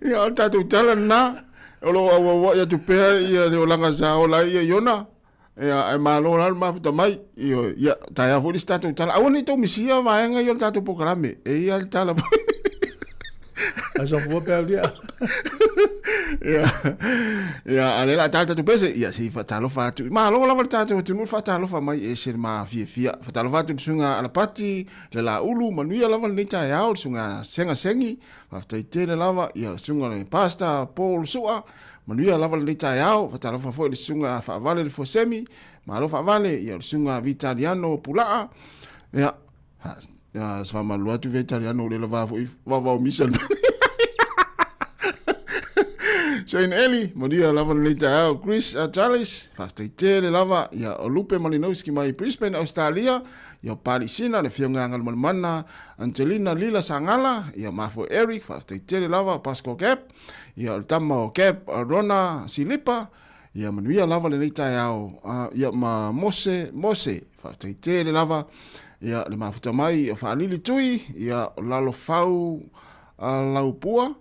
Ia, o le tatou tala lena, o lo o auauai atu pea ia le olaga sa ola ai ia Iona. Ia, ae malo la le mafuta mai. Ioe, ia, taeao foi le isi tatou tala. Aua ne i tou misia vaega ia o le tatou polokalame. E ia le tala foi. Aso fua pe au lia. Ia, ia, a lea o le a ta le tatou pese, ia, se i faatalofa atu. Malo lava le tatou atunuu le faatalofa mai e ese le mafiafia. Faatalofa atu i le susuga Alapati, le Laulu, manuia lava lenei taeao, le susuga Sega Sengi, faafetai tele lava, ia, le susuga le Pastor Paul Sua, Manuia lava lenei taeao, faatalofa foi i le susuga Faavale le Fuasemi, malo Faavale, ia o le susuga Vitaliano Pulaa, ia, ia se faamalulu atu Vitaliano o le lava foi vaovao misa le Shane Eli, manuia lava lenei taeao. Chris Charles, faafetai tele lava. Ia, o Lupe Malinowski mai Brisbane, Australia. Ia, o Palisina, le afioga ia Galumalemana, Angelina Lila Sagala, ia, Mafo Eric, faafetai tele lava. Pascal Gap, ia, o le tama o Gap, Rona Silipa, ia, manuia lava lenei taeao. Ia, ma Mose, Mose, faafetai tele lava. Ia, le mafuta mai o Faalili Tui, ia, o Lalofau Laupua,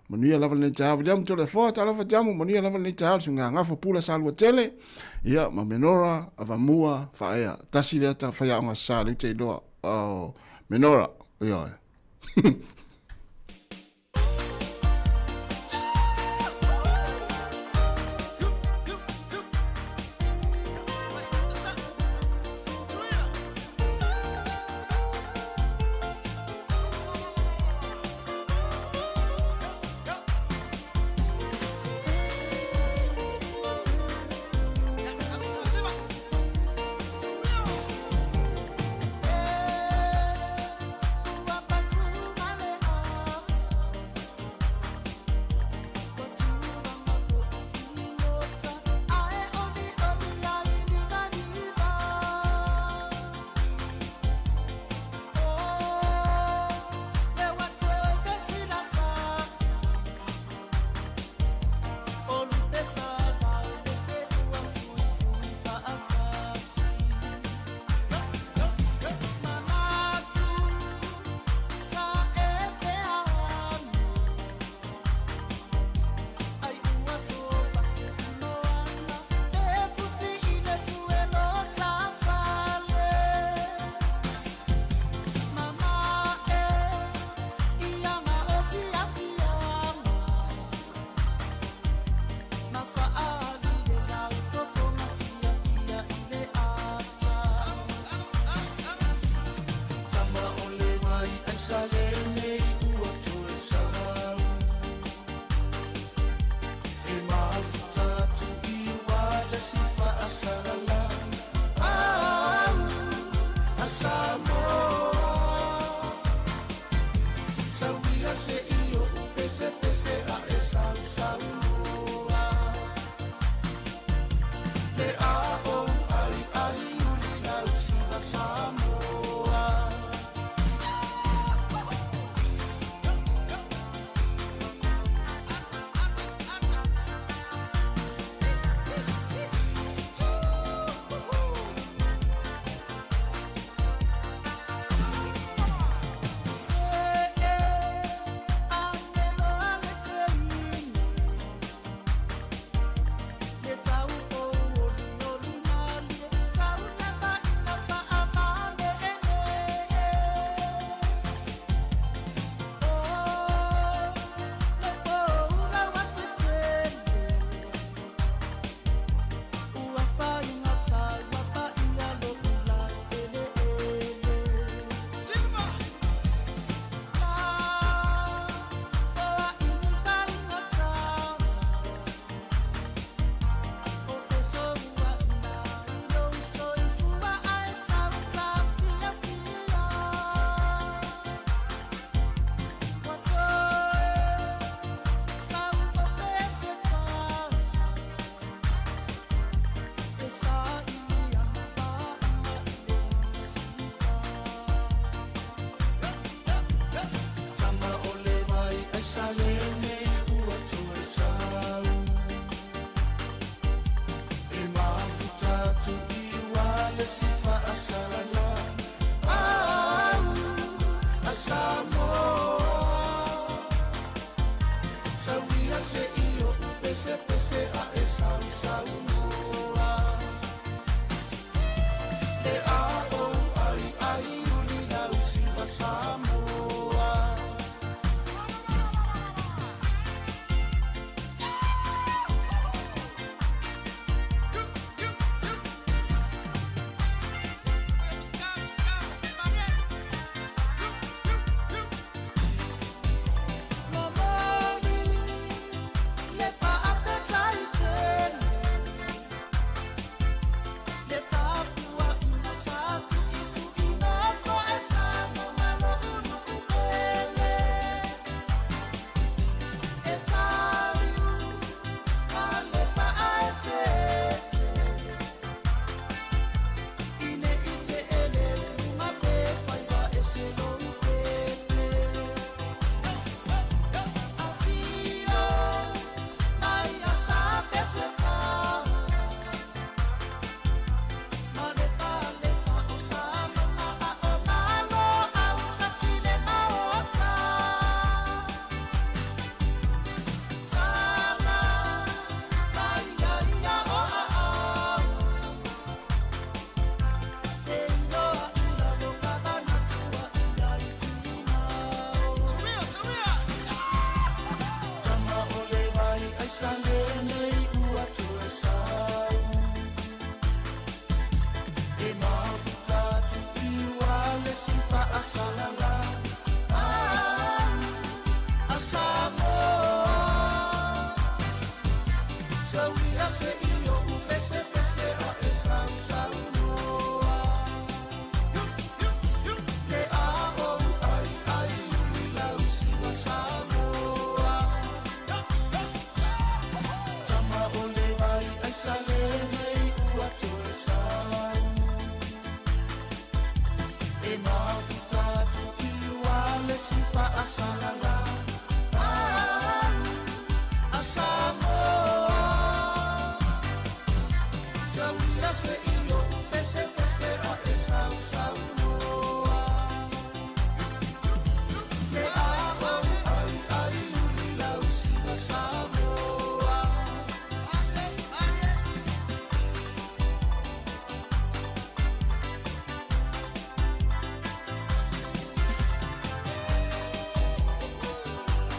Manuia lava lenei taeao Viliamu Toleafoa, talofa Tiamu, manuia lava lenei taeao le suiga gafa pula Salua tele, ia ma Menora Avamua Faaea. Tasi lea ta faiaoga sa lea ou te iloa, oh, Menora, ioe.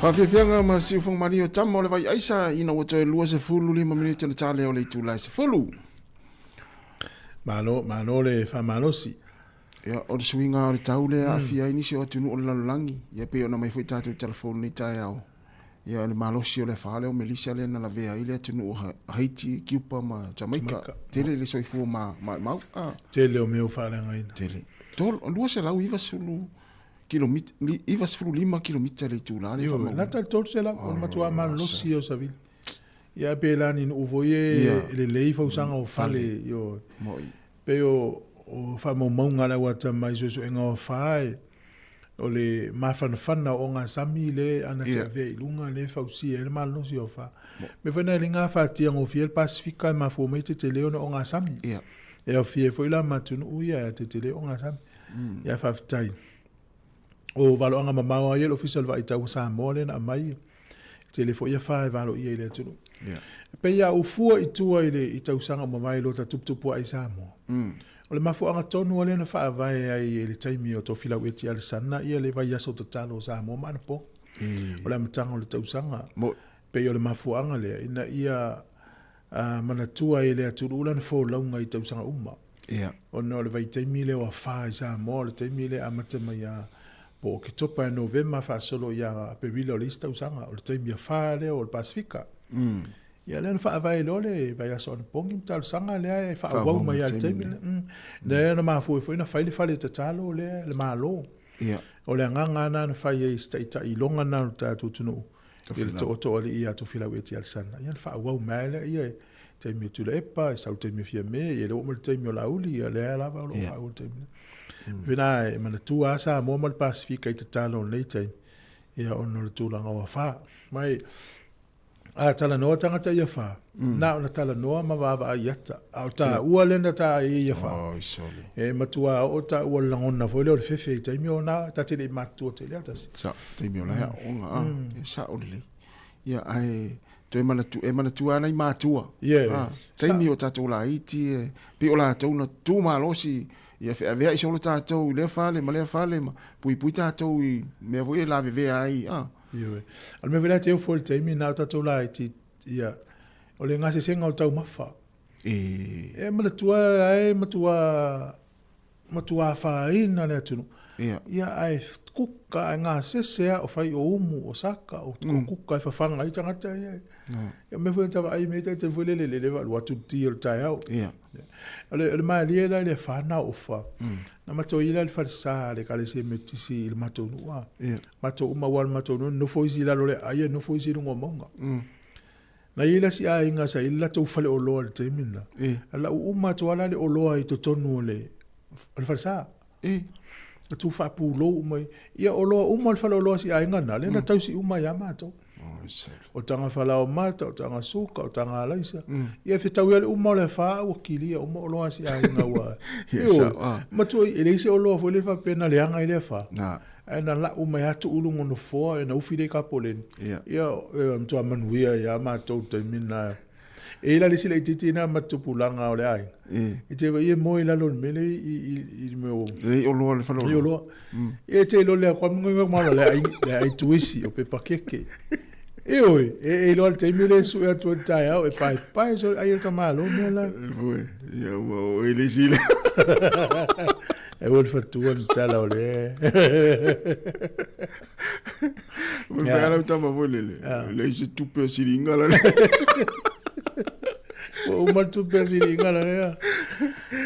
Faafiafiaga ma siufoga malie o tama o le vai aisa ina ua toe 25 minute ona ta lea o le itula e 10. Malo, malo le faamalosi. Ia, o le suiga o le tau lea aafia ai nisi o atunuu o le lalolagi. Ia, pei ona aumai foi tatou telefoni nei taeao. Ia, o le malosi o le afa lea o Melissa lea na lavea ai le atunuu o Haiti, Kiupa ma Jamaica. Tele le soifua ma maumau. Ah. Tele o mea ua faaleagaina. Tele. 290 kilomita, 95 kilomita le itula lea faamauina. Lata le 300, o le matua malolosi o savili. Ia pe la ni nuu foi e lelei fausaga o fale. Ioe. Pei o faamaumauga a le au atamai i suesuega o afa e, o le mafanafana o ogasami le ana te avea i luga le fausia ai le malolosi o afa. Mea foi na e le gafatia gofie le Pasefika e mafua mai tetele ona ogasami. E aofia ai foi la ma atunuu ia e tetele ogasami. Ia faafetai. O valoaga mamao lava ia le Ofisa o le Vaai Tau o Samoa lea na aumai. E tele foi afa e valoia i le atunuu. E pei a ou fua i tua i le i tausaga ua mavae i lo ta tuputupuae i Samoa. O le mafuaaga tonu lava lea na faavae ai i le taimi o Tofilau Eti Alesana ia le vaiaso tatalo o Samoa ma anapo. O le amataga o le tausaga. Pei o le mafuaaga lea ina ia manatua ai e le atunuu lana folauga i tausaga uma. Ona o le vaitaimi lea o afa i Samoa, o le taimi lea e amata mai ia po o Oketopa ia Novema faasolo ia Aperila o le isi tausaga, o le taimi afa lea o le Pasefika. Ia lea na faavae loa le vaiaso anapogi ma talosaga lea e faaauau mai lava i le taimi lea. Lea na mafua ai foi ona fai le fale tatalo lea e le Malo. O le agaga lava lena na fai ai i se taitai iloga lena o le tatou atunuu i le tootooalii ia Tofilau Eti Alesana. Ia ona faaauau mai lava lea i taimi o Tuilaepa, e sau taimi o Fiame, ia lea ua oo mai le taimi o Laauli, ia lea lava o lo o faaauau le taimi lea. Pei e manatua lava Samoa ma le Pasefika i tatalo o lenei taimi, ia ona o le tulaga o afa. Ma e, a talanoa tagata i afa, na ona talanoa ma vaavaai i ata, a o taua lea na ta ai i afa. E matua oo taua le lagona foi lea o le fefe i taimi o na, ta te le i matutua tele a tasi. Sa, taimi o la e aoga, a, e sao lelei. Ia, ae, toe manatu, e manatua ana i matua. Yeah. Ah, taimi o tatou laiti, e, pei o latou na tu malosi, ia feaveai solo tatou i lea fale ma lea fale, ma puipui tatou i mea foi e lavevea ai. Ah. Ioe. O le mea foi lea te ofo i le taimi na o tatou laiti, ia, o le gasesega o taumafa. E, e manatua e matua matua afaina le atunuu. Ia. Ia ae kuka ae gasese a o fai o umu o saka o kuka e fafaga ai tagata ia. Ia mea foi na vaai mea tai foi lele lele va atu ti o le taeao. Ia. O le malie la i le whanau o wha. Na matou i la le falesa le ekalesia Metotisi i le matou nuu a. Ia. Matou uma ua le matou nuu nofo isi i lalo le aai e nofo isi i luga o mauga. Na i ai la si aiga sa i ai le latou faleoloa i le taimi lena. Na lau uma atu lava la le oloa i totonu o le o le falesa. Na tu faapulou uma i ia oloa uma o le faleoloa a si aiga lena, lea na tausi uma ai lava matou. O taga falaoamata, o taga suka, o taga alaisa. Ia e fetaui lava le uma o le afa ua kilia uma oloa a si aiga ua. Ioe. Matua e leai se oloa foi lea faapea na leaga ai le afa. Ae na lau mai lava tuu i luga o nofoa ona ufi lea i kapoleni. Ia, e matua manuia ai lava matou i le taimi lena. E i ai la le isi laitiiti lena ma tupulaga o le aiga, e te vaai e moe i lalo o le mea lea i le mea o... Le i oloa le faleoloa. Le i oloa. Ia e te iloa le atu anu le ai, le ai tuisi o pepa keke. Ioe, e iloa le taimi lea e sue atu ai le taeao e paepae solo ai o le tamālo mea la. Ia ua o e le isi le. E ua le fatua le tala o le. Ua whai lau tama foi lele. Le isi tupe o siringa la. Ua uma le tupe a siringa la lea.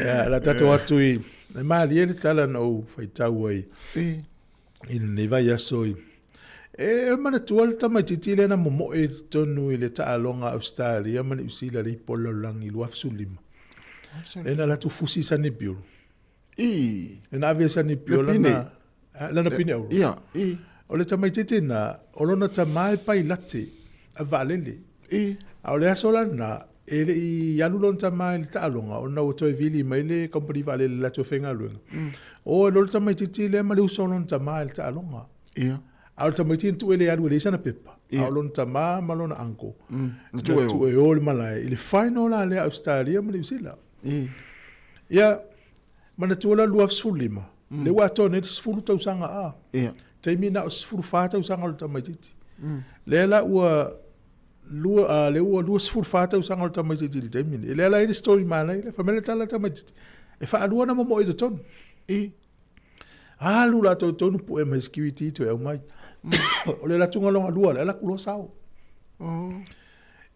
Ia, la tatou atu i, e malie le tala na ou faitau ai i lenei vaiaso i E manatua le tamaitiiti lea na momoe i totonu i le taaloga a Ausetalia ma Niu Sila le Ipu o le Lalolagi i 2015. Lea na alu atu fusi Sonny Bill. I. Lea na ave e Sonny Bill lana, lana pine auro. Ia, i. O le tamaitiiti na, o lona tama e pailate a vaalele. I. A o le aso la lena, E le i alu lona tama i le taaloga ona ua toe vili mai le kamupani vaalele i le latou faigaluega. O e loa le tamaitiiti lea ma le uso o lona tama i le taaloga. Ia. A o le tamaitiiti na tuu e le alu e leai sana pepa. Ia. A o lona tama ma lona uncle Na tuu e o. Na tuu e o i le malae i le final la lea a Ausetalia ma Niu Sila. Ia, manatua la le 2015, lea ua atoa nei le 10 tausaga a. Ia. Taimi na o 14 tausaga o le tamaitiiti. Lea la ua lua, a, lea ua 24 tausaga o le tamaitiiti i le taimi lenei. Lea la e i ai le story manaia lea, fai mai le tala a le tamaitiiti, e faalua ona momoe i totonu. I. Alu latou i totonu pue mai security toe aumai. O le alu atuga lona lua lea, alu atu loa sao. Oh.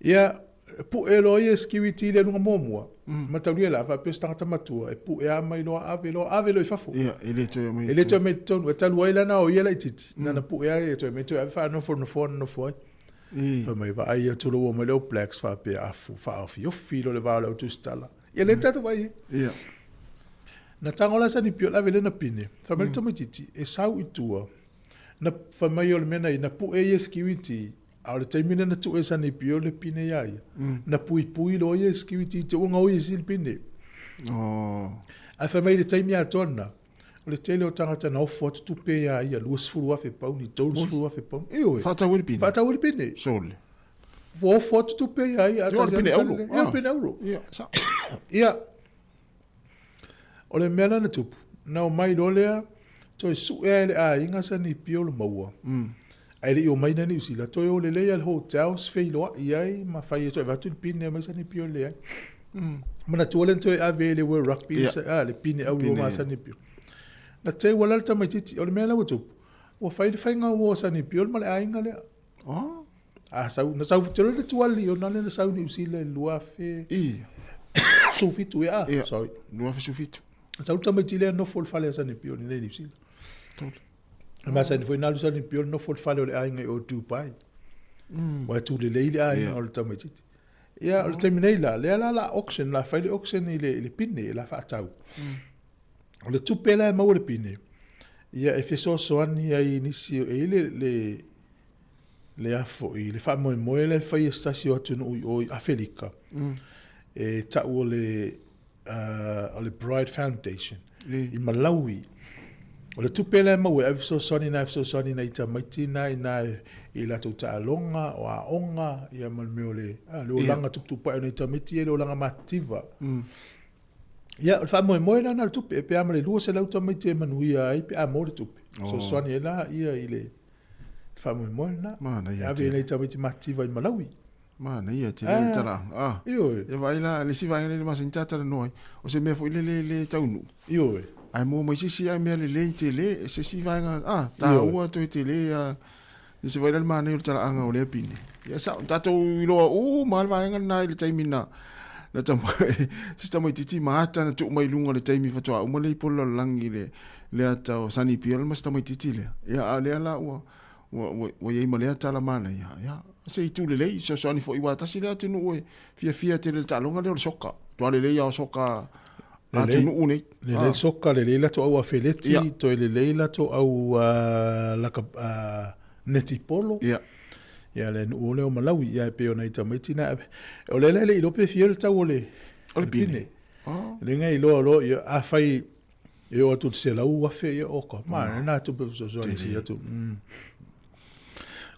Ia, pue loa ia security i le aluga muamua, mataulia la, faapea o se tagata matua, e pue lava mai loa ave loa, ave loa i fafo. Ia, e le toe aumai E le toe aumai i totonu. E talu ai la na o ia laitiiti, na ona pue lava ia toe aumai toe ave faanofo i le nofoa na nofo ai. Fai mai, vaai atu loa ua omai le All Blacks faapea, afu, faaofiofi loa le va o le au tusitala. Ia lea na tatou vaai ai. Ia. Na tago la Sani Pio ave lena pine, fai mai le tamaitiiti, e sau i tua, na fai mai o le mea na i, na pue ia security, a o le taimi lea na tuu e Sani Pio le pine ia ia, na puipui loa ia security te ua gaoi e isi le pine. Oh. Ae fai mai i le taimi atoa lena, o le tele o tagata na ofo atu tupe ia ia, 20,000 pauni, 30,000 pauni. Ioe. Faatau ai le pine. Faatau ai le pine. Sole. Ua ofo atu tupe ia ia. Ia, o le pine auro. Ia, o le pine auro. Ia, sa. Ia, o le mea la na tupu, na omai loa lea, toe sue lava e le aiga sana pio le maua. Ae le i omai na Niu Sila, toe o lelei lava i le hotel feiloai ai ma fai toe avatu le pine aumai sana pio lelei ai. Manatua lea na toe ave i le World Rugby le pine auro ma sana pio. Na teu la le tamaitiiti, o le mea la ua tupu, ua fai le faiga uo a Sani Pio ma le aiga lea. Oh. A sau, na sau, te le tuali, o nale na sau Niu Sila i 2000 I. 17 ia, Ia. sorry. 2017. Na sau le tamaiti lea nofo i le fale a Sani Pio i Niu Sila. Tole. E masani foi na alu Sani Pio nofo i le fale o le aiga i o Dubai. Ua tu lelei le aiga Ia. o le tamaitiiti. Ia, o le taimi nei la, lea la la auction, la fai le auction i le pine, la faatau. O le tupe la e maua i le pine, ia e fesoasoani ai i nisi, e i ai le, le, le a foi, le faamoemoe la e fai e se tasi o atunuu i o i Afelika, e tau o le, o le Bride Foundation, i Malawi. O le tupe la e maua e ave fesoasoani na e fesoasoani nai tamaiti na i na i latou taaloga, o aoga, ia ma le mea o le, a, le olaga tuputupuae o nai tamaiti ia, le olaga matitiva. Ia, o le faamoemoe la na o le tupe, e pe a ma le 200 tamaiti e manuia ai pe a maua le tupe. Fesoasoani ai la ia i le faamoemoe lena. Manaia E ave tele. i nai tamaiti matitiva i Malawi. Manaia tele le tala. Ah. Ioe. Ia vaai la, le isi vaega lea le masani talanoa ai, o se mea foi lele le taunuu. Ioe. Ae maua mai se isi mea lelei tele, se isi vaega, ah, taua toe tele, ah, se vaai la le manaia o le talaaga o lea pine. Ia sao, tatou iloa uma le vaega lena i le taimi na, na tama, se tamaitiiti maata na tuu mai luga le taimi faatoa uma le ipo le lalolagi le, le ata o Sunny Piel ma se tamaitiiti lea. Ia, a o lea la ua, ua, ua, ua i ai ma lea tala manaia. Ia, se itu lelei, fesoasoani foi aua tasi lea atunuu e fiafia tele i le taaloga lea o le soka. Matua lelei lava o soka Lelei. atunuu nei. Lelei Ah. soka, lelei latou au afeleti, Ia. toe lelei latou au laka, netipolo. Ia. Ia le nuu lea o Malawi, ia e pei o nai tamaiti na ave. O lea la e le i iloa pe fia le tau o le, O le pine. Oh. Le ngai iloa loa, ia, afai e oo atu i le 100,000 ia oka. Ma, na tupe fesoasoani si atu.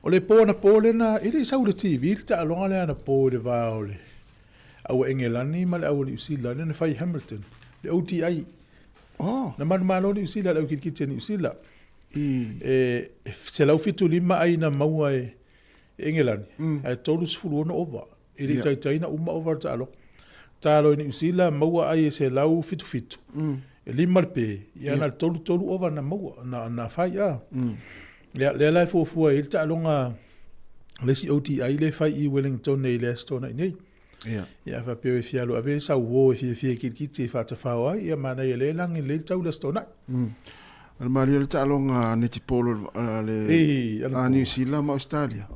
O le po na po lena, e le i sau i le TV, le taaloga lea na po i le va o le au a Engelani ma le au a Niu Sila, lea na fai i Hamilton, le ODI. Oh. Na manumalo Niu Sila, le au kirikiti a Niu Sila. I. E 175 ai na maua e Engelani, ae 36 ova. E le i taitai na uma ova le taaloga. Talo i Niu Sila, maua ai e 177. E lima le pe, ia na le 33 ova na maua, na fai a. Lea, lea la e fuafua ai le taaloga le isi ODI le fai i Wellington nei le Aso Toonai nei. Ia. Ia faapea e fia alu ave sau uo e fiafia i kirikiti e faatafao ai, ia manaia lea e lagi lelei le tau i le Aso Toonai. O le malie o le taaloga netipolo a le Ei, ana a po. Niu Sila ma Australia.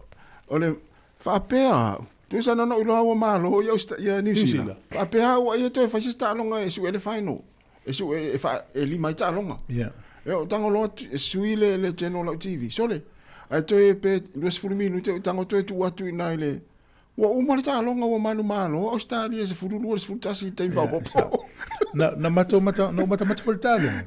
O le faapea, tusa na ona iloa ua malo ia ia Niu Niu Sila. Sila. Faapea ua ia toe fai se taaloga e sue le final. E sue e fa e lima ai taaloga. Ia. E o tago loa e sui le le channel o lau TV. Sole. Ae toe pe 20 minute o tago toe tuu atu i ina i le Ua uma le taaloga ua manumalo Ausetalia 12 11 i le taimi faaopoopo. Na na matou mata na ou matamata foi i le taaloga.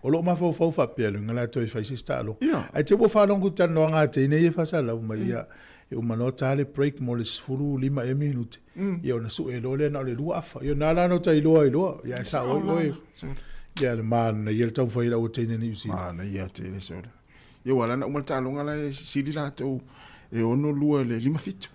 O lou mafaufau faapea le uiga la toe fai se isi taaloga. Ae te i ua faalogo i le talanoaga a teine ia e faasalau mai ia e uma loa ta le break mo le 15 ea minute ia ona sue loa lea na o le lua afa. Ia na la na ou tailoa ai loa ia ae sao ai oe. Ia le manaia le taumafai o le auateine a Niu Sila. Manaia tele sole. Ia ua ala ona uma le taaloga la e sili latou e 6-2 i le 5-7.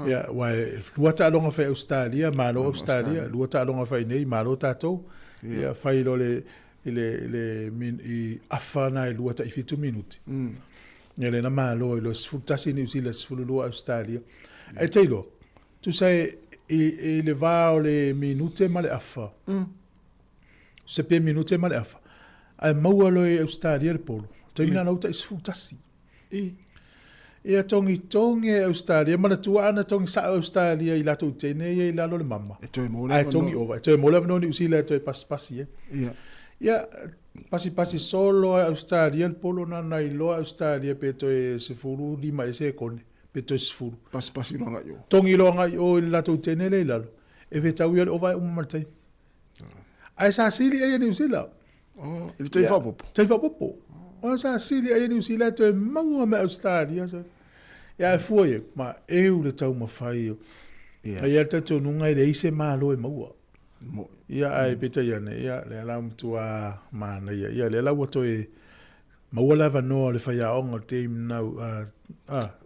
Ia, aua e lua taaloga fai Ausetalia, malo Ausetalia, lua taaloga fai nei, malo tatou. Ia, fai loa le i le i le i afa na e lua tai fitu minute. Ia lea na malo ai loa 11 Niu Sila, 12 Ausetalia. Ae te iloa, tusa e i le va o le minute ma le afa, se pe minute ma le afa, ae maua loa e Ausetalia le polo, taimi lena ua tai 11. Ia togitogi e Ausetalia, manatua ana togi sao e Ausetalia i latou teine ia i lalo o le mama. E toe maua le Ae togi ova, e toe maua le avanoa Niu Sila e toe pasipasi ai. Ia, pasipasi solo e Ausetalia le polo na na iloa Ausetalia pe toe 15 ea sekone, pe toe 10. Pasipasi loa agai i o. Togi loa agai i o i le latou teine lea i lalo, e fetau ia le ova e uma ma le taimi. Ae sa sili ai e Niu Sila. Oh, i le taimi faaopoopo. Taimi faaopoopo. O sa sili ai e Niu Sila e toe maua me Australia. So. Ia e fua ia, ma eu le taumafai. Yeah. Ai le talitonuga e leai se malo e maua. Mo. Ia ae peitai ane, ia lea la ua matua manaia. Ia lea la ua toe maua le avanoa o le faiaoga o le team nau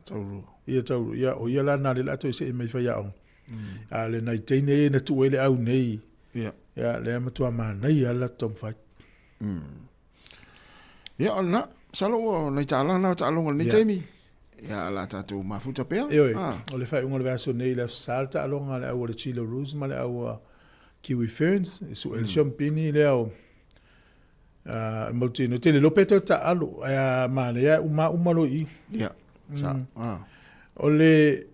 Taurua. Ia Taurua. Ia o ia la na le la toe see mai faiaoga. A le nai teine ia na tuu ai le au nei. Ia. Ia, lea matua manaia le latou taumafai. Ia, o lena, masalo ua nai tala na o taaloga i lenei taimi. Ia, o le a tatou mafuta pea. Ioe, o le faaiuga o le vaiaso nei i le Aso Sa le taaloga a le au a le Chilo Roos ma le au a Kiwi Ferns. E sue le siompini lea o Mautino. Tele loa pe toe taalo, ae a manaia e uma uma loa i i. Ia, sa. O le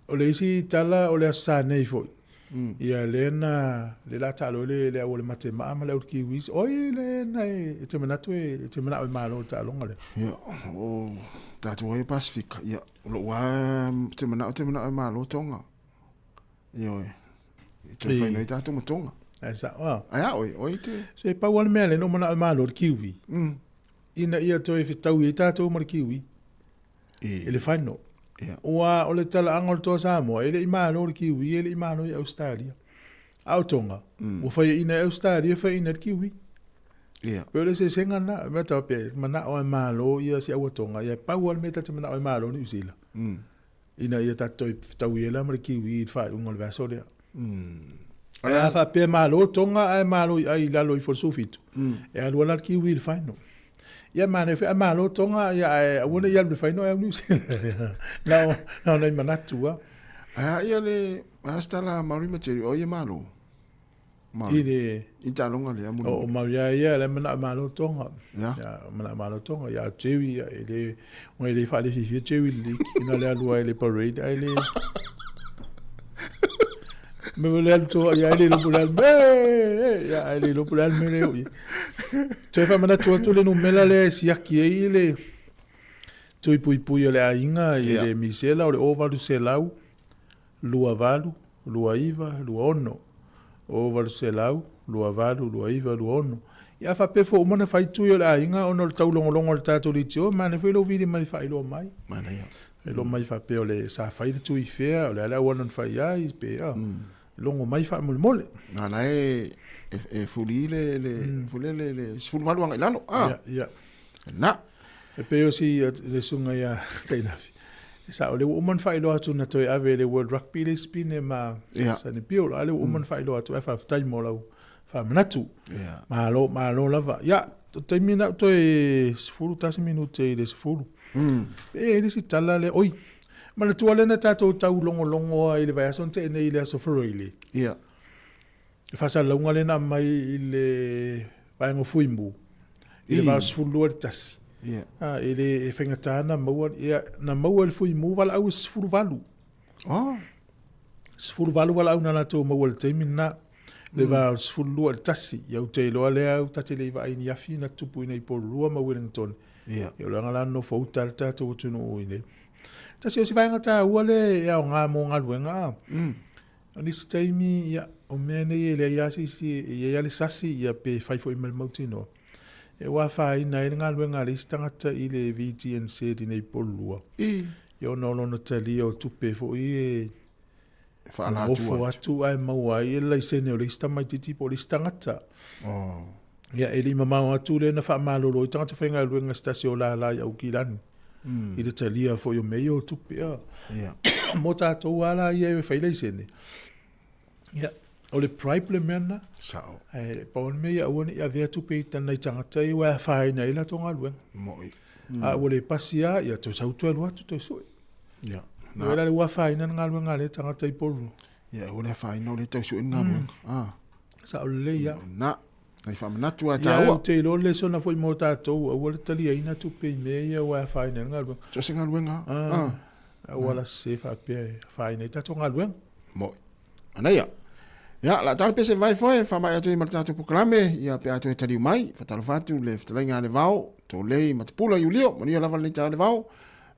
O le isi tala o le Aso Sa nei foi, ia lea na, lea la taalo ai le, le au o le Matemaa ma le au Kiwis. Oi, le na e, e te manatu e, e te manao e malo le taaloga lea. Ia, o tatou ai o Pasifika, ia, o lou lava te manao, te manao e malo Tonga. Ioe, e toe whai nei tātou ma Tonga. Ai sa, ah. Ai a oi, oi te. So e pau le mea lea na ou manao e malo le Kiwi. Ina ia toe fetaui ai tātou ma le Kiwi. I le final. Ua o le talaaga o le Toa Samoa, e le i malo le Kiwi, e le i malo i Ausetalia. A o Tonga, ua faiaina e Ausetalia, faiaina e le Kiwi. Pei o le eseesega lena, mea tau pe, manao e malo ia si aua Tonga, ia e pau lava le mea ta te manao e malo Niu Sila. Ina ia tatou toe fetaui ai la ma le Kiwi i le faaiuga o le vaiaso lea. Ae a faapea e malo Tonga ae malo i ai i lalo ifo o le 17, e alu lava la le Kiwi i le final. Ia manaia foi ae malo Tonga ia ae aua ne i alu i le final ae au Niu Sila. Na o na o nai manatu lava. Ae a ia le a se tala a Maori ma Jerry, o ai e malo? Maori. I le I taaloga lea mulimuli. O Maori ia ia la e manao malo Tonga. Ia. Ia manao malo Tonga. Ia Jerry ia e le o e le faalefiafia Jerry i le league ina le alu ai i le parade ae le Me le alu toa ia e le lopo le alu me ia ae le lopo le alu me le oi. Toe faamanatu atu le numera lea e siaki ai le tui puipui o le aiga i le misela o le 0800 28 29 26. 0800 28 29 26. Ia a faapea foi ua uma ona fai tui o le aiga ona o le taulogologo a le tatou leitio, manaia foi lou vili mai faailoa mai. Manaia. Faailoa mai faapea o le sa fai le tui fea, o le a le auala na fai ai, pe a. Logo mai faamolemole. Na la e e fuli le le fuli le le 18 agai lalo. Ah. Ia, ia. Na. E pei o si le susuga ia Tainafi. E sao, lea ua uma ona faailoa atu na toe ave e le World Rugby le isi pine ma yeah. Sani Pio. A lea ua uma ona faailoa atu, ae faafetai mo lau faamanatu. Yeah. Malo, malo lava. Ia, o taimi na o toe 11 minute i le 10. E le isi tala lea, oi, manatua lea na tatou taulogologo ai i le vaiaso na tea nei i le aso Faraile. Yeah. Le faasalalauga lea na aumai i le vaega o Fuimu i le va o 12 i le 1. Yeah. Ah, e le e faigata na maua ia na maua e le Fuimu valaau e 18. Oh. 18 valaau na latou maua i le taimi lena. Le va o le 12 i le 1. Ia ou te iloa lea au ta te le i vaai ni afi na tupu i nei i Porirua ma Wellington. Yeah. Ia o le aga la nofo uta le tatou atunuu i nei. Tasi o se vaega taua lea e aoga mo galuega a. O nisi taimi, ia, o mea nei e leai lava se isi, e i ai lava le sasi, ia, pe fai foi ma le mautinoa, e ua afaina ai le galuega a le isi tagata i le VTNZ i nei Pololua, ia, ona o lona talia o tupe foi e nofo atu ae maua ai le laisene o le isi tamaitiiti po o le isi tagata. Ia, e le i mamao atu lea na faamalolo ai tagata faigaluega se tasi o lala i Aukilani i le talia foi o mea ia o tupe. Mo tatou lava la ia e fai laisene, ia, o le bribe le mea lena. Sao. Ae pau le mea ia aua ne i avea tupe i nai tagata ia ua afaina ai latou galuega. Mo'i. A ua le pasi lava, ia toe sau toe alu atu toe sue. Ia. Ua la le ua afaina le galuega a lea tagata i Upolu. Ia, ua le afaina o lea tau sue ni galuega. Ah. Sao lelei lava. Na. Nai faamanatu lava e taua. Ia, ou te iloa le lesona foi mo tatou, aua le taliaina tupe i mea ia ua afaina ai le galuega. So o se galuega. Ah. Aua la sese faapea e afaina ai tatou galuega. Mo'i. Manaia. Ia, la tala pese vai foe, faamaea atu ai ma le tatou polokalame, ia pe a toe taliu mai, faatalofa atu le fetalaiga a Levao, Tolei Matapula Iulio, manuia lava lenei taeao Levao,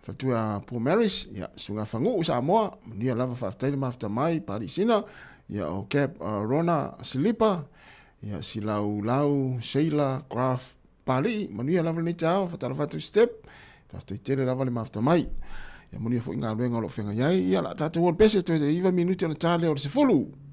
faletua a Paul Maris, ia, Susuga Fagu'u Samoa, manuia lava faafetai le mafuta mai, Pali Sina, ia, o Cap Rona Silipa, ia, Silau Lau, Sheila, Graf, Pali'i, manuia lava lenei taeao, faatalofa atu Step, faafetai tele lava le mafuta mai. Ia manuia foi galuega o lo o feagai ai, ia la tatou o le pese toe 9 minute ona ta lea o le 10.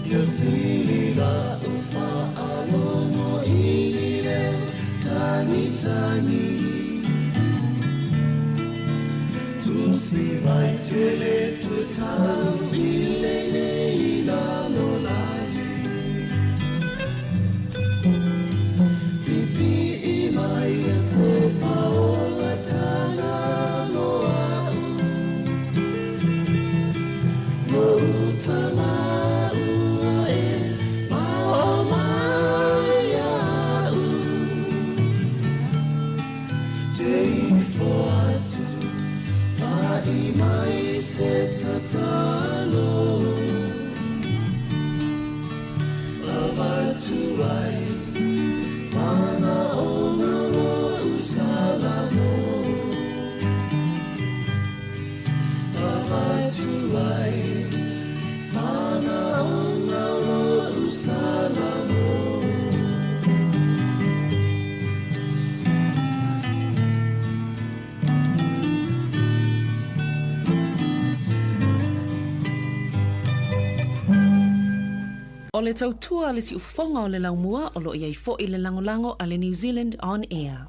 Ia sili la'u fa'alogo i leo tagitagi. Tusi vaitele tusau i lenei lalolagi. Pipi'i mai e se faolataga lo a'u. Lou tamaua e mao mai a'u. Te ifo atu pa'i mai se tatalo. Avatu ai manaʻoga lo'u salamo. Avatu ai manaʻoga lo'u salamo. O le tautua le siufofoga o le laumua o loo iai fo'i le lagolago a le New Zealand On Air.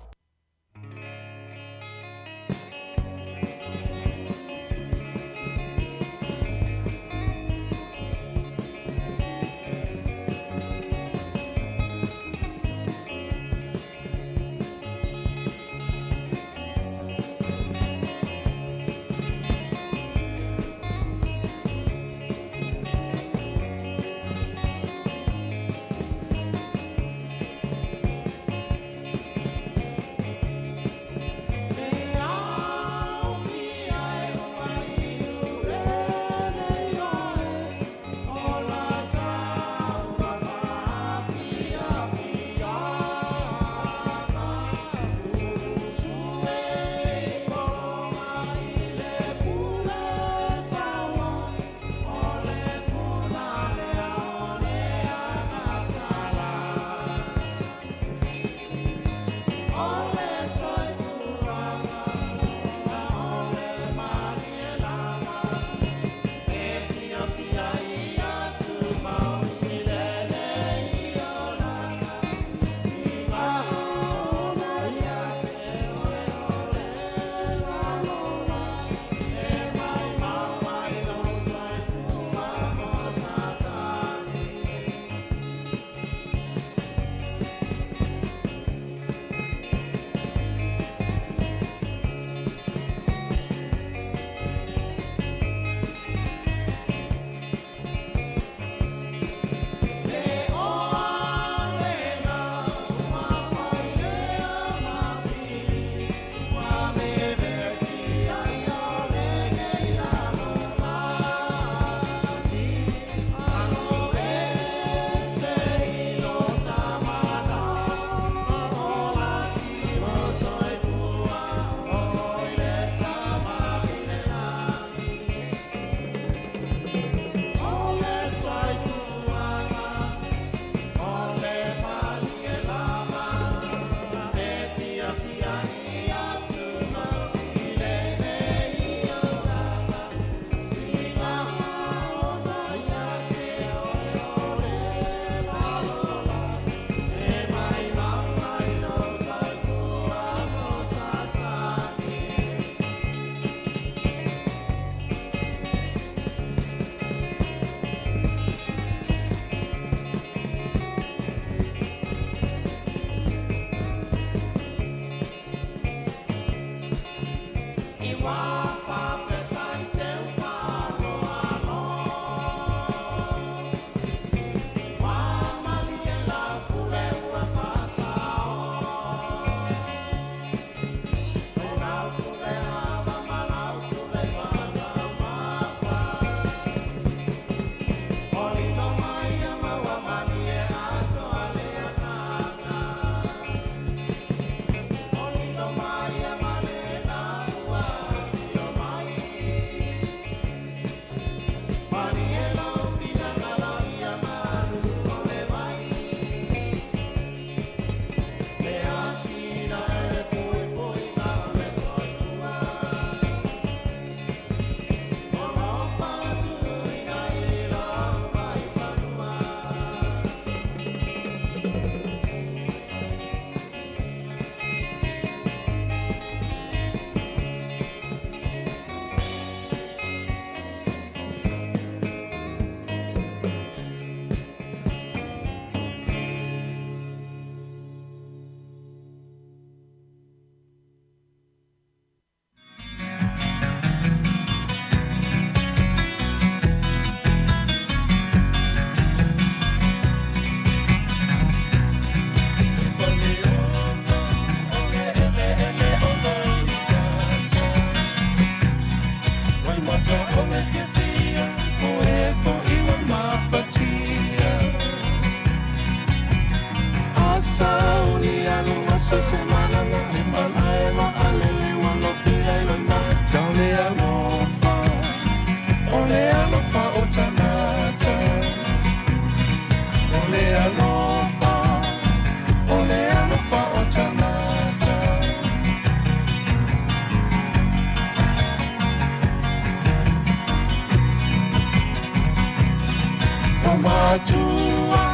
matua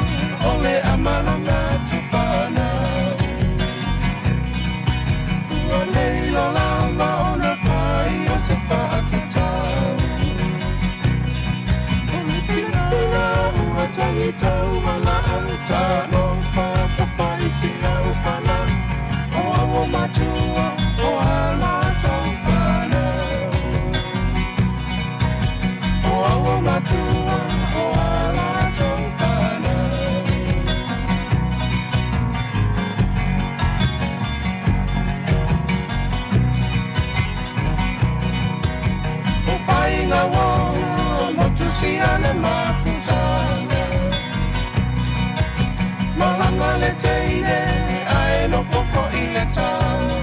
o le amalanga tufanau Ua leilo lava ona fai o se faatatau O le tinatina ua tagitau valaau Talofa papai si au fanau O au o matua o a latou fanau O au o matua o a latou fanau O faiga ua motusia le mafutaga Malaga le teine ae nofo fo'i le tama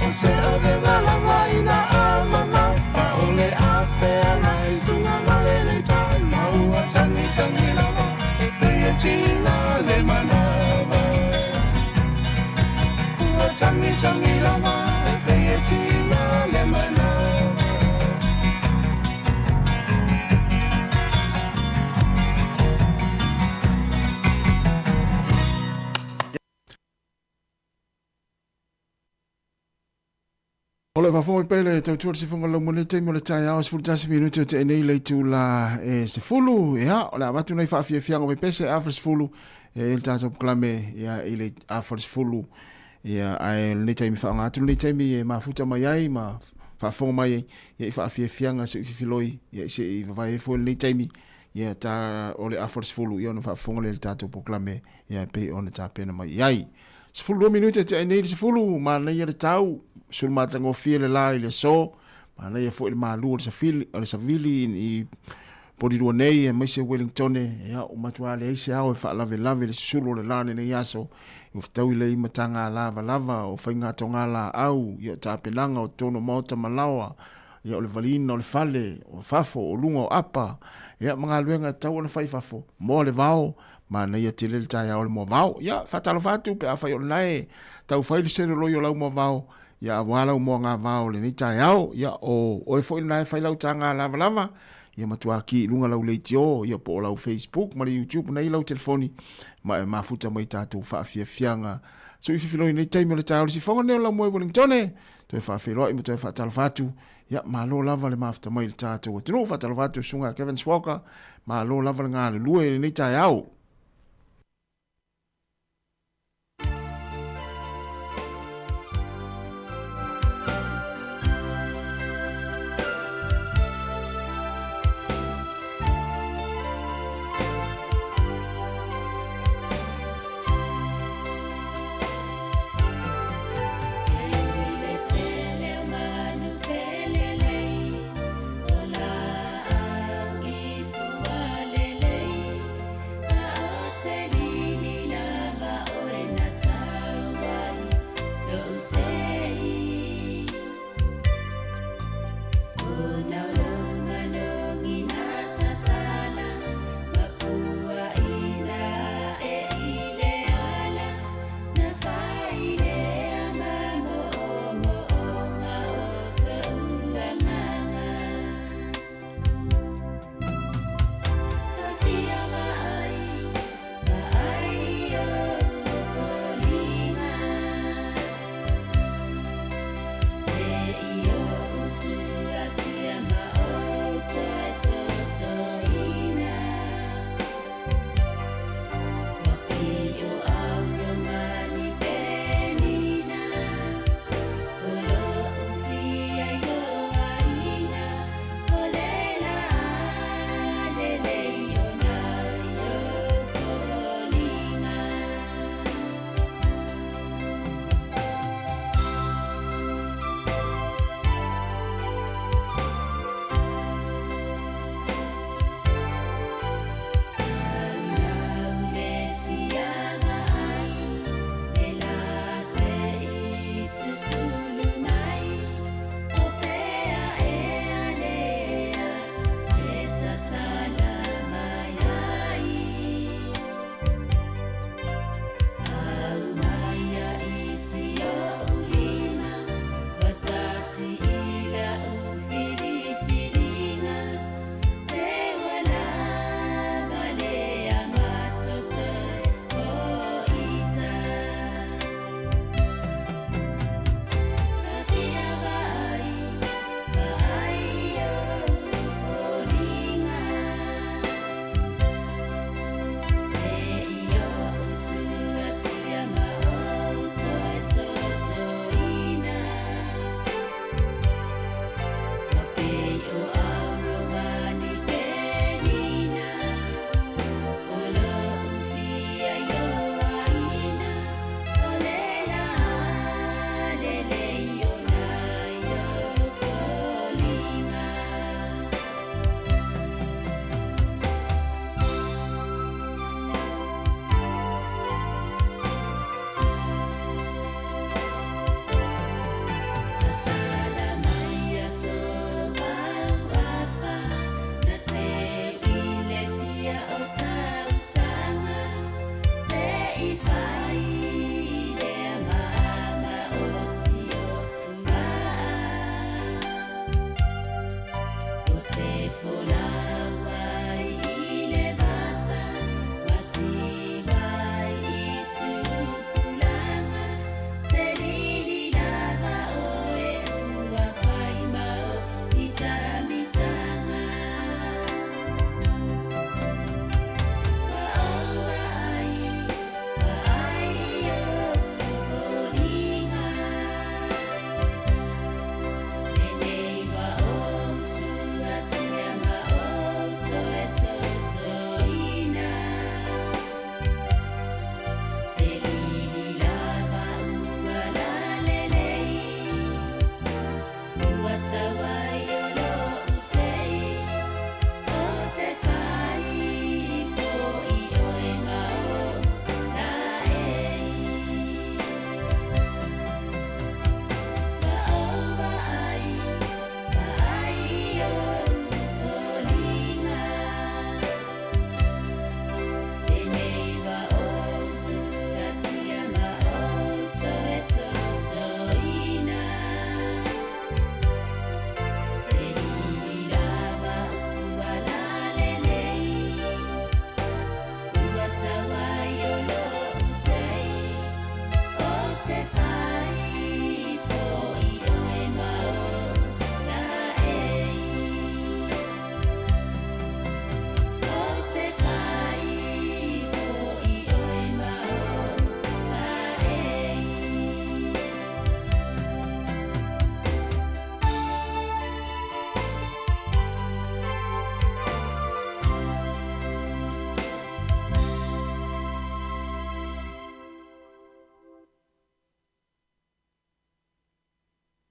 O se avega lava ina a mamafa O le afeagai suga ma le le tama Ua tagitagi lava e pei e tiga le manava Ua tagitagi lava e pei e tiga le manava O le faafofoga mai pea le tautua le sifoga lau mo le taimi o le taeao 11 minute o te nei le itula e 10 ia o le avatu nei faafiafiaga o pese afa 10 e le tatou polokalame ia i le afa 10 ia ae lenei taimi faaaoga atu lenei taimi e mafuta mai ai ma faafofoga mai ai ia i faafiafiaga se i fifiloi ia se i vavae ai foi lenei taimi ia ta o le afa 10 ia ona faafofoga le tatou polokalame ia e pei ona tapena mai i ai. 12 minute te ai nei le 10, manaia le tau, sulu matagofie le la i le aso, manaia foi le malu o le safili, o le savili i Polirua nei aemaise Wellingtone, ia ua matua leai se ao e faalavelave le susulu o le la lenei aso, ua fetaui le imataga lavalava o faigatoga laau, ia o tapenaga o totonu o maota ma laoa, ia o le valiina o le fale, o fafo, o luga o apa, ia ma galuega e tatau ona fai i fafo, moa le vao, Manaia tele le taeao o le moavao. Ia, faatalofa atu pe afai o lena e taufai le seloloi o lau moavao, ia aua lau moagavao o lenei taeao. Ia, o oe foi lena e fai lau taga lavalava, ia matua ki i luga lau leitio, ia po o lau Facebook ma le YouTube nei lau telefoni, ma e mafuta mai tatou faafiafiaga. Sui fifiloi nei taimi o le taeao le sifoga nei o lau moe Wellingtone, toe faafeiloai ma toe faatalofa atu. Ia, malo lava le mafuta mai i le tatou atunuu. Faatalofa atu susuga Kevin Walker, malo lava le galulue i lenei taeao.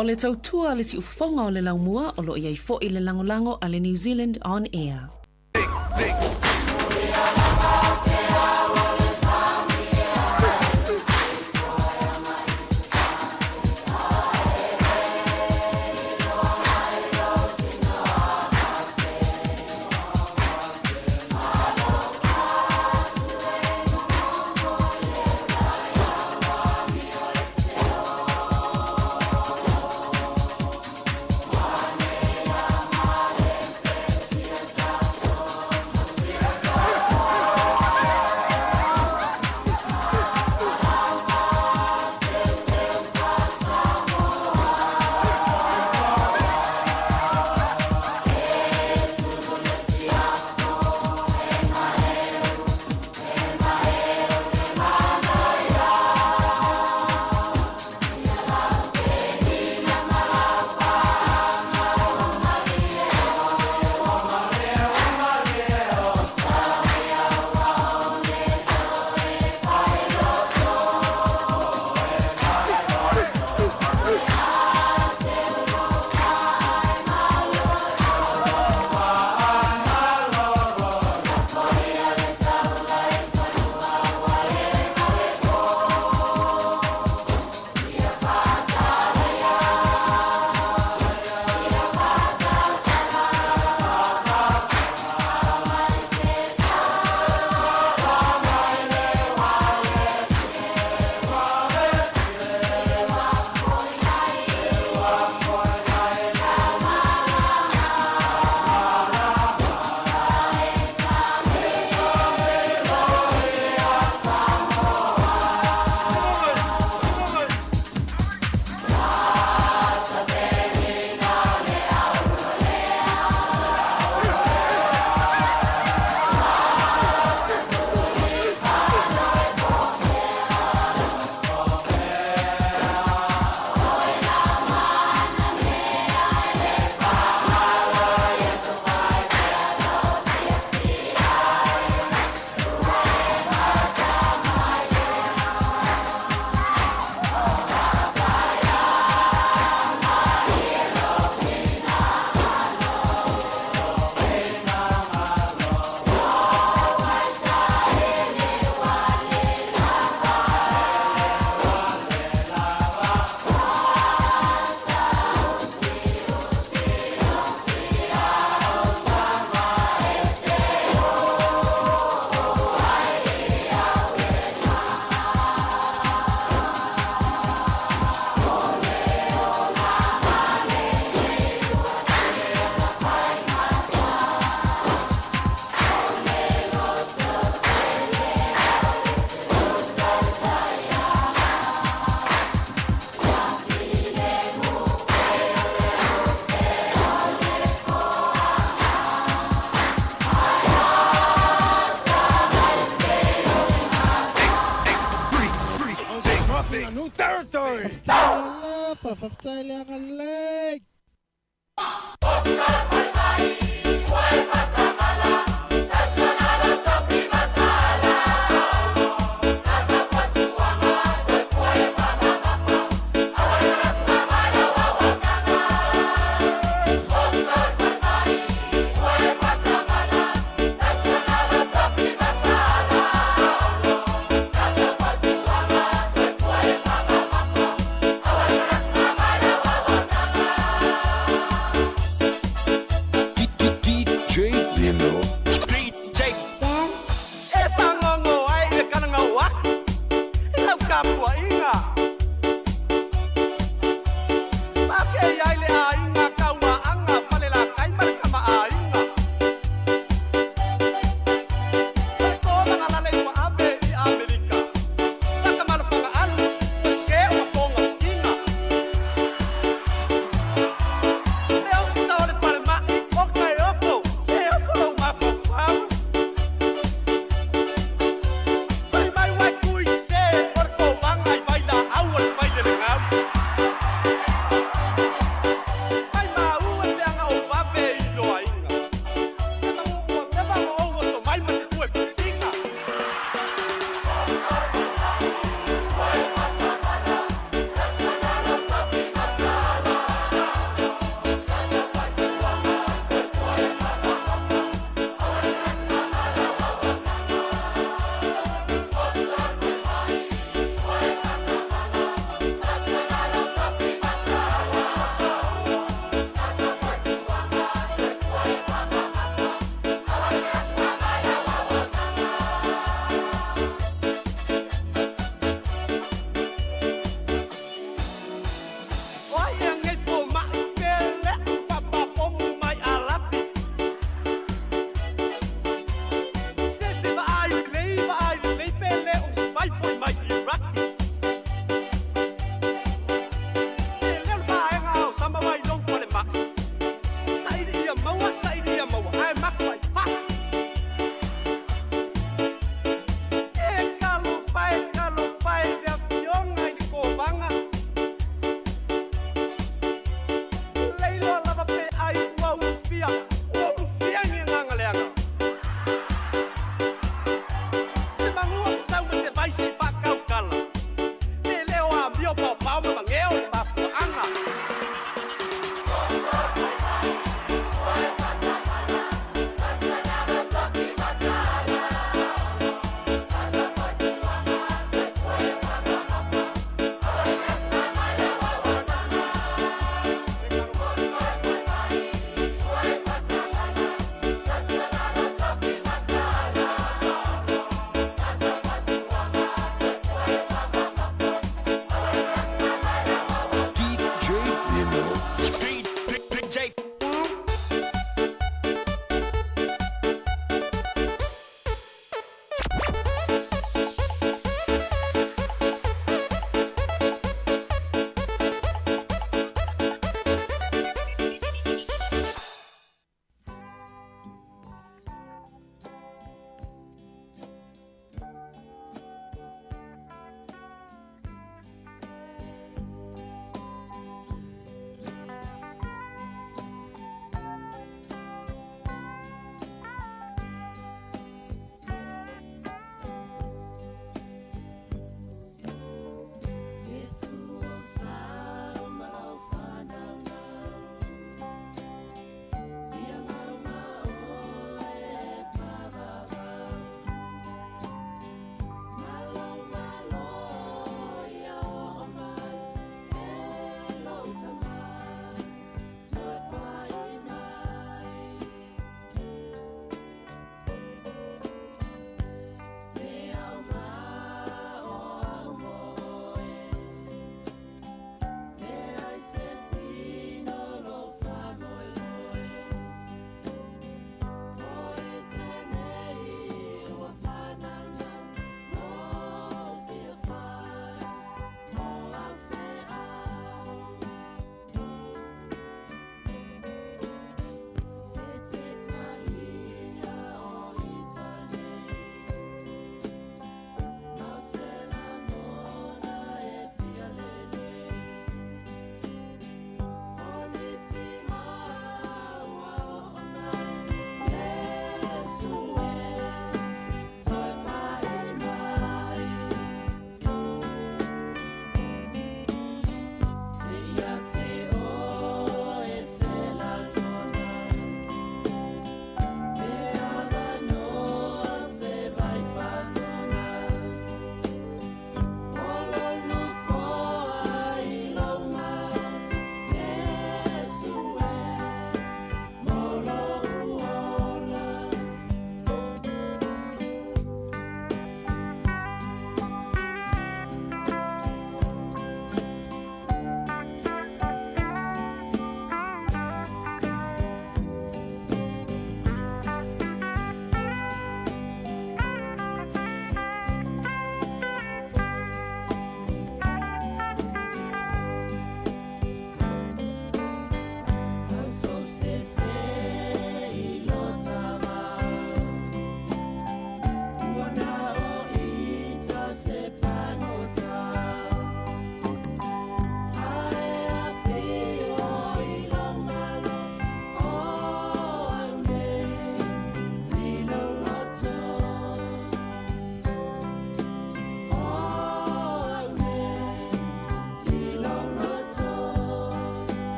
O le tautua a le siufofoga o le laumua o lo o i ai foi le lagolago a le New Zealand On Air.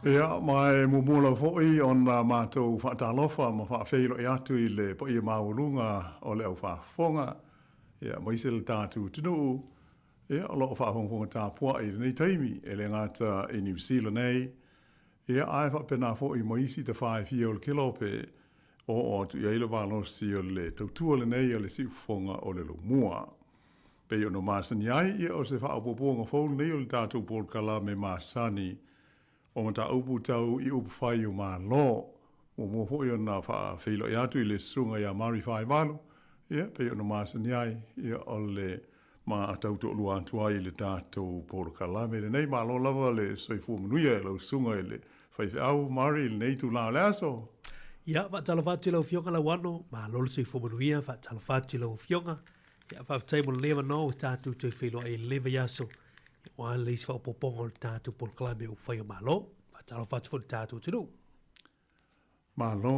Ia, ma e muamua lava foi ona matou faatalofa ma faafeiloai atu i le paia maualuga o le au faafofoga, ia, aemaise le tatou atunuu, ia, o lo o faafogafoga tapuai i lenei taimi, e le gata i Niu Sila nei, ia, ae faapena foi ma isi tafa e fia o le kelope, oo atu i ai le malosi o le tautua lenei a le siufofoga o le laumua. Pei ona masani ai, ia o se faaopoopoga fou lenei o le tatou polokalame masani o mataupu tau i upufai o Malo. Muamua foi ona faafeiloai atu i le Susuga ia Mari Faaivalu, ia pei ona masani ai, ia o le ma tau toalua atu ai i le tatou polokalame lenei. Malo lava le soifua manuia i lau susuga i le faifeau Mari i lenei itula o le aso. Ia, faatalofa atu i lau Afioga Lauano, malo le soifua manuia, faatalofa atu i lau Afioga. Ia, faafetai mo lenei avanoa ua tatou toe feiloai i lenei vaiaso, aua le isi faaopoopoga o le tatou polokalame Upufai o Malo. Faatalofa atu foi i le tatou atunuu. Malo.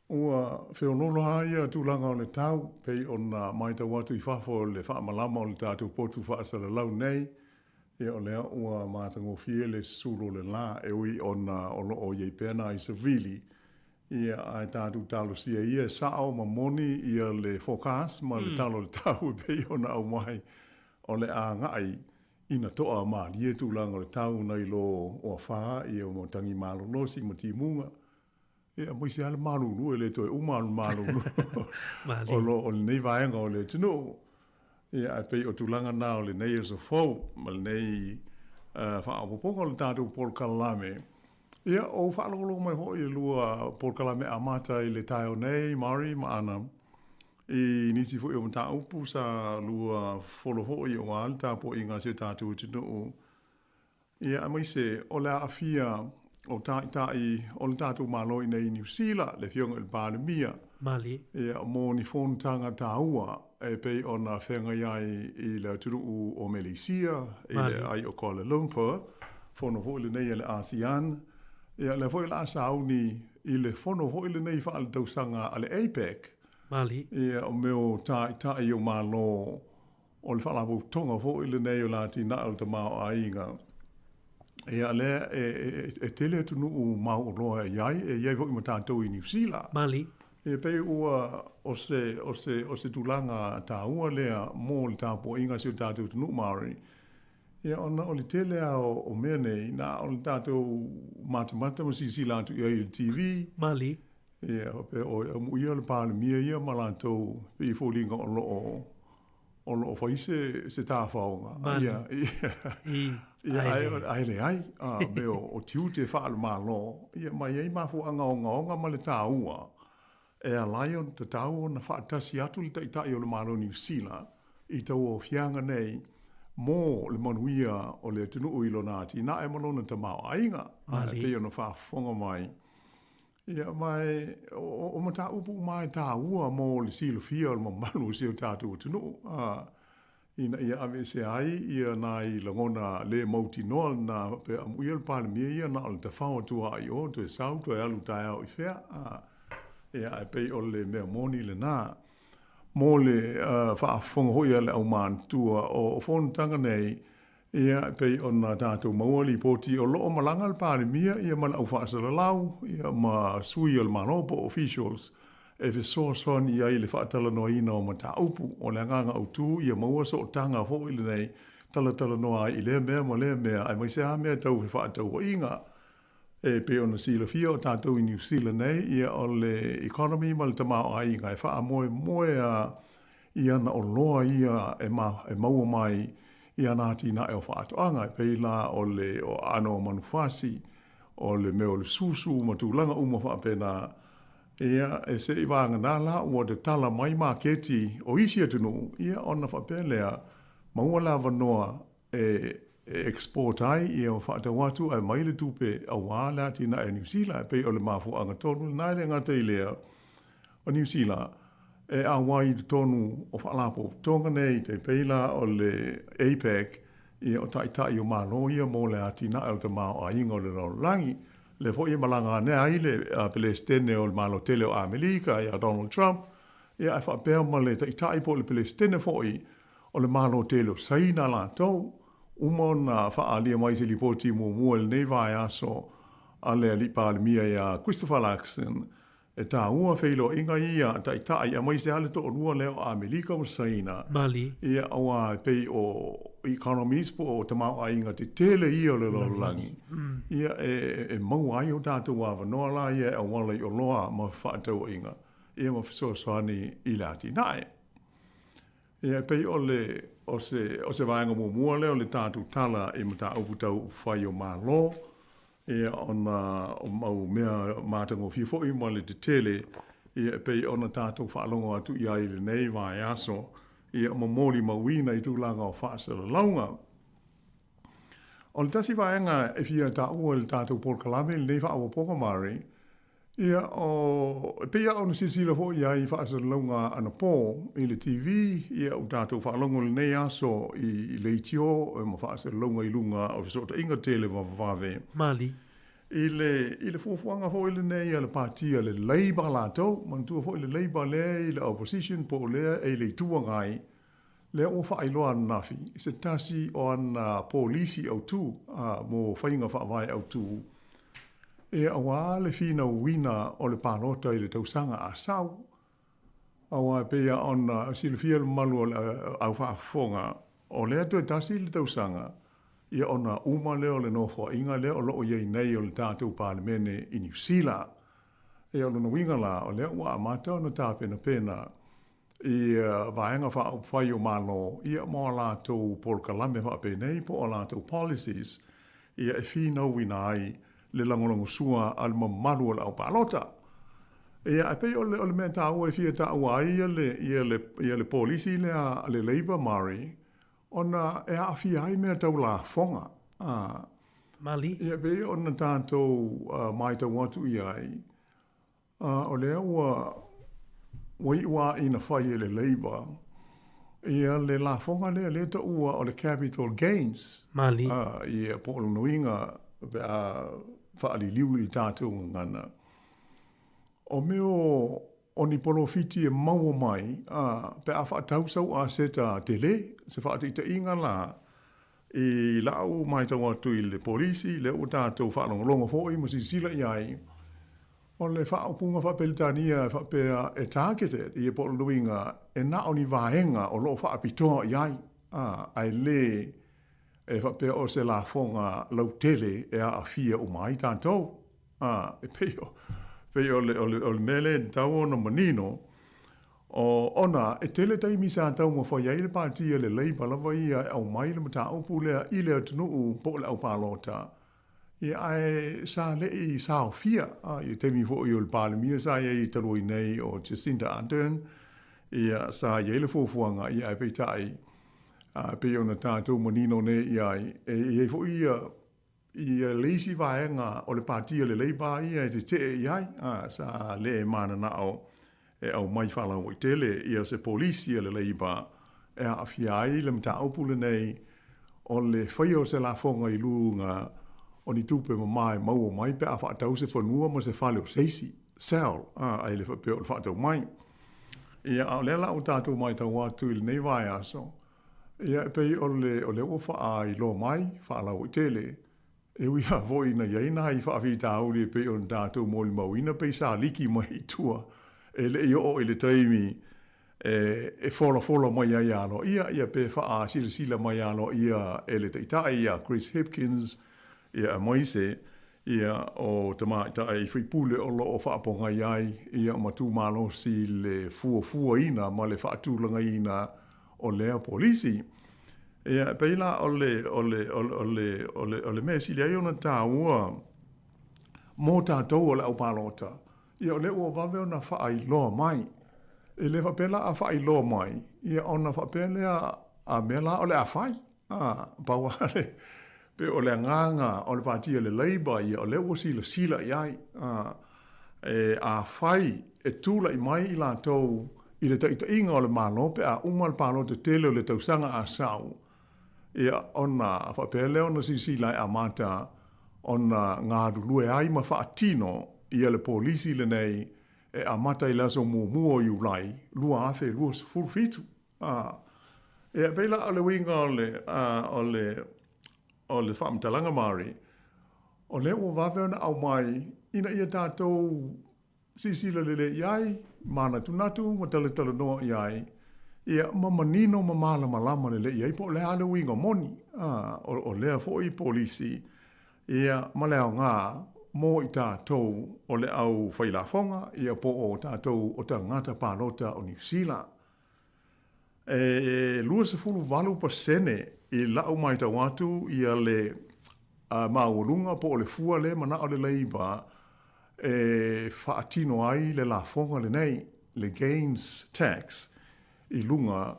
Ua feoloolo lava ia tulaga o le tau, pei ona matau atu i fafo o le faamalama o le tatou potu faasalalau nei, ia o lea ua matagofie le susulu o le la, e ui ona o lo o i ai pea nai savili, ia ae tatou talosia ia e sao ma moni ia le forecast ma le tala o le tau e pei ona aumai o le agai ina toa malie tulaga o le tau nai lo o afa ia ma tagi malolosi ma timuga, ia aemaise lava le malulu e le toe uma le malulu o lo o lenei vaega o le atunuu. Ia ae pei o tulaga na o lenei aso fou ma lenei faaopoopoga o le tatou polokalame. Ia o faalogologo mai foi i le lua polokalame amata i le taeao nei, Mari ma Ana, i nisi foi o mataupu sa lua folo foi aua le tapuaiga a si o tatou atunuu. Ia, aemaise o le aafia o Taitai o le tatou Malo i inei i Niu Sila, le Afioga i le Palemia. Malie. Ia, mo ni fonotaga taua e pei ona feagai ai i le atunuu o Meleisia, i le ai o Kuala Lumpur, fono foi lenei a le ASEAN. Ia, lea foi o le a sauni i le fono foi lenei faaletausaga a le APEC. Malie. Ia, o mea o Taitai o Malo O le Faalapotopotoga foi lenei o le atinae o le tamaoaiga, ia lea e tele atunuu mauoloa e i ai, e i ai foi ma tatou i Niu Sila. Mali. E pei ua o se, o se, o se tulaga taua lea mo le tapuaiga a si o tatou atunuu Māori. Ia ona o le tele lava o mea nei, na o le tatou matamata ma silasila atu i ai i le TV. Mali. Ia faapea, oi, amuia le Palemia ia ma latou, pei e foliga o lo o o lo o fai se, se tafaoga. Mali. Ia, ia, I, ia, ae, ae leai, a, mea o, o tiute faale-Malo, ia, ma e i ai mafuaaga ogaoga ma le taua e ala ai ona tatau ona faatasi atu le Taitai o le Malo o Niu Sila i tauaofiaga nei mo le manuia o le atunuu i lona atinae ma lona tamaoaiga. A, e pei ona faafofoga mai, Ia, ma e, o, o mataupu uma e tāua mo le silafia o le mamalu o si o tātou atunuu, a, ina ia aveesea ai ia nai lagona le mautinoa lena faapea amuia le Palemia ia na o le tafao atu lava i o, toe sau, toe alu taeao i fea, a, ia, ae pei o le mea moni lena. Mo le uh, faafofoga foi a le aumātua o, o fonotaga nei, Ia, e pei ona tatou maua lipoti o lo o malaga le Palemia ia ma le au faasalalau ia ma sui o le Malo po o officials e fesoasoani i ai i le faatalanoaina o mataupu. O le agaga autu ia maua sootaga foi lenei talatalanoa ai i lea mea ma lea mea aemaise lava mea tau fefaatauaiga. E pei ona silafia o tatou i Niu Sila nei, ia o le economy ma le tamaoaiga e faamoemoe a i ana oloa ia e e maua mai i ana atinae o faatoaga, e pei la o le o aano o manufasi, o le mea o le susu ma tulaga uma faapena, ia e se i vagana la ua tatala mai maketi o isi atunuu, ia ona faapea lea, maua le avanoa e export ai ia ma faatau atu ae mai le tupe aua le atinae a Niu Sila. E pei o le mafuaaga tonu lena e le gata i lea o Niu Sila e auai i totonu o faalapotopotoga nei, tai pei la o le APEC, ia o taitai o Malo ia mo le atinae o le tamaoaiga o le lalolagi. Lea foi e malaga ane ai le Peresetene o le Malo tele o Amerika ia Donald Trump, ia ae faapea ma le taitai po o le Peresetene foi o le Malo tele o Saina latou, uma ona faaalia mai se lipoti muamua i lenei vaiaso a le Alii Palemia ia Christopher Luxon, e taua feiloaiga ia a taitai aemaise lava le toalua lea o Amerika ma Saina, Mali. Ia, aua e pei o economies po o tamaoaiga tetele ia o le lalolagi, ia, e maua ai o tatou avanoa la ia e auala i oloa ma fefaatauaiga, ia ma fesoasoani i le atinae. Ia, e pei o le, o se, o se vaega muamua lea o le tatou tala i mataupu tau upufai o Malo, ia, ona o mau mea matagofie foi ma le tetele, ia, e pei ona tatou faalogo atu i ai i lenei vaiaso, ia, ma molimauina i tulaga o faasalalauga. O le tasi vaega e fia taua i le tatou polokalame i lenei faaopoopoga Mari, Ia, o, e pei lava ona silasila foi i ai i faasalalauga anapo i le TV, ia, ua tatou faalogo i lenei aso i leitio ma faasalalauga i luga o fesootaiga televavevave. Mali. I le, i le fuafuaga foi lenei a le Pati a le Labour latou, manatua foi le Labour lea i le Opposition po o lea e i le Itu Agai, lea ua faailoa ananafi se tasi o ana polisi autu mo faiga faavae autu, ia aua le finauina o le palota i le tausaga a sau. Aua e pei lava ona silafia le mamalu o le au faafofoga, o lea toe tasi le tausaga, ia ona uma lea o le nofoaiga lea o lo o i ai nei o le tatou Palemene i Niu Sila. Ia o lona uiga la, o lea ua amata ona tapenapena i Vaega Faaupufai o Malo ia mo a latou polokalame faapenei po o a latou policies ia e finauina ai le lagolagosua a le mamalu o le aupalota. Ia ae pei o le, o le mea taua e fia taua ai ia le, ia le, ia le polisi lea a le Labour Murray, ona e aafia ai mea tau lafoga. A, Mali. Ia pei ona tatou matau atu i ai, A o lea ua ua iu lava ina fai e le Labour ia le lafoga lea lea e taua o le capital gains. Mali. A, ia, po o lona uiga pe a faaliliu i le tatou gagana, o mea o, o ni polofiti e maua mai a, pe a faatau sau aseta tele, se faataitaiga la, i lau matau atu i le polisi, lea ua tatou faalogologo foi ma silasila i ai, O le faaupuga faa-Peretania e faapea e targeted ia po o lona uiga e na o ni vaega o lo o faapitoa i ai, ā, ae le e faapea o se lafoga lautele e aafia uma ai tatou. Ā, e pei o, pei o le, o le, o le mea lea e tatau ona manino, o, ona e tele taimi sa taumafai ai le Pāti a le Labour lava ia e aumai le mataupu lea i le atunuu po o le aupalota, Ia, ae sa le i saofia i le taimi foi o le Palemia sa i ai talu ai nei o Jacinda Ardern, ia, sa i ai le fuafuaga, ia, ae peitai, e pei ona tatou manino nei i ai, e i ai foi ia, ia le isi vaega o le Pati a le Labour ia e tetee i ai, sa le mananao e aumai faalauaitele ia se polisi a le Labour e aafia ai le mataupu lenei o le faia o se lafoga i luga o ni tupe mama e maua mai pe a faatau se fanua ma se fale o se isi, sell, ae le faapea o le faatau mai. Ia, a o lea la ua tatou matau atu i lenei vaiaso, ia, e pei o le, o lea ua faailoa mai faalauaitele E ui lava foi ina i ai nai faafitauli e pei ona tatou molimauina pei sa liki mai i tua e le i oo i le taimi e folafola mai ai aloaia ia pe faasilasila mai aloaia e le Taitai ia Chris Hipkins ia aemaise ia o tamaitai faipule o lo o faapogai ai ia ma tumalosi le fuafuaina ma le faatulagaina o lea polisi. Ia, e pei la o le, o le, o le, o le, o le, o le mea e sili ai ona taua mō tātou o le au palota, ia o lea ua vave ona faailoa mai. E le faapea la a faailoa mai, ia ona faapea lea a mea la o le a fai. A, pau lava le, pei o le agaga o le pāti a le Labour ia, o lea ua silasila i ai. A, e, afai e tulai mai i latou i le taitaiga o le Malo pe a uma le palota tele o le tausaga a sau, ia, ona faapea lea ona silasila e amata ona galulue ai ma faatino ia le polisi lenei e amata i le aso muamua o Iulai 2027. A, ia, e pei la o le uiga o le, a, o le. o le faamatalaga Maori, o lea ua vave ona aumai ina ia tatou silasila lelei i ai, manatunatu ma talatalanoa i ai, ia, ma manino ma malamalama lelei i ai po o le a le uiga moni, a, o, o lea foi polisi, ia, ma le aoga mo i tatou o le au failafoga, ia, po o tatou o tagata palota o Niu Sila. E 28% i la'u maitau atu ia le maualuga po o le fua lea mana'o le Labour e faatino ai le lafoga lenei, le gains tax, i luga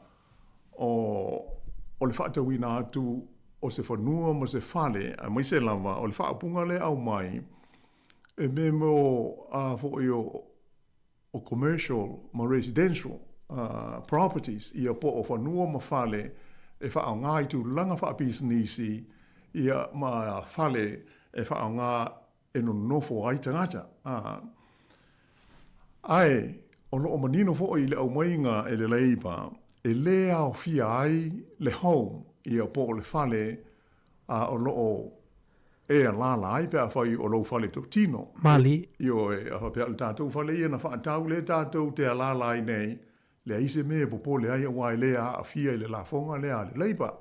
o le faatauina atu o se fanua ma se fale, aemaise lava o le faaupuga lea e aumai e mea mo a foi o o commercial ma residential properties, ia po o fanua ma fale e faaaoga i tulaga faapisinisi, ia ma fale e faaaoga e nonofo ai tagata. Ae o lo o manino foi i le aumaiga e le Labour e lē aofia ai le home, ia po o le fale a o lo o e alaala ai pe afai o lou fale totino. Mali. Ioe, a faapea o le tatou fale ia na faatau lea tatou te alaala ai nei, leai se mea e popole ai aua e le aafia i le lafoga lea a le Labour.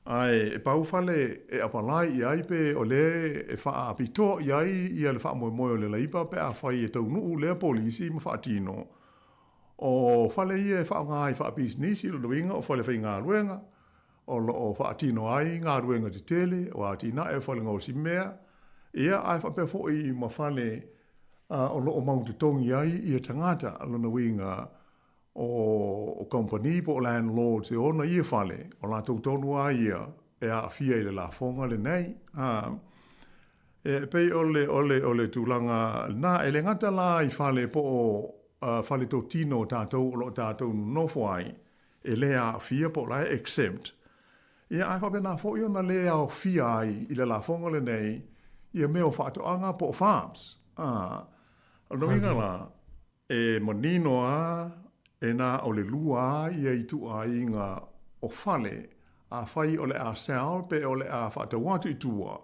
Ae e pau fale e apalai i ai pe o lea e faapitoa i ai ia le faamoemoe o le Labour pe afai e taunuu lea polisi ma faatino, o fale ia e faaaoga ai faapisinisi, lona uiga o fale faigaluega, o lo o faatino ai galuega tetele o atinae o falegaosimea, ia, ae faapea foi ma fale o lo o mau totogi ai ia tagata, lona uiga o kamupani po o landlords e ona ia fale, o latou tonu lava ia e aafia i le lafoga lenei. E pei o le, o le, o le tulaga lena, e le gata la i fale po o fale totino o tatou o lo o tatou nonofo ai, e le aafia po o la e exempt, ia ae faapena foi ona le aofia ai i le lafoga lenei ia mea o faatoaga po o farms. A, o lona uiga la, e manino lava e na o le lua lava ia ituaiga o fale, afai o le a sell pe o le a faatau atu i tua,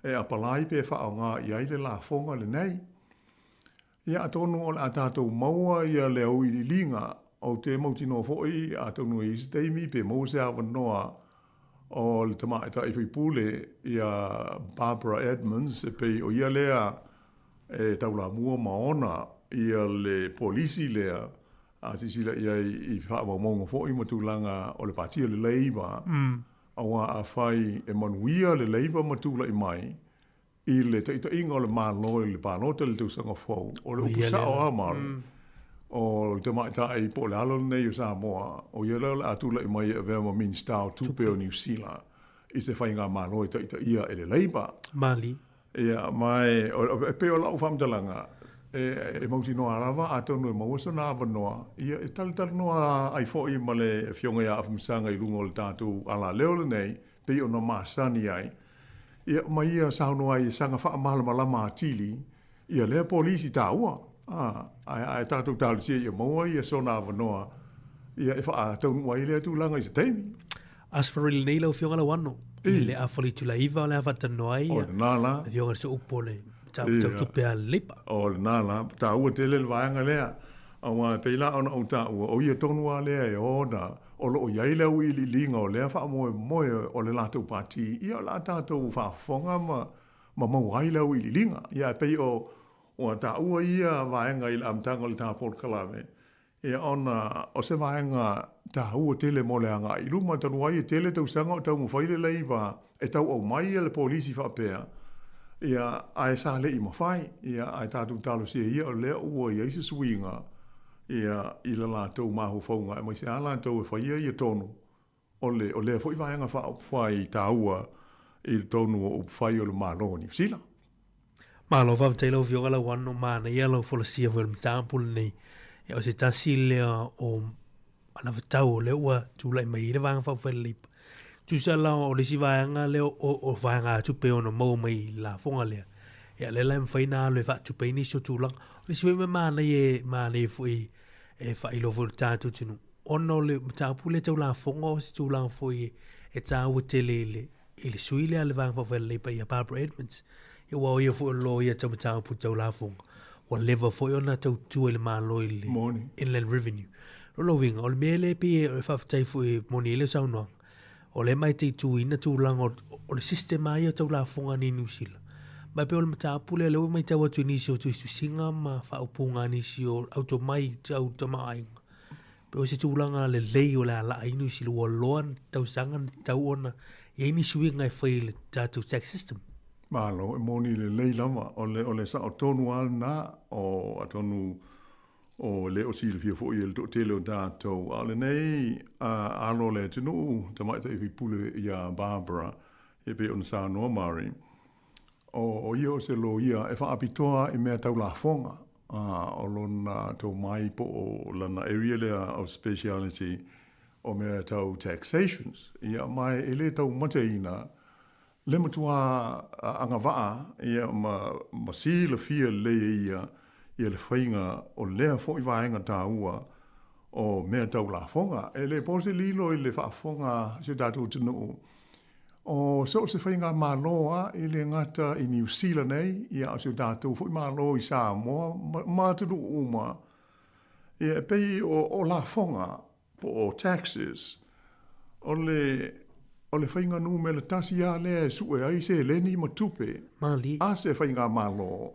e apalai pe faaaoga i ai le lafoga lenei. Ia atonu o le a tatou maua ia le auiliiliga, ou te mautinoa foi atonu e i ai se taimi pe maua se avanoa o le tamaitai faipule ia Barbara Edmonds e pei o ia lea e taulamua ma ona ia le polisi lea a silasila i ai i faamaumauga foi ma tulaga o le pati o le Labour, aua afai e manuia le Labour ma tulai mai i le taitaiga o le Malo i le palota i le tausaga fou, o le upu sao lava Mari, o le tamaitai po o le alo lenei o Samoa, o ia lea o le a tulai mai e avea ma Minisita o Tupe o Niu Sila i se faigamalo e taitaia e le Labour. Mali. Ia, ma e, e pei o lau faamatalaga, e, e mautinoa lava atonu e maua sona avanoa, ia e talatalanoa ai foi ma le Afioga ia Afamasaga i luga o le tatou alaleo lenei, pei ona masani ai, Ia, ma ia saunoa ai e saga faamalamalama atili ia lea polisi taua, a, ae, ae tatou talosia ia maua ia sona avanoa ia e faataunuu ai lea tulaga i se taimi. As for lenei lau Afioga Lauano, i le afa o le itula iva o le a faatalanoa ai O lena la. le Afioga i le Sooupu o le Mataupu Tau Tupe a le Leipa. O lena la, taua tele le vaega lea, aua e pei la ona ou taua, o ia tonu lava lea e ona o lo o i ai le auiliiliga o lea faamoemoe o le latou pati, ia o le a tatou faafofoga ma ma maua ai le auiliiliga. Ia ae pei o ua taua ia vaega i le amataga o le ta polokalame, ia ona o se vaega taua tele mo le agai i luma, talu ai e tele tausaga o taumafai le Labour e tauau mai le polisi faapea, ia ae sa le i mafai, ia ae tatou talosia ia o lea ua i ai se suiga ia, i le latou mafaufauga aemaise lava latou e faia ia tonu o le, o lea foi vaega faaupufai taua i totonu o upufai o le Malo o Niu Sila. Malo faafetai lau Afioga Lauano, manaia lau folasia foi o le mataupu lenei. Ia, o se tasi lea o anavatau o lea ua tulai mai ai le Vaega Faaupufai a le Leipa. Tusa la o le isi vaega lea o, o vaegatupe e ono maua mai i le lafoga lea, ia lea la e mafai ona alu e faatupe ai nisi o tulaga. O le isi foi mea manaia e manaia foi e faailoa foi i le tatou atunuu, ona o le mataupu lea tau lafoga o se tulaga foi e taua tele i le. i le sui lea a le Vaega Faaupufai a le Leipa ia Barbara Edmonds, ia aua o ia foi o le loia tau mataupu tau lafoga, ua leva foi ona tautua i le Malo i le Moni. Inland Revenue. O lona uiga, o le mea lea e pei e faafetai foi e moni ai lau saunoaga, o lea e mataituina tulaga o le system lava ia tau lafoga nei i Niu Sila. Ma e pei o le mataupu lea o lea ua matau atu i nisi o tusitusiga ma faaupuga a nisi o au tomai tau tamaoaiga, pei o se tulaga lelei o le a laa ai Niu Sila, ua loa tausaga na tatau ona i ai ni suiga e fai i le tatou tax system. Malo, e moni lelei lava, o le, o le sao tonu lava lena, o, atonu o le o silafia foi e le toatele o tatou, a o lenei alo o le atunuu, tamaitai faipule ia Barbara, e pei ona saunoa Murray, o ia o se loia e faapitoa i mea tau lafoga, o lona tomai po o lana area lea of speciality o mea tau taxations, ia ma e le taumateina le matua agavaa ia ma, ma silafia lelei e ia ia le faiga o lea foi vaega taua o mea tau lafoga. E le po se lilo i le faafofoga a si o tatou atunuu, o so o se faigamalo lava e le gata i Niu Sila nei, ia a o si o tatou foi Malo i Samoa ma, ma atunuu uma, ia e pei o, o lafoga po o taxes, o le, o le faiga numera tasi lava lea e sue ai seleni ma tupe Malie. a se faigamalo,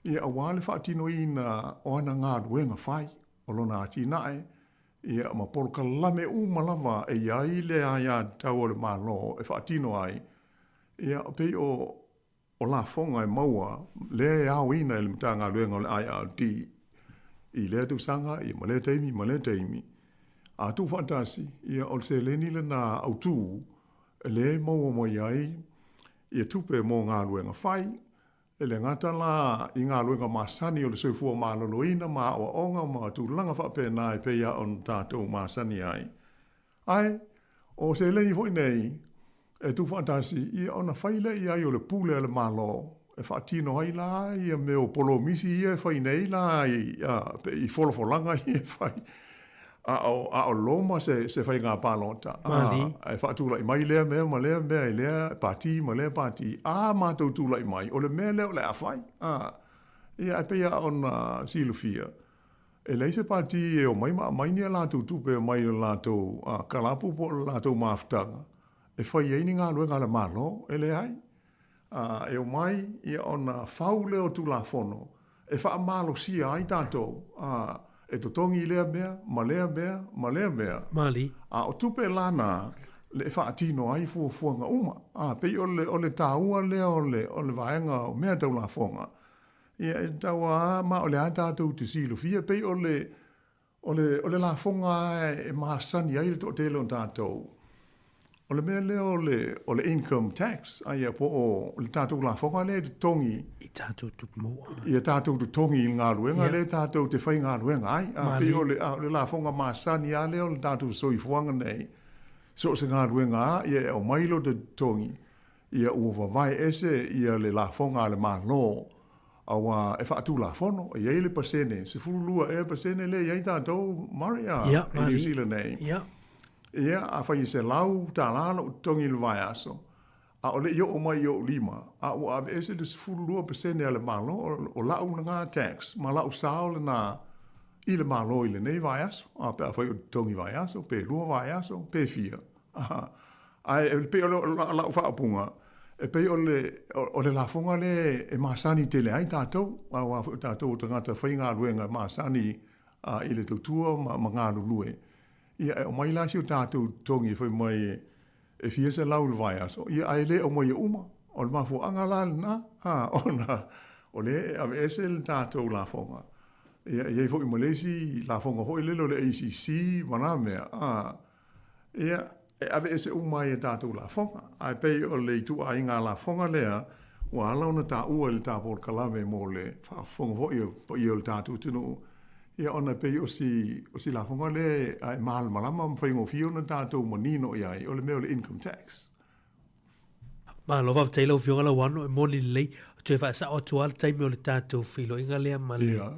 ia aua le faatinoina o ana galuega fai, o lona atinae, ia ma polokalame uma lava e i ai le aiatatau a le Malo e faatino ai, ia pei o, o lafoga e maua lea e aoina e le Matagaluega o le IRD i lea tausaga ia ma lea taimi ma lea taimi. A tuufaatasi, ia o le seleni lena autu lea e maua mai ai ia tupe mo galuega fai, e le gata la i galuega masani o le soifua maloloina ma aoaoga ma tulaga faapena e pei lava ona tatou masani ai, Ae, o seleni foi nei e tuufaatasi, ia ona fai lea i ai o le pule a le Malo e faatino ai la ia mea o polomisi ia e fai nei la i, i folafolaga ia e fai a o, a o loma se, se faiga palota. A, e faatulai mai lea mea ma lea mea i lea pati ma lea pati. A matou tulai mai, o le mea lea o le a fai. A, ia, e pei lava ona silafia, E leai se pati e omai ma aumai ni a latou tupe mai le latou kalapu po o le latou mafutaga e fai ai ni galuega a le Malo, e leai. E omai ia ona fau lea o Tulafono e faamalosia ai tatou e totogi lea mea ma lea mea ma lea mea. Mali. A o tupe la na e faatino ai fuafuaga uma. Pei o le taua lea o le vaega o mea tau lafoga. Ia, e tatau lava, ma o lea tatou te silafia, pei o le, o le, o le lafoga lava e masani ai le toatele o tatou. O le mea lea o le, o le income tax, aia po o le tatou lafoga lea e totogi. I tatou tupe maua. I a tatou totogi i le galuega lea tatou te faigaluega ai. A, pei o le, a, o le lafoga masani lava lea o le tatou soifuaga nei, so o se galuega lava, ia e aumai lo te totogi, Ia ua vavae ese ia le lafoga a le Malo auā e faatulafono, e i ai le pasene, 12 ea pasene lea e i ai tatou Murray a i Niu Sila nei. Ia, afai e $100 lou totogi i le vaiaso, a o le i oo mai i ou lima, a ua aveese le 12% a le Malo, o lau lena tax ma lau sao lena i le Malo i lenei vaiaso, a pe afai o totogi vaiaso, pe lua vaiaso, pe fia. Ae e pei o lau faaupuga, e pei o le, o le lafoga lea e masani tele ai tatou, aua foi o tatou o tagata faigaluega e masani i le tautua ma galulue. Ia e aumai la si o tatou totogi fai mai e fia selau i le vaiaso, ia ae le aumaia uma. O le mafuaaga la lena, ona o lea e aveese le tatou lafoga. Ia e i ai foi ma le isi lafoga foi lele o le ACC ma na mea, Ia, e aveese uma ai e tatou lafoga. Ae pei o le ituaiga lafoga lea ua ala ona taua i le ta polokalame mo le faafofoga foi o paia o le tatou atunuu, ia ona e pei o si, o si lafoga lea e malamalama ma faigofie ona tatou manino i ai, o le mea o le income tax. Malo faafetai lau Afioga Lauano, e moni lelei. Toe faasao atu lava le taimi o le tatou feiloaiga lea ma le, yeah.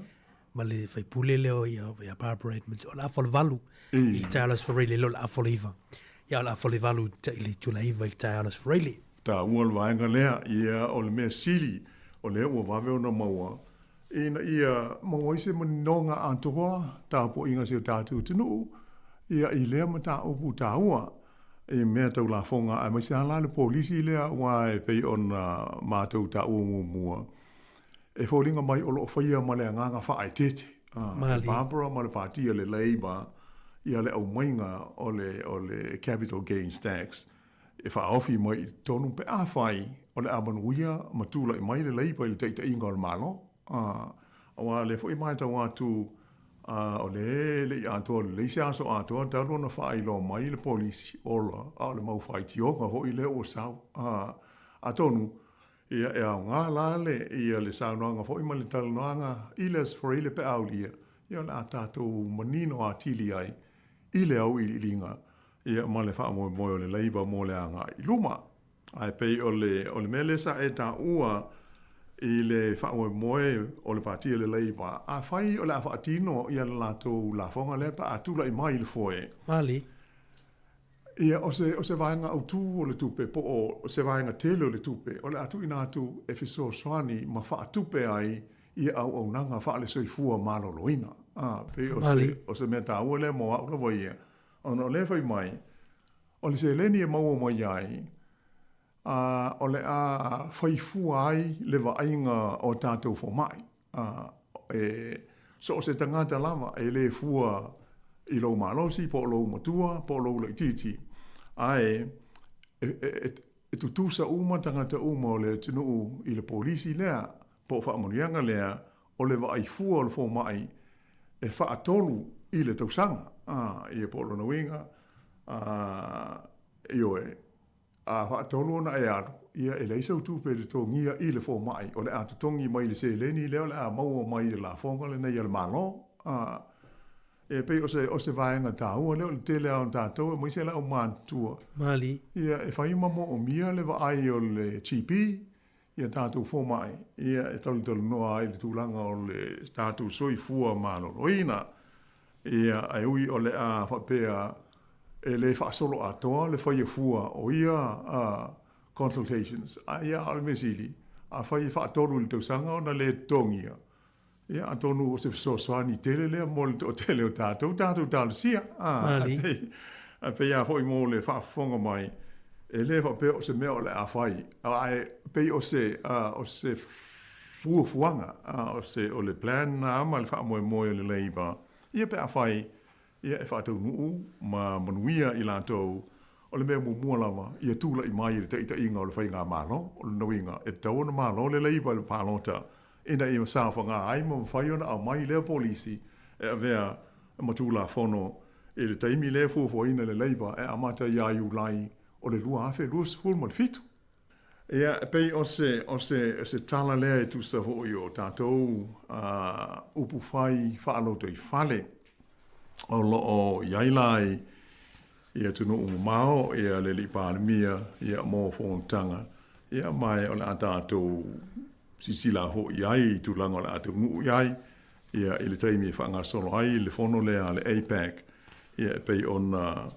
ma le faipule lea o ia, ia Barbara Edmonds. O le afa o le 8 i le taeao o le Aso Faraile, le o le afa o le 9. Ia o le afa o le 8 i le itula 9 i le taeao o le Aso Faraile. taua le vaega lea. Ia, o le mea sili, o lea ua vave ona maua, ina ia maua ai se maninoga atoa tapuaiga a si o tatou atunuu, ia, i lea mataupu taua i mea tau lafoga, aemaise lava la le polisi lea, aua e pei ona matou taua muamua, e foliga mai o lo o faia ma le agaga faaeteete, e Barbara ma le Pati a le Labour ia le aumaiga o le, o le capital gains tax e faaofi mai i totonu pe afai o le a manuia ma tulai mai le Labour i le taitaiga o le Malo. Aua o lea foi e matau atu o lea e le i atoa lelei se aso atoa talu ona faailoa mai le polisi ola, a o le mau faitioga foi lea ua sau. Atonu Ia, e aoga la le, ia, le saunoaga foi ma le talanoaga i le Aso Faraile pe a aulia, ia o le a tatou manino atili ai i le auiliiliga, ia, ma le faamoemoe o le Labour mo le agai i luma. Ae pei o le, o le mea lea sa e taua i le faamoemoe o le Pati o le Labour, afai o le a faatino ia le latou lafoga lea pe a tulai mai i le foe, Mali. Ia, o se, o se vaega autū o le tupe, po o se vaega tele o le tupe, o le a tuuina atu e fesoasoani ma faatupe ai ia auaunaga faale-soifua maloloina. A, pei o se, o se mea taua lea mo au lava ia, ona o lea e fai mai, o le seleni e maua mai ai, a, o le a fai fua ai le vaaiga o tatou fomai. A, e, so o se tagata lava e le fua i lou malosi, po o lou matua, po o lou laitiiti, ae e, e, e, e tutusa uma tagata uma o le atunuu i le polisi lea, po o faamanuiaga lea, o le vaai fua o le fomai e faatolu i le tausaga. A, ia po o lona uiga, a, ioe, A faatolu ona e alu, ia e leai sau tupe e totogia i le fomai, o le a totogi mai i le seleni lea o le a maua mai i le lafoga lenei a le Malo. A, e pei o se, o se vaega taua lea, o le tele lava o tatou, aemaise le aumatutua, Mali. ia e fai ma moomia le vaai o le GP i a tatou fomai, ia e talanoa ai i le tulaga o le tatou soifua maloloina. Ia, ae ui o le a faapea e le faasolo atoa le faia fua o ia consultations, ae ia o le mea sili, afai e faatolu i le tausaga ona le totogia, ia atonu o se fesoasoani tele lea mo le toatele o tatou, tatou talosia. Ae pei lava foi mo le faafofoga mai, e le faapea o se mea o le a fai, ae pei o se, o se fuafuaga, o se, o le plan lena ma le faamoemoe o le Labour, ia pe afai, ia e faataunuu ma manuia i latou, o le mea muamua lava, ia tulai mai i le taitaiga o le faigamalo, o lona uiga, e tatau ona malo le Labour i le palota, ina ia saofaga ai ma mafai ona aumai lea polisi e avea ma Tulafono i le taimi lea e fuafuaina e le Labour e amata ia Iulai o le 2027. Ia, e pei o se, o se, o se tala lea e tusa foi o tatou upu fai faalotoifale o lo o i ai la i, i atunuu mamao, ia le Alii Palemia, ia mo fonotaga, ia ma o le a tatou silasila foi i ai i tulaga o le a taunuu i ai, ia, i le taimi e faagasolo ai le fono lea a le APEC, ia, e pei ona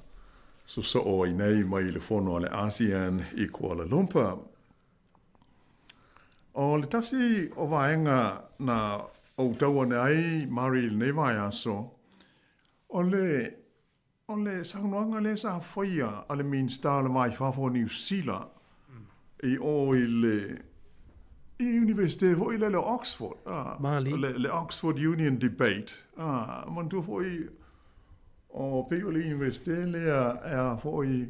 sosoo ai nei mai le fono a le ASEAN i Kuala Lumpur. O le tasi o vaega na ou tau ane ai Mari i lenei vaiaso, o le O le saunoaga lea sa faia a le Minisita o le Va i Fafo o Niu Sila i o i le i Iunivesite foi lele o Oxford, Mali. Le, le Oxford Union Debate. Ah, manatua foi o pei o le Iunivesite lea e a foi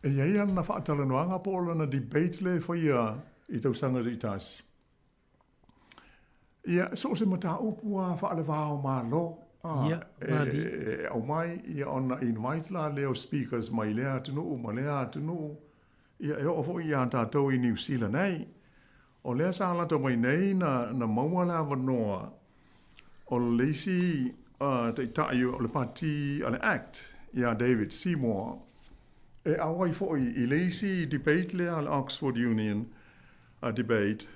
e i ai lana faatalanoaga po o lana debate lea e faia i tausaga taitasi. Ia, so o se mataupu lava faale-va-o-Malo, Ia, mali. e aumai, ia ona invite la lea o speakers mai lea atunuu ma lea atunuu, ia e oo foi ia tatou i Niu Sila nei. O lea sa lata mai nei na, na maua le avanoa o le isi taitai o le pati a le act, ia David Seymour, e auai foi i le isi debate lea a le Oxford Union, a debate,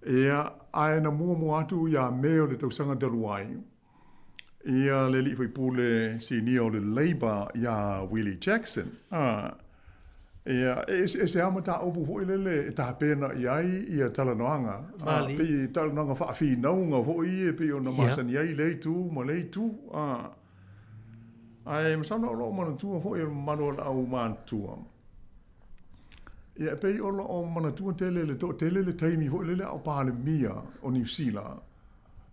ia, ae na muamua atu ia Me o le tausaga talu ai, ia le alii faipule sinia o le Labour ia Willie Jackson. A, Ia, e eseese lava mataupu foi lele e tapena i ai ia talanoaga, a, pei e talanoaga faafinauga foi ia e pei ona masani ai lea itu ma lea itu, a. Ae masalo o lo o manatua foi e le mamalu o le aumatutua, ia e pei o lo o manatua tele le toatele le taimi foi lele a o Palemia o Niu Sila,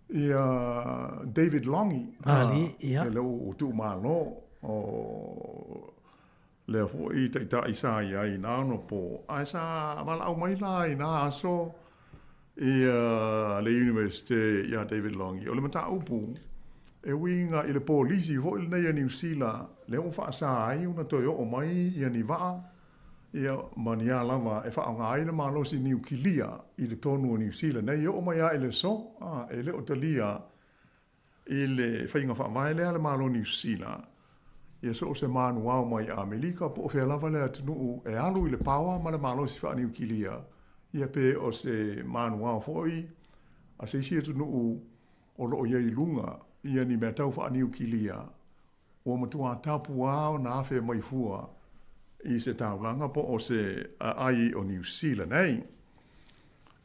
ia David Langi, a, e le o tuumalo o lea foi taitai sa i ai i na onapo, ae sa valaau mai la i na aso ia le Universite ia David Langi. O le mataupu e uiga i le polisi foi lenei a Niu Sila lea ua faasa ai ona toe oo mai ia ni vaa ia ma ni a lava e faaaoga ai le malosi niukilia i totonu o Niu Sila nei e oo mai lava i le aso, e le o talia I le faiga faavae lea a le Malo o Niu Sila, ia so o se manuao mai Amerika po o fea lava le atunuu e alu i le paoa ma le malosi faaniukilia, ia pe o se manuao foi a se isi atunuu o lo o i ai i luga ia ni mea tau faaniukilia, ua matua tapu lava ona afe mai fua i se taulaga po o se aai o Niu Sila nei.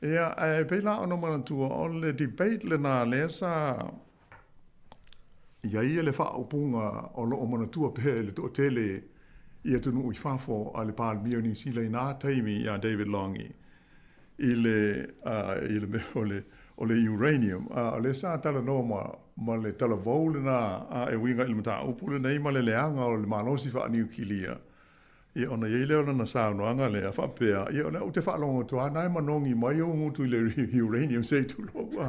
Ia, ae pei la ona manatua o le debate lena lea sa i ai le faaupuga o lo o manatua pea e le toatele i atunuu i fafo a le Palemia o Niu Sila i na taimi ia David Lange i le, i le mea o le, o le uranium. O lea sa talanoa ma, ma le talavou lena e uiga i le mataupu lenei ma le leaga o le malosi faaniukilia. Ia, ona i ai lea o lana saunoaga lea faapea, ia, o lea ou te faalogo atu lava, na e manogi mai ou gutu i le uranium se i tulou.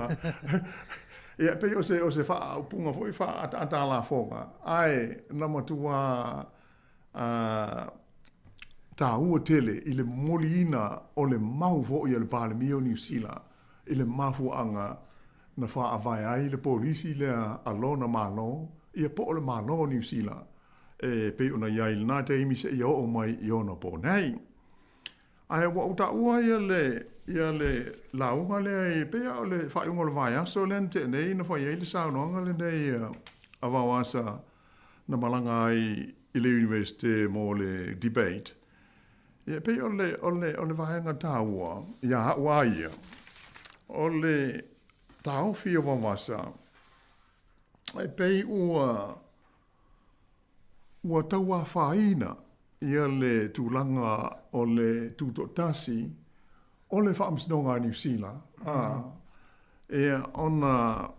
Ia, pei o se, o se faaupuga foi faaataata a lafoga, ae na matua taua tele i le momoliina o le mau foi a le Palemia o Niu Sila i le mafuaaga na faavae ai le polisi lea a lona Malo, ia po o le Malo o Niu Sila e pei ona i ai i lena taimi seia oo mai i ona po nei. Ae ua ou taua ia le, ia le lauga lea e pei o le faaiuga o le vaiaso lea na tea nei na fai ai le saunoaga lenei a Vaoasa na malaga ai i le Universite mo le debate. Ia e pei o le, o le, o le vaega taua ia au a ia, o le taofi o Vaoasa, e pei ua, Ua tauafaina ia le tulaga o le tutoatasi o le Faamasinoga a Niu Sila, ā, ia, ona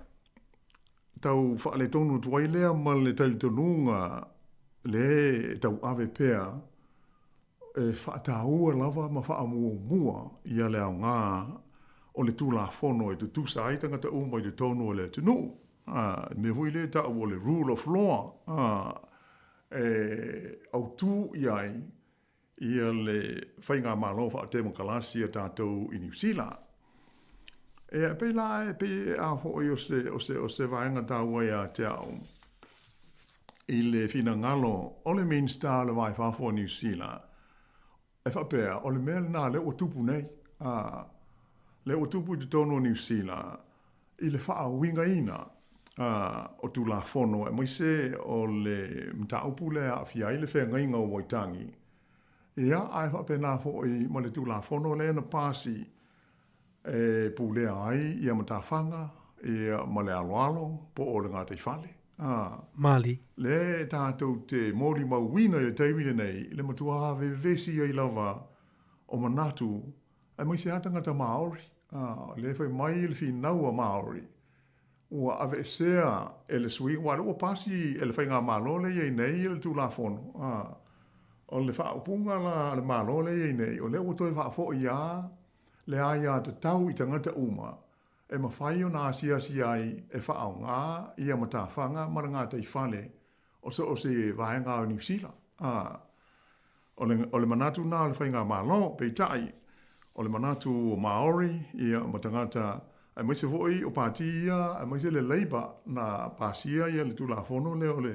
tau faaletonu atu ai lea ma le talitonuga lea e tauave pea e faataua lava ma faamuamua ia le aoga o le Tulafono e tutusa ai tagata uma i totonu o le atunuu. A, le mea foi lea e taua o le rule of law, a, e autū i ai ia le faigamalo faatemokalasi a tatou i Niu Sila. Ia, e pei la, e pei a foi o se, o se, o se vaega taua ia te au i le finagalo o le Minista o le Va i Fafo o Niu Sila, e faapea, o le mea lena lea ua tupu nei, ā, lea ua tupu i totonu o Niu Sila i le faauigaina, ā, o Tulafono aemaise o le mataupu lea e aafia ai le feagaiga o Waitangi, ia, ae faapena foi ma le Tulafono lea na pasi e pulea ai ia matafaga ia ma le aloalo po o le gataifale. A. Mali. Lea e tatou te molimauina i le taimi lenei le matua vevesi ai lava o manatu aemaise lava tagata Māori. A, lea e fai mai le finau a Māori ua aveesea e le sui, aua o lea ua pasi e le Faigamalo lea e i ai nei le Tulafono, a, o le faaupuga la a le Malo lea e i ai nei, o lea ua toe faafoi lava le aiatatau i tagata uma e mafai ona asiasi ai e faaaoga ia matafaga ma le gataifale o so o se vaega o Niu Sila. Ā, o le, o le manatu lena o le Faigamalo, peitai, o le manatu o Māori, ia, ma tagata, aemaise foi o pati ia, aemaise le Labour na pasia ia le Tulafono lea o le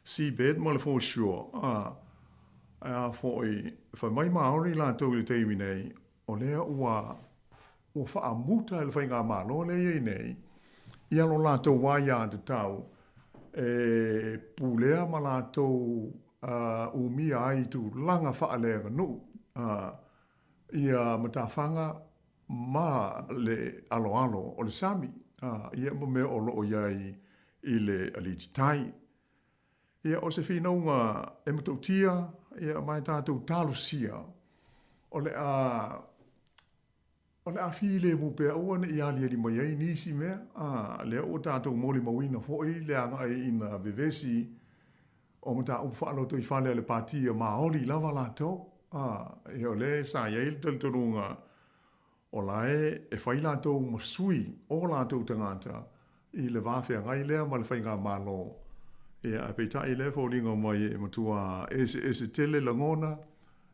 Seabed ma le Foreshore, ā, a foi, fai mai Māori latou i le taimi nei, o lea ua, ua faamuta e le Faigamalo lea e i ai nei, ia lo latou aiatatau e pulea ma latou umia ai i tulaga faaleaganuu ia matafaga ma le aloalo o le sami, ia ma mea o lo o i ai i le alititai. Ia, o se finauga e matautia, ia, ma e tatou talosia, o le a, o le a filemu pea aua ne i aliali mai ai nisi mea, a, lea ua tatou molimauina foi le agai ina vevesi o mataupu faalotoifale a le Pati Maoli lava latou. A, ia, o lea sa i ai le talitonuga o la e e fai latou ma sui o latou tagata i le va feagai lea ma le faigamalo. Ia, ae peitai lea e foliga mai e matua eseese tele lagona,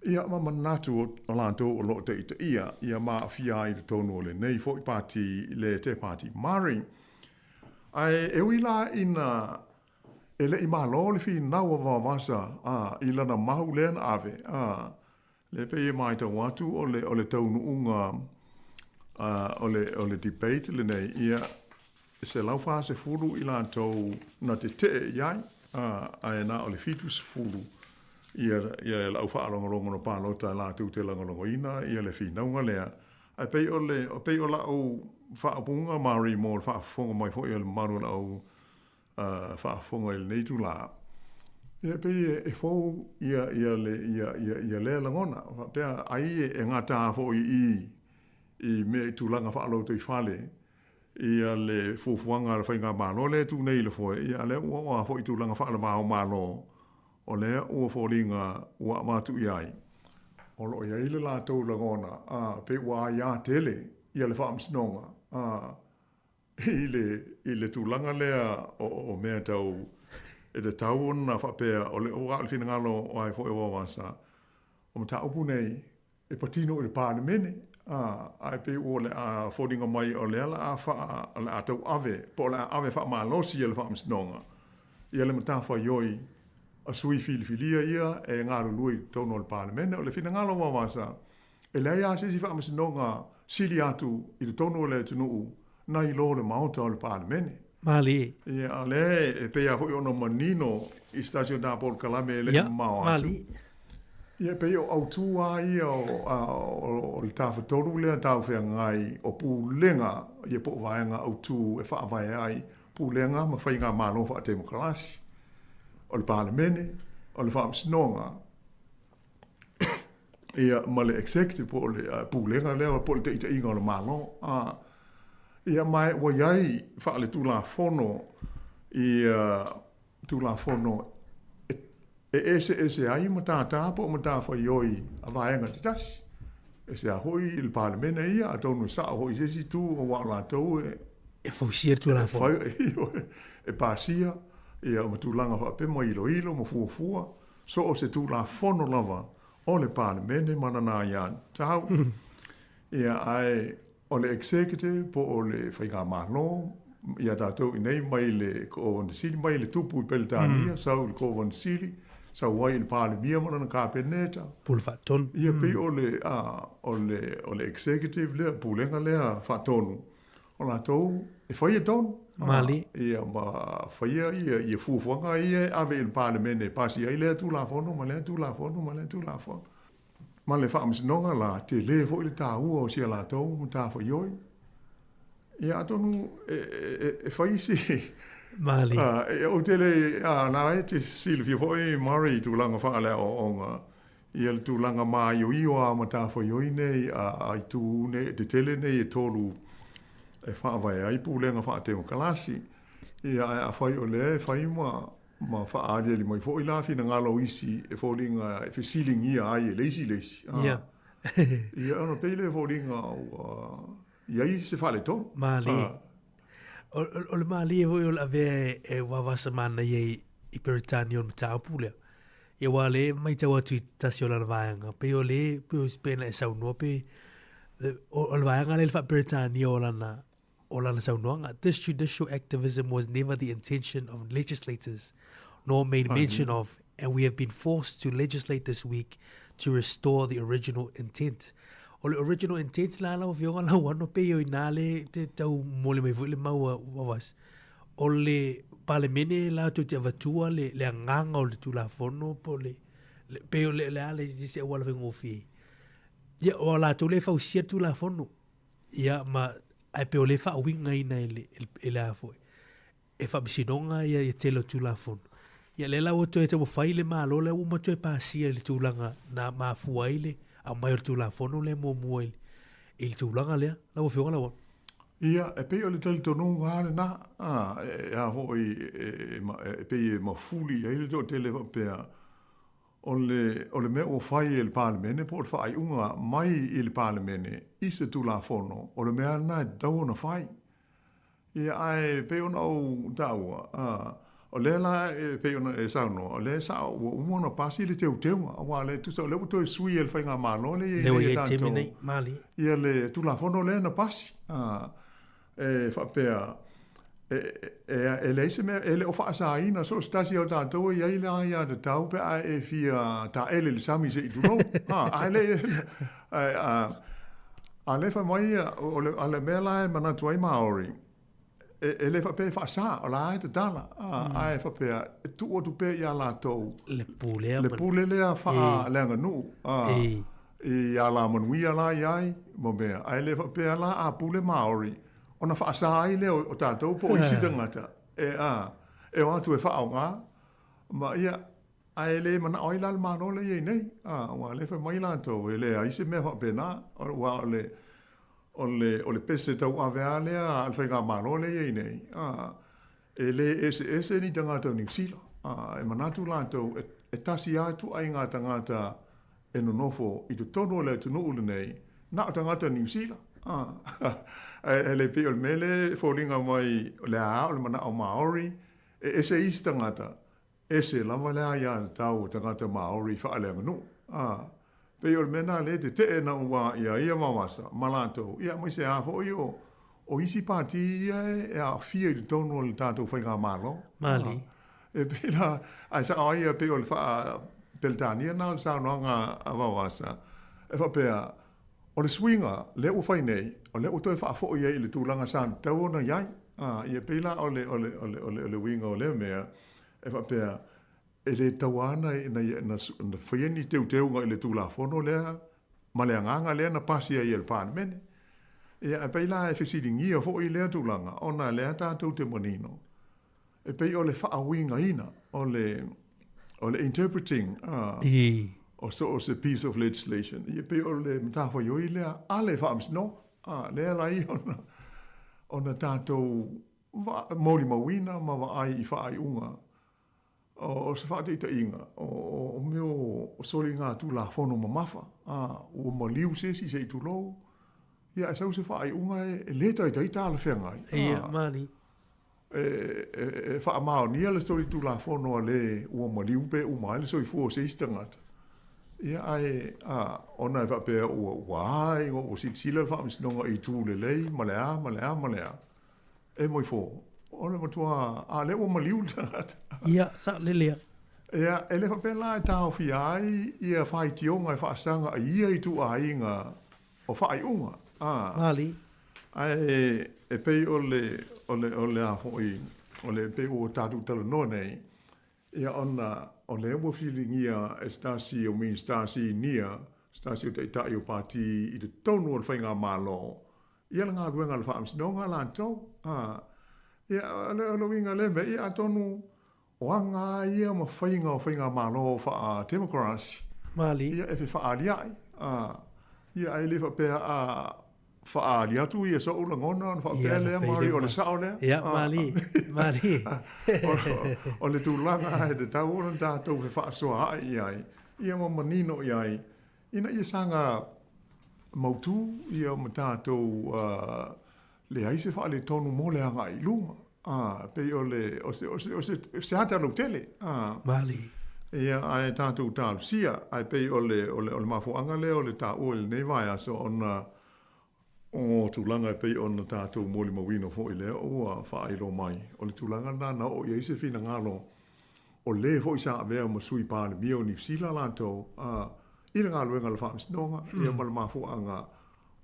ia, ma manatu o latou o lo o taitaia, ia, ma aafia ai i totonu o lenei foi pati, le Te Pāti Māori. Ae e ui la ina e le i malo le finau a Vaovasa, a, i lana mahu lea na ave, a, Lea pei e matau atu o le, o le taunuuga o le, o le debate lenei, ia, e 140 i latou na tetee i ai, ae na o le 70 ia, ia le au faalogologo na palota latou te lagolagoina ia le finauga lea. Ae pei o le, pei o lau faaupuga Mari mo le faafofoga mai foi a le mamalu o le au faafofoga i lenei itulā, ia e pei e fou ia, ia, le, ia, ia, ia lea lagona. Faapea ai e gata foi i i mea i tulaga faalotoifale ia le fuafuaga a le faigamalo lea e tu nei i le foe, ia lea ua oo lava foi i tulaga faale-va-o-Malo, o lea ua foliga ua avatu i ai, o lo o i ai le latou lagona, a, pei ua aia tele ia le faamasinoga, a, i le, i le tulaga lea o, o mea tau, e tatau ona faapea, o le, aua o le finagalo o ai foi o Vaovasa, o mataupu nei, e patino i le Palemene, a, ae pei ua o le a foliga mai o lea la a faa, o le a tauave, po o le a ave faamalosi e le Faamasinoga, ia le matafaioi a sui filifilia ia e galulue i totonu o le Palemene. O le finagalo o Vaovasa, E leai lava se isi faamasinoga sili atu i totonu o le atunuu nai lo le Maota o le Palemene. Malie. Ia, a o lea e pei lava foi ona manino i se tasi o ta polokalame e le i mamao atu. Malie. Ia, e pei o autu lava ia o le Tafatolu lea Taufeagai o Pulega, ia po o vaega autu e faavae ai Pulega ma Faigamalo Faatemokarasi, o le Palemene, o le Faamasinoga, ia ma le executive po o le pulega lea po o le taitaiga o le Malo. A, ia ma ua i ai faaletulafono ia Tulafono e, e eseese ai matata po o matafaioi a vaega taitasi. E se a foi i le Palemene ia, atonu e sao foi i se isi itu aua o latou e E fausia le Tulafono. E, e pasia ia ma tulaga faapea ma iloilo ma fuafua So o se Tulafono lava o le Palemene ma lana aiatatau. Ia, ae o le Executive po o le Faigamalo ia tatou i inei mai le Kovana Sili, mai le Tupu i Peretania, sau i le Kovana Sili, sau ai i le Palemia ma lana Kapeneta. Pule Faatonu. Ia, pei o le, a, o le, o le Executive lea, Pulega lea Faatonu, O latou e faia tonu. Malie. Ia ma faia ia, ia fuafuaga ia e ave i le Palemene e pasi ai lea Tulafono ma lea Tulafono ma lea Tulafono. Ma le Faamasinoga la, tele foi le taua o si a latou matafaioi. Ia atonu e, e, e fai si... Malie. E, ou te le, a, na e te silafia foi Murray i tulaga faaleaoaoga Ia le tulaga māioio a matafaioi nei a itu nei, tetele nei e tolu e faavae ai pulega faatemokalasi. Ia, ae afai o lea e fai ma, ma faaaliali mai foi la finagalo o isi e foliga e fesiligia ai e le isi le isi. Ia. Ia, ona pei lea e foliga ua i ai se faaletonu. Malie. O, o, o le malie foi o le avea e, e vavasa manaia i, i Peretania o le mataupu lea. Ia aua o lea e matau atu i tasi o lana vaega, pei o lea, pei o pei ona e saunoa pe, o, o le vaega lea i le faa-Peretania o lana, o lana saunoaga. This judicial activism was never the intention of legislators, nor made mention of, and we have been forced to legislate this week to restore the original intent. O le original intent la lau Afioga Lauano, pei o i nā le te tau momoli mai foi le mau a Wawasi. o le Palemene latou te avatua le, le agaga o le Tulafono po o le, le pei o le, le a le se auala faigofie. Ia, o latou lea e fausia le Tulafono. Ia, ma, ae pei o lea e faauigaina e le, e le a foi, e Faamasinoga ia, ia tele o Tulafono. Ia, lea la ua toe taumafai le Malo lea ua uma toe pasia i le tulaga na mafua ai le aumai o le Tulafono lea muamua i, i le tulaga lea. Lau Afioga Lauano. Ia, e pei o le talitonuga lava lena, a, e a foi, e, e, e pei e mafuli i ai le toatele faapea, o le, o le mea ua fai e le Palemene po o le faaiuga mai i le Palemene i se Tulafono, o le mea lena e tatau ona fai. Ia, ae pei ona ou taua, a, o lea la e pei ona e saunoa, o lea e sao ua uma ona pasi le teuteuga, aua le tusa o lea ua toe sui e le Faigamalo lea e i ai nei a tatou, ia le Tulafono lea na pasi, a, e faapea, e, e, e leai se mea, e le o faasaina so o se tasi o tatou e i ai le aiatatau pe a e fia taele i le sami se i tulou. A, ae le, a, a lea fai mai ia, o le, o le mea la e manatu ai Māori, e, e le faapea e faasa, o la e tatala, a, mm. ae faapea, e tuu atu pea ia latou le pule, le pule lea faa le aganuu, a, e. i alamanuia la i ai, ma mea, ae le faapea la a pule Māori, ona faasa ai lea o tatou po o isi tagata e, a, e o atu e faaaoga, ma ia, ae le manao ai la le Malo lea e i ai nei, a, aua o lea e fai mai latou, e leai se mea faapena, aua o le, o le, o le pese tauave lava lea a le Faigamalo lea e i ai nei, a, e le eseese ni tagata o Niu Sila, a, e manatu latou, e, e tasi lava ituaiga tagata e nonofo i totonu o le atunuu lenei, na o tagata Niu Sila. E le pei o le mea lea e foliga mai o le a o le manao Māori, e ese isi tagata, ese lava le aiatatau o tagata Māori faaleaganuu. Pei o le mea lena lea e tetee na ua ia ia Vavasa ma latou, ia aemaise lava foi o, o isi pati ia e aafia i totonu o le tatou faigamalo. Mali. E pei la, ae sao ai ia pei o le faa Peretania na o le saunoaga a Vavasa, e faapea, o le suiga lea ua fai nei, o lea ua toe faafoi ai i le tulaga sa tatau ona i ai. Ia pei la o le, o le, o le, o le, o le uiga o lea mea, e faapea, e le tatau lava na, na faia ni teuteuga i le Tulafono lea ma le agaga lea na pasi ai e le Palemene. Ia, ae pei la e fesiligia foi lea tulaga, ona lea tatou te manino, e pei o le faauigaina, o le, o le interpreting o so o se piece of legislation, ia pei o le matafaioi lea a le Faamasinoga, lea la ia ona, ona tatou molimauina ma vaai i faaiuga O se faataitaiga, o mea o soligatulafono mamafa, ua maliu se isi se i tulou, ia ae sau se faaiuga e le taitai talafeagai. Ia, mali. E faamaonia le solitulafono a le ua maliu pe uma ai le soifua o se isi tagata, ia ae, ona e faapea ua a ina ua silasila le Faamasinoga i itu lelei ma le a ma le a ma le a. E moi fo, o le matua, a lea ua maliu le tagata. Ia, saolele a. Ia, e le faapea la e taofia ai ia faitioga e faasaga i ia ituaiga o faaiuga. A. Mali. Ae e pei o le, o le, o le a foi, o le pei ua tatou talanoa nei, ia ona o lea ua filigia e se tasi o Minisita Sinia, se tasi o Taitai o Pati i totonu o le Faigamalo, ia le galuega a le Faamasinoga latou. A, ia, o le, o le uiga lea mea, ia atonu o aga lava ia ma faiga o Faigamalo faa-Temokarasi, Mali. ia e fefaalia'i. A, ia ae le faapea a faaali atu ia so'u lagona ona faapea lea Mari o le sao lea. Ia, malie, malie. O le tulaga e tatau ona tatou fefaasoaai i ai, ia ma manino i ai, ina ia saga mautu ia ma tatou leai se faaletonu mo le agai i luma. Pei o le, o se, o se, o se, se ata lautele. Malie. Ia, ae tatou talosia, ae pei o le, o le, o le mafuaaga lea o le taua i lenei vaiaso ona o tulaga e pei ona tatou molimauina foi lea ua faailoa mai, o le tulaga lena na oo i ai se finagalo o le foi sa avea ma Sui Palemia o Niu Sila latou, i le galuega a le Faamasinoga, ia ma le mafuaaga.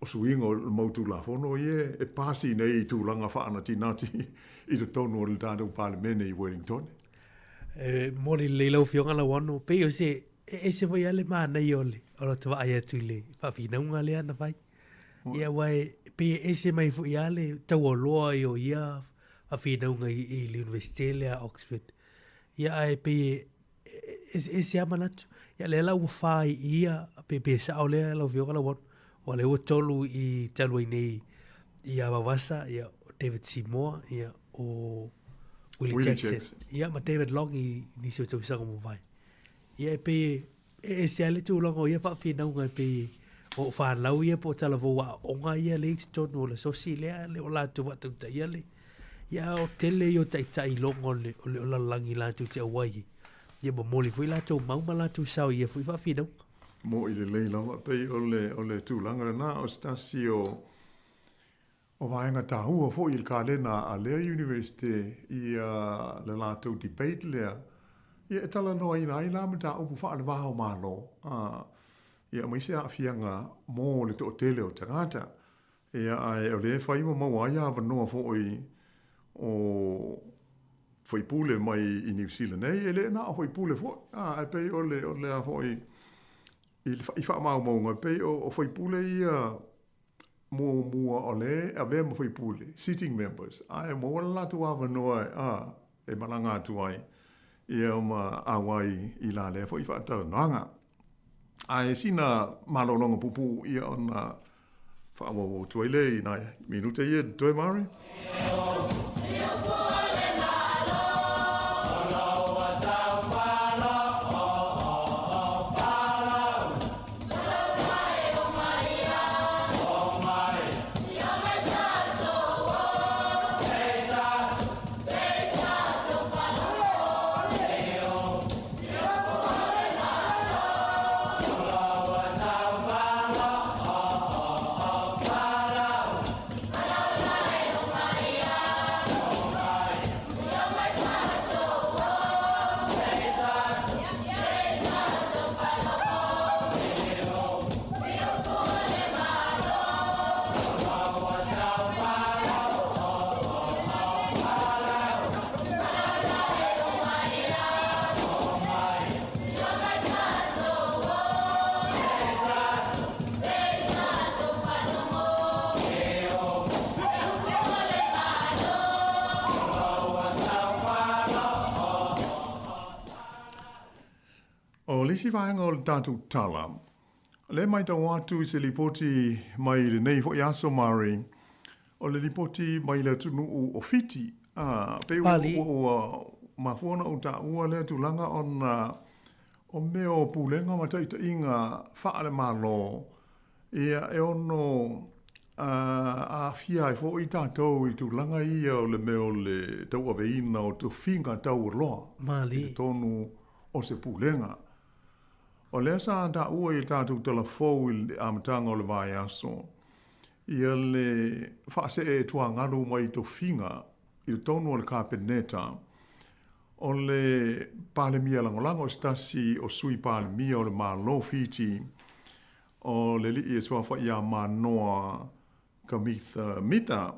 o suiga o le mau Tulafono ia e pasi nei i tulaga faanatinati i totonu o le tatou Palemene i Wellington. E momoli lelei lau Afioga Lauano, pei o se, e ese foi lava le manaia o le o lota vaai atu i le faafinauga lea na fai. Ia aua e pei e ese mai foi lava le taualoa i o ia faafinauga i, i le Iunivesite lea a Oxford. Ia ae pei e eseese lava manatu. Ia lea la ua fa i ia, pe, pe sao lea lau Afioga Lauano, aua lea ua tolu i talu ai nei ia Vaovasa, ia o David Seymour, ia o Willie, Willie Jackson, Jackson. Ia ma David Long i nisi o tausaga ua mavae. Ia e pei e ese lava le tulaga o ia faafinauga e pei o fanau ia po o talavou aoaoga ia lea i totonu o le asosi lea le o latou faatautaia le ia o tele ia o taitai iloga o le o le lalolagi latou te auai ai. Ia momoli foi latou mau ma latou sao i ia foi faafinauga. Mo'i lelei lava pei o le o le tulaga lena o se tasi o o vaega tāua foi i le kalena a lea Universite ia le latou debate lea ia e talanoaina ai la mataupu faale-va o Malo a ia aemaise aafiaga mo le toatele o tagata. Ia ae o lea e fai ma maua ai avanoa foi o faipule mai i Niu Sila nei, e le na o faipule foi, a e pei o le o le a foi i i faamaumauga e pei o faipule ia muamua o lea e avea ma faipule, sitting members, ae maua le latou avanoa a e malaga atu ai ia ma auai i la lea foi faatalanoaga. Ae sina malologa puupuu ia ona faaauau atu ai lea i nai minute ia totoe Mari. O le isi vaega o le tatou tala, lea e matau atu i se lipoti mai lenei foi aso Mari, o le lipoti mai le atunuu o Fiti. A, pei ua, ua, ua mafua ona ou taua lea tulaga ona o mea o pulega ma taitaiga faale-Malo, ia, e ono aafia ai foi tatou i tulaga ia o le mea o le tauaveina o tofiga taualoa i totonu o se pulega. O lea sa taua i le tatou tala fou i le amataga o le vaiaso, ia le faasee tuagalu mai tofiga i totonu o le Kapeneta, o le Palemia Lagolago o se tasi o Sui Palemia o le Malo Fiti, o le alii e suafa ia Manoa Kamitha Mita.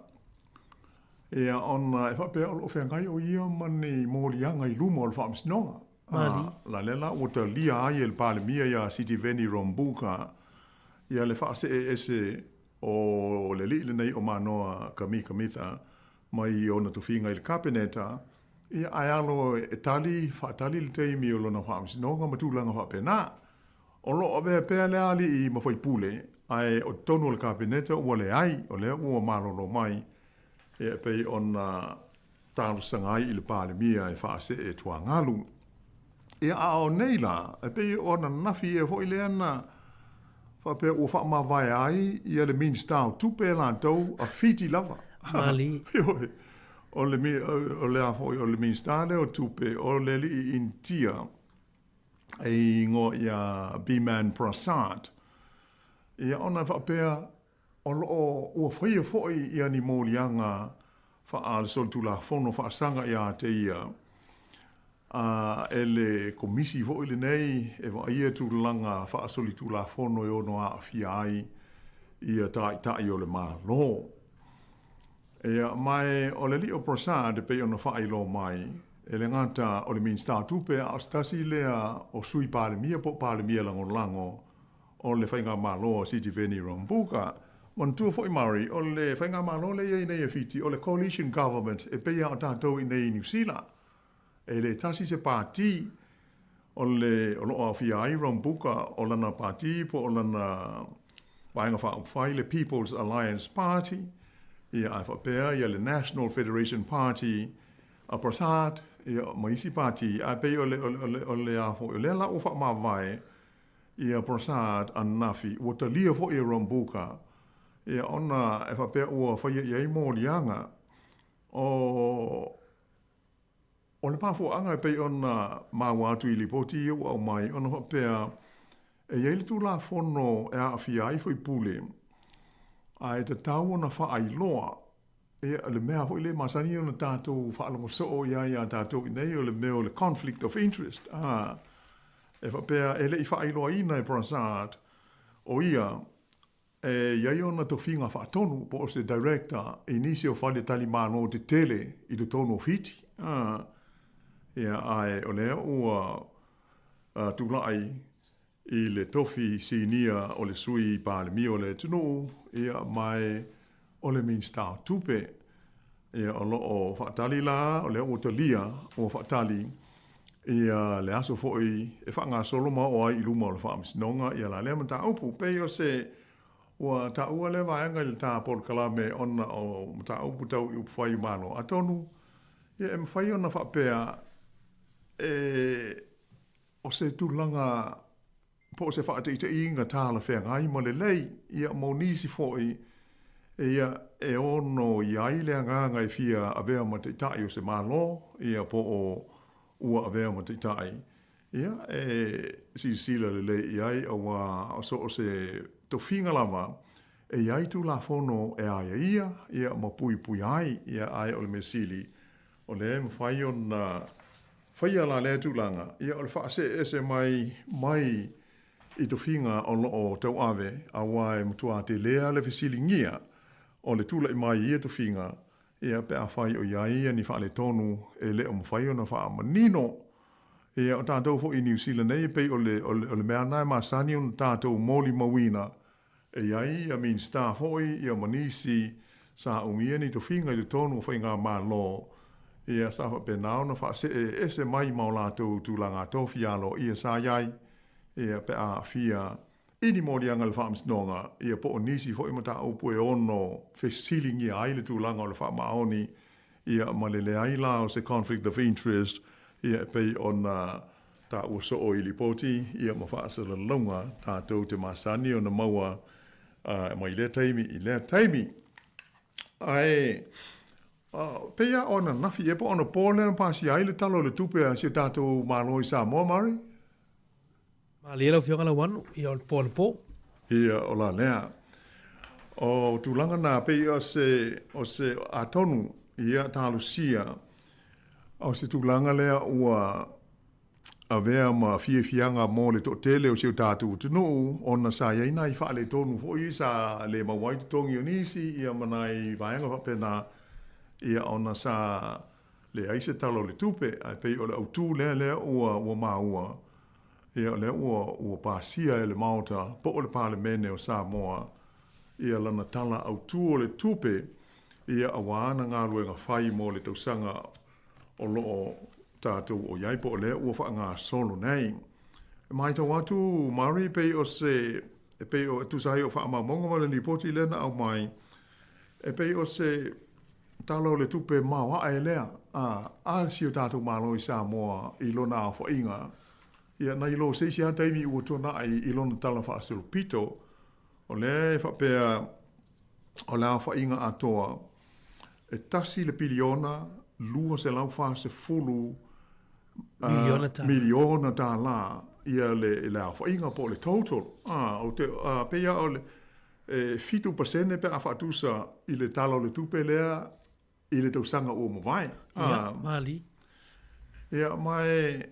Ia, ona e faapea o lo o feagai o ia ma ni moliaga i luma o le Faamasinoga. Mali. La lea la ua talia ai e le Palemia ia Sitiveni Rabuka ia le faasee ese o le alii lenei o Manoa Kamika Mitha mai ona tofiga i le Kapeneta, ia ae alo e tali, faatali le taimi o lona faamasinoga ma tulaga faapena. O lo o avea pea le alii ma faipule, ae o totonu o le Kapeneta ua leai, o lea ua malolo mai, ia e pei ona talosaga ai i le Palemia e faasee tuagalu. Ia a o nei la, e pei o ananafi ea foi lea na faapea ua faamavae ai ia le Minisita o Tupe e latou a Fiti lava. Mali. Ioe. O le, o le a foi, o le Minisita lea o Tupe, o le alii Initia, e igoa ia Biman Prasad. Ia ona e faapea, o lo o ua faia foi ia ni moliaga faa-solitulafono faasaga ia te ia, a e le Komisi foi lenei e vaaia tulaga faasolitulafono e ono aafia ai ia Taitai o le Malo. Ia, ma e o le alii o Prasad e pei ona faailoa mai, e le gata o le Minisita o Tupe a o se tasi lea o Sui Palemia po o Palemia Lagolago o le Faigamalo a Sitiveni Rabuka. Manatua foi Murray, o le Faigamalo lea e i ai nei a Fiti, o le Coalition Government e pei lava o tatou i inei i Niu Sila. E le tasi se pati o le o lo o aofia ai Rabuka o lana pati po o lana Vaega Faaupufai, le People's Alliance Party, ia ae faapea ia le National Federation Party a Prasad ia ma isi pati, ae pei o le o le o le a foi o lea la ua faamavae ia Prasad ananafi ua talia foi e Rabuka ia ona e faapea ua faia i ai moliaga o O le mafuaaga e pei ona maua atu i lipoti ia ua aumai, ona faapea, e i ai le Tulafono e aafia ai faipule, ae tatau ona faailoa, ia, le mea foi lea e masani ona tatou faalogo soo i ai ia tatou i inei, o le mea o le conflict of interest, a, e faapea e le i faailoaina e Prasad o ia E i ai ona tofiga faatonu po o se Director i nisi o fale talimalo tetele i totonu o Fiti. Ia, ae o lea ua tulai i le tofi sinia o le Sui Palemia o le atunuu, ia, ma e o le Minisita o Tupe. Ia, o lo o faatali la, o lea ua talia, ua faatali ia le aso foi e faagasolo ma oo ai i luma o le Faamasinoga ia la lea mataupu. Pei o se ua taua lea vaega i le ta polokalame ona o mataupu tau i upufai Malo. Atonu, ia e mafai ona faapea e o se tulaga po o se faataitaiga talafeagai ma lelei, ia, mo nisi foi, ia, e ono i ai le agaga e fia avea ma taitai o se Malo, ia, po o ua avea ma taitai, ia, e silasila lelei i ai, auā o so o se tofiga lava, e i ai Tulafono e aiaia, ia, ma puipuia ai, ia, ae o le mea sili, o lea e mafai ona faia la lea tulaga, ia o le faasee ese mai mai i tofiga o lo o tauave, aua e matua telea le fesiligia o le tulai mai i ia tofiga, ia pe afai o i ai ia ni faaletonu e le o mafai ona faamanino. Ia o tatou foi i Niu Sila nei e pei o le o le mea lena e masani ona tatou molimauina E i ai ia Minisita foi ia ma nisi sa umia ni tofiga i totonu o faigamalo, ia sa faapena ona faasee ese mai ma o latou tulaga tofi aloaia sa i ai, ia pe a aafia i ni moliaga i le Faamasinoga, ia po o nisi foi mataupu e ono fesiligia ai le tulaga o le faamaoni, ia ma le leai la o se conflict of interest, ia e pei ona taua soo i lipoti ia ma faasalalauga tatou te masani ona maua mai lea taimi i lea taimi. Ae pei lava o ananafi ea po o anapo lea na pasia ai le Tala o le Tupe a si o tatou Malo i Samoa, Murray? Malie lau Afioga Lauano, ia o le po anapo. Ia, o la lea. O tulaga na, pei o se, o se, atonu, ia, talosia, O se tulaga lea ua avea ma fiafiaga mo le toatele o si o tatou atunuu, ona sa i ai nai faaletonu foi sa le maua ai totogi o nisi, ia ma nai vaega faapena, ia ona sa leai se Tala o le Tupe. Ae pei o le autu lea lea ua ua maua, ia o lea ua ua pasia e le Maota po o le Palemene o Samoa ia lana Tala Autu o le Tupe, ia aua ana galuega fai mo le tausaga o lo o tatou o i ai po o lea ua faagasolo nei. E matau atu Murray pei o se e pei o e tusa ai o faamaumauga ma le lipoti lea na aumai e pei o se Tala o le Tupe maoae lea a a si o tatou Malo i Samoa i lona aofaiga ia nai lo se isi lava taimi ua tuanai i lona tala faasolopito o lea e faapea O le aofaiga atoa, e tasi le piliona 240 miliona tālā ia le, le aofaiga po o le total. Ah, o te, ah, pei lava o le e 7% pe a faatusa i le Tala o le Tupe lea i le tausaga ua mavae. Ah, Ia, mali. Ia, ma e,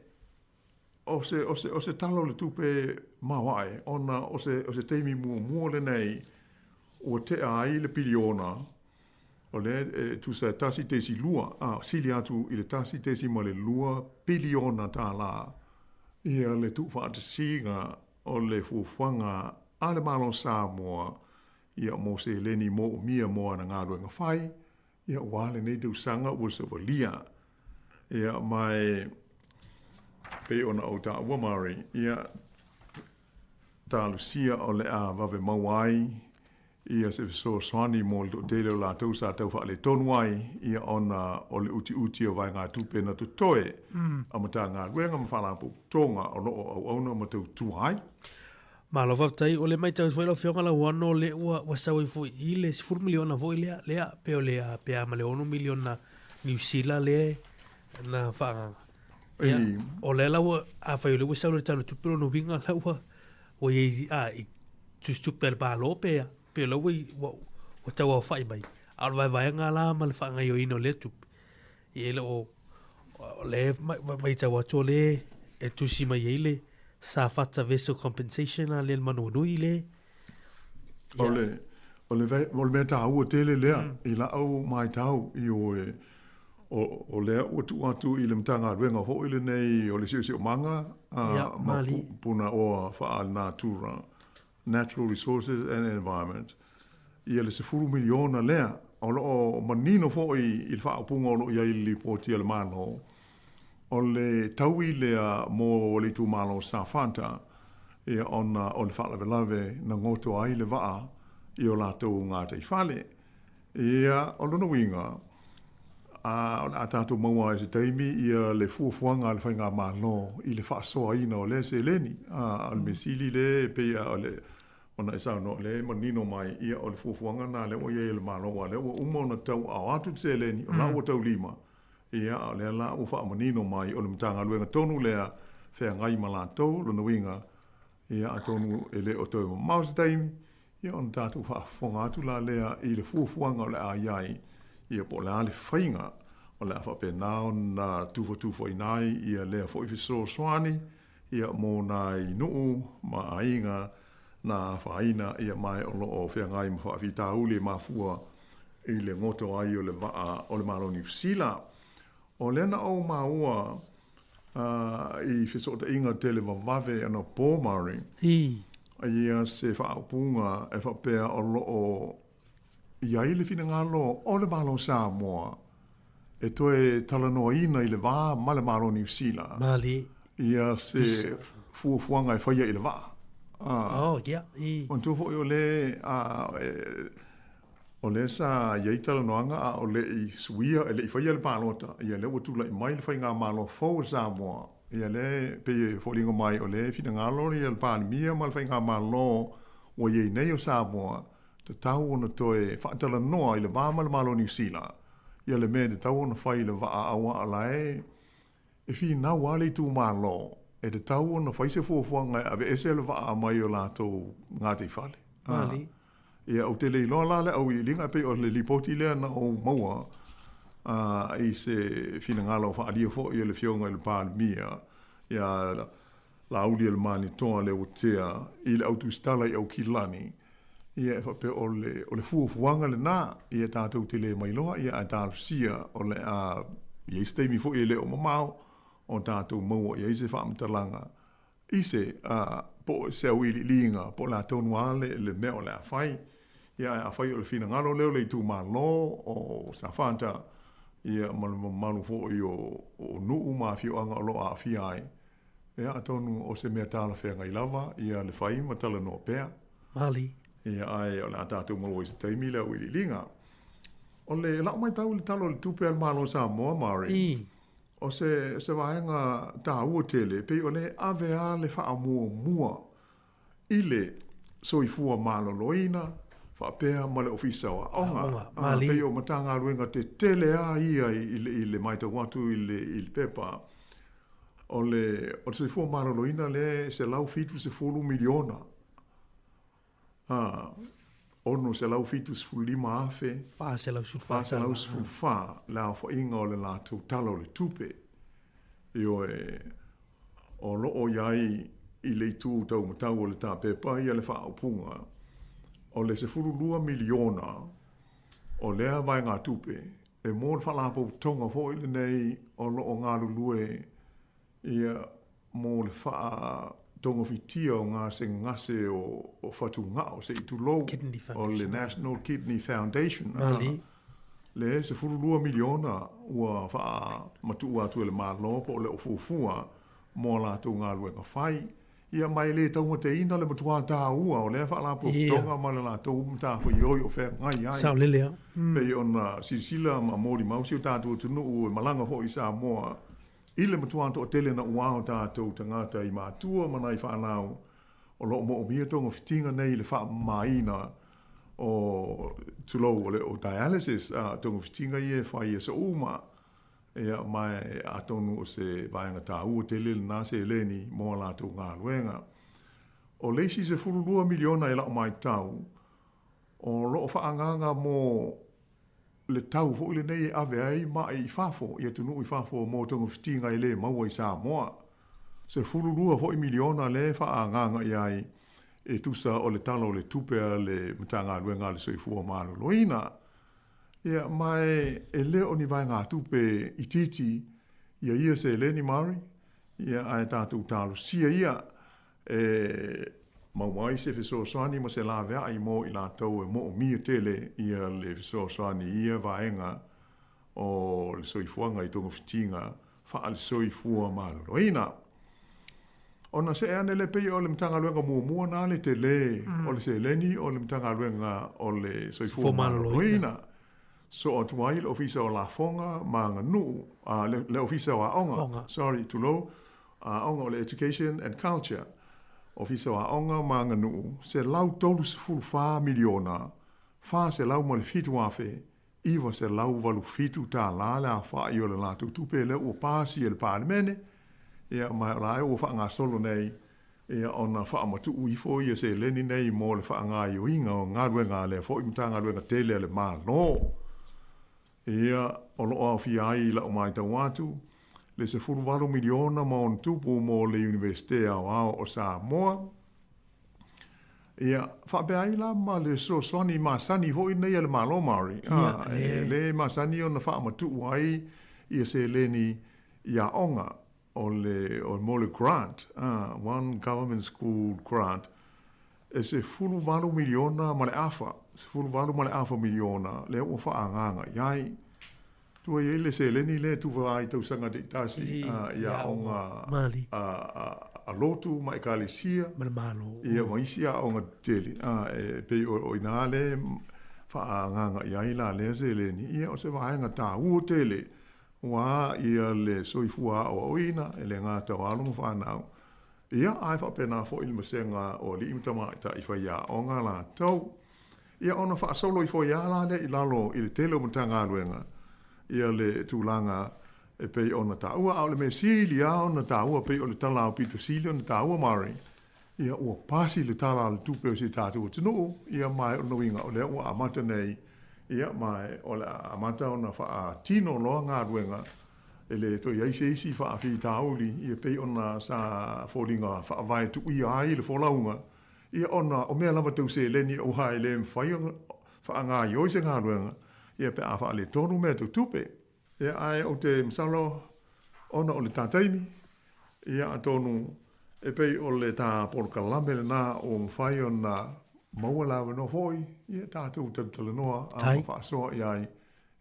o se, o se, o se Tala o le Tupe maoae, ona o se, o se taimi muamua lenei. ua te'a ai le piliona, o lea e tusa e 1.2, a, sili atu i le 1.2 piliona tālā ia le tuufaatasiga o le fuafuaga a le Malo o Samoa ia mo seleni moomia mo ana galuega fai, ia ua lenei tausaga ua savalia. Ia ma e pei ona ou taua Murray, ia talosia o le a vave maua ai ia se fesoasoani mo le toatele o latou sa tau faaletonu ai, ia ona o le utiuti o vaegatupe na totoe a Matagaluega ma Faalapotopotoga o lo o auauna ma tautua ai. Malo faafetai, o le matau foi lau Afioga Lauano o lea ua ua sau ai foi i le 10 miliona foi lea, lea pe o le a pe a ma le 6 miliona Niu Sila lea na faaagaga. Ia, o lea la ua, afai o lea ua sau le Tala o le Tupe lona uiga la ua ua i ai a i tusitupe a le Malo pe a, pe o la ua ua ua tauaofai mai. A o le vaevaega la ma le faagaoioiina o lea tupe, ia e le o, o lea e matau atu o lea e tusi mai ai le Safata Vessel Compensation a lea le Manuanui le. O le, o le, o le mea tāua tele lea i la'u matau, ioe, o, o lea ua tuu atu i le Matagaluega foi lenei o le Siosiomaga a, ma Punaoa Faalenatura, Natural Resources and Environment, ia le 10 miliona lea, o lo o manino foi i le faaupuga o lo o i ai i le Lipoti a le Malo, o le taui lea mo le itumalo o Safata, ia ona o le faalavelave na goto ai le vaa i o latou gataifale. Ia, o lona uiga, a, o le a tatou maua ai i se taimi ia le fuafuaga a le Faigamalo i le faasoaina o lea seleni. A, o le mea sili lea e pei o le, ona e saunoa o lea e manino mai, ia o le fuafuaga lena lea ua i ai e le Malo, aua o lea ua uma ona tauaao atu le seleni, o la ua taulima, ia, a o lea la ua faamanino mai, o le Matagaluega tonu lea feagai ma latou, lona uiga, ia atonu e le o toe mamao se taimi, ia ona tatou faafofoga atu la lea i le fuafuaga o le a i ai, ia po o le a le faiga o le a faapena ona tufatufaina ai ia lea foi fesoasoani ia mo nai nuu ma aiga na afaina ia mae o lo o feagai ma faafitauli e mafua i le goto ai o le vaa o le Malo Niu Sila. O lea na ou maua i fesootaiga televavave anapo Murray, ia se faaupuga e faapea o lo o i ai le finagalo o le Malo o Samoa e toe talanoaina i le va ma le Malo o Niu Sila ia se fuafuaga e faia i le vaa. Oh, yeah. Manatua foi o le O lea sa i ai talanoaga a o le i suia, e le i faia le palota, ia lea ua tulai mai le faigamalo fou a Samoa, ia lea e pei e foliga mai o lea e finagalo ia le Palemia ma le faigamalo ua i ai nei o Samoa, tatau ona toe faatalanoa i le va ma le Malo o Niu Sila, ia le mea e tatau ona fai i le vaa aua o la e E finau lava le itumalo e tatau ona fai se fuafuaga e aveese le vaa mai o latou gataifale. Mali. Ia, ou te le iloa la le auiliiliga, e pei o le lipoti lea na ou maua i se finagalo faaalia foi e le Afioga i le Palemia ia Laaulialemalietoa Leuatea i le au tusitala i Aukilani, ia e faapea o le, o le fuafuaga lena, ia tatou te le mailoa, ia ae talosia o le a i ai se taimi foi e le o mamao o tatou maua i ai se faamatalaga i se, a, po o se auiliiliga, po o le a tonu lava le, le mea o le a fai. Ia ae afai o le finagalo lea o le itumalo o Safata, ia ma le mamalu foi o, o nuu ma afioaga o lo o aafia ai, Ia, atonu o se mea talafeagai lava ia le fai ma talanoa pea. Mali. Ia, ae o le a tatou maua i se taimi le auiliiliga. O le lau matau i le Tala o le Tupe a le Malo o Samoa, Murray, o se, se vaega taua tele, pei o lea e ave lava le faamuamua i le soifua maloloina faapea ma le Ofisa o Aoga. Aoga, E pei o Matagaluega tetele lava ia i le matau atu i le pepa. O le soifua maloloina lea e $170 miliona, $675,000 414 le aofaiga o le latou Tala o le Tupe. Ioe, o lo o i ai i le itu taumatau o le tapepa ia le faaupuga. O le 12 miliona o lea vaegatupe e mo le faalapotopotoga foi lenei o lo o galulue ia mo le faatogofitia o gasegase o fatugao se i tulou o le National Kidney Foundation. Mali. Le 12 miliona ua faamatuu atu e le Malo po o le o fuafua mo a latou galuega fai. Ia ma e le taumateina le matua taua o lea faalapotopotoga ma le latou matafaioi o feagai ai. Saolele lava. Pei ona silasila ma molimau si o tatou atunuu e malaga foi i Samoa i le matua toatele naua o tatou tagata i matua ma nai fanau o lo o moomia togafitiga nei i le faamamaina o, tulou, o le o dialysis, togafitiga ia e fai i aso uma. Ia, ma atonu o se vaega taua tele lena seleni mo a latou galuega. O le isi 12 miliona i lau maitau, o lo o faaagaaga mo le tau foi lenei e ave ai ma'i i fafo, i atunuu i fafo mo togafitiga e le maua i Samoa. 12 foi miliona lea e faaagaaga i ai e tusa o le Tala o le Tupe a le Matagaluega a le Soifua Maloloina. Ia, ma e le o ni vaegatupe itiiti ia ia seleni Maori, ia, ae tatou talosia ia e maua ai se fesoasoani ma se laveai mo i latou e moomia tele ia le fesoasoani i ia vaega o le soifuaga i togafitiga faale-soifua maloloina. Ona see ane lea, pei o le Matagaluega muamua na le tele o le seleni o le Matagaluega o le Soifua Maloloina. Soo atu ai le Ofisa o Lafoga ma Aganuu, le Ofisa o Aoga, sorry, tulou, Aoga o le Education and Culture, Ofisa o Aoga ma Aganuu, $134 miliona, $407,000 $987 le aofai o le latou tupe lea ua pasia e le Palemene, ia ma o la e ua faagasolo nei ia ona faamatuu ifo ia seleni nei mo le faagaoioiga o galuega a lea foi Matagaluega tele a le Malo. Ia, o lo o aofia ai i lau maitau atu le $18 miliona ma ona tupu mo le Iunivesite Aoao o Samoa, Ia, faapea ai la ma le fesoasoani masani foi lenei a le Malo Māori, e le masani ona faamatuu ai ia seleni i aoga o le, o mo le grant, One Government School Grant, e $18 miliona ma le afa, $18.5 miliona lea ua faaagaaga i ai. Tua i ai le seleni lea e tufa ai i tausaga taitasi i aoga a lotu ma ekalesia ma le Malo. Ia ma isi aoga tetele e pei o ina lea e faaagaaga i ai la lea seleni. Ia o se vaega taua tele aua ia le soifua aoaoina e le gata o alo ma fanau. Ia ae faapena foi le vasega o alii ma tamaitai faiaoga latou. Ia ona faasolo ifo ai lava la lea i lalo i le tele o Matagaluega ia le tulaga e pei ona taua. A o le mea sili lava ona taua pei o le tala aupito sili ona taua Mari, ia ua pasi le Tala o le Tupe o si tatou atunuu, ia ma o lona uiga o lea ua amata nei, ia ma o le a amata ona faatino loa galuega e le toe i ai se isi faafitauli ia pei ona sa foliga faavae tuia ai le folauga. Ia ona o mea lava tau seleni aua e le mafai ona faagaoioi se galuega ia pe a faaletonu mea tau tupe. Ia ae ou te masalo ona o le ta taimi, ia atonu e pei o le ta polokalame lena ua mafai ona maua le avanoa foi ia tatou talatalanoa a ma faasoa i ai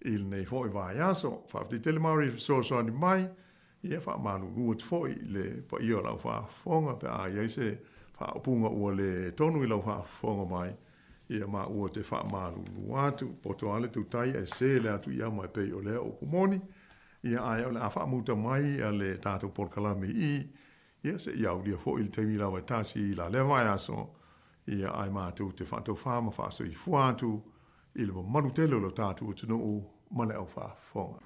i lenei foi vaiaso. Faafetai tele Maori i le fesoasoani mai. Ia faamalulu atu foi i le paia o lau faafofoga pe a i ai se faaupuga ua le tonu i lau faafofoga mai, ia maua te faamalulu atu. Poto lava le tautai ae sē le atu i ama e pei o lea upu moni. Ia ae o le a faamuta mai le tatou polokalame i i, ia seia aulia foi le taimi lava e tasi i la lea vaiaso, ia ae matou te faatofā ma faasoifua atu i le mamalu tele o lo tatou atunuu ma le au faafofoga.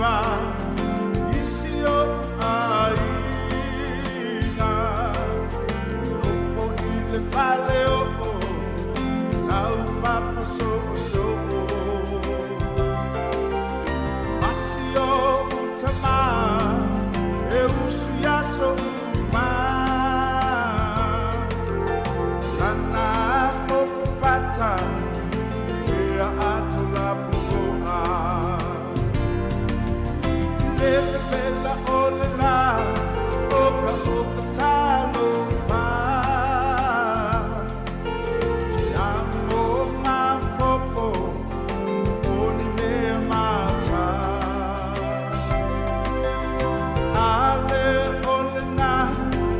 I si ou aiga Nofo i le fale oo Lau papa soosoo Ma si ou tamā E usu i aso uma Lana popo pata E a ato la po'oa Le vevela o le lā O ka o ka talofa Se amo mapopo O ni mea mata Ale o lena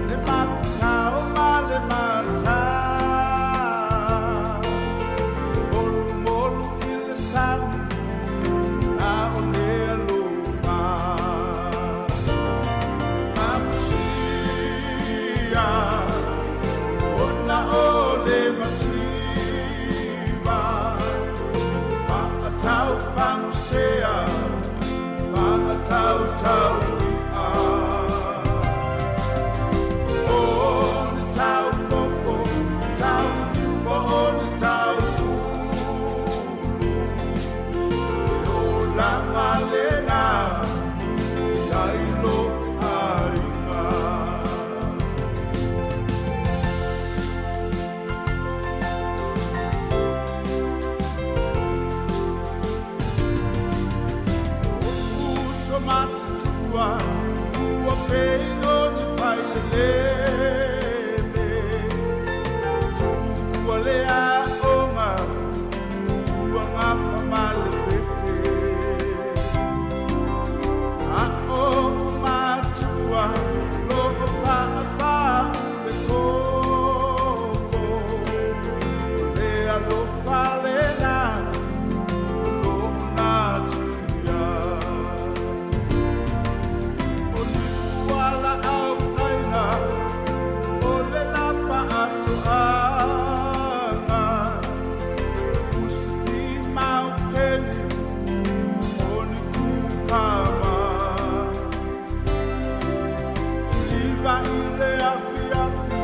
Le matatao ma le mata Molumolu i le sani A o le alofa Mapusia Ona o le mativa Fa'atau fagosea Fa'atau tau i'a O le tau popo Tau niu po o le tau ulu E olaga lena I lou aiga. O ou uso matutua ua pei o ni failelele Tuua le aoga ua gafa ma le pepe A oʻu matua loʻo paʻapaʻu le koko O le alofa lena o loʻu natia O liu a laʻau ʻaina o le la faatoaga Fusi maukeni o ni kukama Kiliva i le afiafi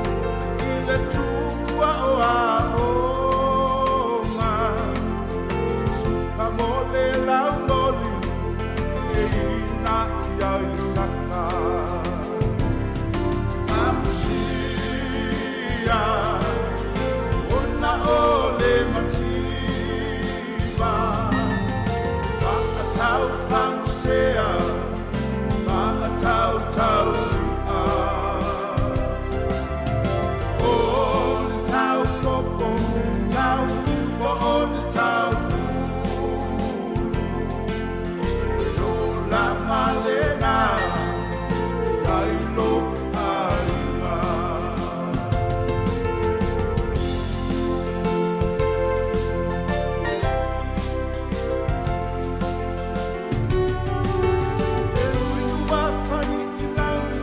i le tuua o aoga Suka mo le laumoli e inaʻi ai le saka Amusia ona o le mativa Fa'atau fagosea fa'atau tau i'a O le tau popo tau niu po o le tau ulu E olaga lena i lou aiga. E ui ua fai i lagi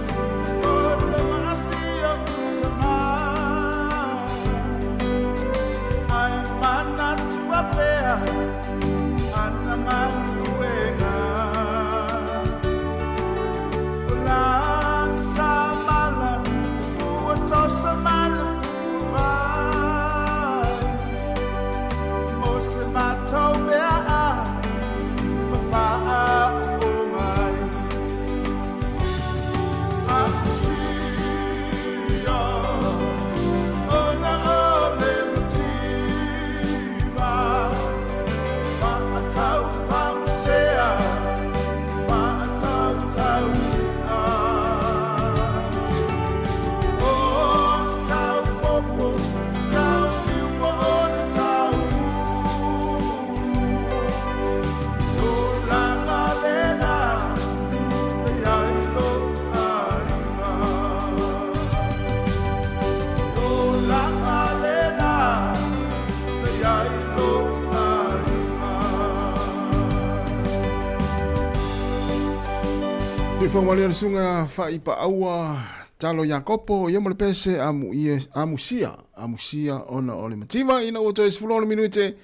o le masia utamā Ae manatu pea ana galuega O lana samala e fua tosa ma le fuavai Mo se matou mea a ma faaooga ai Amusia ona o le mativa Fa'atau fagosea fa'atau tau i'a O le tau popo tau niu po o le tau ulu Tulaga lena e ai lou aiga Tulaga lena e ai lou aiga. Tuifoga malie le susuga faipaaua Talo Iakopo ia ma le pese amuia amusia amusia ona o le mativa ina ua toe 16 minute.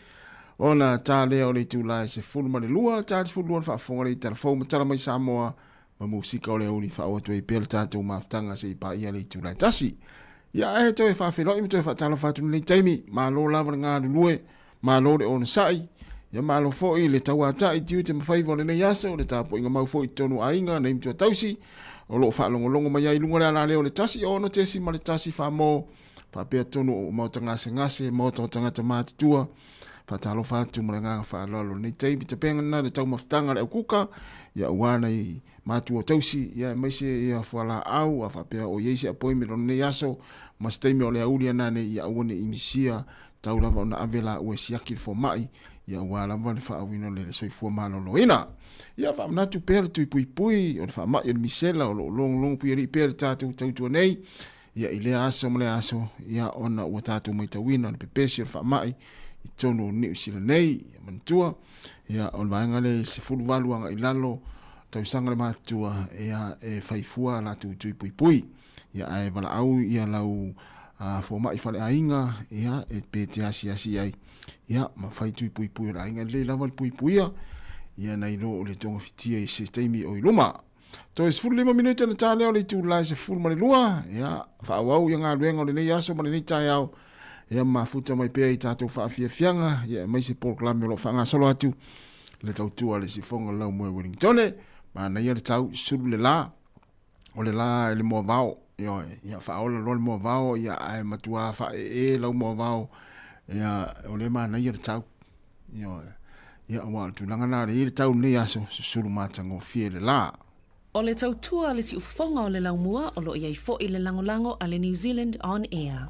Ona ta lea o le itula e 12, ta le 12 le faafofoga le itala fou ma tala mai Samoa ma musika o le auli faaoo atu ai pea le tatou mafutaga seia paia le itula e 1. Ia ae toe faafeiloai ma toe faatalofa atu i lenei taimi. Malo lava le galulue, malo le onosai, ia malo foi le tauatai tiute ma faiva o lenei aso, le tapuaiga mau foi i totonu o aiga, nei matua tausi, o lo o faalogologo mai ai i luga o le alaleo o le 1 6.1 Faamo, faapea tonu o maota gasegase, maota o tagata matutua. Faatalofa atu ma le agaga faaaloalo i lenei taimi. Tapena lena le taumafataga a le aukuka, ia aua nai matua tausi, ia aemaise ia fualaau, a faapea o i ai se appointment o lenei aso, ma se taimi o le auli ana nei, ia aua ne i misia, tau lava ona ave laua e siaki le fomai, ia aua lava le faaauina o le soifua maloloina. Ia faamanatu pea le tui puipui o le faamai o le misela o lo o logologo puialii pea le tatou tautua nei, ia i lea aso ma lea aso, ia ona ua tatou matauina le pepesi o le faamai i totonu o Niu Sila nei. Ia manatua, ia o le vaega lea i 18 agai i lalo tausaga le matutua, ia e fai fua a latou tui puipui. Ia ae valaau ia lau fomai faleaiga, ia e pe te asiasi ai, ia ma fai tui puipui o le aiga. E lelei lava le puipuia, ia nai lo o le togafitia i se taimi o i luma. Toe 15 minute ona ta lea o le itula e 12, ia, faaauau ia galuega o lenei aso ma lenei taeao, ia mafuta mai pea i tatou faafiafiaga, ia aemaise polokalame o lo o faagasolo atu le tautua a le sifoga o le Laumua i Wellingtone. Manaia le tau, sulu le la, o le la i le moavao, ioe, ia faaola loa le moavao, ia ae matua faaee lau moavao, ia o lea manaia le tau. Ioe. Ia, aua o le tulaga lena o lea e i ai le tau i lenei aso, susulu matagofie le la. O le tautua a le siufofoga o le laumua o lo o i ai foi le lagolago a le New Zealand On Air.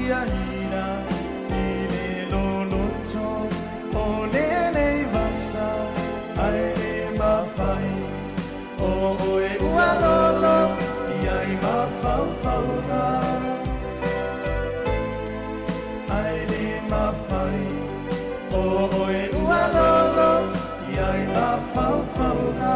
Ina mafai O oe ua lolo i ai mafaufauga.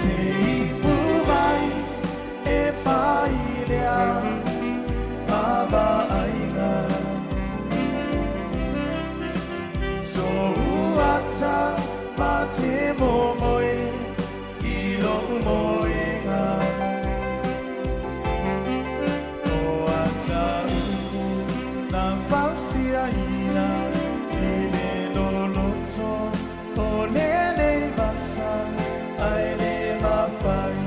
Se ipu mai e fai lea vaavaaiga So'u ata ma te momoe i lo'u moega O ata upu na fausiaina i le loloto o lenei vasa Ae le mafai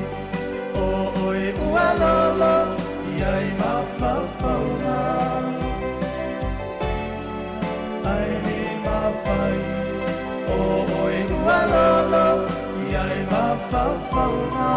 o oe ua lolo i ai mafaufauga Ae le mafai o oe ua lolo i ai mafaufauga.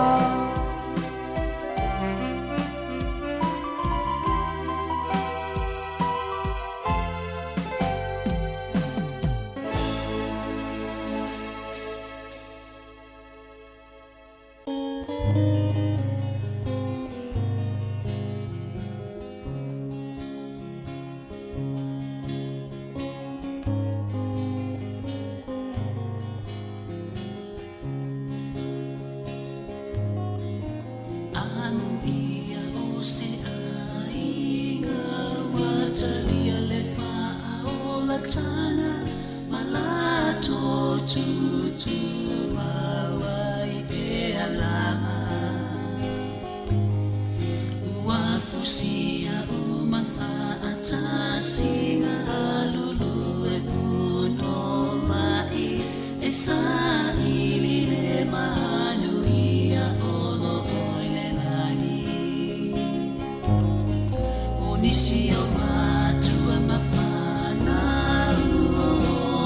Amuia o se aiga ua talia le faaolatana ma latou tutumau ai pea lava. Ua fusia uma faatasiga lulu e puno mai e saili le manuia o lo o i le lagi. O nisi o matua ma fanau o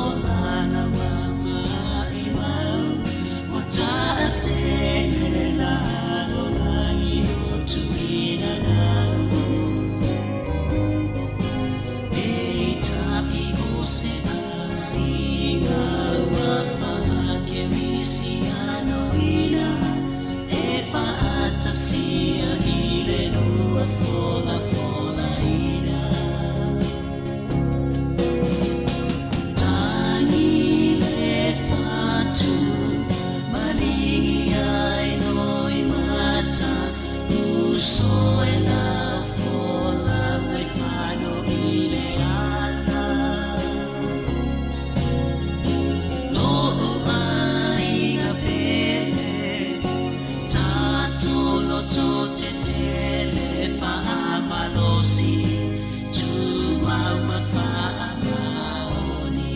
olaga ua maʻimau ua taʻasene le lalolagi o tuʻina nau. Peitai o se aiga ua faakerisianoina e faatasia i le lua folafolaina. Tagi le fatu maligi ai loimata uso e lau folau e fano i le ala. Lo'u aiga pele tatou loto tetele faamalosi tumau ma faamaoni.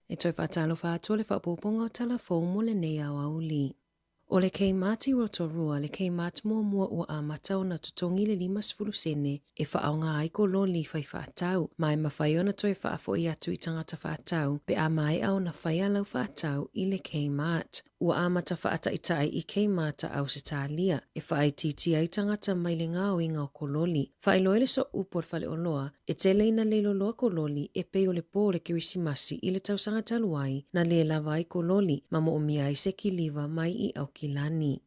E toe faatalofa atu o le faaopoopoga o tala fou mo lenei aoauli. O le Kmart i Rotorua le Kmart muamua ua amata ona totogi le 50 sene e faaaoga ai kololi fai faatau, ma e mafai ona toe faafo'i atu i tagata faatau pe a maea ona faia lau faatau i le Kmart. Ua amata faataitai i Kmart a Ausetalia e faaitiitia ai tagata mai le gaoiga o kololi. Faailoa i le sooupu o le faleoloa, e tele ina le loloa kololi e pei o le pō o le Kerisimasi i le tausaga talu ai na lē lava ai kololi ma moomia ai se kiliva mai i Aukilani.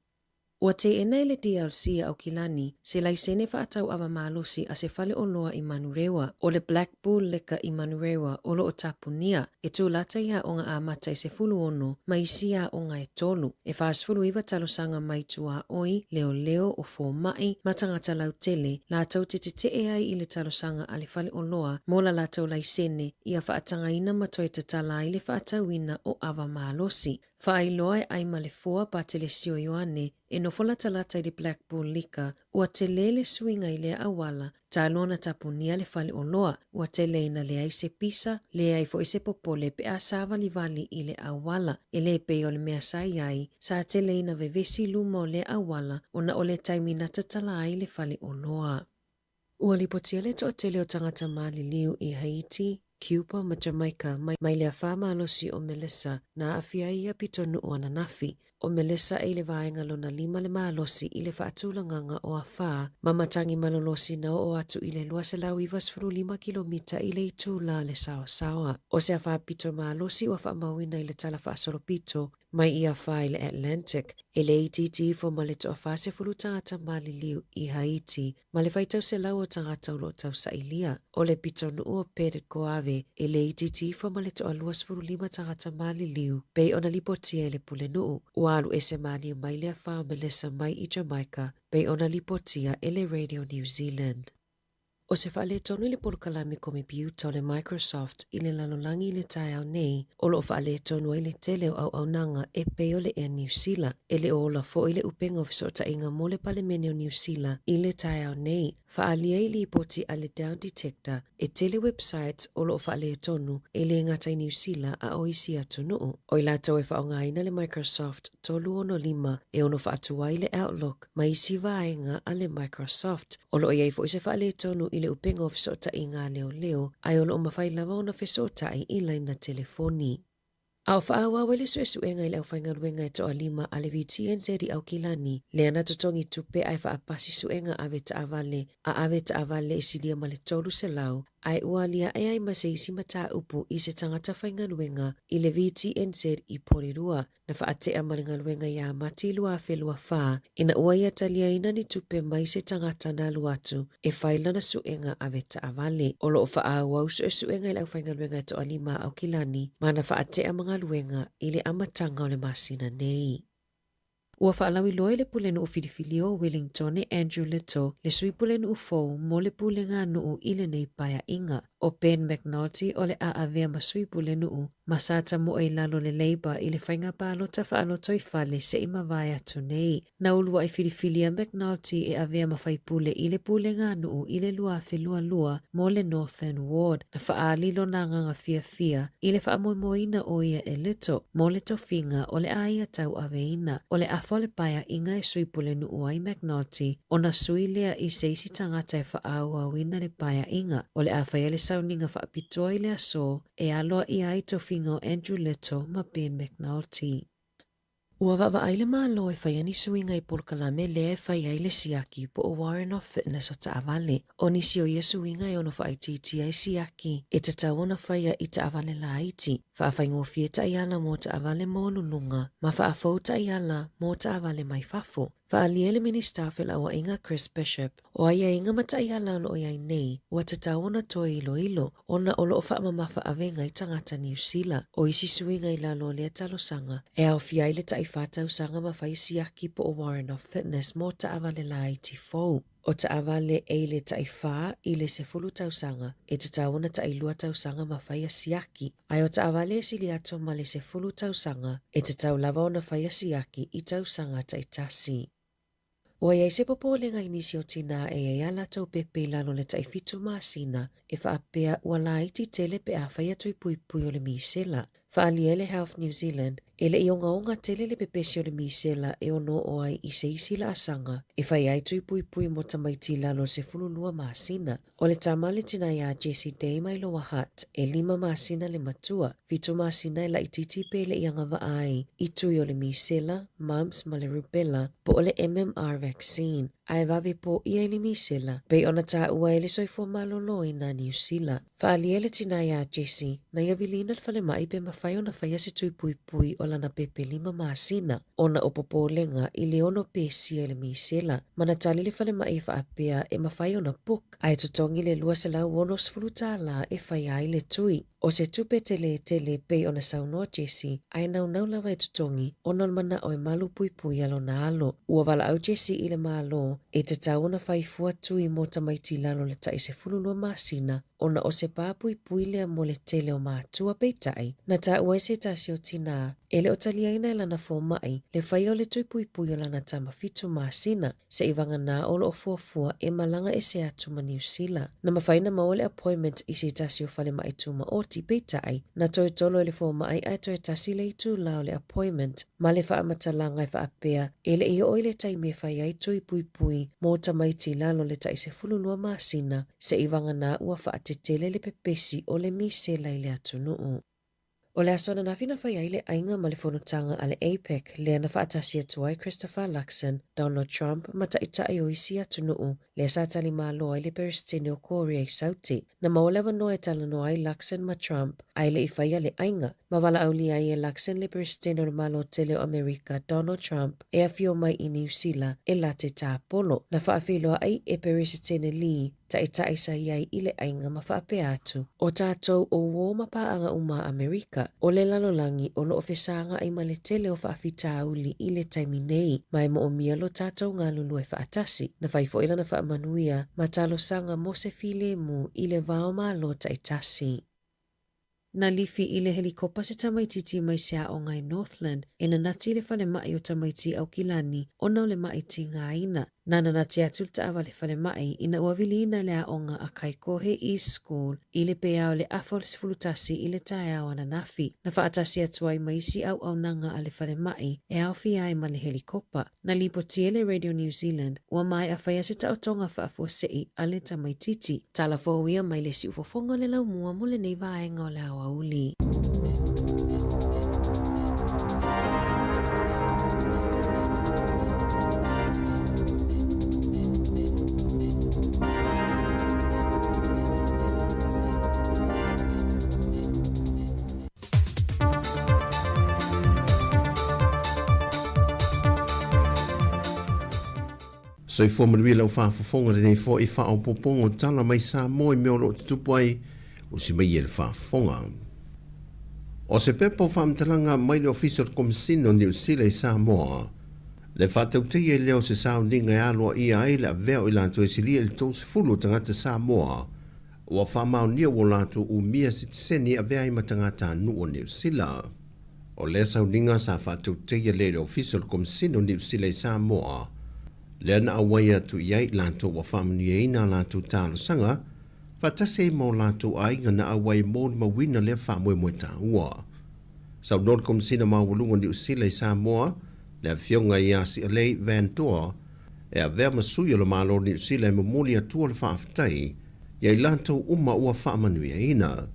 Ua teena e le DLC a Aukilani se laisene faatauava malosi a se faleoloa i Manurewa, o le Black Bull Liquor i Manurewa o lo o tapunia, e tūlata i aoga amata i 16 ma isi aoga e tolu. E 49 talosaga mai tuaoi, leoleo, o fōmaʻi, ma tagata lautele, latou te teteʻe ai i le talosaga a le faleoloa mo la latou laisene ia faatagaina ma toe tatala ai le faatauina o ava malosi. Faailoa e ʻai ma le foa Patelesio Ioane. e nofo latalata i le Blackpool Liquor, ua tele le suiga i lea auala, talu ona tapunia le fale oloa, ua tele ina leai se pisa, leai foi se popole pe a savalivali i le auala. E le pei o le mea sa i ai, sa tele ina vevesi luma o lea auala ona o le taimi na tatala ai le fale oloa. Ua lipotia le toatele o tagata maliliu i Haiti, Cuba ma Jamaica mai le afā malosi o Melissa na aafia ai ia pitonuu ananafi. ʻO Melissa e i le vaega lona lima le malosi i le faatulagaga o afā ma matagi malolosi na oo atu i le 295 kilomita i le itulā le saoasaoa. ʻO se afā pito malosi ua faamauina i le tala faasolopito mai i afā i le Atlantic, e le itiiti ifo ma le toa-40 tagata maliliu i Haiti ma le faitau selau o tagata o lo o tausailia. ʻO le pitonuu o Petit Goave e le itiiti ifo ma le toa-25 tagata maliliu pei ona lipotia e le pulenuu. Ua alu ese malie mai le afā o Melissa mai i Jamaica pei ona lipotia e le Radio New Zealand. ʻO se faaletonu i le polokalame komepiuta o le Microsoft i le lalolagi i le taeao nei, o lo o faaletonu ai le tele o auaunaga e pei o le Air Niu Sila. E le o ola foi le upega o fesootaiga mo le Palemene o Niu Sila i le taeao nei. Faaalia i lipoti a le Down Detector, e tele websites o lo o faaletonu e le gata i Niu Sila a o isi atunuu. O i latou e faaaogaina le Microsoft 365 e ono faatuai le Outlook ma isi vaega a le Microsoft. O lo o i ai foi se faaletonu i le upega o fesootaiga a leoleo, ae o lo o mafai lava ona fesootai i laina telefoni. A o faaauau ai le suesuega i le aufaigaluega e toalima a le VTNZ i Aukilani, lea na totogi tupe ae faapasi suega ave taavale a ave taavale e silia ma le 300, ae ua aliae ai ma se isi mataupu i se tagata faigaluega i le VTNZ i Porirua. Na faatea ma le galuega iā Mati 2024 ina ua ia taliaina ni tupe mai se tagata na alu atu e fai lana suega ave taavale. O lo o faaauau suesuega i le aufaigaluega e toalima a Aukilani ma na faatea ma galuega i le amataga o le masina nei. Ua faalauiloa i le Pulenuu Filifili o Wellingtone Andrew Little le Sui Pulenuu fou mo le Pulega Nuu i lenei paeaiga. ʻO Ben McNulty o le a avea ma sui pulenuu ma sa tamoe i lalo o le Labour i le faiga palota faalotoifale se i mavae atu nei. Na uluaʻi filifilia McNulty e avea ma faipule i le pulega nuu i le 2022 mo le Northern Ward. Na faaali lona agaga fiafia i le faamoemoeina o ia e Little mo le tofiga o le a ia tauaveina. O le afa o le paeaiga e sui pulenuu ai McNulty ona sui lea i se isi tagata e faaauauina le paeaiga. O le a faia le sauniga faapitoa i le aso e aloaia ai tofiga o Andrew Little ma Ben McNulty. Ua vaavaai le Malo e faia ni suiga i polokalame lea e fai ai le siaki po o Warrant of Fitness o taavale. O nisi o ia suiga e ono faaitiitia ai siaki e tatau ona faia i taavale laiti, faafaigofie taiala mo taavale maualuluga ma faafou taiala mo taavale mai fafo. Faaalia le Minisita o Felauaiga Chris Bishop, o aiaiga ma taiala o lo o i ai nei, ua tatau ona toe iloilo, ona o lo o faamamafa avega i tagata Niu Sila. O isi suiga i lalo o lea talosaga, e aofia ai le tai-fa tausaga ma fai siaki po o Warrant of Fitness mo taavale laiti fou. O taavale e i le tai-fa i le 10 tausaga, e tatau ona tai-lua tausaga ma faia siaki. Ae o taavale e sili atu ma le 10 tausaga, e tatau lava ona faia siaki i tausaga taitasi. Ua i ai se popolega i nisi o tinā e i ai ā latou pepe i lalo o le tai-fitu masina e faapea ua laiti tele pe a fai atu i puipui o le misela. Faaalia ai le Health New Zealand, e le i ogaoga tele le pepesi o le misela e ono oo ai i se isi laasaga e fai ai tui puipui mo tamaiti i lalo o le 12 masina. O le tama le tina iā Jessie Day mai Lower Hutt, e lima masina le matua, fitu masina e laitiiti pe le i agavaa ai i tui o le misela, mumps ma le rubella, po o le MMR vaccine, ae vave pōʻia i le misela, pei ona taua e le soifua maloloina Niu Sila. Faaalia le tina iā Jessie, na ia viliina le falemai pe mafai ona faia se tui puipui o lana pepe lima masina, ona o popolega i le ono pesia i le misela. Ma na tali le falemai e faapea e mafai ona book ae totogi le $260 e faia ai le tui. O se tupe tele tele pei ona saunoa Jessie ae naunau lava e totogi ona o le manao e malu puipui a lona alo. Ua valaau Jessie i le Malo e tatau ona fai fua tui mo tamaiti i lalo o le tai 12 masina. ona o se pā puipui lea mo le tele o matua peitai, na taua e se tasi o tinā e le o taliaina e lana fomai le faia o le tui puipui o lana tama 7 masina seʻi vaganā o loo fuafua e malaga ese atu ma Niu Sila. Na mafai ona maua le appointment i se tasi o falemaʻi tumaoti peitai, na toe tolo e le fomai ae toe tasi le itulā o le appointment ma le faamatalaga e faapea e leʻi oo i le taimi e fai ai tui puipui mo tamaiti i lalo o le tai 12 masina seʻi vaganā ua faatetele le pepesi o le misela i le atunuu. O le aso ananafi na fai ai le aiga ma le fonotaga a le APEC lea na faatasi atu ai Christopher Luxon, Donald Trump ma taʻitaʻi o isi atunuu lea sa talimalo ai le Peresetene o Korea i Sauti. Na maua le avanoa e talanoa ai Luxon ma Trump ae le i faia le aiga, ma valaaulia ai e Luxon le Peresetene o le Malo Tele o Amerika Donald Trump e afio mai i Niu Sila e late tāpolo. Na faafeiloai e Peresetene Lee taʻitaʻi sa i ai i le aiga ma faapea atu, O tātou o uō ma pāʻaga uma a Amerika, o le lalolagi o loo fesāgaʻi ma le tele o faafitauli i le taimi nei, ma e moʻomia lo tātou galulue faatasi. Na fai foi lana faamanuia ma talosaga mo se filemu i le va o Malo taitasi. Na lifi i le helikopa se tamaititi mai se aoga i Northland e nanati i le falemaʻi o tamaiti i Aukilani ona o le maʻi tigaina. Na nanati atu le taavale falemaʻi ina ua viliina le aoga a Kaikohe East School i le pea o le afa o le 11 i le taeao ananafi. Na faatasi atu ai ma isi auaunaga a le falemaʻi e aofia ai ma le helikopa. Na lipoti e le Radio New Zealand ua maea faia se taotoga faafuaseʻi a le tamaititi. Tala fou ia mai le siufofoga o le laumua mo lenei vaega o le aoauli. Soifua manuia lau faafofoga lenei foi faaopoopoga o tala mai Samoa i mea o lo o tutupu ai usi mai e le faafofoga. O se pepa o faamatalaga mai le Ofisa o le Komesina o Niu Sila i Samoa, le faatautaia i lea o se sauniga e aloaia ai le avea o i latou e silia i le 30 o tagata Samoa Ua faamaonia ua latou umia sitiseni e avea ai ma tagatanuu o Niu Sila. O lea sauniga sa faatauteia lea i le Ofisa o le Komesina o Niu Sila i Samoa, lea na auai atu i ai i latou ua faamanuiaina a latou talosaga, faatasi ai ma o latou aiga na auai e molimauina lea faamoemoe taua. Saunoa le Komesina Maualuga o Niu Sila i Samoa, le Afioga ia Si'alei Van Toa, e avea ma sui o le Malo o Niu Sila e momoli atua le faafetai ia i latou uma ua faamanuiaina.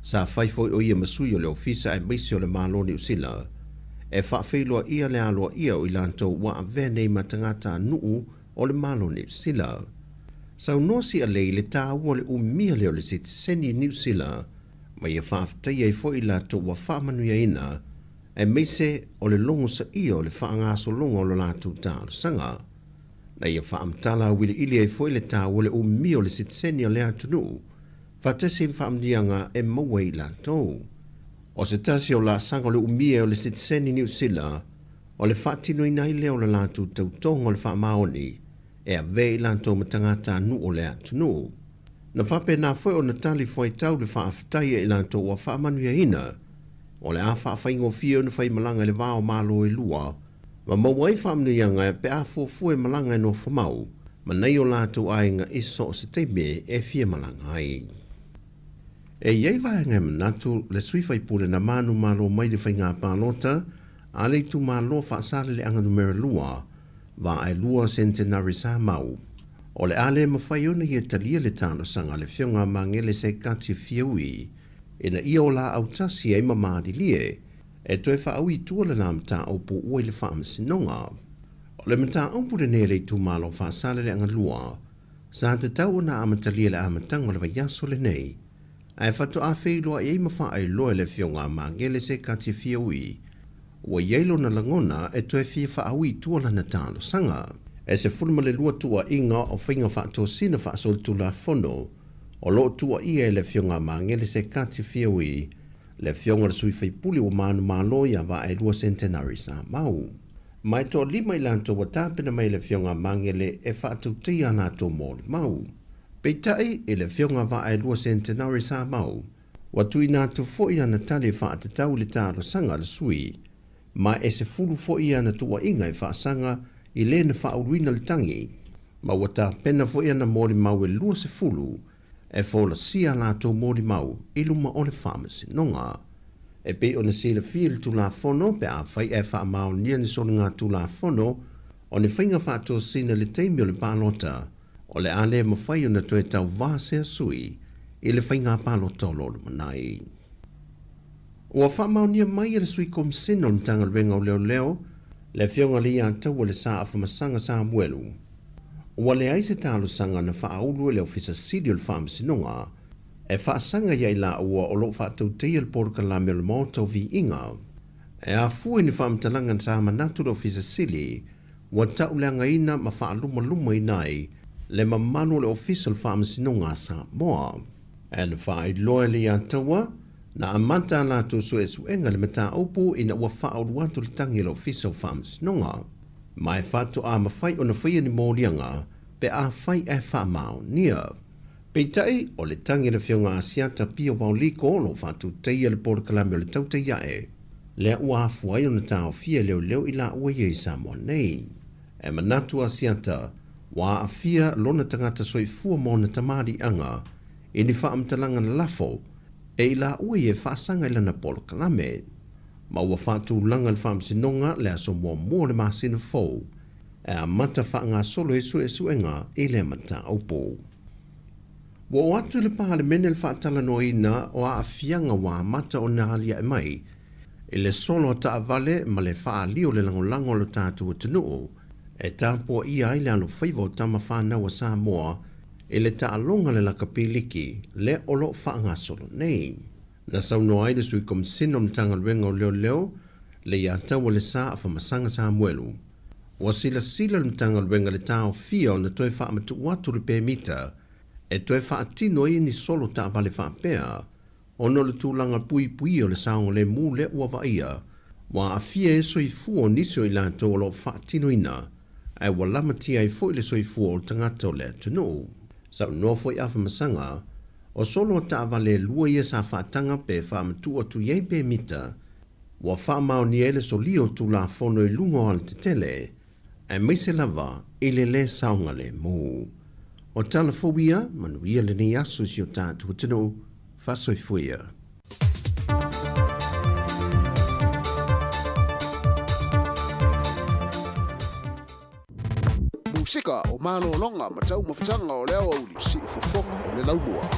Sa fai foi o ia ma sui o le Ofisa aemaise o le Malo o Niu Sila e faafeiloaia le aloaia o i latou ua avea nei ma tagatanuu o le Malo o Niu Sila. Saunoa Si'alei i le taua o le umia lea o le sitiseni i Niu Sila ma ia faafetaia ai foi i latou ua faamanuiaina aemaise o le logosaia o le faagasologa o lo latou talosaga. Na ia faamatala auiliili ai foi le taua o le umia o le sitiseni o lea atunuu, faatasi ai ma faamanuiaga e maua e i latou. O se tasi o laasaga o le umia o le sitiseni Niu Sila, o le faatinoina ai lea o le latou tautoga o le faamaoni e avea i latou ma tagatanuu o lea atunuu. Na faapena foi ona tali fuaitau le faafetai ia i latou ua faamanuiaina, o le a faafaigofie ona faimalaga i le va o Malo e lua, ma maua ai faamanuiaga pe a fuafua e malaga e nofomau ma nai o latou aiga i so o se taimi e fia malaga ai. E i ai vaega e manatu le sui faipule na manumalo mai le faiga palota a le itumalo Faasaleleaga Numera 2, Vaaelua Centenary Samau. O le a le mafai ona ia talia le talosaga a le Afioga a Magele Sekati Fiaui ina ia o la autasi ai ma malilie e toe faaui i tua le la mataupu ua i le Faamasinoga. O le mataupu lenei a le itumalo Faasaleleaga 2 sa tatau ona amatalia i le amataga o le vaiaso lenei, ae faatoa feiloai ai ma faailoa e le Afioga a Magele Sekati Fiaui ua i ai lona lagona e toe fia faaui i tua lana talosaga. E 12 tuuaiga o faiga faatosina faasolitulafono o lo o tuuaia e le Afioga a Magele Sekati Fiaui, le Afioga i le Sui Faipule ua manumalo ia Vaaelua Centenary Samau. Ma e toalima i latou ua tapena mai e le Afioga a Magele e faatauteia a latou molimau. Peitai, i le Afioga a Vaaelua Centenary Samau, ua tuuina atu foi ana tali e faatatau i le talosaga a le sui, ma e 10 foi ana tuuaiga e faasaga i le na faauluina le tagi, ma ua tapena foi ana molimau e 20 e folasia a latou molimau i luma o le Faamasinoga. E pei ona silafia i le Tulafono pe afai ae faamaonia ni soligatulafono o ni faiga faatosina i le taimi o le palota, o le a le mafai ona toe tauvā sea sui i le faiga palota o lo o lumanai. Ua faamaonia mai e le Sui Komisena o le Matagaluega o Leoleo, le Afioga Leiataua Lesa Afamasaga Samuelu, ua leai se talosaga na faaulu e le Ofisa Sili o le Faamasinoga e faasaga ia i laua o lo o faatautaia le polokalame o le Maota o Viiga. E afua i ni faamatalaga sa manatu le Ofisa Sili ua tauleagaina ma faalumalumaina ai le mamalu o le Ofisa o le Faamasinoga a Samoa. E na faailoa e Leiataua, na amata a latou suesuega i le mataupu ina ua faaulu atu le tagi a le Ofisa o Faamasinoga. Ma e faatoa mafai ona faia ni moliaga pe afai ae faamaonia. Peitai, o le tagi a le Afioga Asiata Pio Vaoliko o lo o faatutaia le polokalame o le tautai ae, lea ua afua ai ona taofia e leoleo i laua ia i Samoa nei. E manatu a Asiata, ua aafia lona tagata soifua ma ona tamaliiaga i ni faamatalaga lafo e i laua ia e faasaga i lana polokalame. Ma ua faatulaga le Faamasinoga le aso muamua o le masina fou e amata faagasolo ai suesuega i lea mataupu. Ua oo atu i le Palemene le faatalanoaina o aafiaga ua amata ona aliae mai i le solo a taavale ma le faaali o le lagolago a lo tatou atunuu e tapuaia ai le alofaiva o tama fanau a Samoa i le taaloga le lakapi liki lea o lo o faagasolo nei. Na saunoa ai le Sui Komisena o le Matagaluega o Leoleo, Leiataua Lesa Afamasaga Samuelu, ua silasila le Matagaluega i le taofia ona toe faamatuu atu le pemita e toe faatino ai ni solo taavale faapea ona o le tulaga puipuia o le saogalemu lea ua vaaia ua aafia ai soifua o nisi o i latou o lo o faatinoina ae ua lamatia ai foi le soifua o tagata o le atunuu. Saunoa foi Afamasaga, o solo a taavale e lua ia sa faataga pe faamatuu atu i ai pemita ua faamaonia ai le solia o Tulafono i luga o alatetele, aemaise lava i le lē saogalemu. O tala fou ia, manuia lenei aso i si o tatou atunuu. Faasoifua ia. Musika o malologa ma taumafataga o le aoauli, siufofoga o le laumua.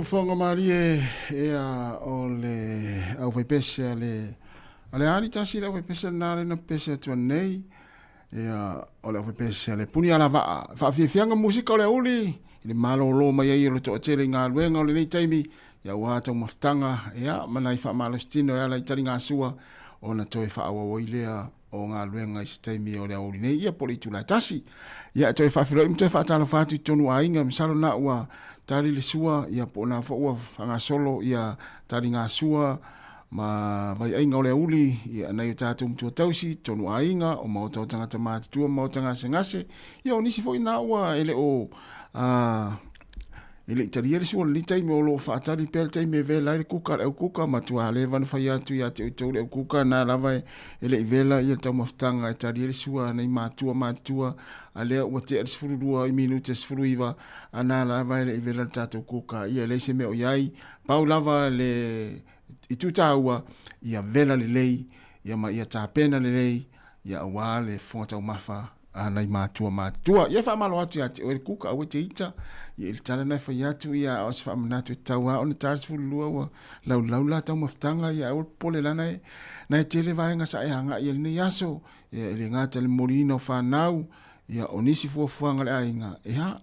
Fofoga malie ia o le aufaipese a le a le ali tasi le aufaipese lena le na pese atu nei ia o le aufaipese a le puni alavaa faafiafiaga musika o le auli i le malōlō mai ai o le toatele i galuega o lenei taimi ia ua taumafataga ia ma nai faamalositino e ala i taligasua ona toe faaauau ai lea o galuega i se taimi o le aoauli nei, ia po o le itula e tasi. Ia e toe faafeiloai ma toe faatalofa atu i totonu o aiga, masalo na ua tali le sua, ia po o na foi ua faagasolo ia taligasua ma vaiaiga o le aouli, ia nai o tatou matua tausi, totonu o aiga, o maota o tagata matutua ma maota gasegase, ia o nisi foi na ua e le o E le i talia le sua i lenei taimi, o lo o faatali pea le taimi e vela ai le kuka a le aukuka, matua leva ona fai atu ia te outou le aukuka, na lava e le i vela ia le taumafataga e tali ai le sua a nai matua matutua, a lea ua tea le 12 i minute 19, a na lava e le i vela le tatou kuka, ia e leai se mea o i ai, pau lava le itu taua, ia vela lelei, ia ma ia tapena lelei, ia aua le fofoga taumafa a nai matua matutua. Ia faamalo atu ia te oe le kuka, aua e te ita. Ia i le tala na e fai atu, ia o se faamanatu e tatau lava ona ta le 12 ua laulau la taumafataga, ia aua le popole la na e, na e tele vaega sa e agai i lenei aso. Ia e le gata i le momoliina o fanau, ia o nisi fuafuaga a le aiga, ia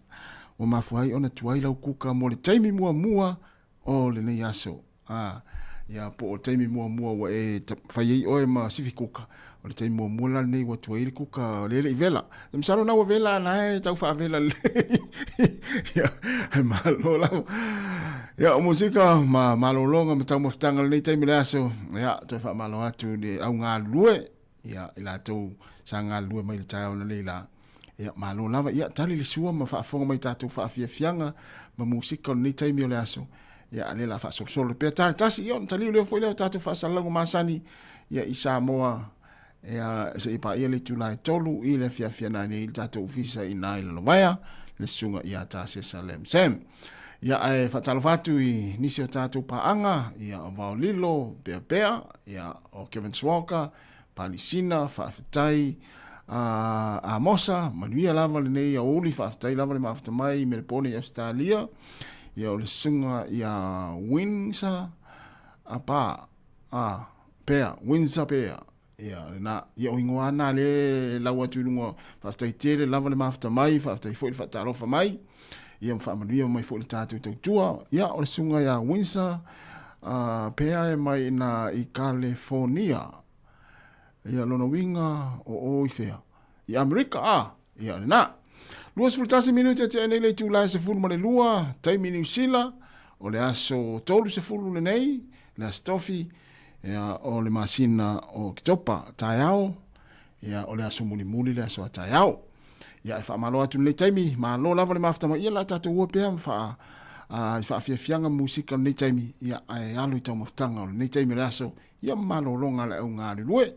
ua mafua ai ona tuai lau kuka mo le taimi muamua o lenei aso. A, ia, po o le taimi muamua ua e fai ai oe ma sifi kuka, o le taimi muamua la lenei ua tuai ai le kuka o lea e le i vela. E masalo na ua vela na e tau faavela lelei. Ia, ai malo lava. Ia, o musika ma malologa ma taumafataga lenei taimi le aso. Ia, toe faamalo atu i le au galulue. Ia, i latou sa galulue mai le taeao na lei la. Ia, malo lava. Ia, tali le sua ma faafofoga mai tatou faafiafiaga ma musika o lenei taimi o le aso. Ia, a lea la faasolosolo pea tali tasi. Ia, ona taliu lea foi lea o tatou faasalalauga masani. Ia, i Samoa, ia, se i paia le itula e 3 i le afiafi ana nei i le tatou ofisa i ina i Lalovaea, le susuga ia Tasesa Lam Sam. Ia, ae faatalofa atu i nisi o tatou paaga, ia, o Vaolilo, Peapea, ia, o Kevin Swalker, Palisina, faafetai, a Amosa, manuia lava lenei aoauli, faafetai lava le mafuta mai i Melepone i Ausetalia, ia o le susuga ia Winsa Apa, a, Pea, Winsa Pea, ia lena, ia o ingoa na le lau atu i luga, faafetai tele lava le mafuta mai, faafetai foi le faatalofa mai, ia ma faamanuia mai foi le tatou tautua, ia o le susuga ia Winsa Pea e mai ina i Kalefonia, ia lona uiga o o i fea? I Amerika, a, ia lena. 21 minute e tea nei le itula e 12, taimi Niu Sila, o le aso 30 lenei, le aso tofi, ia, o le masina o Oketopa, taeao, ia, o le aso mulimuli le aso a taeao. Ia, e faamalo atu lenei taimi, malo lava le mafuta mai, ia la tatou ua pea ma faa, i faafiafiaga musika o lenei taimi, ia, ae alo i taumafataga o lenei taimi o le aso, ia ma malologa a le au galulue.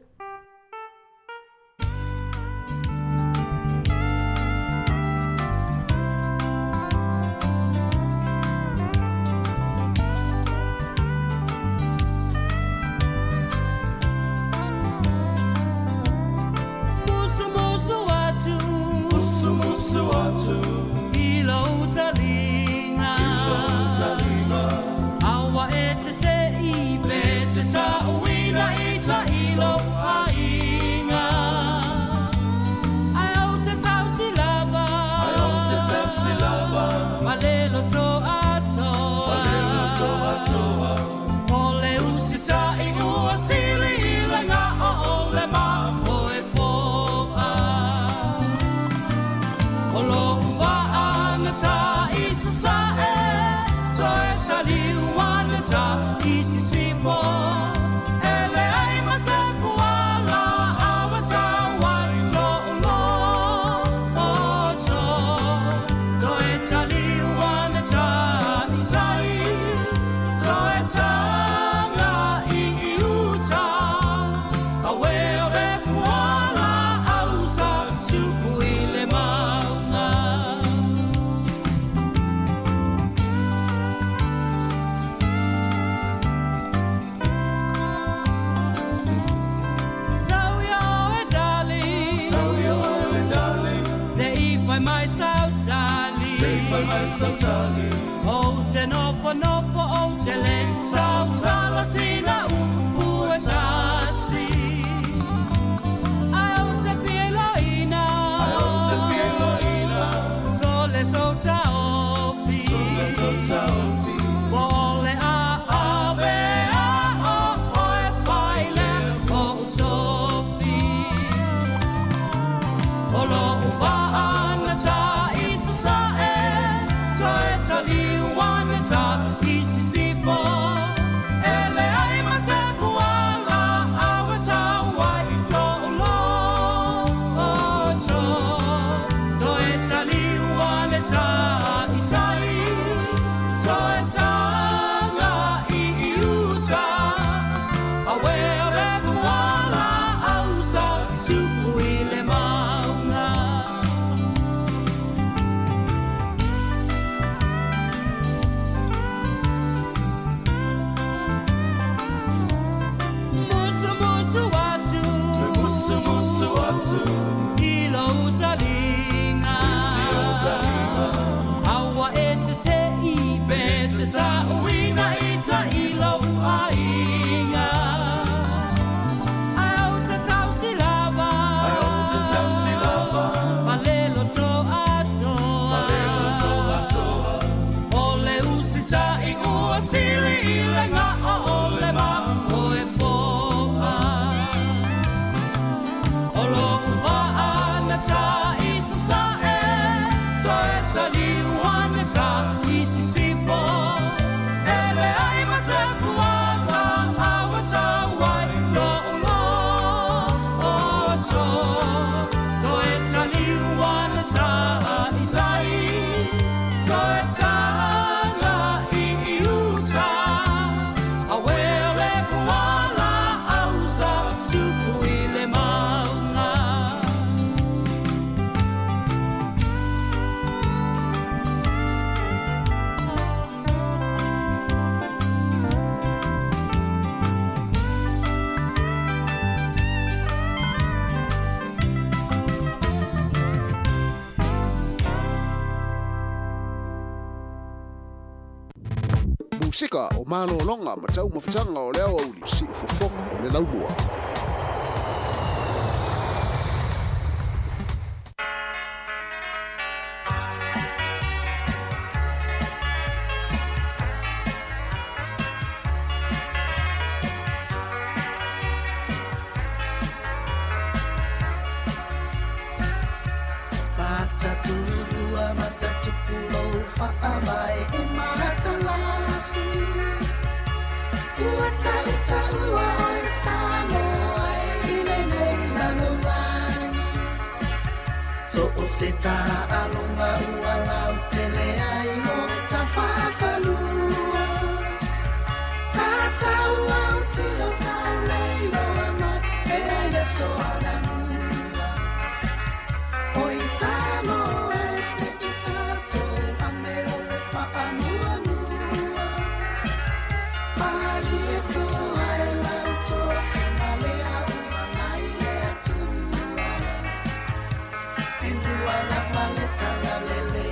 te nofo nofo o te le Sautala sina upu e tasi. Ai o te filoina, Ai o te filoina, Sole so taofi, Sole so taofi, Po o le a ave a o o e whaile o utofi. O lo uva ana ta isa sa e, toe tali uana ta isi sifo. Ele ai ma se fuala, awa ta wai lo lo o to. Toe tali uana ta itai, toe tanga i i uta. A wea le fuala au sa tupu i le maunga. Musu musu atu, Te musu musu atu, I lo utalinga, Isi o talinga, Aua e te te i be te ta uina i ta i lo uainga. Ai o te tausi lava, Ai o te tausi lava, Palelo to atoa, Palelo to atoa, O le usita i ua sili i le ngā o le ma o e poa. O lo uva ana ta i sa e, toe tali uana ta i sisifo. Ele ai ma se fuala, awa ta wai lo ulo o to. Toe tali uana ta i sai, toe tanga i i uta. A wea le fuala au sa tupu i le maunga. Musika o malolonga ma tau mafutanga o leo auli si fofoga o le laumua. Mataturua, matatupulo, whaamai e matalasi. Ua tautaua o e Samoa e nei lalolagi. So o se ta'alonga ua lau tele ai mo ta whawhalua. Sa taua o tiro tau leiloa mai e ai le soana mua. Oi Samoa e se i tātou a me o le whaamuamua. Pali e toa e lau tofinga lea ua mai le atua. E mua lava le talalele,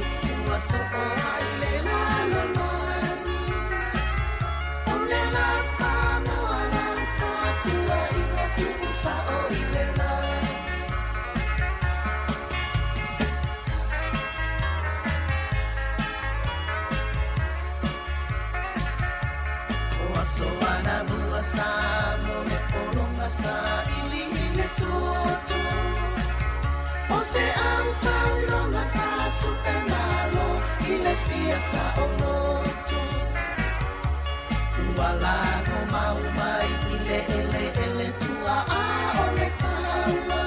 ua soo ai le lalolagi. O le la Samoa lau tapua i ngā tuusa o i le lagi. O aso ana mua sa mo le polonga sa ili i le toto. O se au taulonga sa supe malo i le fia sa o loto. Ua lago mau mai i le ele ele tua a o le taua.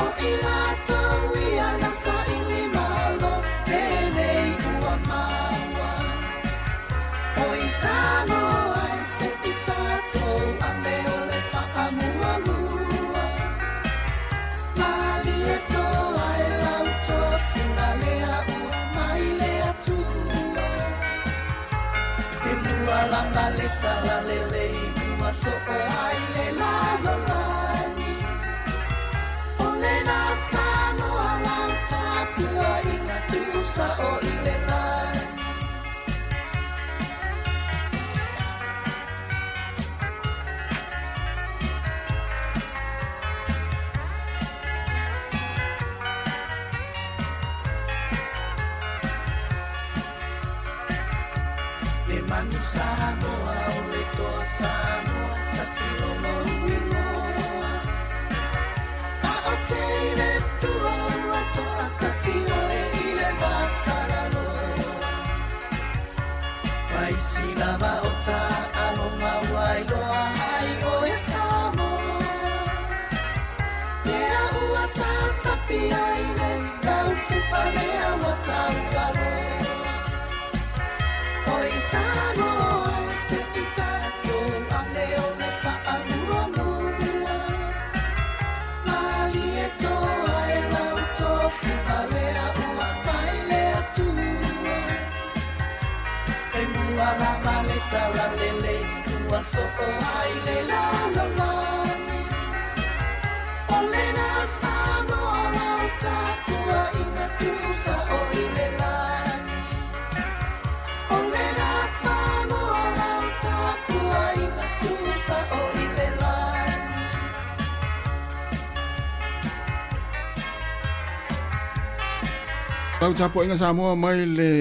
O i latou ia na sa ili malo, tēnei ua maua. Oi Samoa e se i tātou a me o le whaamuamua. Mali e toa e lau tofinga lea ua mai le atua. E mua lava le talalele i ua soo ai le lalolagi. O le nā Samoa lau tapua i ngā tusa o i le lagi. Samoa o le toa Samoa tasi lona uigoa A o te i le tua ua toa tasi oe i le vasalaloa Mai lava o ta alonga ua iloa ai oe Samoa Lea ua ta sapia i le taufupa lea ua taualoa Oi Samoa se i tatou ame o le faamuamua Malie toa e lau tofiga lea ua mai le Atua E mua lava le talalelei ua soo ai le lalolagi O lena Samoa lau tapuaiga tuusao i le lagi O lena Samoa lau tapuaiga tuusao i le lagi Lau tapuaiga Samoa mai le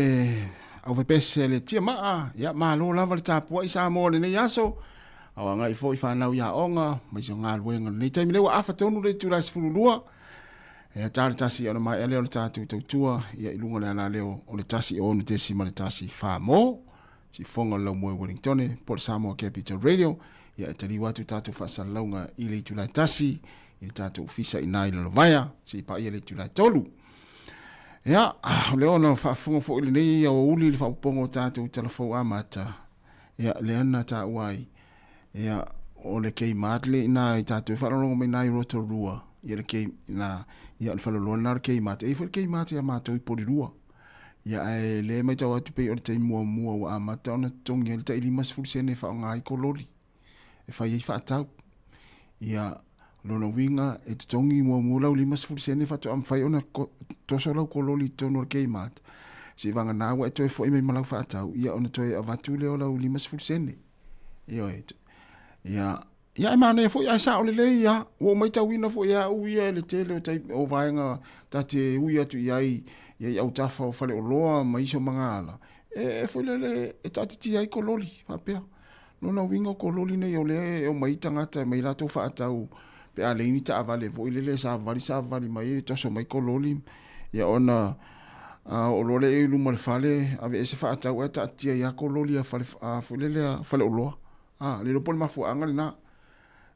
aufepese le tiamaa, ia malo lava le tapuai Samoa lenei aso. Au agai foi whanau i aoga, mai se galuega lenei taimi lea ua afa tonu le itula e 12. Ia tā le tasi ona maea lea o le tātou tautua, ia i luga o le ala lea o le 106.1 mo sifofoga o le Laumoe Wellingtone po o le Samoa Capital Radio. Ia e taliu atu tātou faasalalauga i le itula e 1 i le tātou ofisa i nā i Lalovaea, seia paia le itula e 3. Ia, o lea ona faafofoga foi lenei aoauli i le faaopoopoga o tātou talafou amata, ia, lea na taua ai, ia, o le Kmart le ina i tātou e faalogologo mai na i Rotorua, ia le K, na, ia o le faleoloa lena o le Kmart. E i ai foi le Kmart ia matou i Porirua. Ia, ae lea e matau atu pei o le taimi muamua ua amata ona totogi ai le tai 50 sene e faaaoga ai kololi e fai ai faatau. Ia, lona uiga e totogi muamua lau 50 sene faatoa mafai ona toso lau kololi i totonu o le Kmart. Seivagana ua e toe foi mai ma lau faatau, ia ona toe avatu lea o lau 50 sene. Ioe. Ia, ia e manaia foi ae sao lelei ia. Ua ou matauina foi e au ia i le tele o taimi o vaega ta te ui atu i ai ia i autafa o faleoloa ma isi o magaala, e foi lele e taatitia ai kololi faapea. Lona uiga o kololi nei o lea e omai tagata e aumai latou faatau pe a leai ni taavale foi lele e savavali savavali mai e toso mai kololi ia ona oo loa lea i luma o le fale aveese faatau ae taatia ai lava kololi a fale foi lele a faleoloa. A, le iloa po o le mafuaaga lena.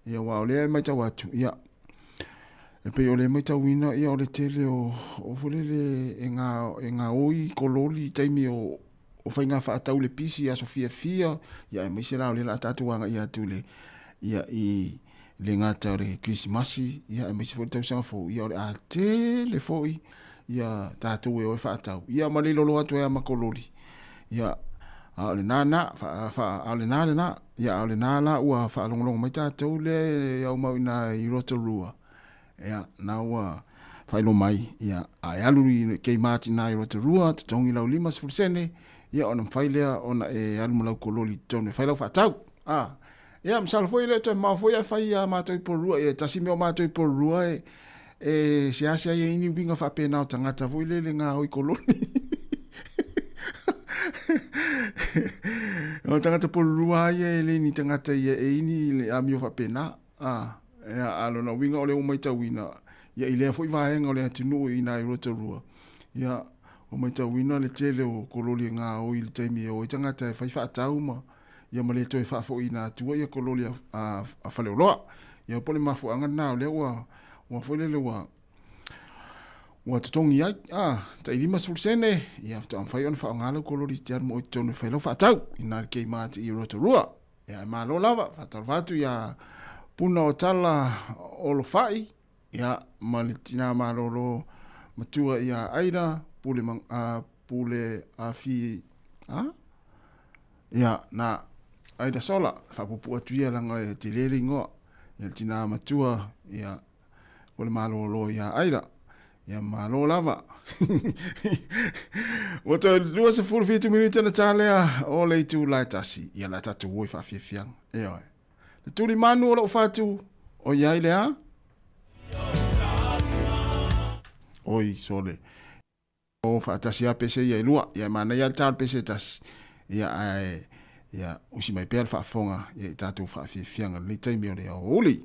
Ia aua o lea e matau atu, ia e pei o lea e matauina ia o le tele o foi lele e gaoi kololi i taimi o o faiga faatau le pisi i aso fiafia, ia aemaise la o lea o le a tatou agai atu i le, ia i le gata o le Kerisimasi, ia aemaise foi le tausaga fou, ia o le a tele foi ia tatou e o e faatau, ia ma le lolo atu ai lava ma kololi. Ia, a o lena na, fa, fa, a o lena lena, ia a o lena la ua faalogologo mai tatou lea e aumau i ina i Rotorua, Ia, na ua faailoa mai, ia, a e alu i Kmart i ina i Rotorua, totogi lau 50 sene, ia, ona mafai lea ona e alu ma lau kololi i totonu e fai lau faatau. A, ia, masalo foi e le o toe mamao foi ae fai ia matou i Porirua. Ia, e tasi mea o matou i Porirua e, e seasea i ai ni uiga faapena o tagata foi lele gaoi kololi. O tagata Porirua lava ia e le ni tagata ia e i ni le amio faapena. A, ea, a lona uiga o lea ua matauina, ia i lea foi vaega o le atunuu i ina i Rotorua, ia, ua matauina le tele o kololi e gaoi i le taimi e o ai tagata e fai faatau ma, ia ma le toe faafoiina atua ia kololi a, a, a faleoloa. Ia po o le mafuaaga lena o lea ua, ua foi lele ua, ua totogi ai, a, tai 50 sene, ia faatoa mafai ona faaaoga lau kololi e te alu ma oe i totonu e fai lau faatau, i ina i le Kmart i Rotorua. Ia, e malo lava, faatalofa atu ia Puna o Tala Olofai, ia, ma le tina malolo matua ia Aida, Pule, Pule Afi, a? Ia, na Aida Sola, faapuupuu atu ia leaga e tele le igoa, ia le tina matua, ia, o le malolo ia Aida. Ia malo lava. Ua toe 27 minute na tā lea o le itu lae tasi. Ia la tatou o i faafiafiaga. Ioe. Le tuli manu o lou fatu, o iai le a? Oi, sole. O faatasi lava pese ia e lua. Ia e manaia lava le ta o le pese e tasi. Ia ae Ia, usi mai pea le faafofoga ia i tatou faafiafiaga i lenei taimi o le aoauli.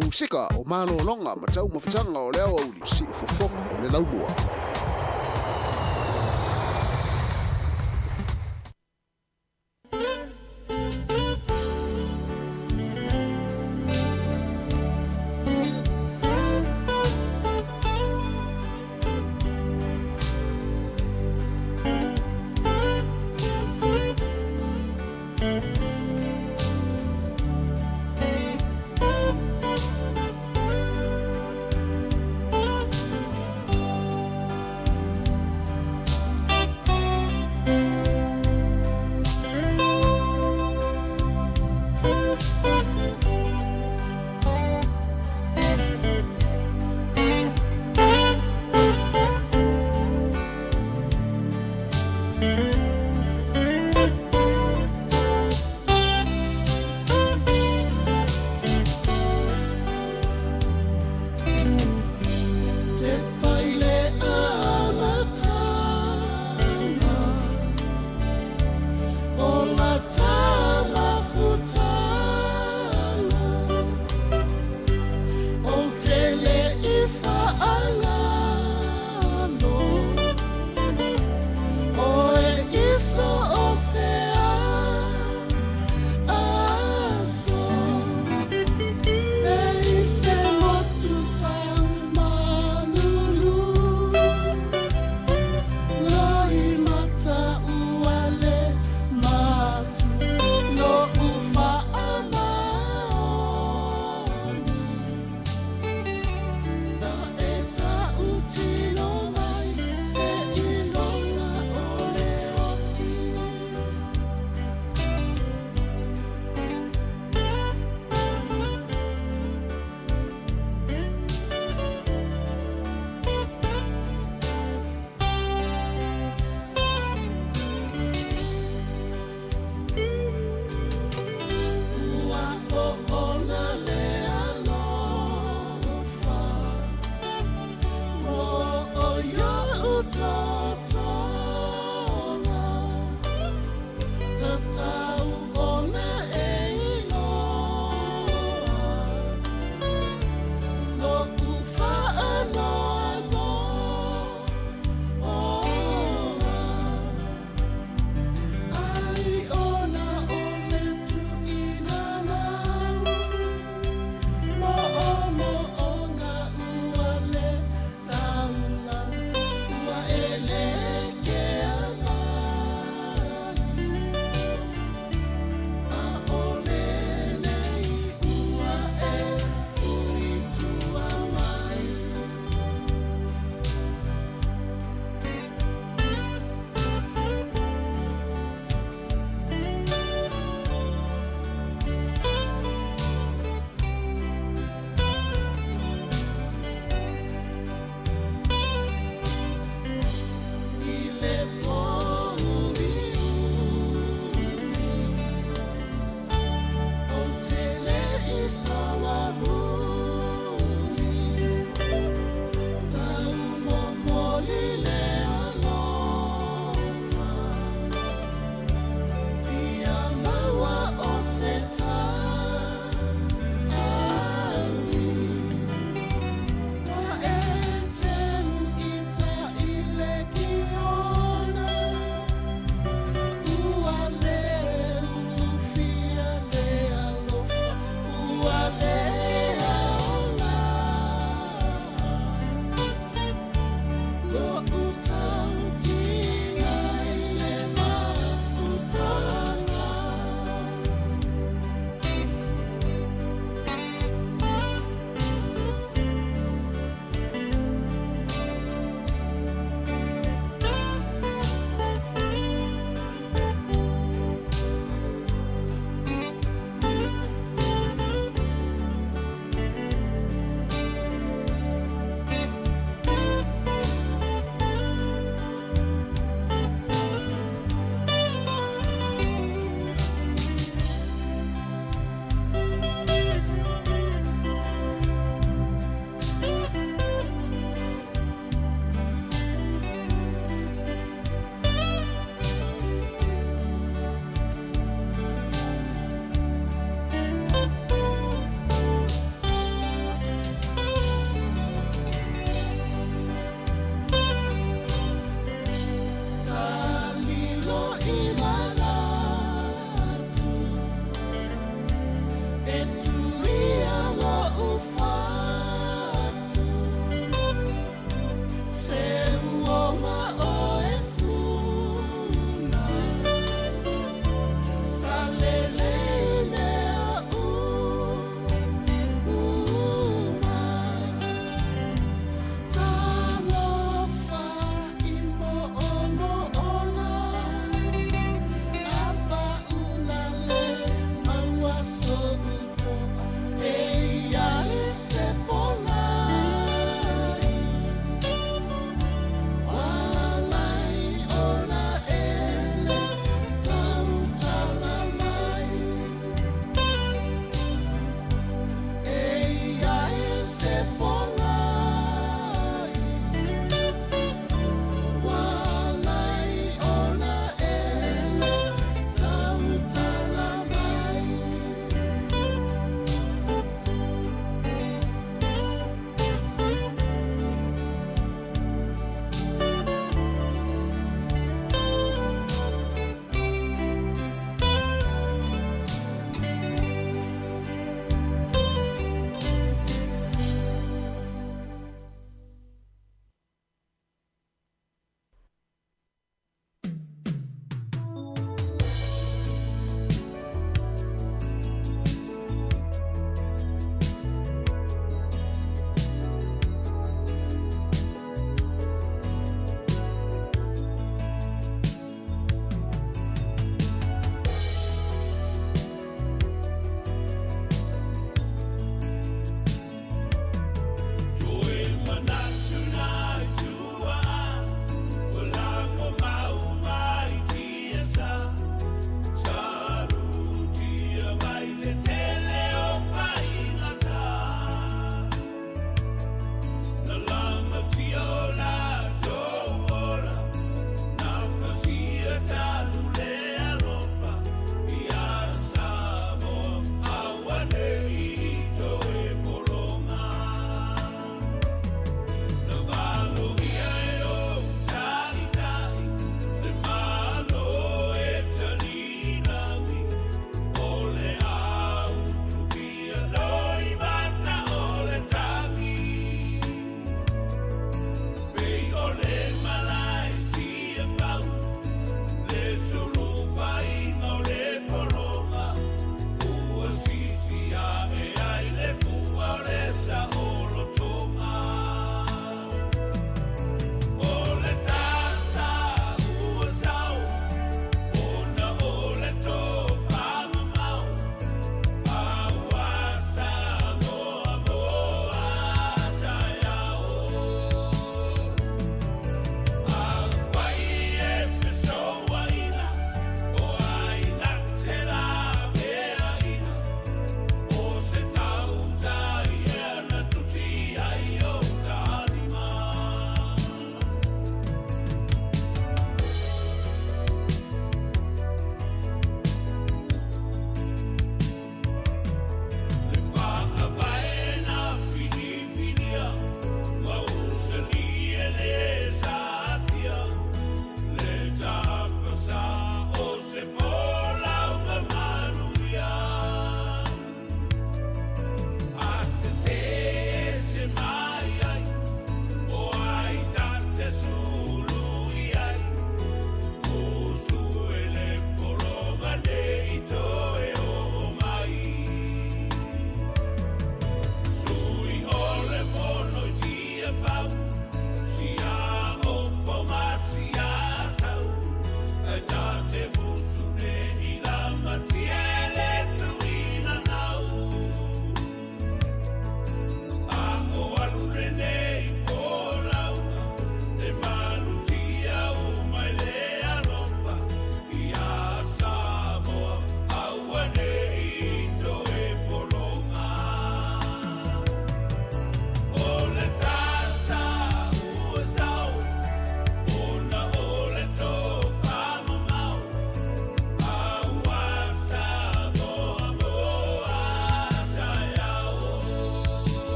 Musika o malologa ma taumafataga o le aoauli siufofoga o le laumua.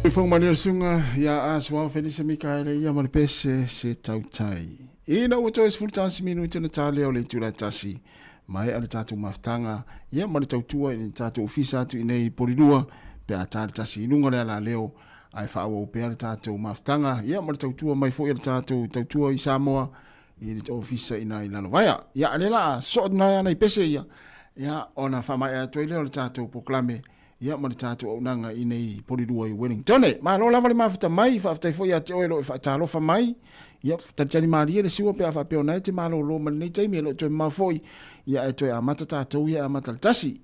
Fong mani o sunga ia a suau Felisa Mikaele ia ma le pese se tautai. Ina ua toe 11 minuti na tale o le itula tasi mai a le tatou mafutaga ia ma le tautua i le tatou ofisa atu i nei Polilua pe a ta le tasi i luga le alaleo ae faaauau pea le tatou mafutaga ia ma le tautua mai foi a le tatou tautua i Samoa i le ofisa i nai Lalovaea. Ia a lea la soo nai ana i pese ia ia ona faamaea atu ai lea o le tatou polokalame ia ma le tatou auaunaga i nei Polilua i Wellington. Malo lava le mafuta mai, faafetai foi ia te oe o lo o e faatalofa mai. Ia, talitali malie le sua pe a faapea o na e te malolo mai lenei taimi, e le o toe mamao foi, ia ae toe amata tatou ia e amata le tasi.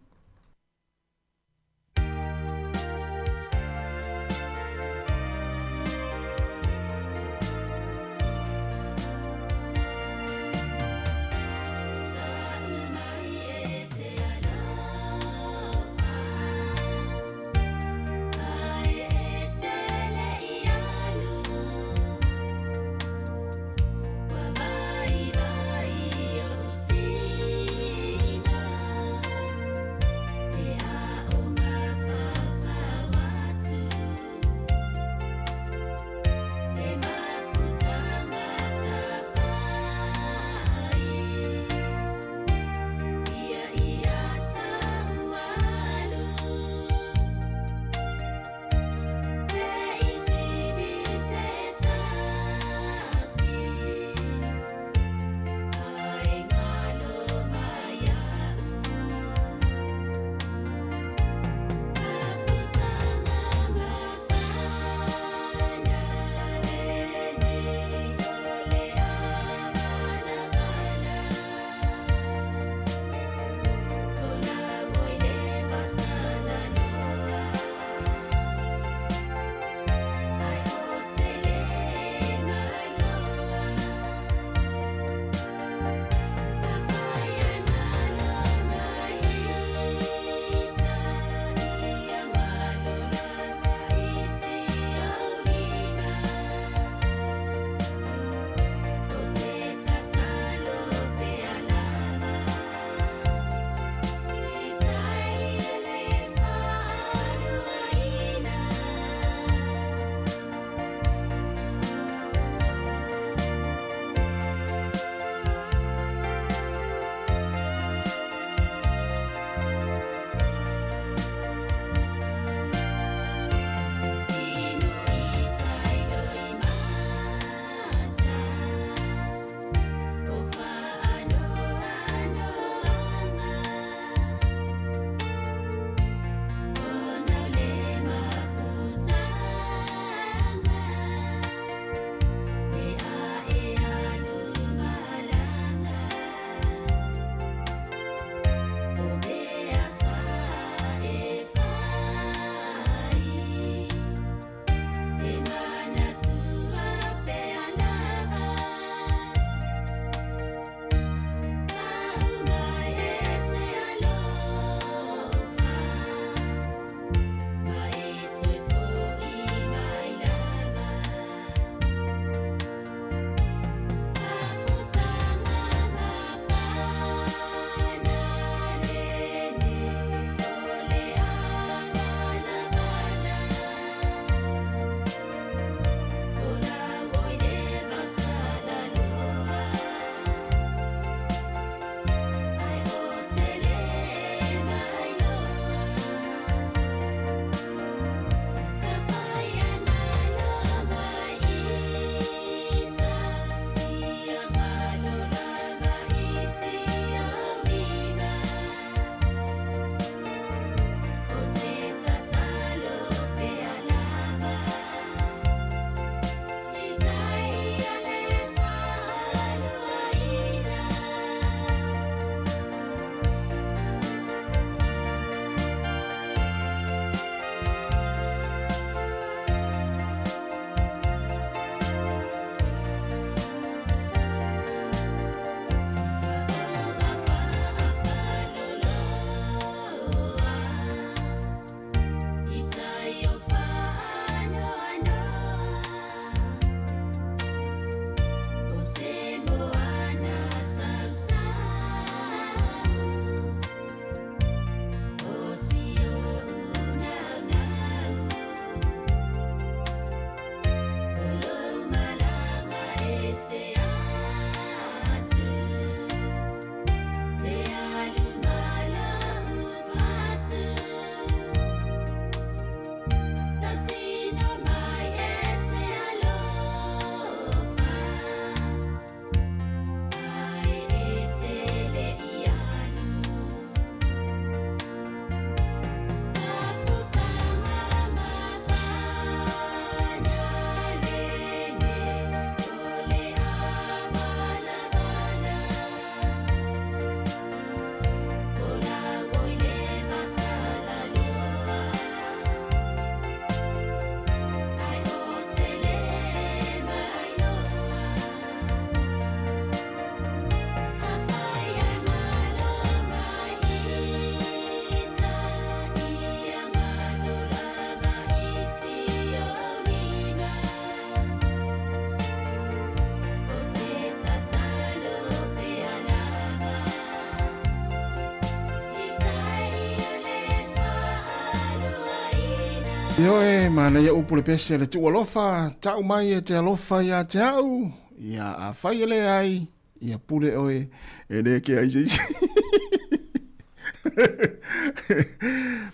Ioe, manaia upu le pese le tuu alofa, tau mai e te alofa ia te au, ia afai e leai, ia pule oe, e le kea i se isi.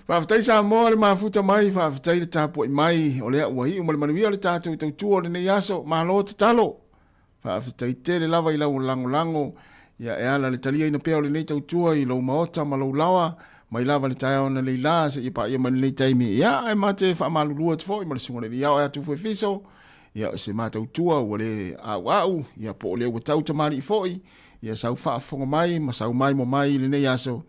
Faafetai Samoa le mafuta mai, faafetai le tapuai mai, o lea ua iu ma le manuia le tatou tautua o lenei aso, malo tatalo. Faafetai tele lava i lau lagolago, ia e ala le taliaina pea o lenei tautua i lou maota ma lou laoa, mai lava le taeao analeila seia paia mai lenei taimi. Ia, ae ma te faamalulu atu foi ma le susuga i le Alii Ao atu foi Fiso, ia o se matautua ua le a'ua'u, ia po o lea ua tau tamalii foi, ia sau faafofoga mai ma sau maimoa mai i lenei aso,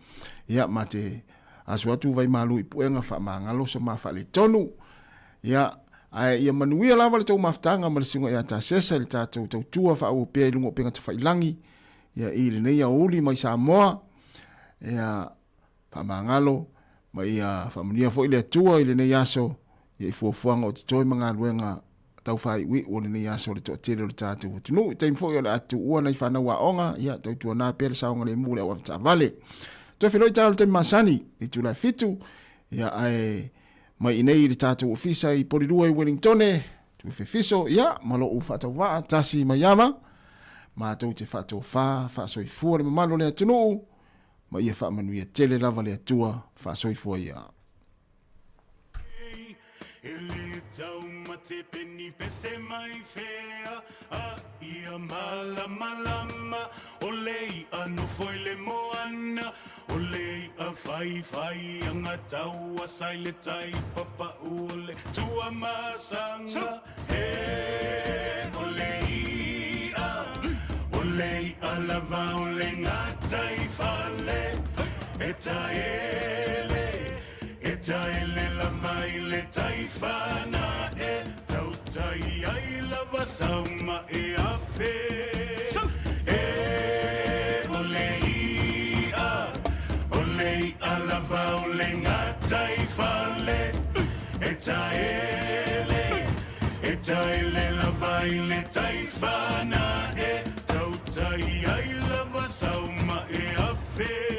ia ma te asu atu vai malu i puega faamagalo so ma faaletonu. Ia, ae ia manuia lava le tou mafutaga ma le susuga ia Tasesa i le tatou tautua faaauau pea i luga o upega tafailagi, ia i lenei aoauli mai Samoa. Ia, faamagalo ma ia faamanuia foi le Atua i lenei aso, ia i fuafuaga o totoe ma galuega tau faaiuiu o lenei aso o le toatele o le tatou atunuu. I taimi foi o le a tuua nai fanau aoga, ia tautuana pea le saogalemu o le au avetaavale. Toe feiloai taeao i le taimi masani, i itula e 7, ia ae mai inei i le tatou ofisa i Polilua i Wellingtone, Tuifefiso, ia, ma lou faatauvaa, Tasi Maiava, matou te faatofa, faasoifua le mamalu o le atunuu, ma ia faamanuia tele lava le Atua, faasoifua ia. E le taumate peni pese mai fea A ia malamalama O le i'a nofo i le moana O le i'a whaiwhai anga taua sai le tai papa'u O le tuamasaga E o le i'a O le i'a lava o le gatai fale E taele E taele lava i le taifana E tautai ai lava sauma e afe E o le i'a O le i'a lava o le gatai fale E taele E taele lava i le taifana E tautai ai lava sauma e afe.